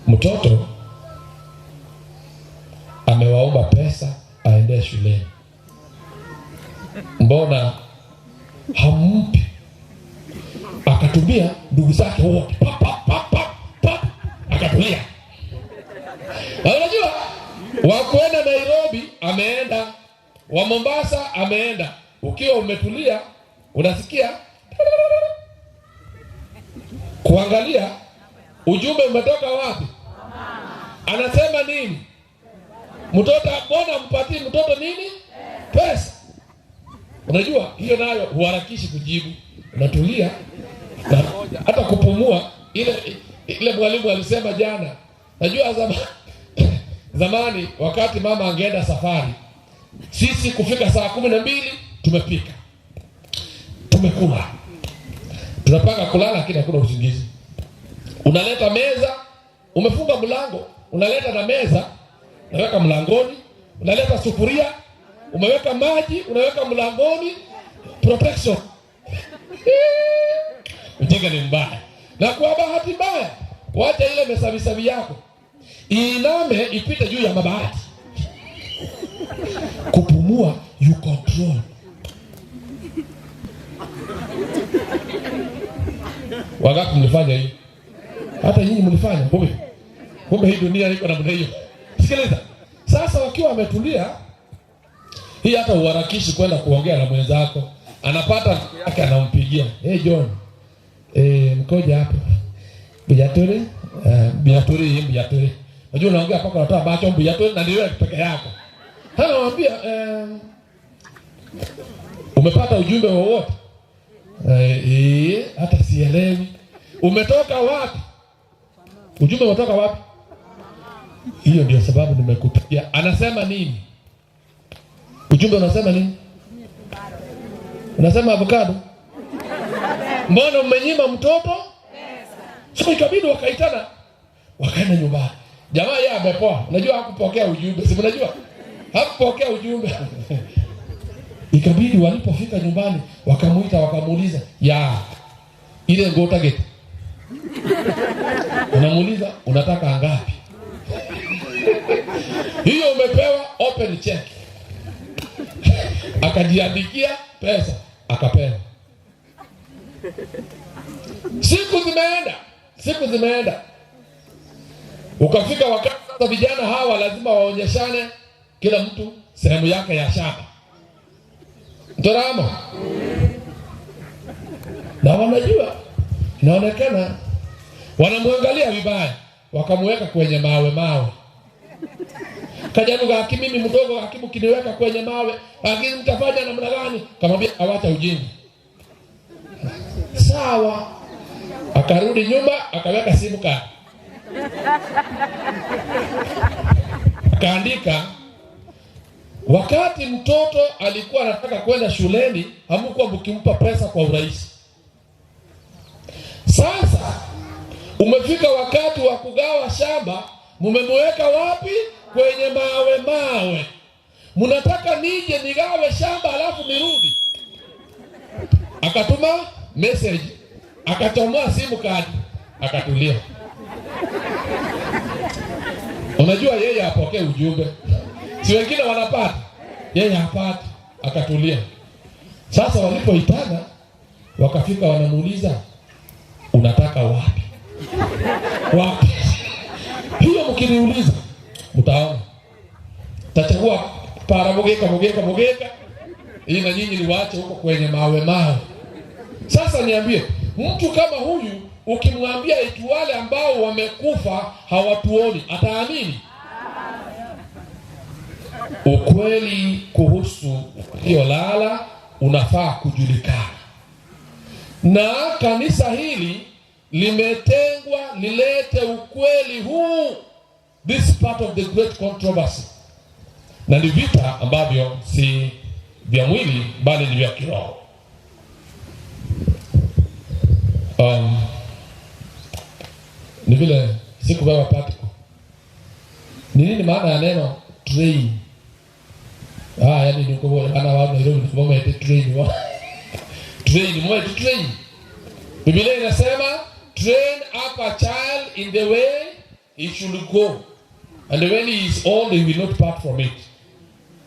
Speaker 11: Mtoto amewaomba pesa aende shuleni. Mbona hampi? Akatumia ndugu zake wote. Pap pap pap pap pap, akatulia. Na unajua wa kwenda Nairobi ameenda, wa Mombasa ameenda. Ukiwa umetulia unasikia Kuangalia ujumbe umetoka wapi? Anasema nini? Mtoto, mbona mpatie mtoto nini? Pesa. Unajua hiyo nayo huharakishi kujibu, unatulia na hata kupumua. Ile mwalimu alisema jana, najua zamani wakati mama angeenda safari, sisi kufika 12:00 tumepika, tumekula, tunapanga kulala, lakini hakuna usingizi. Unaleta meza, umefunga mlango, unaleta na meza, unaweka mlangoni, unaleta sufuria, umeweka maji, unaweka mlangoni, protection. Ujinga ni mbaya. Na kwa bahati mbaya, wacha ile mesabisabi yako iname ipite juu ya mabati. Kupumua, you control. Wangapi mlifanya hii? Hata nyinyi mlifanya. Kumbe hii dunia iko namna hiyo. Sikiliza. Sasa wakiwa wametulia, hii hata uharakishi kwenda kuongea na mwenzako. Anapata yake, anampigia. "Hey John, mkoja hapo. Biaturi, biaturi, biaturi." Unajua unaongea paka unatoa macho, biaturi, na ni wewe peke yako. Sasa anamwambia, "Umepata ujumbe wowote?" Hata sielewi. "Umetoka wapi? Ujumbe umetoka wapi?" "Hiyo ndio sababu nimekupigia." Anasema nini? Ujumbe unasema nini? Unasema avocado. Mbona mmenyima mtoto? So ikabidi wakaitana, wakaenda nyumbani. Jamaa yeye amepoa. Unajua hakupokea ujumbe. Si unajua? Hakupokea ujumbe. Ikabidi walipofika nyumbani wakamuita, wakamuuliza, "Ya, ile ngo target." Unamuuliza, "Unataka ngapi?" "Hiyo umepewa open check." Akajiandikia pesa, akapewa. Siku zimeenda. Ukafika wakati sasa vijana hawa lazima waonyeshane kila mtu sehemu yake ya shamba. Mtoramo. Na wanajua, inaonekana wanamwangalia vibaya, wakamweka kwenye mawe. Kajanuga, "Haki mimi mdogo, haki mkiniweka kwenye mawe, lakini mtafanya namna gani?" Kamwambia, "Awacha ujinga." Sawa. Akarudi nyuma, akaweka simu kadi. Akaandika, "Wakati mtoto alikuwa anataka kwenda shuleni, hamkuwa mkimpa pesa kwa urahisi. Sasa umefika wakati wa kugawa shamba, mmemweka wapi? Kwenye mawe. Mnataka nije nigawe shamba alafu nirudi?" Akatuma message, akachomoa simu kadi, akatulia. Unajua yeye apokee ujumbe, si wengine wanapata, yeye hapati, akatulia. Sasa walipoitana wakafika, wanamuuliza, "Unataka wapi? Wapi?" "Hiyo mkiniuliza mtaona. Tachagua para bogeka. Ili na nyinyi niwaache huko kwenye mawe." Sasa niambie, mtu kama huyu ukimwambia eti wale ambao wamekufa hawatuoni, ataamini? Ukweli kuhusu waliolala unafaa kujulikana. Na kanisa hili limetengwa lilete ukweli huu. This part of the great controversy. Na ni vita ambavyo si vya mwili bali ni vya kiroho. Ni vile sikubeba particle. Ni nini maana ya neno train? Yani ni kwa maana wao Nairobi ni kwa eti train. Train, mwe train. Biblia inasema train up a child in the way he should go, and when he is old he will not part from it.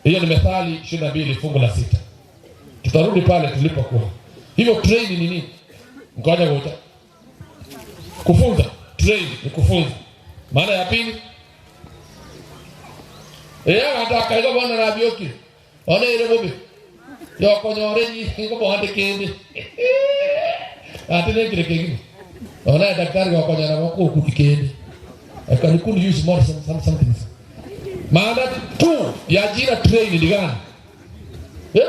Speaker 11: Hiyo ni Methali 22 fungu la 6. Tutarudi pale tulipokuwa. Hivyo train ni nini? Ngoja ngoja. Kufunza. Train ni kufunza. Maana ya pili, hata kaiga bwana na bioki. Ona ile bobe. Yo konyore ni ngo bwana kende. Atene kile kingine. Ona daktari wa kwa na wako kukikende. I can couldn't use more some things. Maana tu ya jina train ni gani? Eh?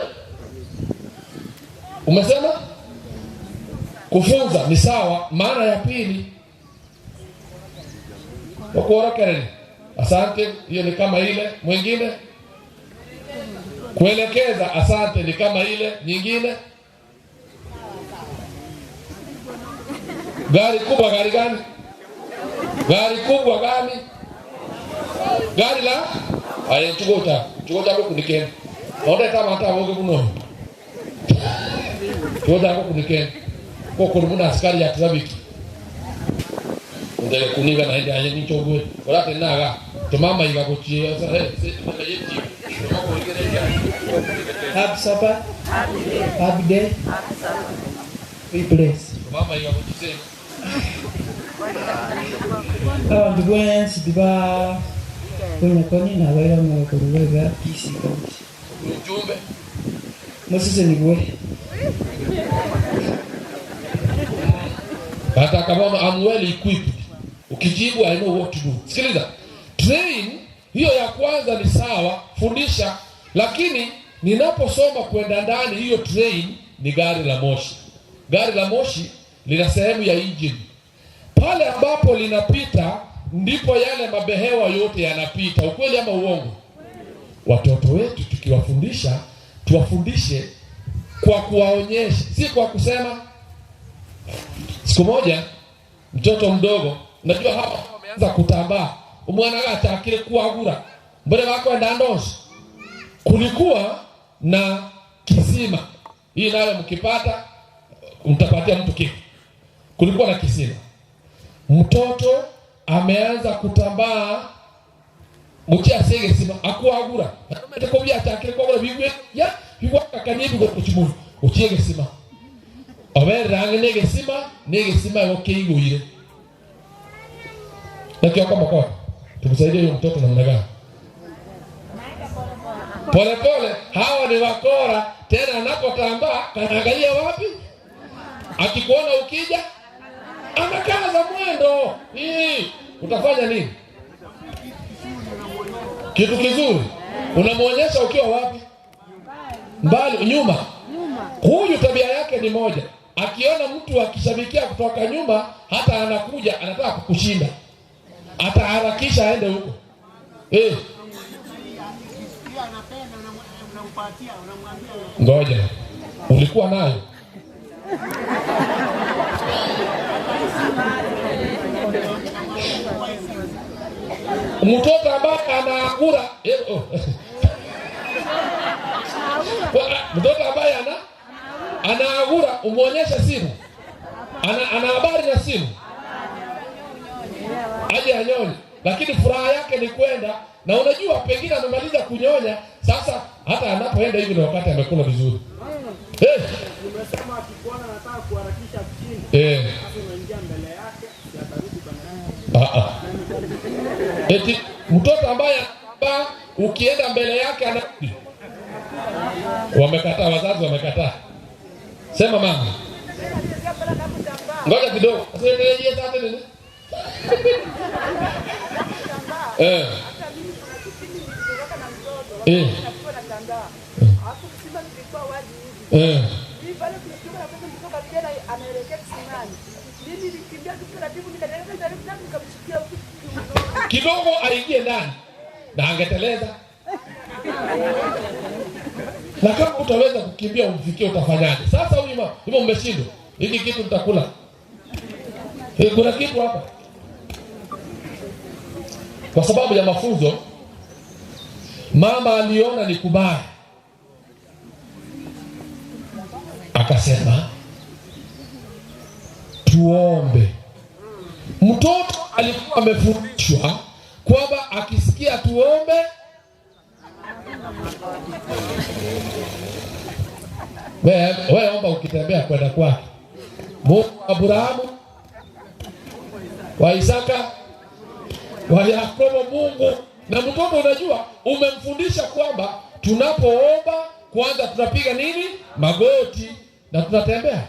Speaker 11: Umesema? Kufunza ni sawa, maana ya pili wakuora kereni. Asante, hiyo ni kama ile. Mwingine? Kuelekeza, asante, ni kama ile. Nyingine? Gari kubwa, gari gani? Gari kubwa gani? Gari la? Aye, chukua chako kunikeni. Onde kama hata woge kuno. Chukua chako kunikeni. Kwa kurubuna askari ya trafiki. Ndele kuniga na hindi anye nichogwe. Wala tenaga. Tumama iga kuchia.
Speaker 21: Happy Sabbath. Happy day. Be blessed.
Speaker 11: Tumama iga kuchia.
Speaker 21: Abantu bwensi diba kwenye na waira mwakuruwega kisi kaunti.
Speaker 11: Ujumbe.
Speaker 21: Mosese nigwe.
Speaker 11: Hata kama I'm well equipped. Ukijibu I know what to do. Sikiliza. Train hiyo ya kwanza ni sawa, fundisha, lakini ninaposoma kwenda ndani hiyo train ni gari la moshi. Gari la moshi lina sehemu ya engine. Pale ambapo linapita ndipo yale mabehewa yote yanapita. Ukweli ama uongo? Watoto wetu tukiwafundisha, tuwafundishe kwa kuwaonyesha, si kwa kusema. Siku moja mtoto mdogo, najua hapa wameanza kutambaa, umwana gatakire kuagura mbere bakwenda ndosi. Kulikuwa na kisima. Hii nayo mkipata mtapatia mtu kitu. Kulikuwa na kisima. Mtoto ameanza kutambaa mukia sege sima akuagura. Atakobya atakire kuagura bigwe ya bigwa kakanye bigwa kuchimu. Uchiege sima. Oberange nege sima yokeiguire. Lakini kama kwa tumsaidie huyo mtoto namna gani? Pole pole, hawa ni wakora. Tena anapotambaa kanaangalia wapi? Akikuona ukija anakaza mwendo. Hii utafanya nini? Kitu kizuri. Unamuonyesha ukiwa wapi? Mbali, nyuma. Huyu tabia yake ni moja. Akiona mtu akishabikia kutoka nyuma, hata anakuja anataka kukushinda. Ataharakisha aende huko. Ngoja. Ulikuwa nayo? Mtoto ambaye anaagura, mtoto ambaye anaagura, umuonyeshe simu. Ana habari na simu. Aje anyonye, lakini furaha yake ni kwenda. Na unajua pengine amemaliza kunyonya, sasa hata anapoenda hivi ni wakati amekula vizuri.
Speaker 13: Nimesema akikuona anataka kuharakisha chini. Sasa unaingia mbele yake, atarudi bana.
Speaker 11: Eti mtoto ambaye ukienda mbele yake anarudi. Wamekataa, wazazi wamekataa. Sema mama. Ngoja kidogo. Sasa nirejee sasa nini? Kidogo aingie ndani na angeteleza. Na kama utaweza kukimbia umfikie utafanyaje? Sasa huyu mama, hivyo mmeshindwa. Hiki kitu mtakula. Kuna kitu hapa. Kwa sababu ya mafunzo, mama aliona ni kubaya. Akasema tuombe. Mtoto alikuwa amefundishwa kwamba akisikia tuombe, wewe omba ukitembea kwenda kwake. Mungu wa Abrahamu, wa Isaka, wa Yakobo, Mungu. Na mtoto unajua umemfundisha kwamba tunapoomba kwanza tunapiga nini? Magoti na tunatembea.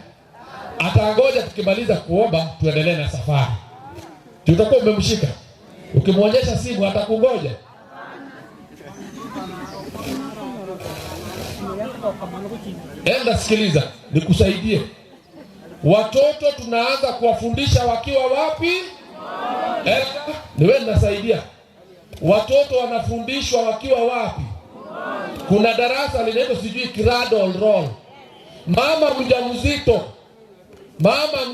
Speaker 11: Atangoja tukimaliza kuomba tuendelee na safari. Tutakuwa umemshika. Ukimwonyesha simu atakungoja. Enda sikiliza, nikusaidie. Watoto tunaanza kuwafundisha wakiwa wapi? Ni wewe ninasaidia. Watoto wanafundishwa wakiwa wapi? Kuna darasa linaitwa sijui cradle roll. Mama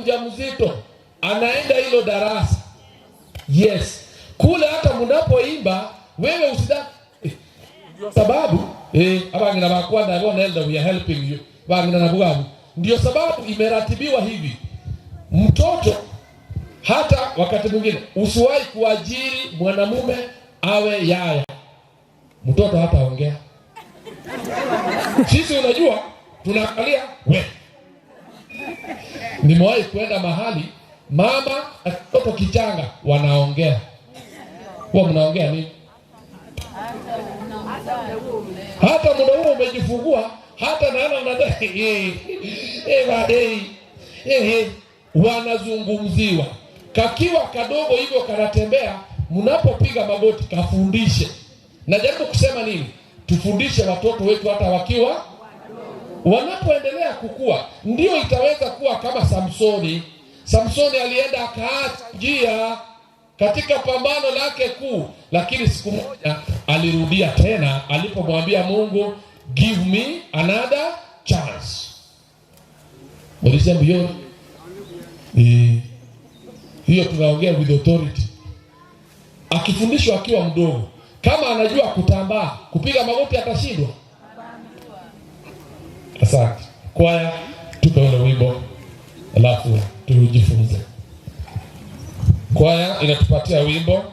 Speaker 11: mjamzito anaenda hilo darasa. Yes. Kule hata mnapoimba wewe usidhani sababu abangina bakwanda bona elder we are helping you. Bangina na bugabu. Ndio sababu imeratibiwa hivi. Mtoto hata wakati mwingine usiwahi kuajiri mwanamume awe yaya. Mtoto hata ongea. Sisi unajua tunaangalia we. Nimewahi kwenda mahali mama na mtoto kichanga wanaongea. Huwa mnaongea nini? Hata muda huo umejifungua, hata naona unadai wanazungumziwa. Kakiwa kadogo hivyo kanatembea, mnapopiga magoti kafundishe. Najaribu kusema nini? Tufundishe watoto wetu hata wakiwa wanapoendelea kukua, ndio itaweza kuwa kama Samsoni. Samsoni alienda akaacha njia katika pambano lake kuu, lakini siku moja alirudia tena alipomwambia Mungu, give me another chance. Mulisema hiyo tunaongea with authority. Akifundishwa akiwa mdogo, kama anajua kutambaa, kupiga magoti atashindwa? Asante. Kwaya, tupe ule wimbo alafu tujifunze. Kwaya inatupatia wimbo,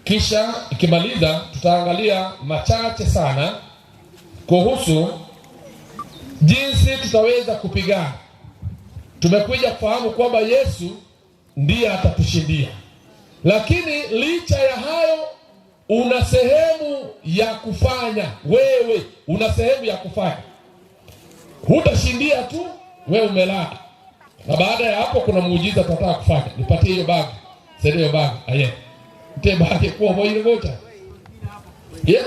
Speaker 11: kisha ikimaliza tutaangalia machache sana kuhusu jinsi tutaweza kupigana. Tumekuja kufahamu kwamba Yesu ndiye atatushindia. Lakini licha ya hayo una sehemu ya kufanya. Wewe una sehemu ya kufanya. Hutashindia tu wewe umelala. Na baada ya hapo kuna muujiza tutataka kufanya. Nipatie hiyo bag. Sasa hiyo bag. Aye. Nte bag kwa moyo ngoja. Ye?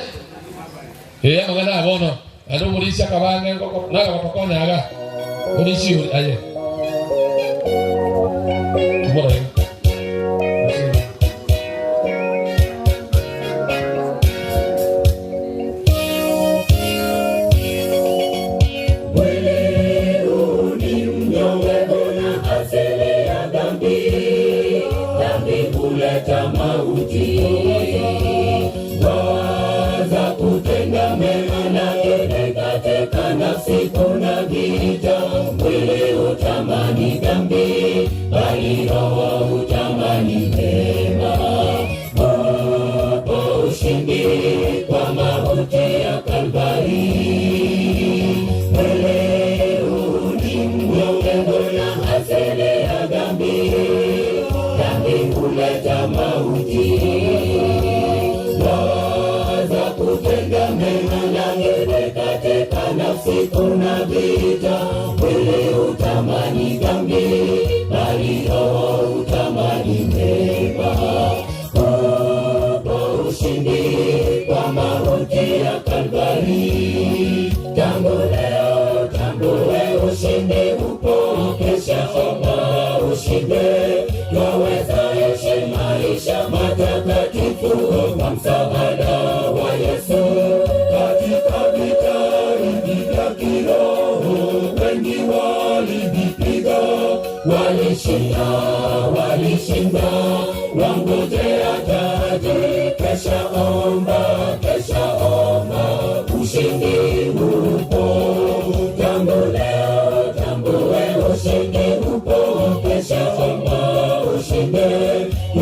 Speaker 11: Ye ngana bono. Ando mulisha kabanga ngoko naga batokona aga. Mulishi aye. Mbona
Speaker 9: kuna vita, mwili utamani dhambi, bali roho utamani mema. Upo ushindi kwa mauti ya Kalvari. Mwili ni mnyonge na asili ya dhambi, dhambi huleta mauti. Waza kutenda mema lakini katika nafsi kuna vita. Mwili utamani dhambi, bali roho utamani mema. Upo ushindi kwa mauti ya Kalvari. Tangu leo tambue ushindi upo, kesha omba ushinde. Twaweza ishi maisha matakatifu kwa msaada wa Yesu. Katika vita hivi vya kiroho wengi walivipiga, walishinda, walishinda, wangojea taji. Kesha omba, kesha omba, ushindi upo. Tangu leo tambue ushindi upo, kesha omba ushinde.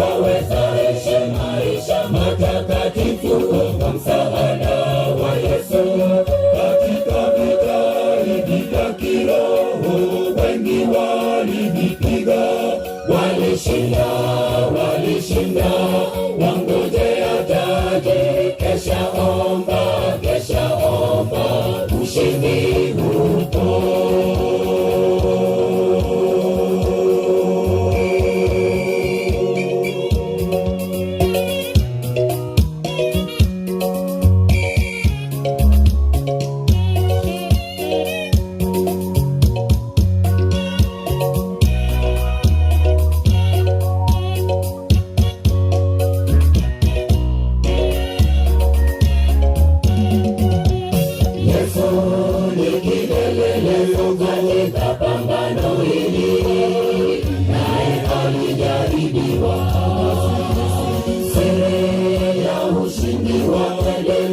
Speaker 9: Waweza ishi maisha matakatifu kwa msaada wa Yesu. Katika vita hivi vya kiroho wengi walivipiga, walishinda, walishinda, wangojea taji. Kesha omba, kesha omba, ushindi upo.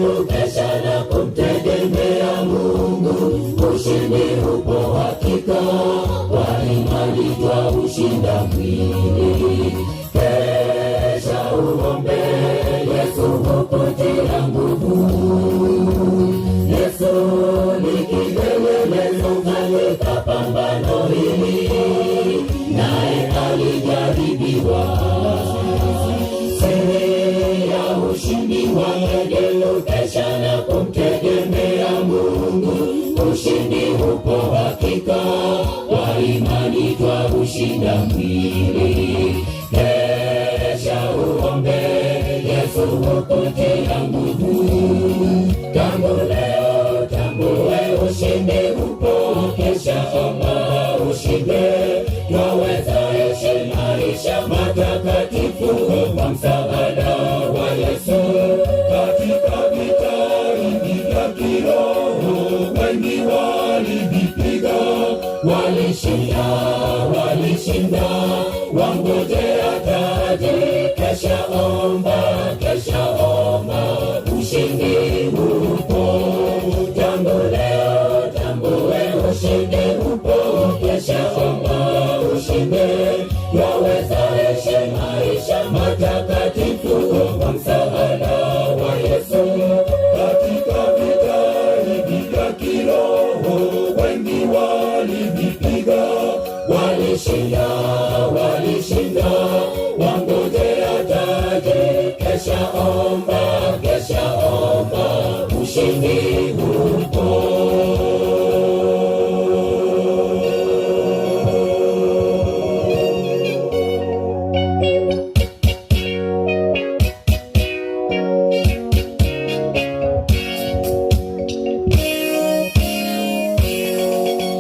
Speaker 9: kukesha na kumtegemea Mungu. Ushindi upo hakika, kwa imani twaushinda mwili. Kesha uombe, Yesu hukutia nguvu. Yesu ni kielelezo katika pambano hili, naye alijaribiwa. Siri ya ushindi wake ni kukesha na kumtegemea Mungu. Ushindi upo hakika, kwa imani twaushinda mwili. Kesha uombe, Yesu hukutia nguvu. Tangu leo tambue ushindi upo, kesha omba ushinde. Twaweza ishi maisha matakatifu kwa msaada wa Yesu. Katika vita hivi vya kiroho wengi walivipiga, walishinda, walishinda, wangojea taji. Kesha omba, kesha omba, ushindi upo. Tangu leo tambue ushindi upo, kesha omba ushinde. Twaweza ishi maisha matakatifu kwa msaada wa Yesu. Katika vita hivi vya kiroho wengi walivipiga, walishinda, walishinda, wangojea taji. Kesha omba, kesha omba, ushindi upo.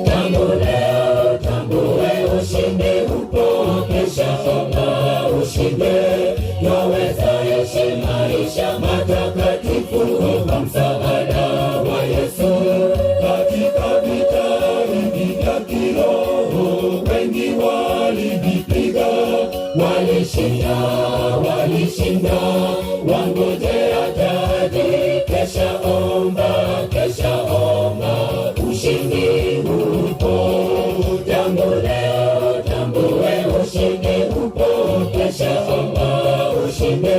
Speaker 9: Tangu leo tambue ushindi upo, kesha omba ushinde. Twaweza ishi maisha matakatifu kwa msaada wa Yesu. Katika vita hivi vya kiroho wengi walivipiga, walishinda, walishinda, wangojea taji. Kesha omba, kesha omba, ushindi upo. Tangu leo tambue ushindi upo, kesha omba ushinde.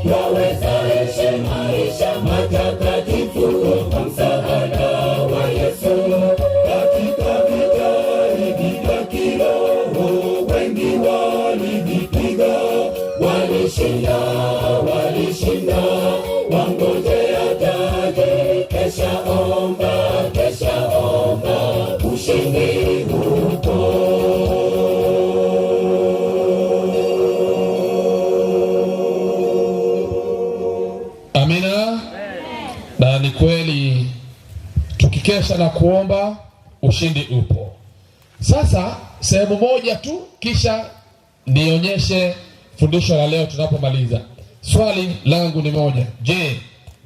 Speaker 9: Twaweza ishi maisha matakatifu kwa msaada wa Yesu. Katika vita hivi vya kiroho wengi walivipiga, walishinda, walishinda, wangojea taji. Kesha omba, kesha omba, ushindi upo.
Speaker 11: Amina. Na ni kweli tukikesha na kuomba ushindi upo. Sasa sehemu moja tu kisha nionyeshe fundisho la leo tunapomaliza. Swali langu ni moja. Je,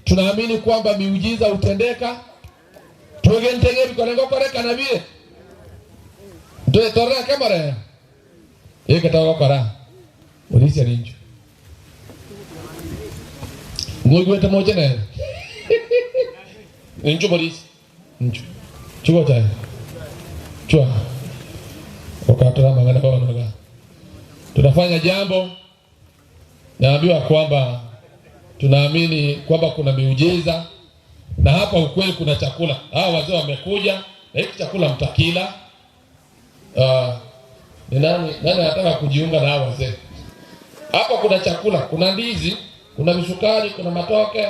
Speaker 11: tunaamini kwamba miujiza hutendeka? Tugentegeri korengo koreka na bie. Ndio torra kamera. Yeke tawa kora. Polisi aninjo. Ngogwete moja na. Ninjo polisi. Ninjo. Chukua chai. Chua. Wakatoa mangana kwa wanaga. Tunafanya jambo, naambiwa kwamba tunaamini kwamba kuna miujiza, na hapa ukweli kuna chakula. Hawa wazee wamekuja na hiki chakula mtakila. Ni nani anataka kujiunga na hawa wazee? Hapa kuna chakula, kuna ndizi, kuna misukari, kuna matoke.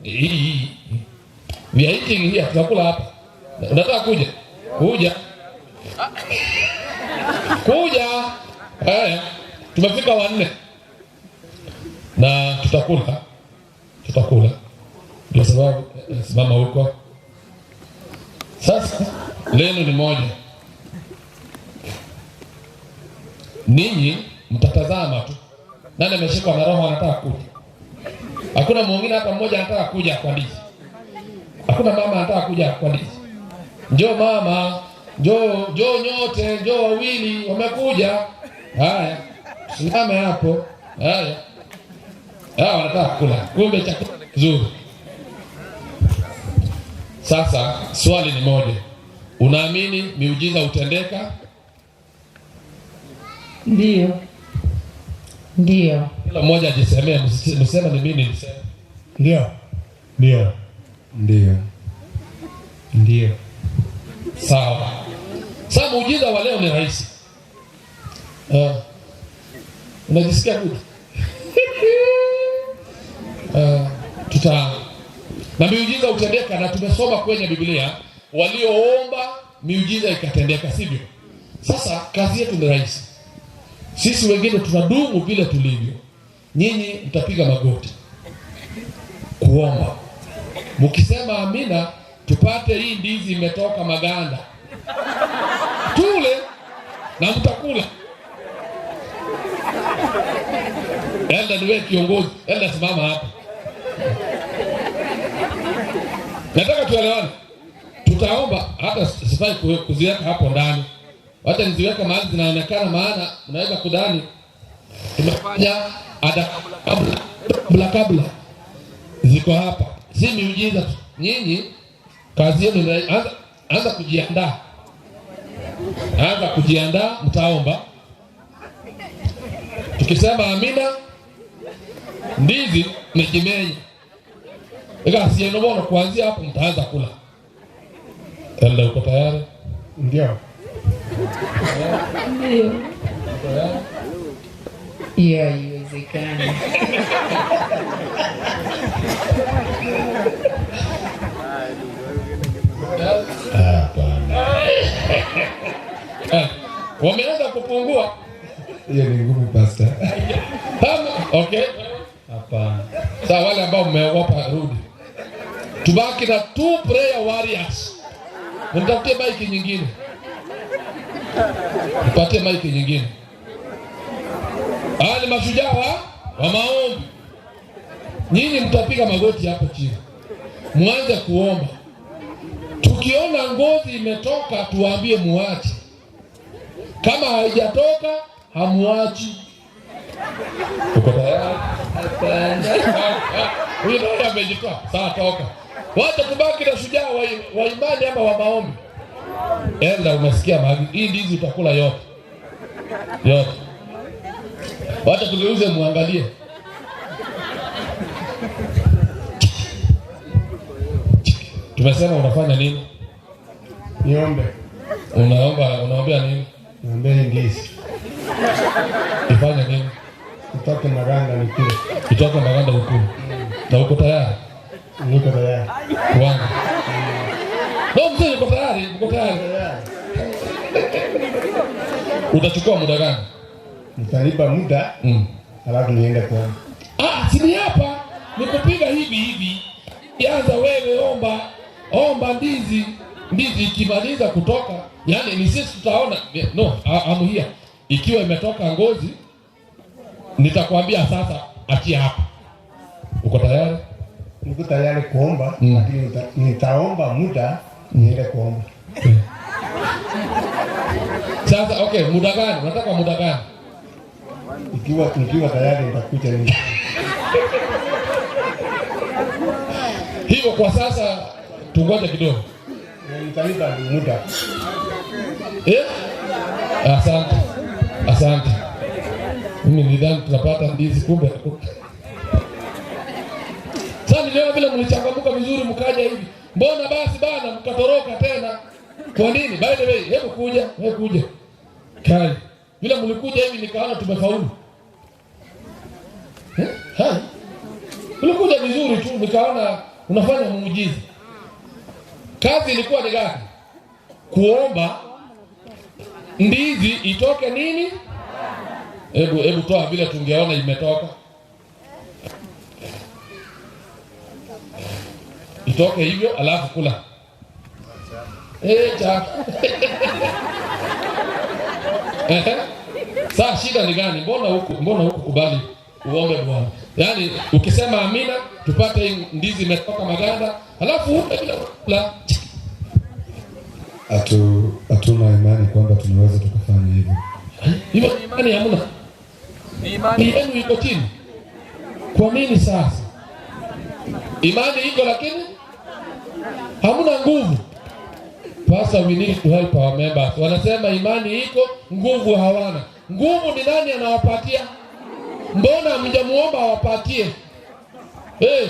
Speaker 11: Hii. We are eating here, tunakula hapa. Unataka kuja? Kuja. Kuja. Haya, tumefika 4. Na tutakula. Tutakula. Ndio sababu simama huko. Sasa leno ni moja. Ninyi mtatazama tu. Nani ameshikwa na roho anataka kuja? Hakuna mwingine hapa mmoja anataka kuja kwa ndizi. Hakuna mama anataka kuja kwa ndizi. Njoo mama, njoo, njoo nyote, njoo wawili wamekuja. Haya, simame hapo. Haya. Hao wanataka kula. Kumbe chakula kizuri. Sasa swali ni moja, unaamini miujiza hutendeka?
Speaker 6: Ndio. Ndio.
Speaker 11: Kila mmoja ajisemee, msiseme ni mimi nilisema.
Speaker 12: Ndio. Ndio.
Speaker 7: Ndio.
Speaker 12: Ndio.
Speaker 11: Sawa. Sasa muujiza wa leo ni rahisi. Unajisikia good? Tuta na miujiza hutendeka, na tumesoma kwenye Biblia walioomba miujiza ikatendeka, sivyo? Sasa kazi yetu ni rahisi. Sisi wengine tunadumu vile tulivyo. Nyinyi mtapiga magoti kuomba. Mkisema amina, tupate hii ndizi imetoka maganda, tule na mtakula. Enda niwe kiongozi, enda simama hapa. Nataka tuelewane. Tutaomba, hata sifai kuziweka hapo ndani. Wacha niziweke mahali zinaonekana, maana unaweza kudhani tumefanya ada kabla ziko hapa. Si miujiza. Nyinyi kazi yenu anza kujiandaa. Anza kujiandaa, mtaomba. Tukisema amina, ndizi mejimenya. Ega sienobono, kuanzia hapo mtaanza kula. Enda, uko tayari?
Speaker 12: Ndio.
Speaker 6: Ndio. Hiyo haiwezekani.
Speaker 7: Hapana.
Speaker 11: Wameanza kupungua.
Speaker 7: Hiyo ni ngumu, pastor.
Speaker 11: Okay.
Speaker 7: Hapana.
Speaker 11: Sasa wale ambao mmeogopa, rudi. Tubaki na 2 prayer warriors. Mtafutie mic nyingine. Mpatie mic nyingine. Hao ni mashujaa wa maombi. Nyinyi mtapiga magoti hapo chini. Mwanze kuomba. Tukiona ngozi imetoka tuambie muache. Kama haijatoka hamuachi. Uko tayari?
Speaker 6: Hapana.
Speaker 11: Huyu ndiye amejitoa. Sawa, toka. Wacha tubaki na shujaa wa imani ama wa maombi. Enda, umesikia maagizo. Hii ndizi utakula yote. Yote. Wacha tugeuze muangalie. Tumesema unafanya nini?
Speaker 12: Niombe.
Speaker 11: Unaomba, unaombea nini?
Speaker 12: Niombe ndizi.
Speaker 11: Ifanye nini?
Speaker 12: Itoke maganda nikule.
Speaker 11: Itoke maganda ukule. Na uko tayari?
Speaker 12: Niko tayari.
Speaker 11: Kwanza. No, mzee uko tayari, uko tayari. Utachukua muda gani?
Speaker 12: Nitalipa muda. Alafu niende kuomba.
Speaker 11: Ah, si hapa nikupiga hivi hivi. Anza wewe, omba. Omba ndizi. Ndizi ikimaliza kutoka, yani ni sisi tutaona. No, I'm here. Ikiwa imetoka ngozi, nitakwambia sasa achia hapa. Uko tayari?
Speaker 12: Niko tayari kuomba, lakini nitaomba muda niende kuomba.
Speaker 11: Sasa okay, muda gani? Unataka muda gani?
Speaker 12: Ikiwa tayari nitakuja ni.
Speaker 11: Hivyo kwa sasa tungoje kidogo.
Speaker 12: Nitalipa muda.
Speaker 11: Asante. Asante. Mimi nidhani tunapata ndizi, kumbe. Sasa niliona vile mlichangamuka vizuri mkaja hivi. Mbona basi bana mkatoroka tena? Kwa nini? By the way, hebu kuja, hebu kuja. Kai. Vile mlikuja hivi nikaona tumefaulu. Hai. Mlikuja vizuri tu nikaona unafanya muujiza. Kazi ilikuwa ni gani? Kuomba ndizi itoke nini? Hebu toa vile tungeona imetoka. Itoke hivyo alafu kula. Cha. Sasa shida ni gani? Mbona huku kubali uombe Bwana? Yaani ukisema amina tupate ndizi imetoka maganda alafu bila kula.
Speaker 7: Hatuna imani kwamba tunaweza tukafanya hivyo.
Speaker 11: Hivyo imani hamna. Imani yenu iko chini. Kwa nini sasa? Imani iko lakini Hamna nguvu. Pastor, we need to help our members. Wanasema imani iko, nguvu hawana. Nguvu ni nani anawapatia? Mbona mjamuomba awapatie? Hey.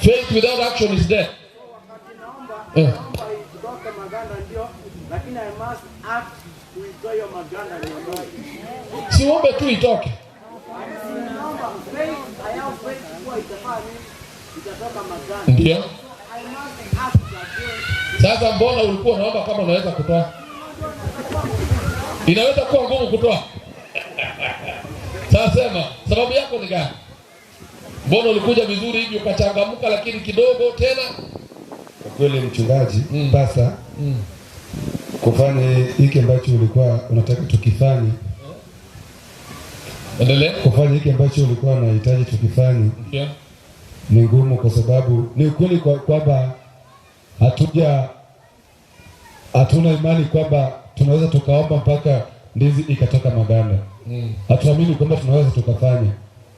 Speaker 11: Faith without action is dead. Siombe tu itoke. Ndio. Sasa mbona ulikuwa unaomba kama unaweza kutoa? Inaweza kuwa ngumu kutoa. Sasa sema, sababu yako ni gani? Mbona ulikuja vizuri hivi ukachangamka lakini kidogo tena?
Speaker 7: Kwa kweli mchungaji, pasa kufanya hiki ambacho ulikuwa unataka tukifanye.
Speaker 11: Endelea.
Speaker 7: Kufanya hiki ambacho ulikuwa unahitaji tukifanye.
Speaker 11: Ndio.
Speaker 7: Ni ngumu kwa sababu ni ukweli kwamba hatuna imani kwamba tunaweza tukaomba mpaka ndizi ikatoka maganda. Hatuamini kwamba tunaweza tukafanya.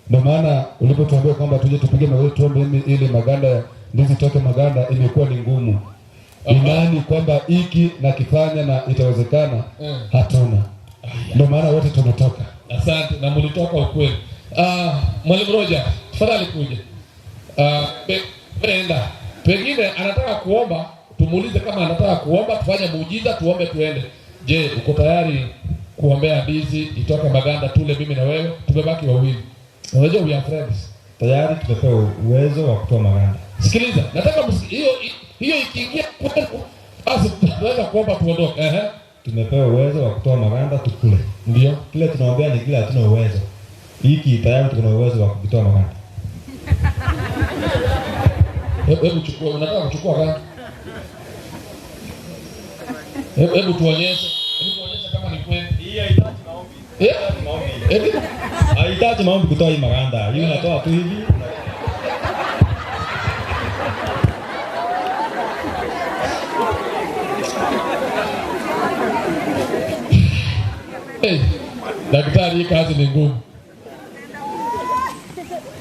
Speaker 7: Ndio maana ulipotuambia kwamba tuje tupige magoti tuombe ili maganda ndizi toke maganda, imekuwa ni ngumu. Imani kwamba hiki na kifanya na itawezekana hatuna. Ndio maana wote tumetoka.
Speaker 11: Asante, na mlitoka ukweli. Mwalimu Roger, tafadhali kuja. Penda. Pengine anataka kuomba, tumuulize kama anataka kuomba, tufanye muujiza, tuombe tuende. Je, uko tayari kuombea ndizi itoke maganda tule mimi na wewe? Tumebaki wawili. Unajua we are friends.
Speaker 4: Tayari tumepewa uwezo wa kutoa maganda.
Speaker 11: Sikiliza, nataka hiyo ikiingia kwenu basi tunaweza kuomba tuondoke.
Speaker 4: Tumepewa uwezo wa kutoa maganda tukule.
Speaker 11: Ndio.
Speaker 4: Kile tunaombea ni kile hatuna uwezo. Hiki tayari tuna uwezo wa kutoa maganda.
Speaker 11: Hebu chukua, unataka kuchukua gani? Hebu tuonyeshe. Hebu tuonyeshe kama ni kweli.
Speaker 4: Hii haihitaji maombi. Haihitaji maombi kutoa hii maganda. Hiyo unatoa tu hivi.
Speaker 11: Hey, daktari, hii kazi ni ngumu.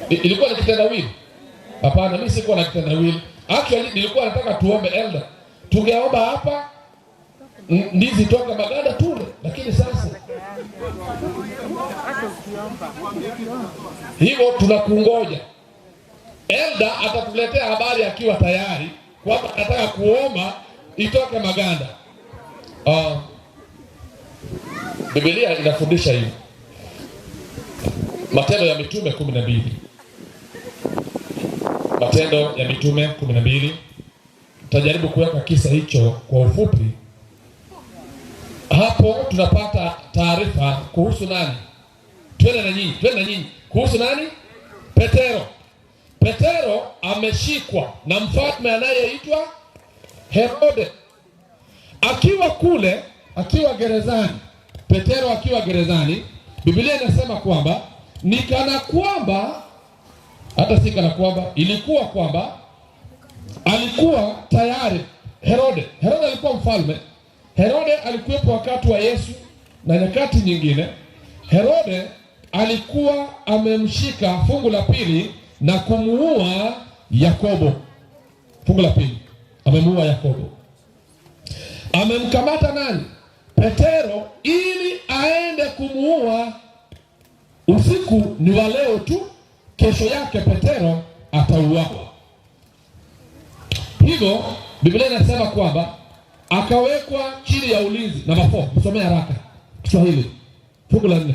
Speaker 11: Ilikuwa ni kitendawili? Hapana, mimi sikuwa na kitendawili. Actually nilikuwa nataka tuombe elder. Tungeomba hapa ndizi toka maganda tule, lakini sasa hivyo tunakungoja. Elder atatuletea habari akiwa tayari kwamba anataka kuomba itoke maganda. Biblia inafundisha hivi. Matendo ya Mitume 12. Matendo ya Mitume 12. Tutajaribu kuweka kisa hicho kwa ufupi. Hapo tunapata taarifa kuhusu nani? Twende na nyinyi. Kuhusu nani? Petero. Petero ameshikwa na mfalme anayeitwa Herode. Akiwa kule, akiwa gerezani, Petero akiwa gerezani, Biblia inasema kwamba ni kana kwamba, hata si kana kwamba, ilikuwa kwamba alikuwa tayari Herode. Herode alikuwa mfalme. Herode alikuwepo wakati wa Yesu na nyakati nyingine. Herode alikuwa amemshika, fungu la pili, na kumuua Yakobo. Fungu la pili, amemuua Yakobo. Amemkamata nani? Petero, ili aende kumuua. Usiku ni wa leo tu, kesho yake Petero atauawa. Hivyo Biblia inasema kwamba akawekwa chini ya ulinzi. Namba 4, msomee haraka Kiswahili. Fungu la 4.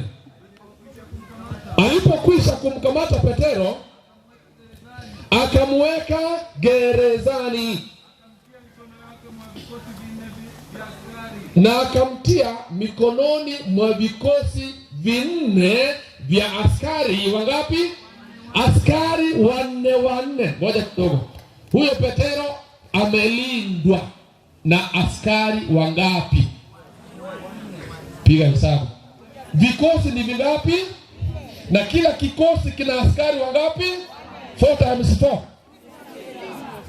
Speaker 11: Alipokwisha kumkamata Petero, akamweka gerezani na akamtia mikononi mwa vikosi 4 vya askari. Wangapi? Askari 4. Ngoja kidogo. Huyo Petero amelindwa na askari wangapi? Piga hesabu. Vikosi ni vingapi? Na kila kikosi kina askari wangapi? 4 times 4.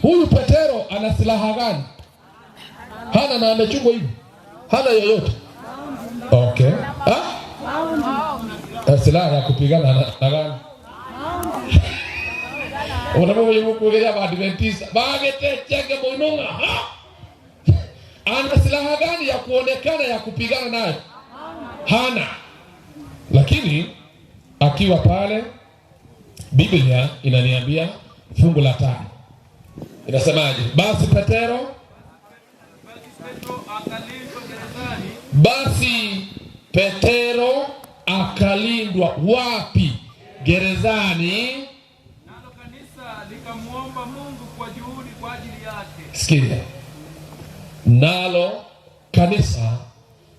Speaker 11: Huyu Petero ana silaha gani? Hana, na amechungwa hivi. Hana yoyote. Okay. Ha? Silaha ya kupigana na gani? Unapokuongelea Waadventista bagete chenge moinonga. Ana silaha gani ya kuonekana ya kupigana nayo? Hana. Lakini akiwa pale, Biblia inaniambia fungu la 5 inasemaje? Basi Petero akalindwa wapi? Gerezani.
Speaker 8: Nalo kanisa likamuomba Mungu kwa juhudi kwa ajili yake.
Speaker 11: Sikia. Nalo kanisa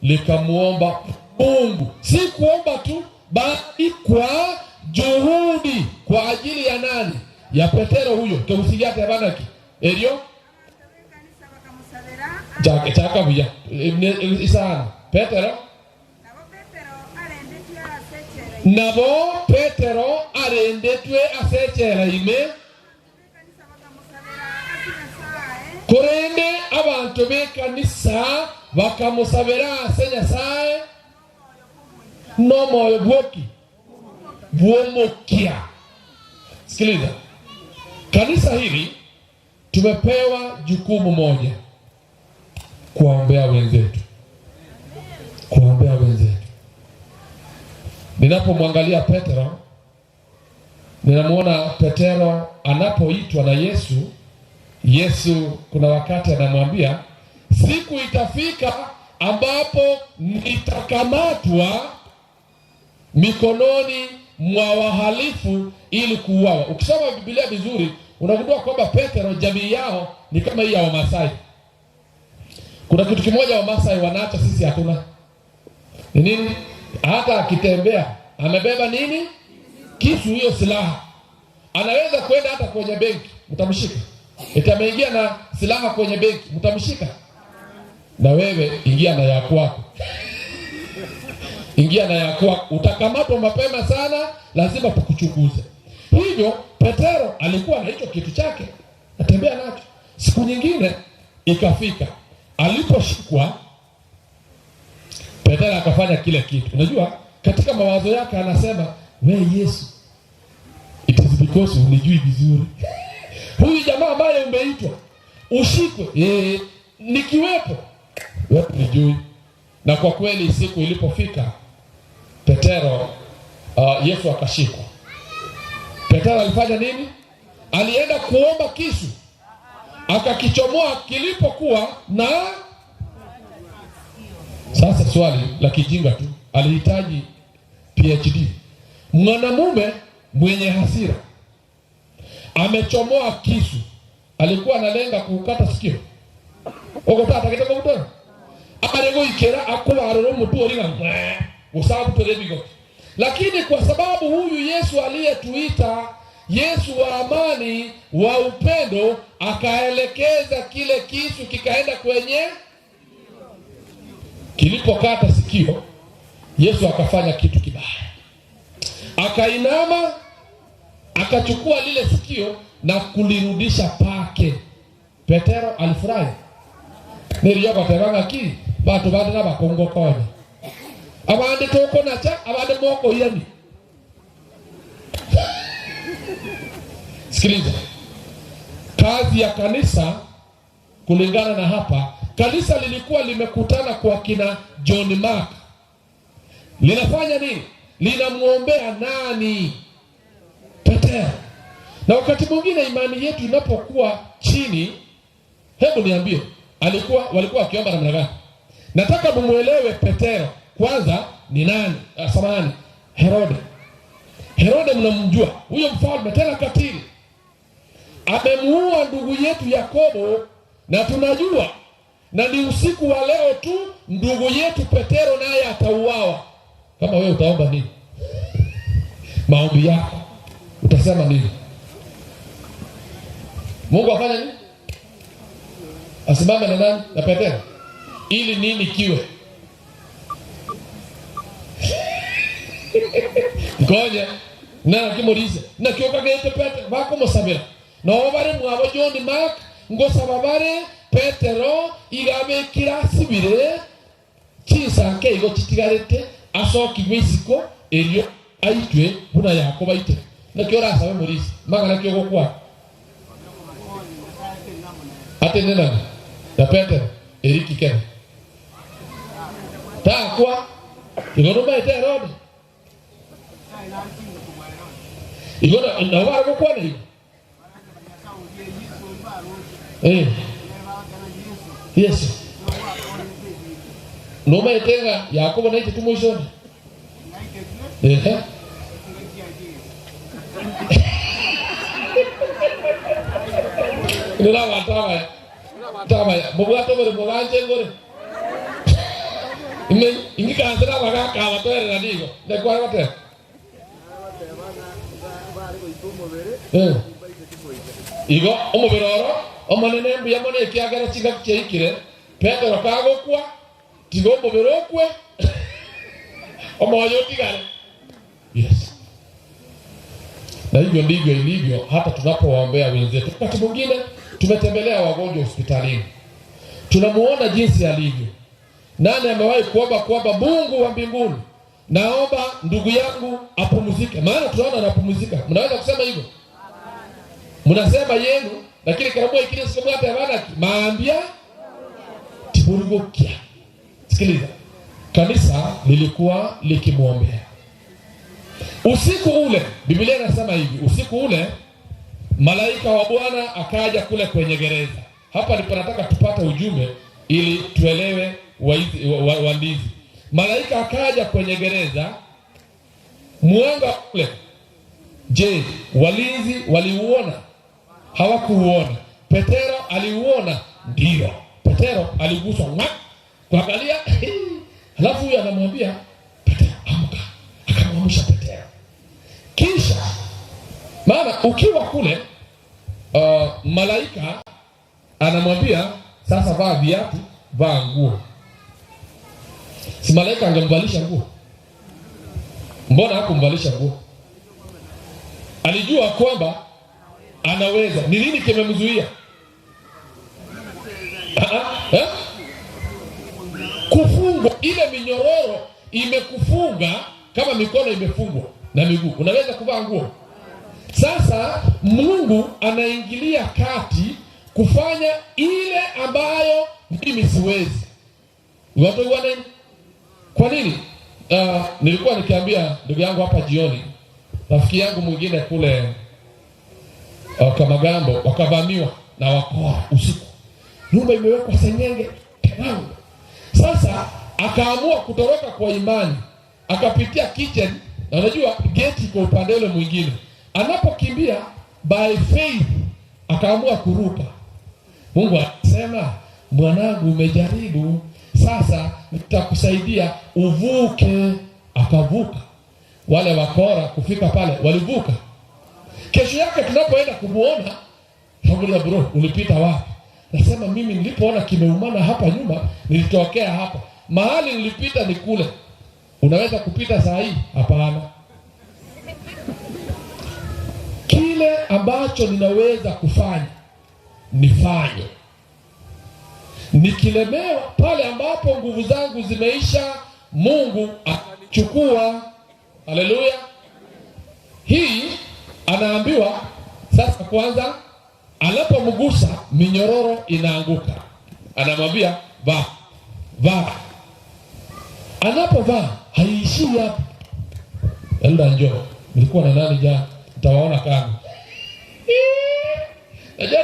Speaker 11: likamuomba Mungu, si kuomba tu, bali kwa juhudi kwa ajili ya nani? Ya Petero huyo. Keusigate banaki. Elio chaka buya. Isana. Petero. Nabo Petero arendetwe asechera ime. Korende abantu b'ekanisa bakamusabira ase Nyasaye n'omwoyo bwoki bwomokia. Sikiliza, kanisa hili tumepewa jukumu moja, kuwaombea wenzetu, kuwaombea wenzetu. Ninapomwangalia Petero, ninamuona Petero anapoitwa na Yesu. Yesu kuna wakati anamwambia siku itafika ambapo nitakamatwa mikononi mwa wahalifu ili kuuawa. Ukisoma Biblia vizuri unagundua kwamba Petero jamii yao ni kama hii ya Wamasai. Kuna kitu kimoja Wamasai wanaacha sisi hatuna. Ni nini? Hata akitembea amebeba nini? Kisu, hiyo silaha. Anaweza kwenda hata kwenye benki, mtamshika. Eti ameingia na silaha kwenye benki, mtamshika. Na wewe ingia na ya kwako. Ingia na ya kwako, utakamatwa mapema sana, lazima tukuchunguze. Hivyo Petero alikuwa na hicho kitu chake, atembea nacho. Siku nyingine ikafika, aliposhikwa Petero akafanya kile kitu. Unajua katika mawazo yake anasema, we Yesu, it is because unijui vizuri. Huyu jamaa ambaye umeitwa ushikwe, nikiwepo wewe unijui. Na kwa kweli siku ilipofika Petero, Yesu akashikwa. Petero alifanya nini? Alienda kuomba kisu, akakichomoa kilipokuwa na. Sasa swali la kijinga tu, alihitaji PhD. Mwanamume mwenye hasira amechomoa kisu, alikuwa analenga kukata sikio. Ogotata kitako mutoro. Arego ikera akubaroro mutu oringa usabu torebigo. Lakini kwa sababu huyu Yesu aliyetuita Yesu wa amani, wa upendo, akaelekeza kile kisu kikaenda kwenye kilipokata sikio. Yesu akafanya kitu kibaya. Akainama, akachukua lile sikio na kulirudisha pake. Petero alifurahi. Niliyoka teranga ki batu bandi na bakongo konya. Abandi toko nacha, abandi moko yani. Sikiliza. Kazi ya kanisa kulingana na hapa, kanisa lilikuwa limekutana kwa kina John Mark. Linafanya nini? Linamuombea nani? Petero. Na wakati mwingine imani yetu inapokuwa chini, hebu niambie, walikuwa wakiomba namna gani? Nataka mumuelewe Petero kwanza ni nani? Samahani, Herode. Herode mnamjua, huyo mfalme tena katili. Amemuua ndugu yetu Yakobo, na tunajua na ni usiku wa leo tu ndugu yetu Petero naye atauawa. Kama wewe utaomba nini? Maombi yako utasema nini? Mungu afanye nini? Asimame na nani? Na Petero. Ili nini kiwe? Ngoja na kimurize na kioka gete Petero bakomusabira. No bare mwabo John Mark ngosaba bare Petero igabe kirasibire chinsanke igo chitigarete asoki wisiko elio aitwe buna Yakobo aite. Nakio rasabe murisi mang'ana ki ogokwana atenenana na Petero eriki kene takwa igono maete Herode igono na wara gokwana igo Yesu no maete Yakobo naite tumoishoni Nila watama mubwato bore mubanje ngore ime ingikansira bagaka batwere na digo nekwara bate igo omubere oro omonene mbuya mono ekiagera chingaki chiaikire Petero kagokwa tiga omubere okwe omoyo otigare. Yes. Na hivyo ndivyo ilivyo hata tunapowaombea wenzetu. Wakati mwingine tumetembelea wagonjwa hospitalini, tunamuona jinsi alivyo. Nani amewahi kuomba kwamba Mungu wa mbinguni, naomba ndugu yangu apumzike? Maana tunaona anapumzika. Mnaweza kusema hivyo? Mnasema yenu, lakini karamu ikile siku moja bana maambia tiburugokia. Sikiliza. Kanisa lilikuwa likimuombea. Usiku ule, Biblia inasema hivi, usiku ule malaika wa Bwana akaja kule kwenye gereza. Hapa ndipo nataka tupate ujumbe ili tuelewe waandizi. Malaika akaja kwenye gereza, mwanga ule. Je, walinzi waliuona? Hawakuuona. Petero aliuona? Ndio. Petero aliguswa kuangalia, halafu huyu anamwambia Petero, amka. Akamwamsha Petero. Kisha maana ukiwa kule malaika anamwambia sasa vaa viatu, vaa nguo. Si malaika angemvalisha nguo? Mbona hakumvalisha nguo? Alijua kwamba anaweza. Ni nini kimemzuia? Kufungwa. Ile minyororo imekufunga kama mikono imefungwa na miguu. Unaweza kuvaa nguo? Sasa Mungu anaingilia kati kufanya ile ambayo mimi siwezi. Watu wana kwa nini? Nilikuwa nikiambia ndugu yangu hapa jioni, rafiki yangu mwingine kule Kamagambo wakavamiwa na wakora usiku. Nyumba imewekwa senyenge tangu. Sasa akaamua kutoroka kwa imani. Akapitia kitchen, na unajua gate iko upande ule mwingine. Anapokimbia by faith akaamua kuruka. Mungu akasema, mwanangu umejaribu, sasa nitakusaidia uvuke. Akavuka. Wale wakora kufika pale walivuka. Kesho yake tunapoenda kumuona, tunamuuliza bro, ulipita wapi? Nasema mimi nilipoona kimeumana hapa nyuma, nilitokea hapa. Mahali nilipita ni kule. Unaweza kupita saa hii? Hapana. Kile ambacho ninaweza kufanya nifanye. Nikilemewa pale ambapo nguvu zangu zimeisha, Mungu atachukua. Haleluya. Hii anaambiwa sasa, kwanza anapomgusa minyororo inaanguka. Anamwambia vaa, vaa. Anapovaa haiishii hapo. Enda njoo. Nilikuwa na nani jana? Nitawaona kama. Najua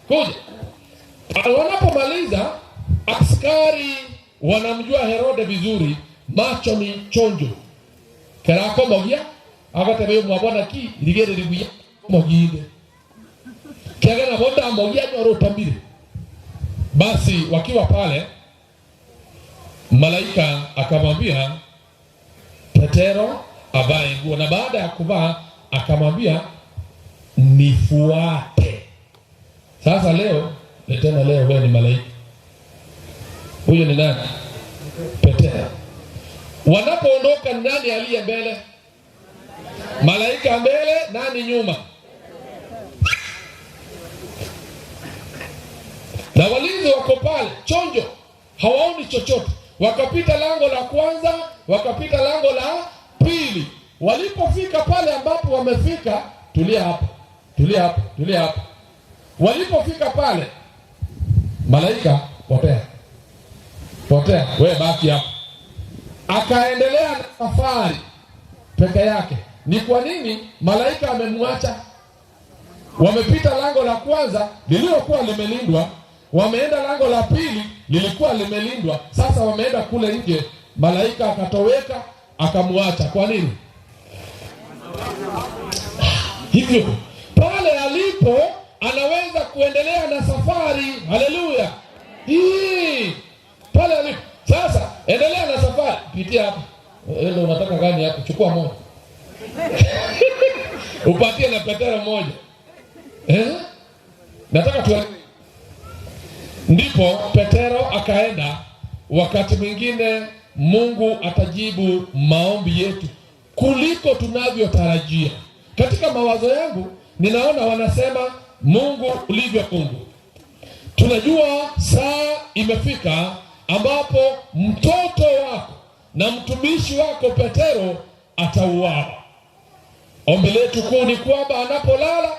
Speaker 11: kuja. Wanapomaliza askari wanamjua Herode vizuri, macho ni chonjo. Kerako mogia agatebe mwabona ki ligere liguya moginde. Kiagana bonda mogia nyoro tambire. Basi wakiwa pale malaika akamwambia Petero avae nguo, na baada ya kuvaa akamwambia nifuate. Sasa leo tena leo wewe ni malaika. Huyo ni nani? Petero. Wanapoondoka nani aliye mbele? Malaika mbele, nani nyuma? Na walinzi wako pale chonjo, hawaoni chochote. Wakapita lango la kwanza, wakapita lango la pili. Walipofika pale ambapo wamefika, tulia hapa, tulia hapa, tulia hapa. Walipofika pale, malaika potea, potea, we baki hapa. Akaendelea na safari peke yake. Ni kwa nini malaika amemwacha? Wamepita lango la kwanza lililokuwa limelindwa, wameenda lango la pili lilikuwa limelindwa, sasa wameenda kule nje, malaika akatoweka akamwacha. Kwa nini? Hivyo pale alipo anaweza kuendelea na safari. Haleluya! Hii pale alipo sasa, endelea na safari, pitia hapa. Wewe unataka gani hapo? Chukua moja upatie na Petero moja. Nataka tu. Ndipo Petero akaenda. Wakati mwingine Mungu atajibu maombi yetu kuliko tunavyotarajia. Katika mawazo yangu ninaona wanasema Mungu ulivyo Mungu. Tunajua saa imefika ambapo mtoto wako na mtumishi wako Petero atauawa. Ombi letu kuu ni kwamba anapolala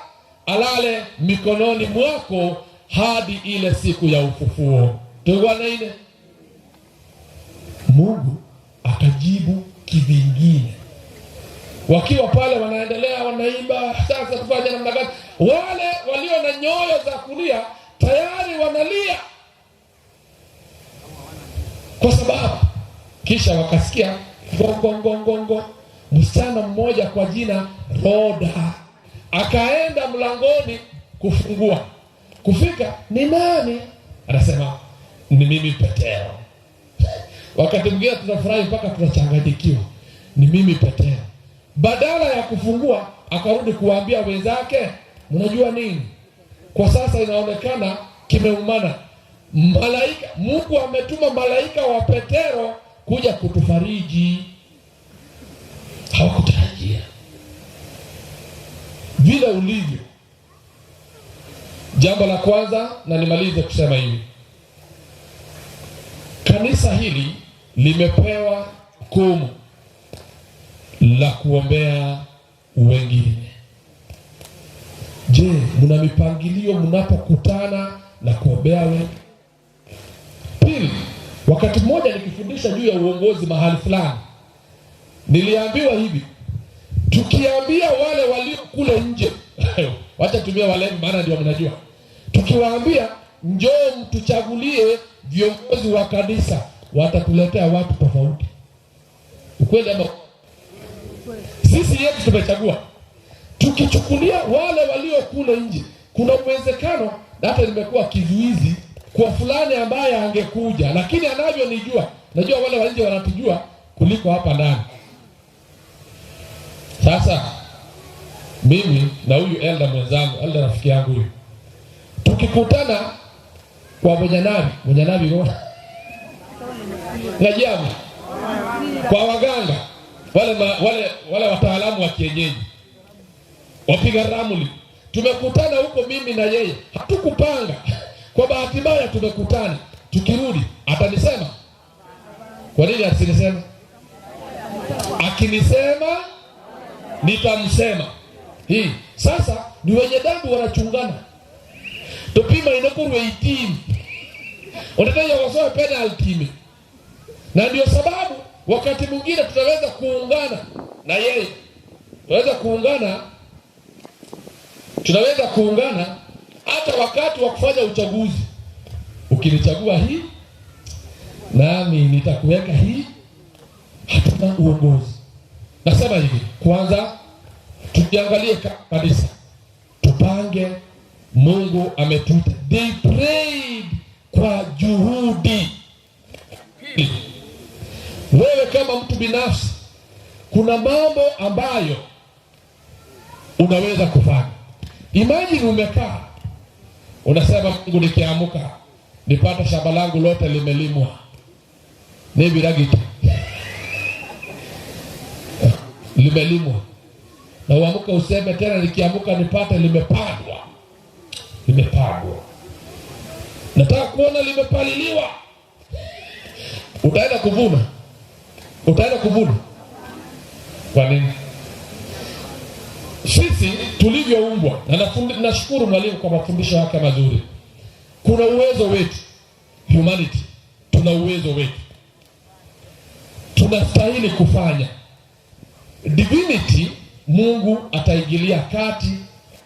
Speaker 11: alale mikononi mwako hadi ile siku ya ufufuo. Tuwane. Mungu akajibu kivingine. Wakiwa pale wanaendelea wanaimba, sasa tufanye namna gani? Wale walio na nyoyo za kulia tayari wanalia, kwa sababu kisha wakasikia gongo. Msichana mmoja kwa jina Roda akaenda mlangoni kufungua. Kufika, ni nani? Anasema ni mimi Petero. Wakati mwingine tunafurahi mpaka tunachanganyikiwa. Ni mimi Petero. Badala ya kufungua akarudi kuwaambia wenzake, mnajua nini? Kwa sasa inaonekana kimeumana. Malaika, Mungu ametuma malaika wa Petero kuja kutufariji. Hawakutarajia vile ulivyo. Jambo la kwanza, na nimalize kusema hivi, kanisa hili limepewa jukumu la kuombea wengine. Je, mna mipangilio mnapokutana na kuombea wengine? Pili, wakati mmoja nikifundisha juu ya uongozi mahali fulani, niliambiwa hivi, tukiambia wale walio kule nje wacha tumia wale maana ndio mnajua, tukiwaambia njoo mtuchagulie viongozi wa kanisa, watatuletea watu tofauti. Ukweli ama sisi yetu tumechagua? Tukichukulia wale walio kule nje, kuna uwezekano hata nimekuwa kizuizi kwa fulani ambaye angekuja, lakini anavyonijua, najua wale wa nje wanatujua kuliko hapa ndani. Sasa mimi na huyu elder mwenzangu, elder rafiki yangu huyu, tukikutana kwa mwenye nabi ngajamu kwa waganga wale wataalamu wa kienyeji wapiga ramli, tumekutana huko mimi na yeye, hatukupanga. Kwa bahati mbaya tumekutana. Tukirudi atanisema. Kwa nini asinisema? Akinisema nitamsema. Hii sasa ni wenye dhambi wanachungana. Tupima inakurwe 18. Unataka wasoe penalty. Na ndio sababu wakati mwingine tutaweza kuungana na yeye. Tunaweza kuungana hata wakati wa kufanya uchaguzi. Ukinichagua hii, nami nitakuweka hii. Hatuna uongozi. Nasema hivi, kwanza tujiangalie kanisa. Tupange. Mungu ametuita. They prayed kwa juhudi. Wewe kama mtu binafsi, kuna mambo ambayo unaweza kufanya. Imagine umekaa unasema, Mungu nikiamka nipata shamba langu lote limelimwa, nibiragita limelimwa, na uamke useme tena, nikiamka nipate limepandwa, limepandwa, nataka kuona limepaliliwa. Utaenda kuvuna? Utaenda kuvuna? Kwa nini? Sisi tulivyoumbwa, na nashukuru mwalimu kwa mafundisho yake mazuri. Kuna uwezo wetu, humanity, tuna uwezo wetu, tunastahili kufanya. Divinity, Mungu ataingilia kati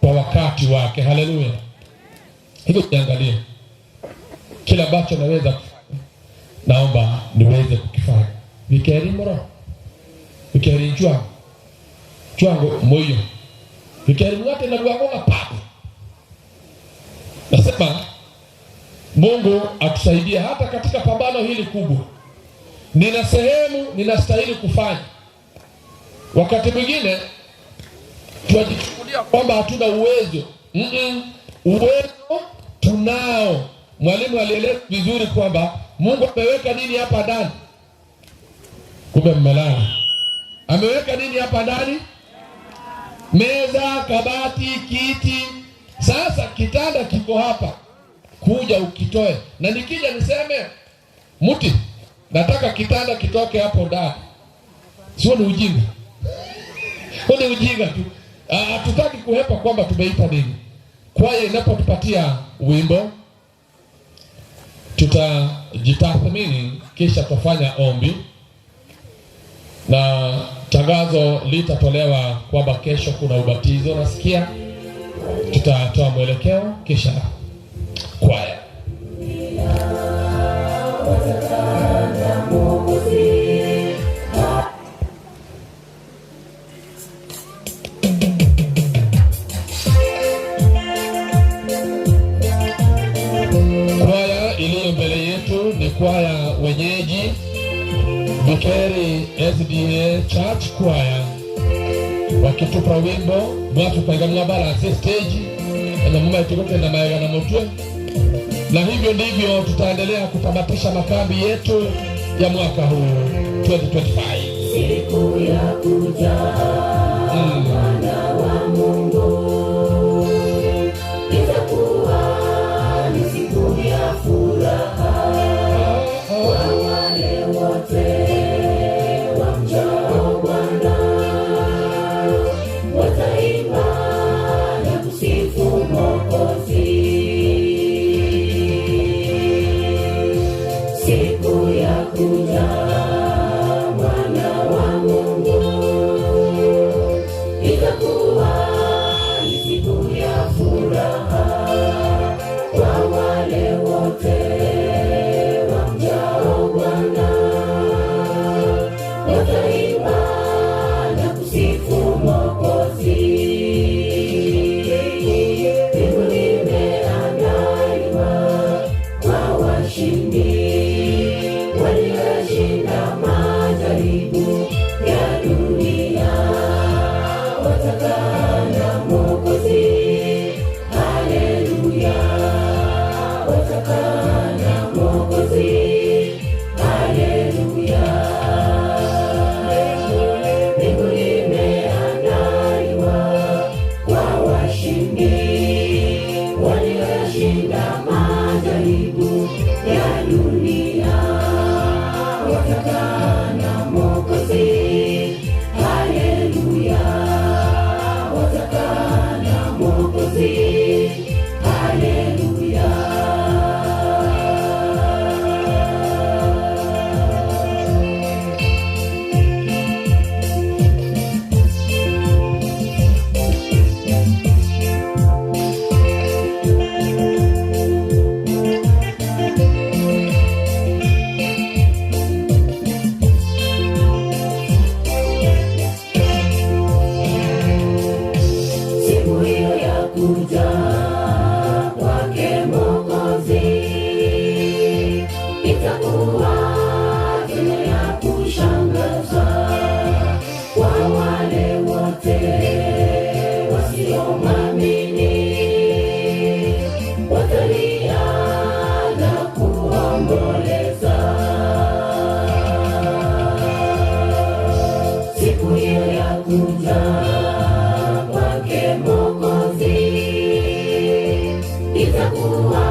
Speaker 11: kwa wakati wake. Haleluya! Hivyo jiangalie kila ambacho naweza kufanya, naomba niweze kukifanya. Vikeri moro vikeri chwango chwango moyo vikeri mwate na bwagonga papo. Nasema Mungu atusaidie hata katika pambano hili kubwa. Nina sehemu ninastahili kufanya. Wakati mwingine tunajichukulia kwamba hatuna uwezo. Uwezo tunao. Mwalimu alieleza vizuri kwamba Mungu ameweka nini hapa ndani? Kumbe mmelala. Ameweka nini hapa ndani? Meza, kabati, kiti. Sasa kitanda kiko hapa, kuja ukitoe. Na nikija niseme mti, nataka kitanda kitoke hapo ndani, sio? Ni ujinga. Huo ni ujinga tu. Hatutaki kuhepa kwamba tumeita nini. Kwaya inapotupatia wimbo, tutajitathmini kisha tutafanya ombi, na tangazo litatolewa kwamba kesho kuna ubatizo. Nasikia tutatoa mwelekeo kisha kwaya. Kwaya iliyo mbele yetu ni kwaya wenyeji Bukeri SDA Church Choir, wakitupa wimbo mwatupaigamwa balance stage na mama itukutenda maega na motwe. Na hivyo ndivyo tutaendelea kutamatisha makambi yetu ya mwaka huu 2025.
Speaker 3: Siku ya kuja Mwana wa Mungu itakuwa ni siku ya furaha kwa wale wote wamjao Bwana, wataimba na kusifu Mwokozi. Siku ya kuja Mwana wa Mungu itakuwa ni siku ya furaha kwa wale wote wamjao Bwana, wataimba na kusifu Mwokozi. Mbingu imeandaliwa kwa washindi walioshinda majaribu ya dunia, watakaa na Mwokozi. Haleluya, watakaa na Mwokozi. Haleluya, mbingu imeandaliwa kwa washindi walioshinda majaribu ya dunia, watakaa na Mwokozi. Haleluya, watakaa na Mwokozi. Haleluya. Siku hiyo ya kuja kwake Mwokozi itakuwa tena ya kushangaza kwa wale wote wasiomwamini, watalia na kuomboleza. Siku hiyo ya kuja kwake Mwokozi itakuwa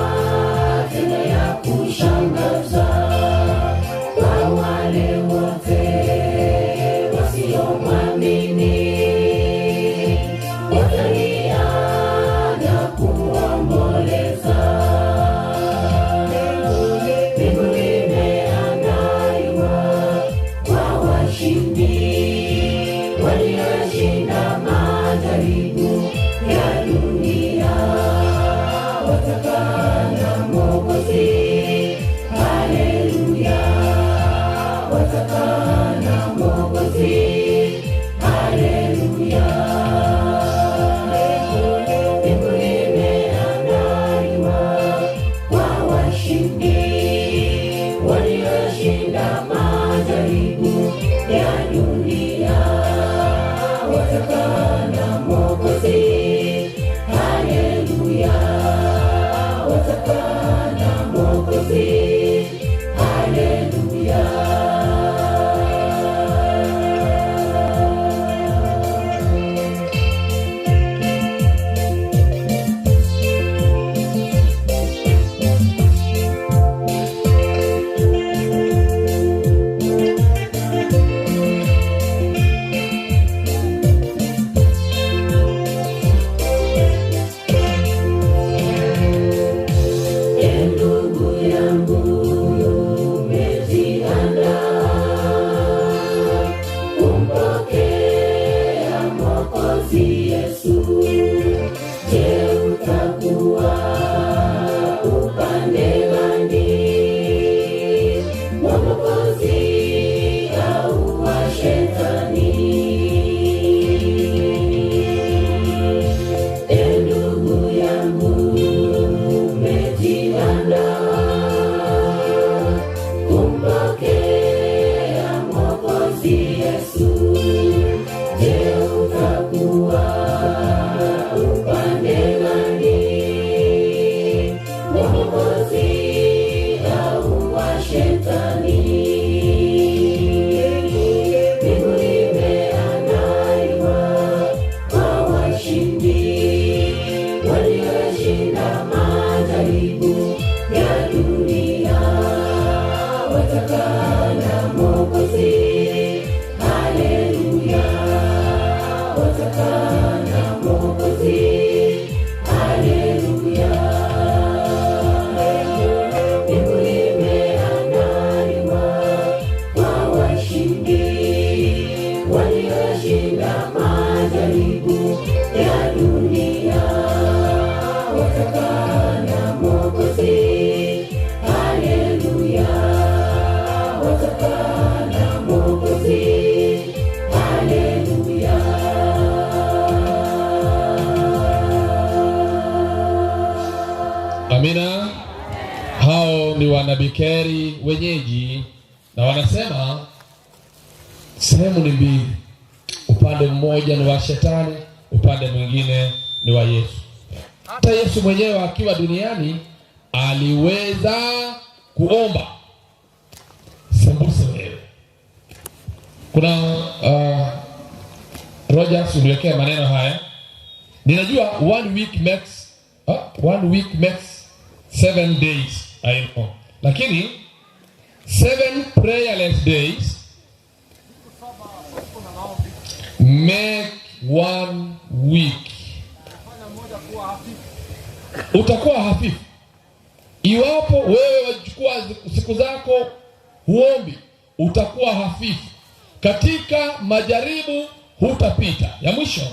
Speaker 3: tena ya kushangaza kwa wale wote wasiomwamini, Walioshinda majaribu ya dunia watakaa na Mwokozi. Haleluya, watakaa na Mwokozi. Haleluya. Mbingu imeandaliwa kwa washindi walioshinda majaribu ya dunia, watakaa na Mwokozi. Haleluya, watakaa na Mwokozi. Haleluya. Ndugu yangu, umejiandaa kumpokea Mwokozi Yesu? Je, utakuwa upande gani wa Mwokozi au wa Shetani? Ndugu yangu, umejiandaa kumpokea Mwokozi Yesu? Je, utakuwa upande gani wa Mwokozi au wa Shetani? Mbingu imeandaliwa kwa washindi walioshinda majaribu ya dunia, watakaa na Mwokozi. Haleluya, watakaa na Mwokozi. Haleluya. Mbingu imeandaliwa kwa washindi walioshinda majaribu ya dunia, watakaa na Mwokozi. Haleluya, watakaa na Mwokozi. Haleluya.
Speaker 11: Amina. Hao ni wanabikeri wenyeji, na wanasema sehemu ni mbili, upande mmoja ni wa Shetani, upande mwingine ni wa Yesu. Hata Yesu mwenyewe akiwa duniani aliweza kuomba sembuse wewe. Kuna Rogers uliwekea maneno haya. Ninajua one week makes 7 days, I know. Lakini 7 prayerless days make 1 week. Utakuwa hafifu iwapo wewe wachukua siku zako huombi, utakuwa hafifu katika majaribu, hutapita. Ya mwisho,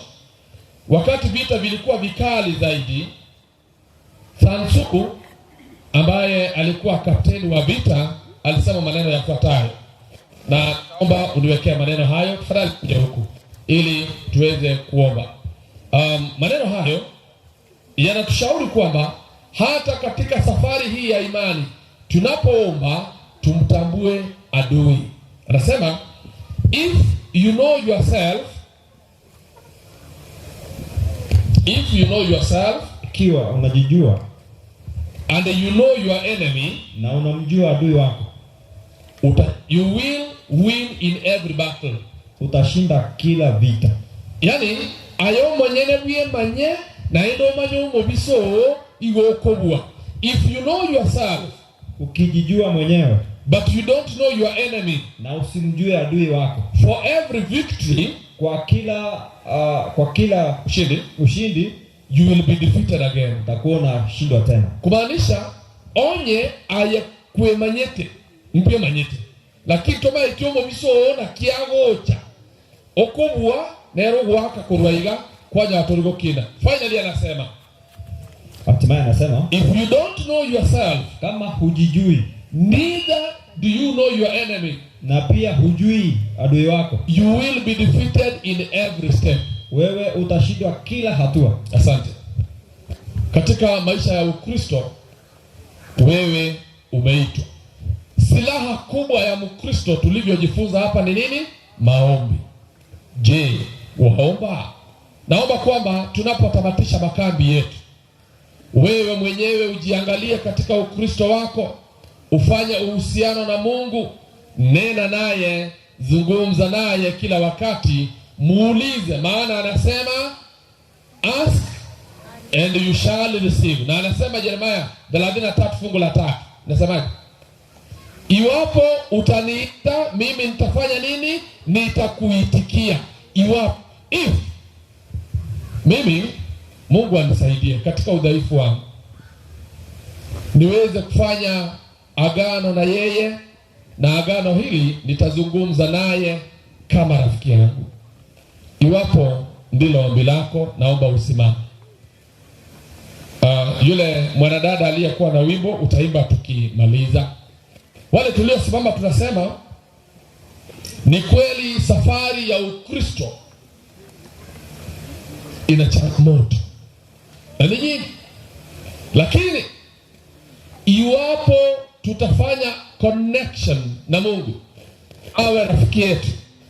Speaker 11: wakati vita vilikuwa vikali zaidi, Sun Tzu ambaye alikuwa kapteni wa vita alisema maneno yafuatayo, na naomba uniwekea maneno hayo tafadhali, kuja huku ili tuweze kuomba. Maneno hayo yanatushauri kwamba hata katika safari hii ya imani tunapoomba tumtambue adui. Anasema, if you know yourself, if you know yourself,
Speaker 4: ikiwa unajijua,
Speaker 11: and you know your enemy,
Speaker 4: na unamjua adui wako,
Speaker 11: you will win in every battle.
Speaker 4: Utashinda kila vita.
Speaker 11: Yani ayo mwenyene bwe manye na endo manyo mobiso igokobwa. If you know yourself,
Speaker 4: ukijijua mwenyewe,
Speaker 11: but you don't know your enemy,
Speaker 4: na usimjue adui wako,
Speaker 11: for every victory,
Speaker 4: kwa kila ushindi,
Speaker 11: you will be defeated again.
Speaker 4: Utakuwa unashindwa tena.
Speaker 11: Kumaanisha onye aye kwemanyete mpye manyete, lakini toma ikiomo biso ona kiagocha Okobua nero gwaka kurwaiga kwanya watorigo kina. Finally anasema,
Speaker 4: Hatimaye anasema,
Speaker 11: if you don't know yourself,
Speaker 4: kama hujijui,
Speaker 11: neither do you know your enemy,
Speaker 4: na pia hujui adui wako,
Speaker 11: you will be defeated in every step.
Speaker 4: Wewe utashindwa kila hatua.
Speaker 11: Asante. Katika maisha ya Ukristo wewe umeitwa. Silaha kubwa ya Mkristo tulivyojifunza hapa ni nini? Maombi. Je, waomba? Naomba kwamba tunapotamatisha makambi yetu, wewe mwenyewe ujiangalie katika Ukristo wako, ufanye uhusiano na Mungu, nena naye, zungumza naye kila wakati, muulize, maana anasema ask and you shall receive. Na anasema Yeremia 33:3, nasemaje? Iwapo utaniita mimi nitafanya nini? Nitakuitikia. Iwapo, if mimi, Mungu anisaidie katika udhaifu wangu, niweze kufanya agano na yeye, na agano hili nitazungumza naye kama rafiki yangu. Iwapo ndilo ombi lako, naomba usimame. Yule mwanadada aliyekuwa na wimbo utaimba tukimaliza. Wale tuliosimama tunasema ni kweli safari ya Ukristo ina changamoto na ni nyingi, lakini iwapo tutafanya connection na Mungu, awe rafiki yetu,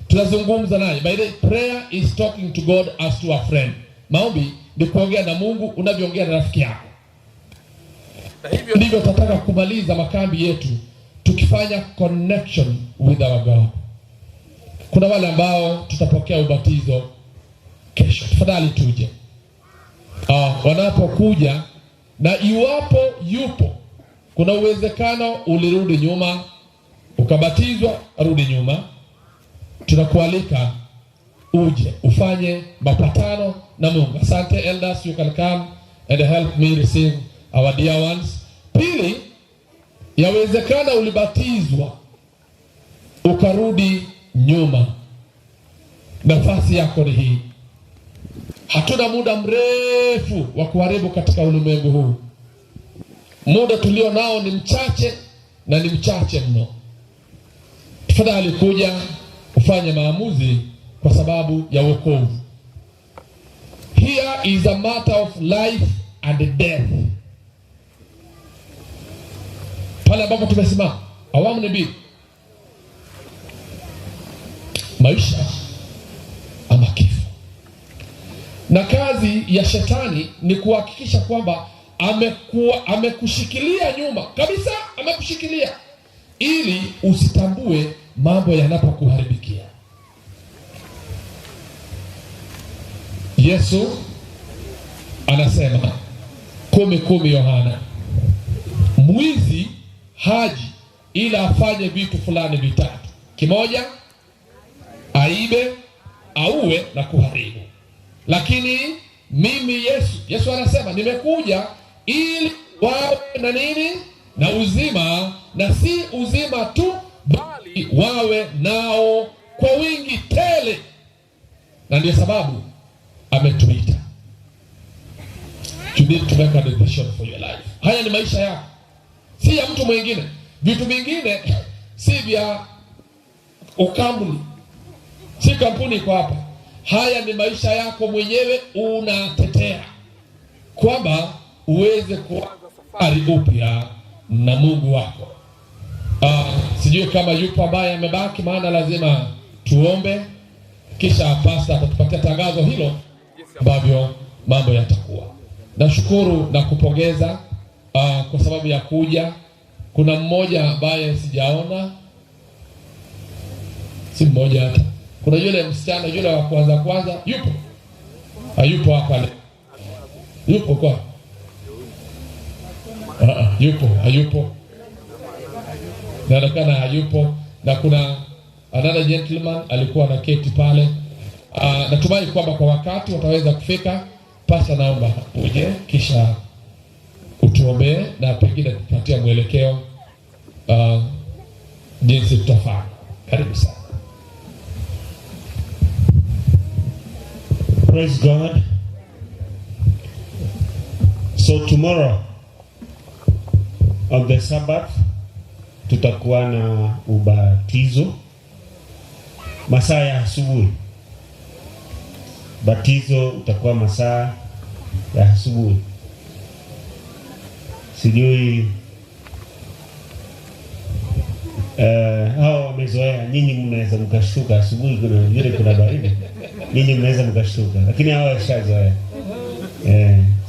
Speaker 11: tunazungumza naye. By the way, prayer is talking to God as to a friend. Maombi ni kuongea na Mungu unavyoongea na rafiki yako. Na hivyo ndivyo tutataka kumaliza makambi yetu, tukifanya connection with our God. Kuna wale ambao tutapokea ubatizo kesho, tafadhali tuje. Wanapokuja, na iwapo yupo, kuna uwezekano ulirudi nyuma, ukabatizwa, rudi nyuma, tunakualika uje ufanye mapatano na Mungu. Asante elders, you can come and help me receive our dear ones. Pili, yawezekana ulibatizwa ukarudi nyuma, nafasi yako ni hii. Hatuna muda mrefu wa kuharibu katika ulimwengu huu. Muda tulio nao ni mchache, na ni mchache mno. Tafadhali kuja ufanye maamuzi kwa sababu ya wokovu. Here is a matter of life and death. Pale ambapo tumesimama, awamu ni mbili: maisha ama kifo. Na kazi ya shetani ni kuhakikisha kwamba amekushikilia nyuma kabisa, amekushikilia ili usitambue mambo yanapokuharibikia. Yesu anasema 10:10 Yohana, mwizi haji ila afanye vitu fulani vitatu: kimoja, aibe, auwe na kuharibu. Lakini mimi Yesu anasema nimekuja ili wawe na nini? Na uzima, na si uzima tu, bali wawe nao kwa wingi tele. Na ndio sababu ametuita. You need to make a decision for your life. Haya ni maisha yako, si ya mtu mwingine. Vitu vingine si vya ukampuni, si kampuni iko hapa. Haya ni maisha yako mwenyewe, unatetea kwamba uweze kuanza safari upya na Mungu wako. Sijui kama yupo ambaye amebaki, maana lazima tuombe, kisha pastor atatupatia tangazo hilo ambavyo mambo yatakuwa. Nashukuru na kupongeza kwa sababu ya kuja. Kuna mmoja ambaye sijaona, si mmoja hata. Kuna yule msichana yule wa kwanza yupo? Hayupo hapa leo. Yupo kwa? Yupo, hayupo. Inaonekana hayupo. Na kuna another gentleman alikuwa na keti pale. Natumai kwamba kwa wakati wataweza kufika. Pastor, naomba uje kisha utuombee na pengine kupatia mwelekeo jinsi tutafanya. Karibu sana.
Speaker 16: Praise God. So tomorrow on the Sabbath tutakuwa na ubatizo masaa ya asubuhi. Batizo utakuwa masaa ya asubuhi. Sijui hao wamezoea, nyinyi mnaweza mkashtuka asubuhi, kuna vile kuna baridi, nyinyi mnaweza mkashtuka, lakini hao washazoea.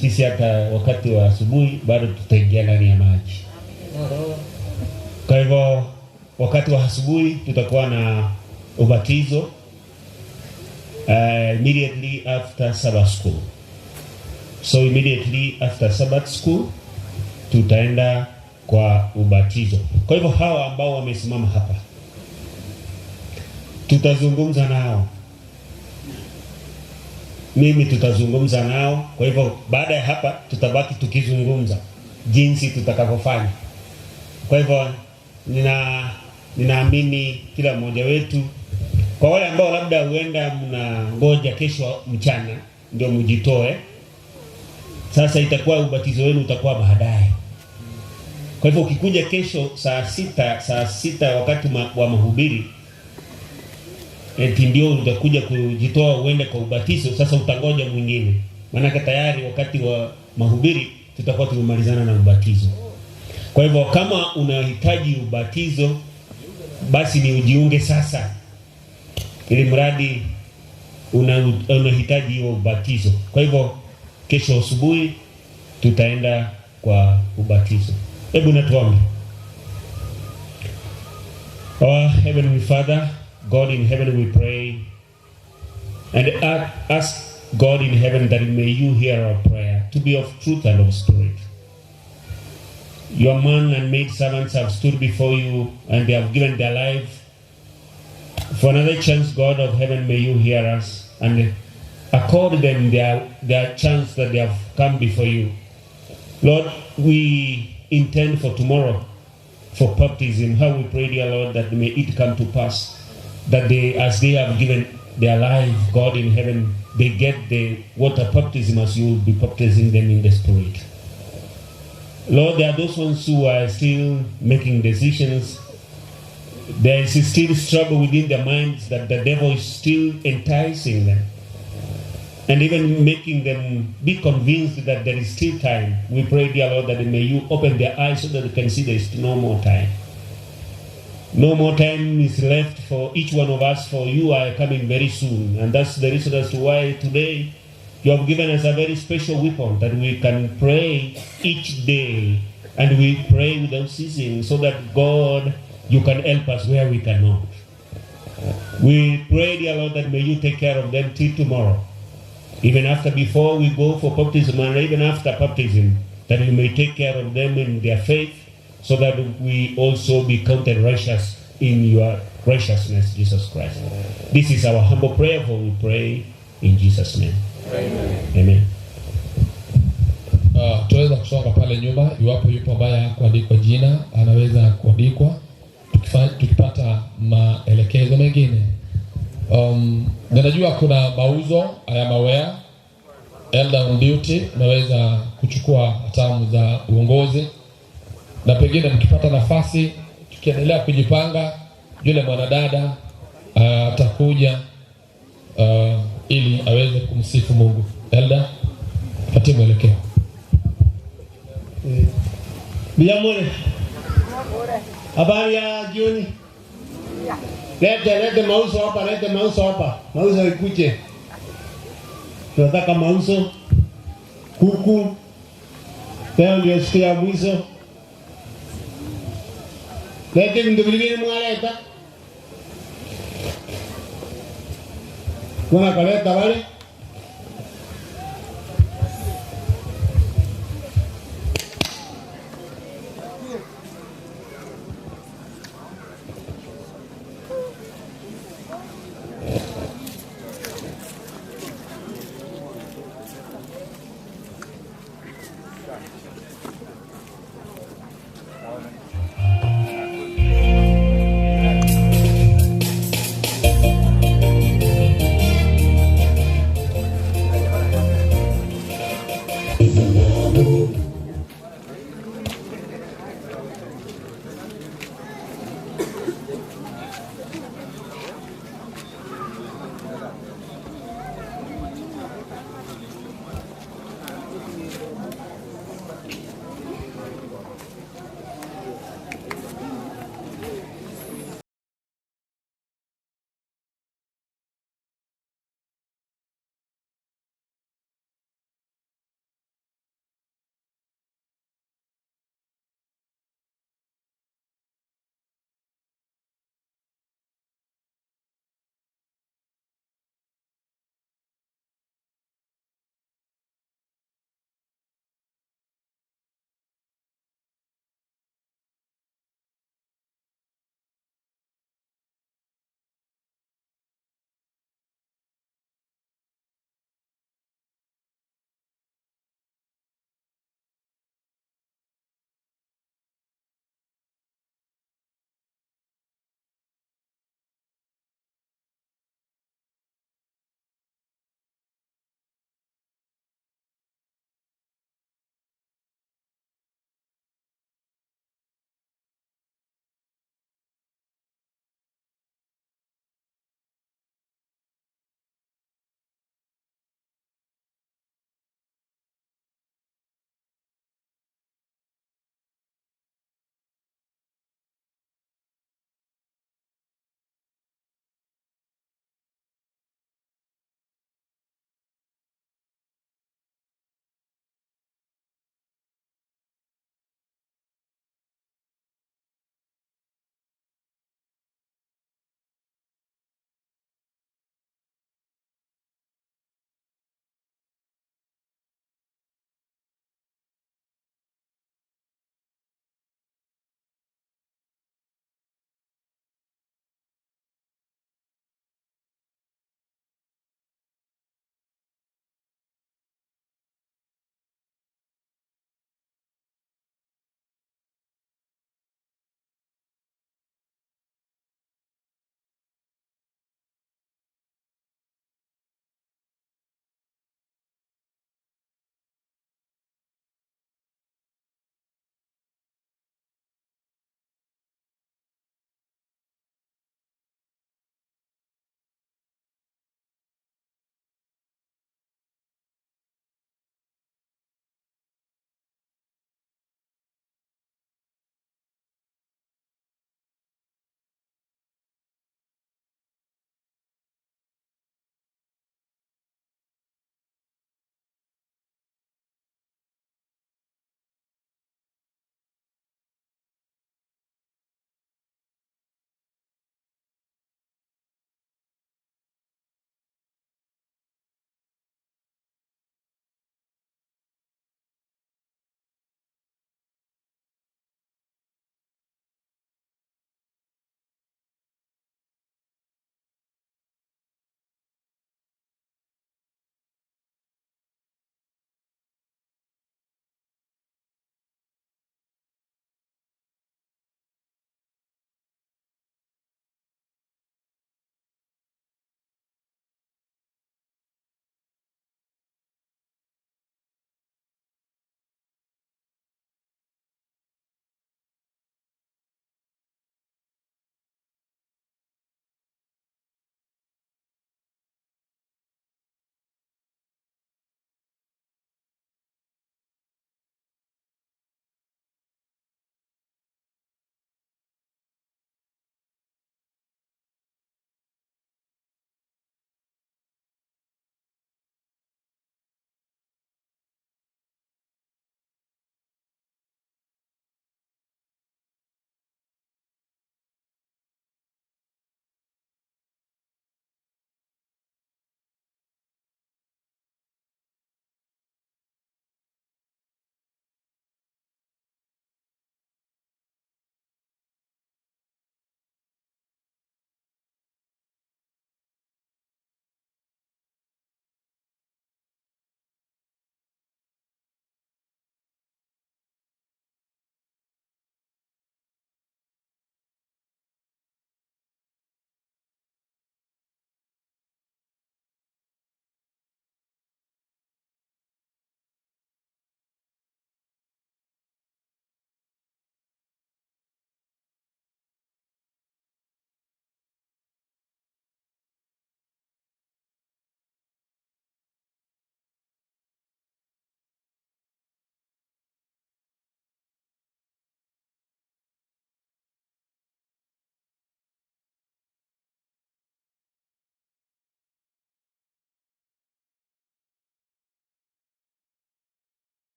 Speaker 16: Sisi hata wakati wa asubuhi bado tutaingia ndani ya maji. Kwa hivyo wakati wa asubuhi tutakuwa na ubatizo immediately after Sabbath school. So immediately after Sabbath school tutaenda kwa ubatizo. Kwa hivyo hawa ambao wamesimama hapa tutazungumza nao, mimi tutazungumza nao. Kwa hivyo baada ya hapa tutabaki tukizungumza jinsi tutakavyofanya. Kwa hivyo ninaamini kila mmoja wetu, kwa wale ambao labda huenda mnangoja kesho mchana ndio mjitoe, sasa itakuwa ubatizo wenu utakuwa baadaye. Kwa hivyo ukikuja kesho saa sita wakati wa mahubiri, eti ndio utakuja kujitoa uende kwa ubatizo, sasa utangoja mwingine. Maana tayari wakati wa mahubiri tutakuwa tumemalizana na ubatizo. Kwa hivyo kama unahitaji ubatizo, basi ni ujiunge sasa, ili mradi unahitaji huo ubatizo. Kwa hivyo kesho asubuhi tutaenda kwa ubatizo. Hebu na tuombe. Our Heavenly Father, God in heaven, we pray and ask God in heaven that may you hear our prayer to be of truth and of spirit. Your man and maid servants have stood before you and they have given their life. For another chance, God of heaven, may you hear us and accord them their chance that they have come before you. Lord, we intend for tomorrow for baptism. How we pray, dear Lord, that may it come to pass, that they, as they have given their life, God in heaven, they get the water baptism as you will be baptizing them in the Spirit. Lord, there are those ones who are still making decisions. There is still struggle within their minds that the devil is still enticing them and even making them be convinced that there is still time. We pray, dear Lord, that may you open their eyes so that they can see there is no more time. No more time is left for each one of us, for you are coming very soon. And that's the reason as to why today you have given us a very special weapon that we can pray each day, and we pray without ceasing, so that God, you can help us where we cannot. We pray, dear Lord, that may you take care of them till tomorrow. Even after, before we go for baptism, and even after baptism, that you may take care of them in their faith, so that we also be counted righteous in your righteousness, Jesus Christ. This is our humble prayer, for we pray in Jesus' name.
Speaker 11: Amen.
Speaker 16: Amen.
Speaker 11: Tuweza kusonga pale nyuma. Iwapo yupo ambaye hakuandikwa jina, anaweza kuandikwa tukipata maelekezo mengine. Ninajua kuna mauzo I am aware. Elder on duty, unaweza kuchukua hatamu za uongozi, na pengine mkipata nafasi, tukiendelea kujipanga, yule mwanadada atakuja ili aweze kumsifu Mungu. Elder, patie mwelekeo.
Speaker 5: Biamore. Habari ya jioni. Lete mauzo hapa, lete mauzo hapa. Mauzo ikuje. Tunataka mauzo. Kuku. Leo ndio siku ya mwisho. Lete vitu vingine mwaleta. Wana kaleta wale.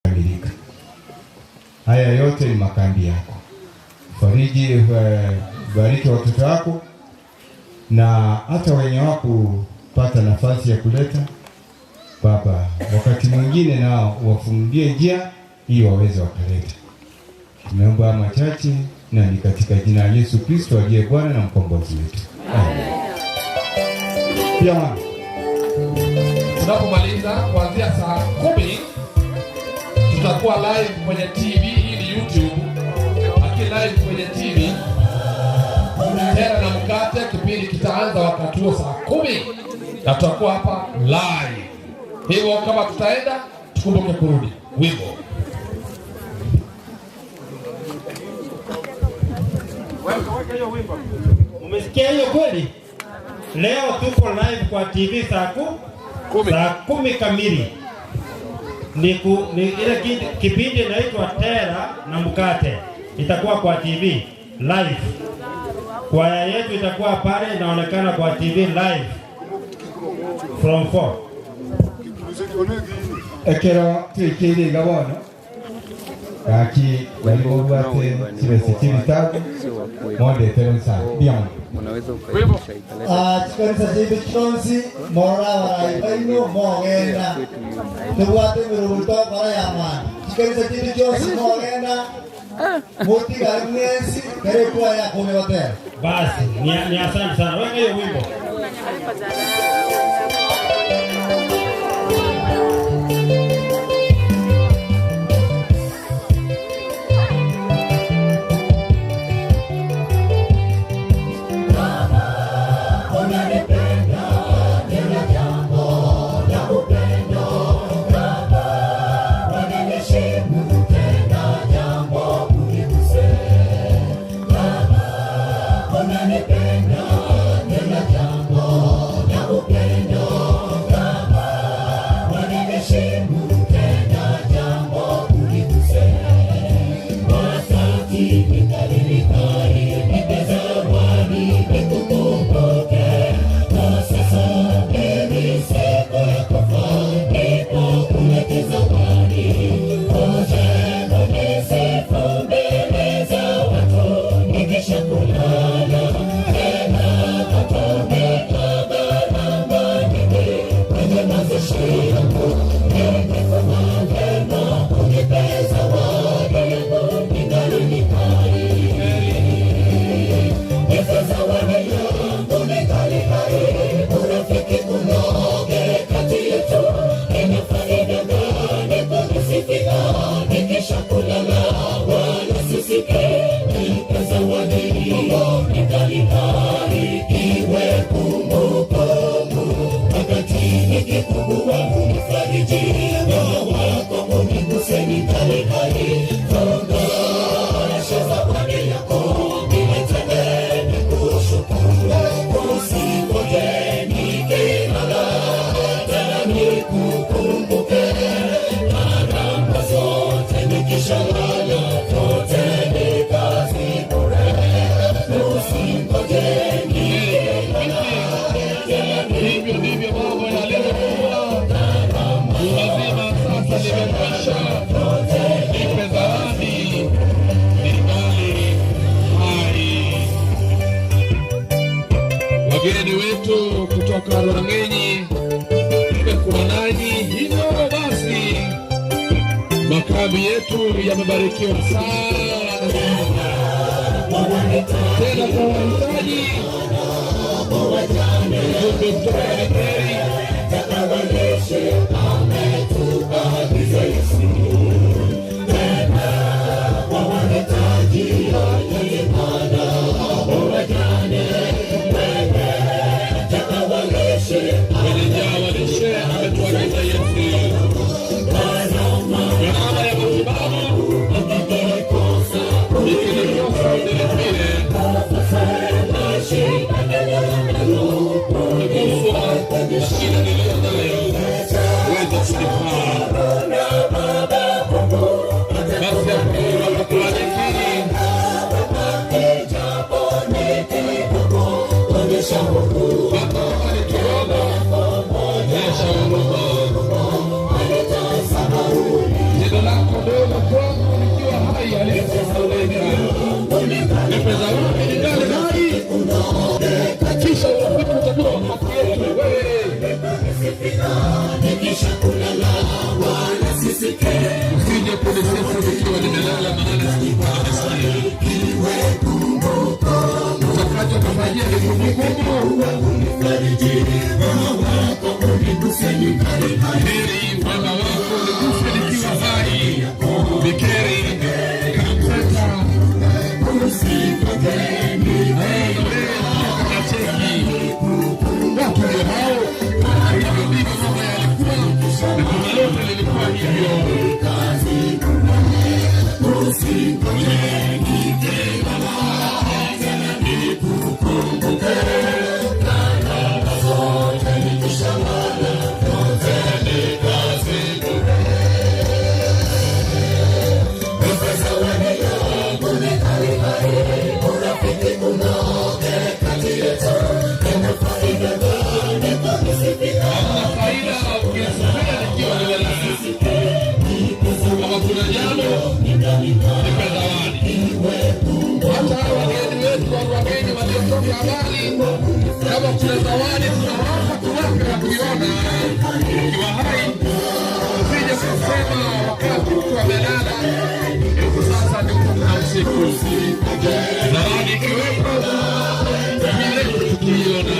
Speaker 7: Kamilika. Haya yote ni makambi yako. Fariji, bariki watoto wako na hata wenye wakupata nafasi ya kuleta Baba, wakati mwingine nao wafungulie njia ili waweze wakaleta. Tumeomba machache na ni katika jina la Yesu Kristo aliye Bwana na mkombozi wetu. Amen. Pia
Speaker 11: tunapomaliza kuanzia saa 10 tutakuwa live kwenye TV, hii ni YouTube, lakini live kwenye TV Tera na Mkate. Kipindi kitaanza wakati huo saa 10 na tutakuwa hapa live. Hivyo kama tutaenda tukumbuke kurudi. Wimbo
Speaker 16: Umesikia hiyo kweli? Leo tuko live kwa TV saa 10 kamili. Ni ile kipindi inaitwa Tera na Mkate. Itakuwa kwa TV live. Kwaya yetu itakuwa pale inaonekana kwa TV live from 4.
Speaker 7: Ekero tuikiri gabono kaki walibobate chibese chibitabu monde terensa biamo
Speaker 15: chikanisa chibi chonsi mora waraibaino mogenda tubwate miruto kora yamani chikanisa chibi chonsi mogenda muti garnesi kare ya kumeote.
Speaker 16: Basi ni asante sana. Weka hiyo wimbo.
Speaker 11: Wageni wetu kutoka Rwangenyi tumekuwa nanyi. Hivyo basi makambi yetu yamebarikiwa sana tena kwa wahitaji. Ujumbe kutoka Beteli ametuagiza Yesu gharama ya matibabu ikinikosa nilipie, kuguswa na shida niliyo nayo weza Karibu. Heri wema wako nikufe nikiwa hai. Bikeri Kamseta. Watu ndio hao. Hivyo ndivyo mambo yalikuwa, na kuna lote lilikuwa hivyo. Kama kuna jambo nipe zawadi. Hata hawa wageni wetu wa wageni waliotoka mbali, kama kuna zawadi tunawapa, tuwape wakiona ukiwa hai. Usije kusema wakati mtu amelala, hivi sasa ni kutoka usiku. Zawadi ikiwepo, milele tukiiona.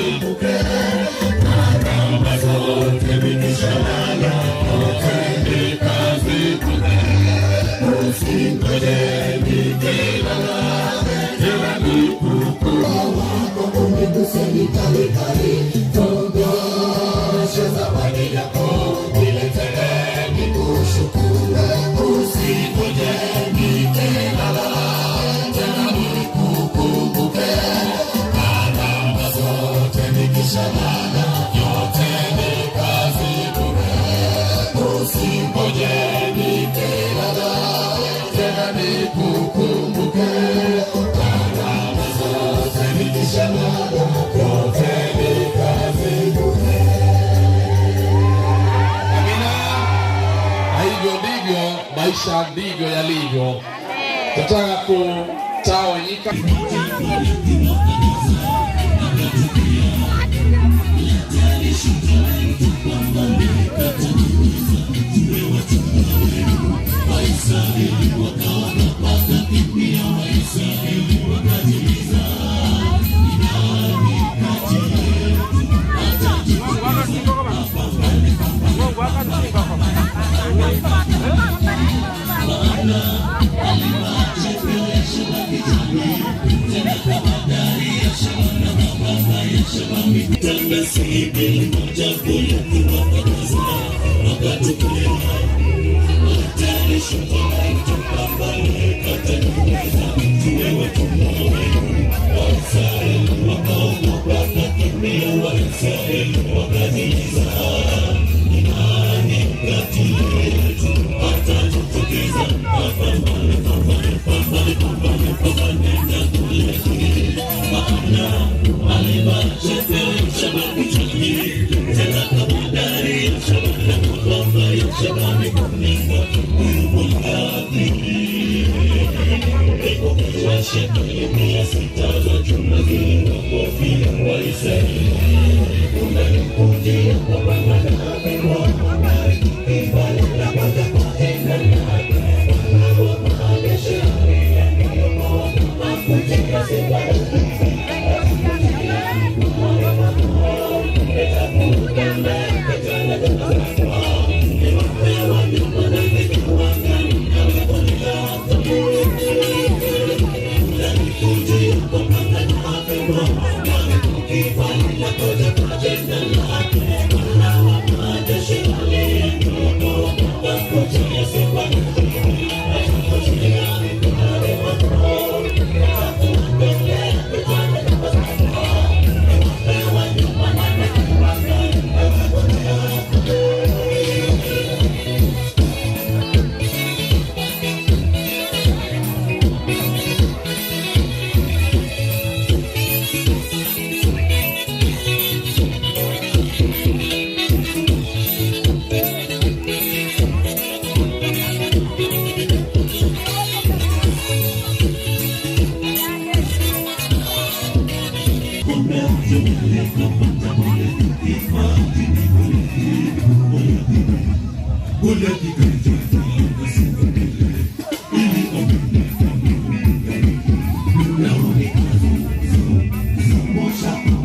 Speaker 11: Amina. Na hivyo ndivyo maisha ndivyo yalivyo. Tunataka kutawanyika.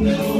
Speaker 9: Leo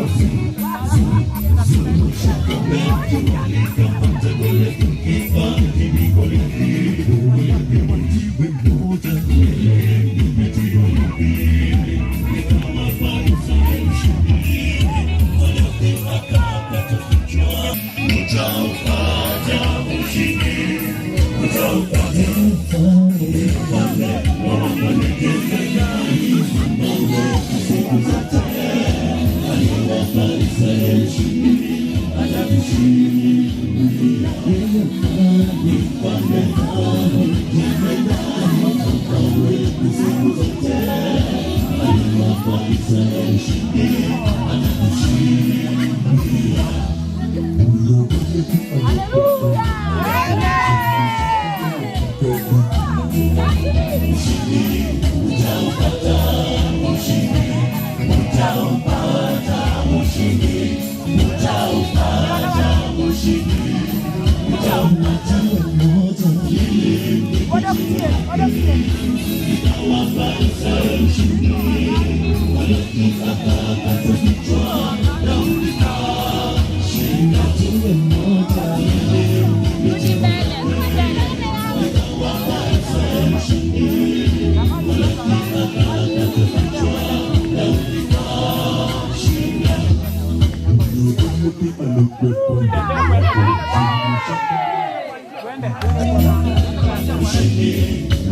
Speaker 3: Ushindi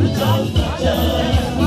Speaker 3: utaupata.